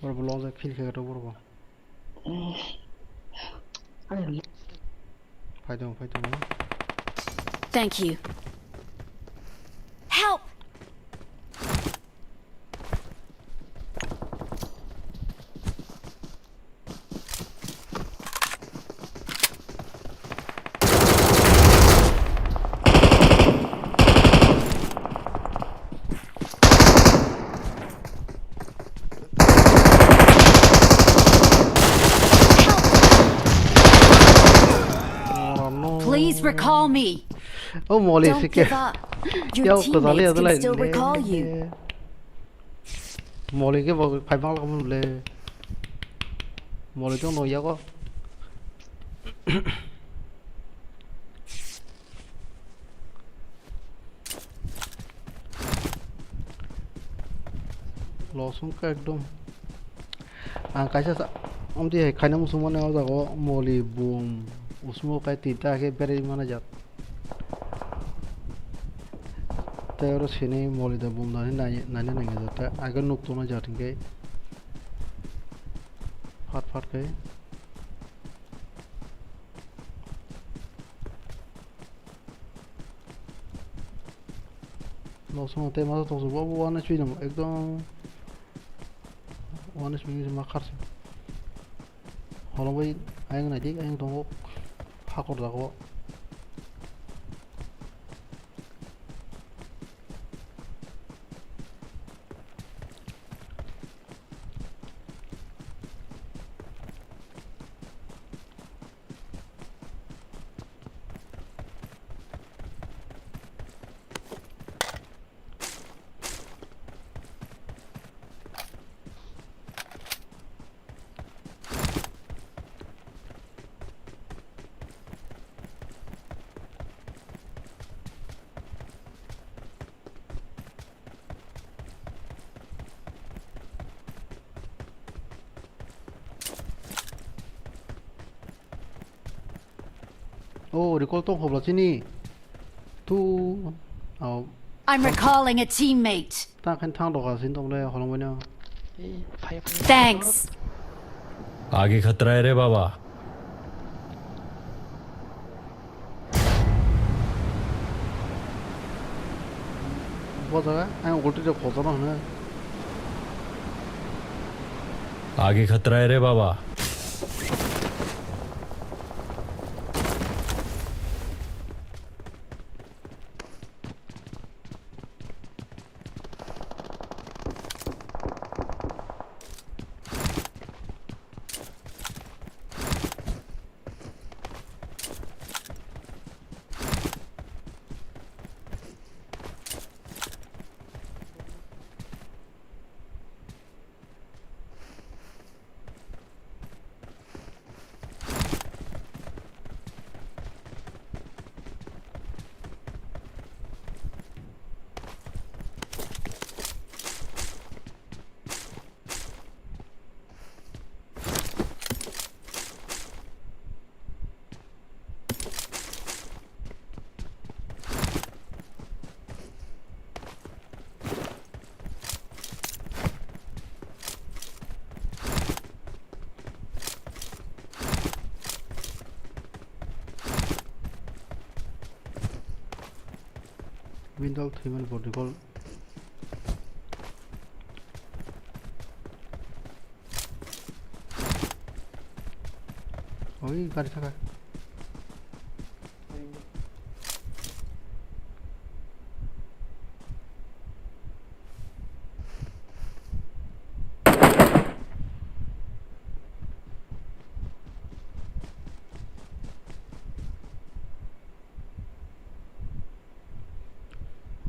Borok bo long jai kill khe rw borok bo. Phai tongo, phai tongo. Thank you. Help! Oh, no. Please recall me. Oh, Molly, don't give up. Your teammates can still recall you. Molly ke bo phai bang lamu le. Molly to no yago. Losung ka ekdom. Ang kaisa sa, omti hai khaina muchung mani o jaga o Molly boom. Usmo kai tinta khe berai mana jat. Tei oro sini Molly da boom da hinwi nai, nai, nai, nai, nai, ta, aga nuk tongna jat hinkhe. Phat, phat khe. Losong tei masa tongso bo, bo one H P nang ekdom one H P ma kharsa. Holong bai ayang nai di, ayang tongo hakor jago. Oh, recall tong khobla chini. Tu, oh. I'm recalling a teammate. Ta khen thang doka sin tong le holong bani. Thanks. आगे खतरा है रे बाबा। Bo jaga ang ulti de khotoro hwnwi. आगे खतरा है रे बाबा। Window three man body call. Oi, gari thaka.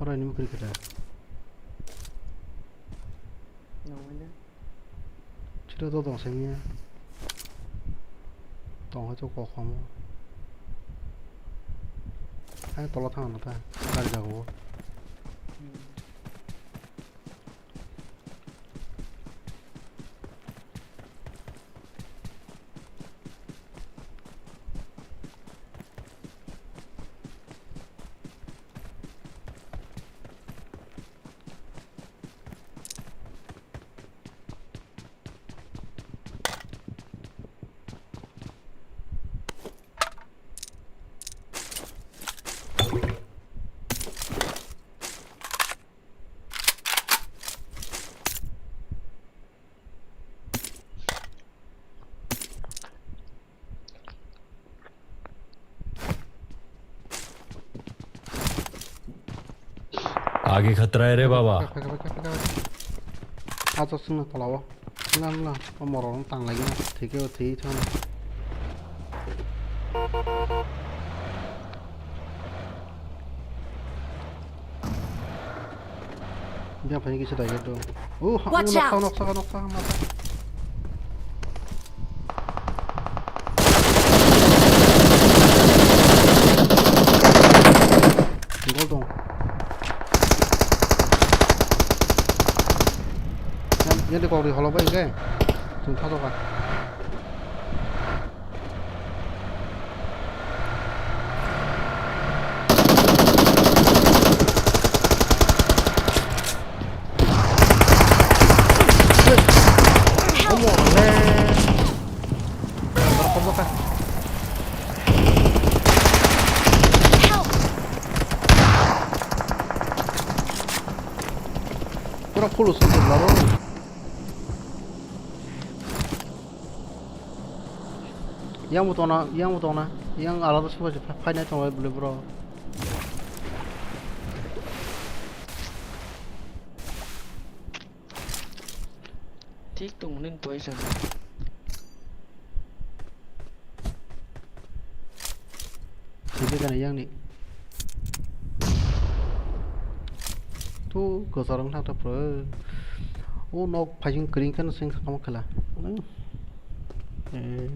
Ani mukri kata. Sira to tong sini ya. Tong hai to kok kamu. Hai tola thang na ta. Gari jago. आगे खतरा है रे बाबा। Ato sung na tola o. Mla mla. O morok no tang lagi na. Thike o thwi thang. Dia phai kisa dai do. Oh, ha, Watch out! Noksa, noksa, noksa, noksa. Gol dong. Yan, yan de kok ri holo bai ke. Tung tha doka. Pura full sung laro. Yang bo tongna, yang bo tongna, yang alada suka je phainai tongo bole bro. Thik tongmani poison. Sidi kana yang ni. Tu gosarang thang ta pro. O nok phajing kring kan sing sakam khela. Eh.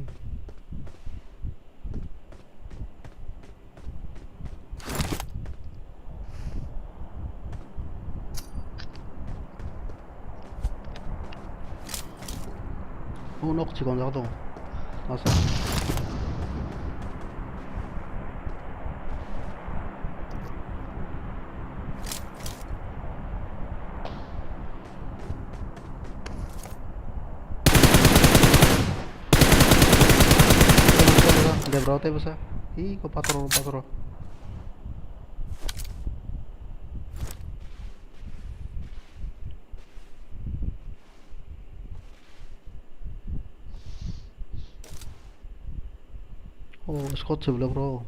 O nok chikon jak tongo. Asa. Debra tei bwsa. Ih, ko patro, patro. Oh, squad se bwlai bro.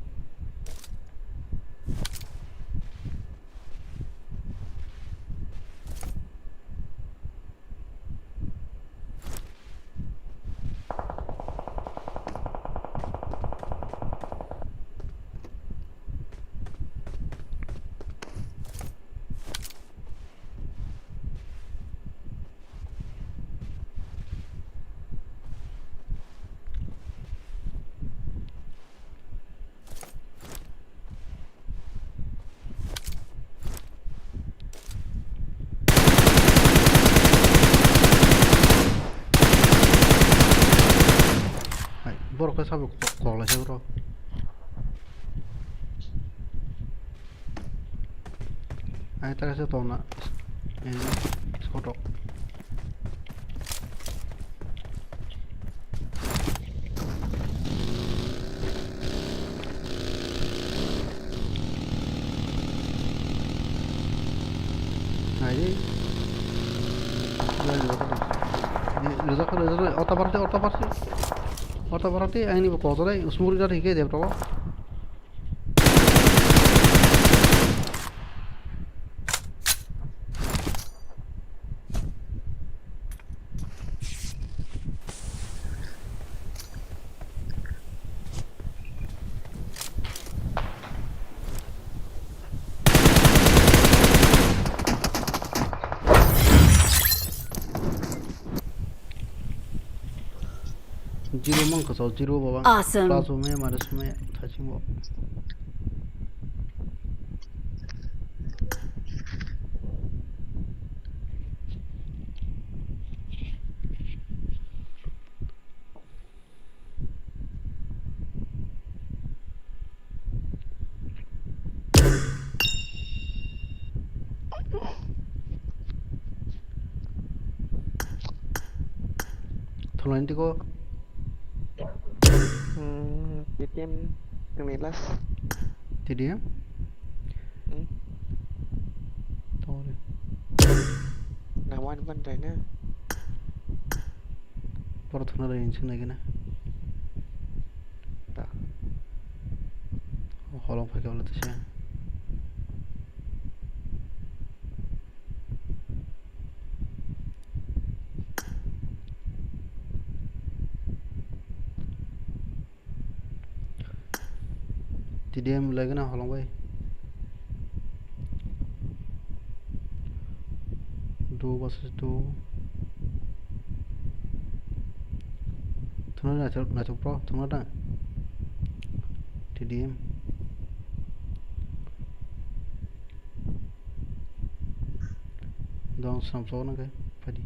Hai, borok khe sabo kok lai se bro. Ai, tara se tongna. Eh, kotok. Ai. Rijak, rijak, rijak, ota barati, ota barati. Ota barati, aini bo kotor ai, usmuri dari ke debro. Zero mang kosol, zero baba. Awesome. Plus bo maya, minus bo maya, thaching bo. Thwnglaini tiko. Hmm, T T M tongni last. T T M? Hmm. Tongri. Na one one try na. Poro thwngna rw hinwi swngnaikhe na. Ta. Holong phaikhe ulo tisa. T D M lagi na holong bai. Duo versus duo. Thwngna naithok, naithok pro, thwngna ta. T D M. Dong samsok nang khe, phaidi.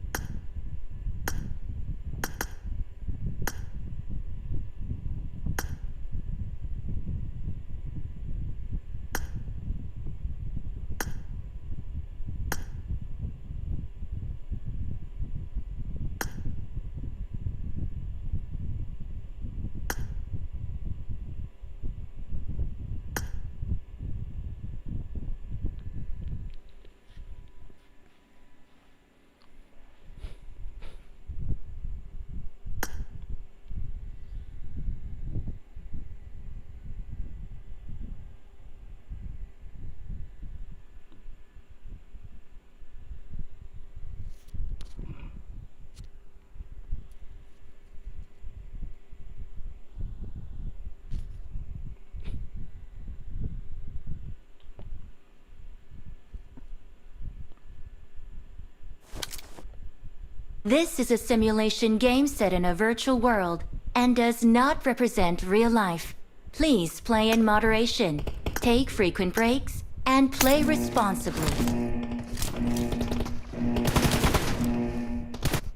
This is a simulation game set in a virtual world and does not represent real life. Please play in moderation, take frequent breaks, and play responsibly.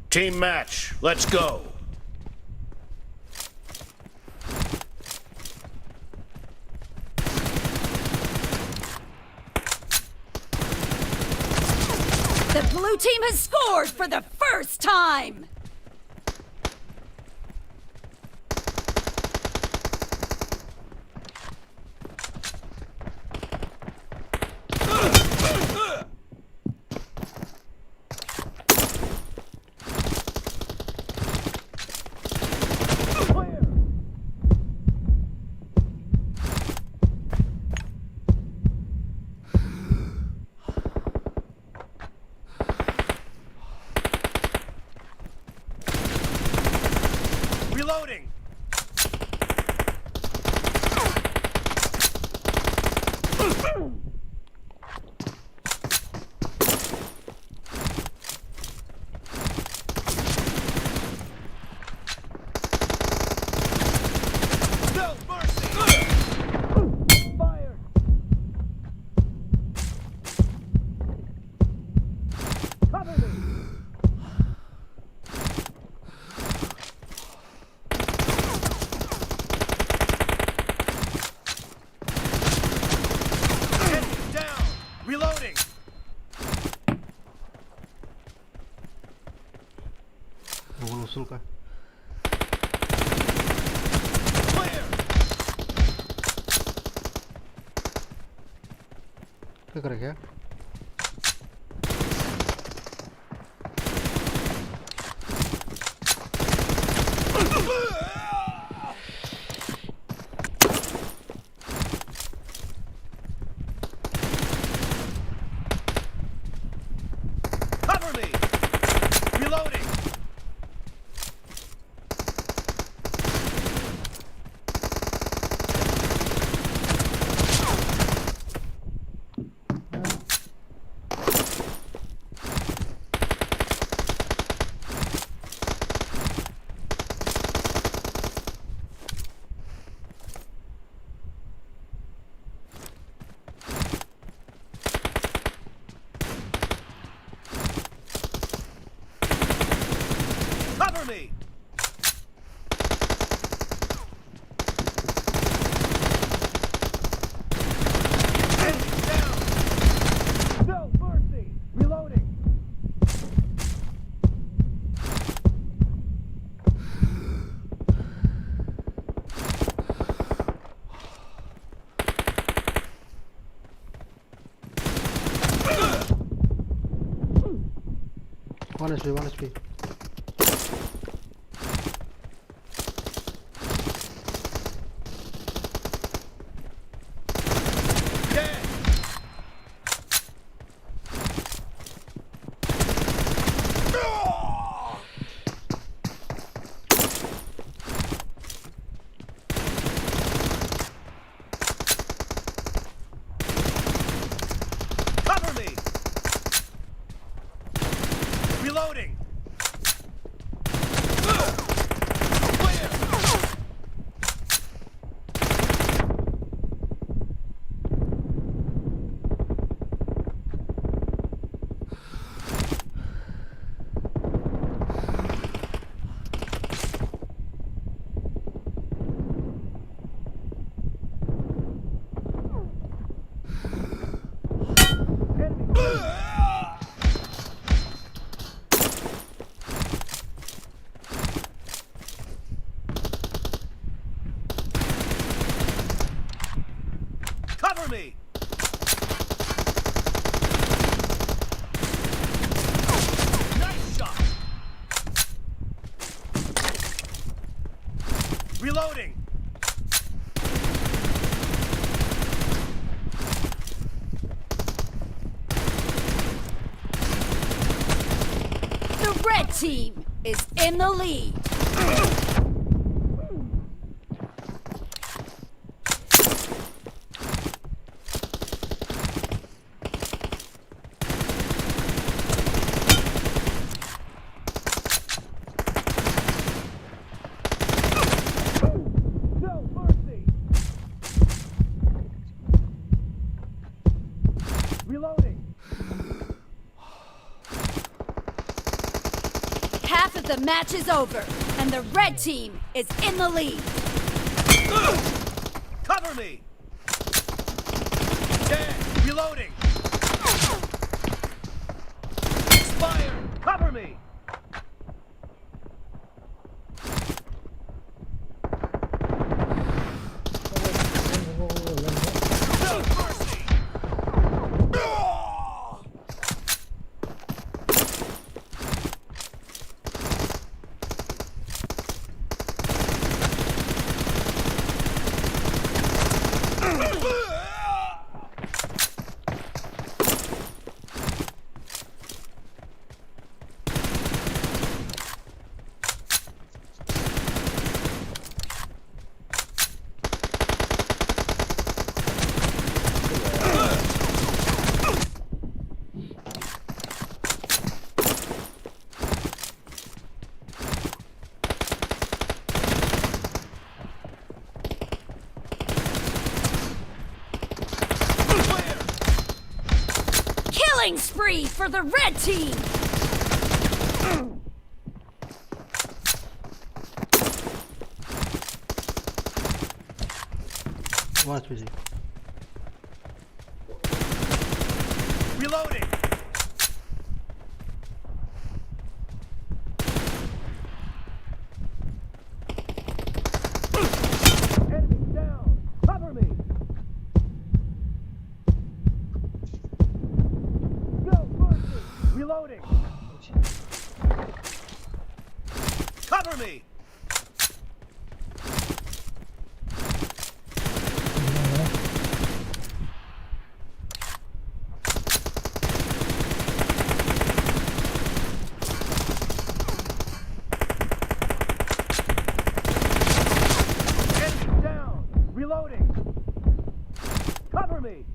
Team match, let's go! The blue team has scored for the first time! Reloading! No mercy! Fire! Cover me! Enemy down! Reloading! Bukan usul kah? Clear! Kau kerja? Cover me! Reloading! One H P, one H P. Cover me! Reloading! Clear! Cover me! Nice shot! Reloading! The red team is in the lead. No mercy! Reloading! Half of the match is over, and the red team is in the lead. Cover me! Dead! Reloading! Expired! Cover me! No mercy! Killing spree for the red team! One H P. Reloading! Enemy down! Cover me! No mercy! Reloading! Cover me! Enemy down! Reloading! Cover me!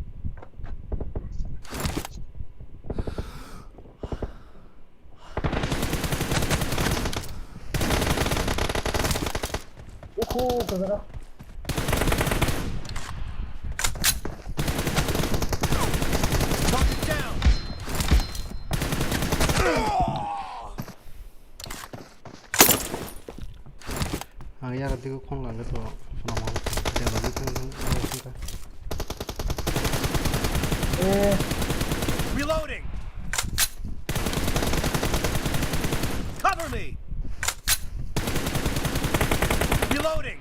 Uhu, kagara. Target down. Ang yagra digo khon langwi to phano ma. Deba di thang thang thang thang. Eh. Reloading. Cover me. Reloading.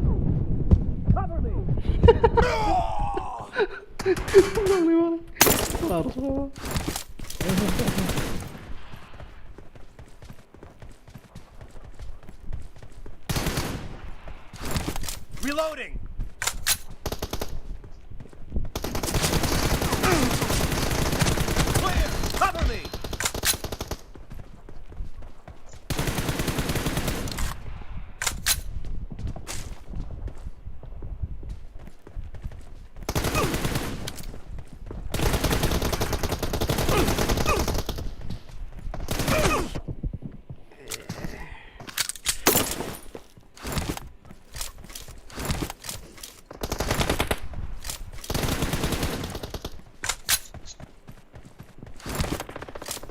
Cover me! Nangni wale. Larus baba. Reloading! Clear! Cover me!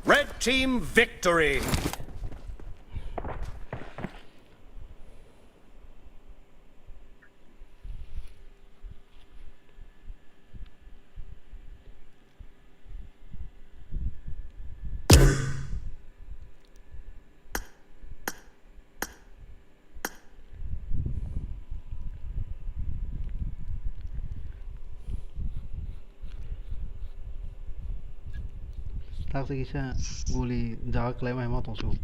Red team victory! Taksa kisa guli jaga kwlai mai ma tongsu.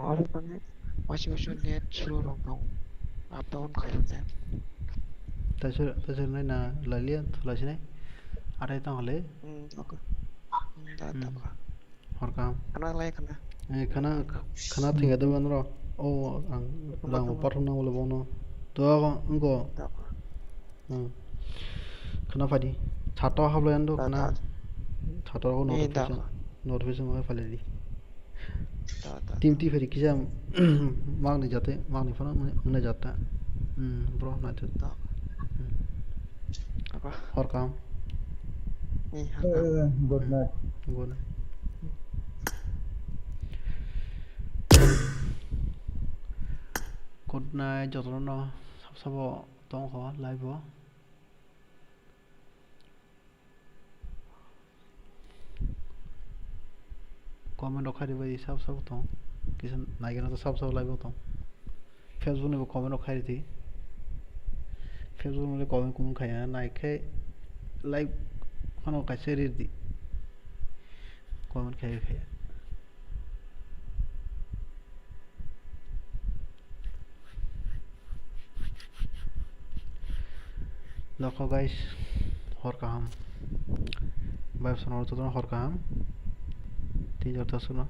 Oro mane waisa waisa net slow rok no up down khayo ne. Taisir, taisir nai na lalia thulai sinai. Atai tong hale. Hmm, okay. Hmm, da, da, hmm. Hor kaham. Khana lai khana. Eh, khana, khana thwngya de banro. O, ang rang pathor nang bole bono. To, ang go. Da. Hmm. Khana phadi. Chata hablai ando khana. Chata ko notification. Notification ma phalai di. Team T phadi kisa magni jate, magni phano mune jata. Hmm, bro, na jata. Hmm. Hor kaham. Good night. Good night. Good night, jotono sab sabo. Tong kho live o. Comment rok khai bai sab sab tong. Kisa naigena to sab sab live o tong. Facebook ni bo comment rok khai di. Facebook ni comment kumun khai na nai khe live phano kaisa ri di. Comment khai khai. Nokho guys, hor kaham. Bai sono jotono hor kaham. Tin jor ta suno.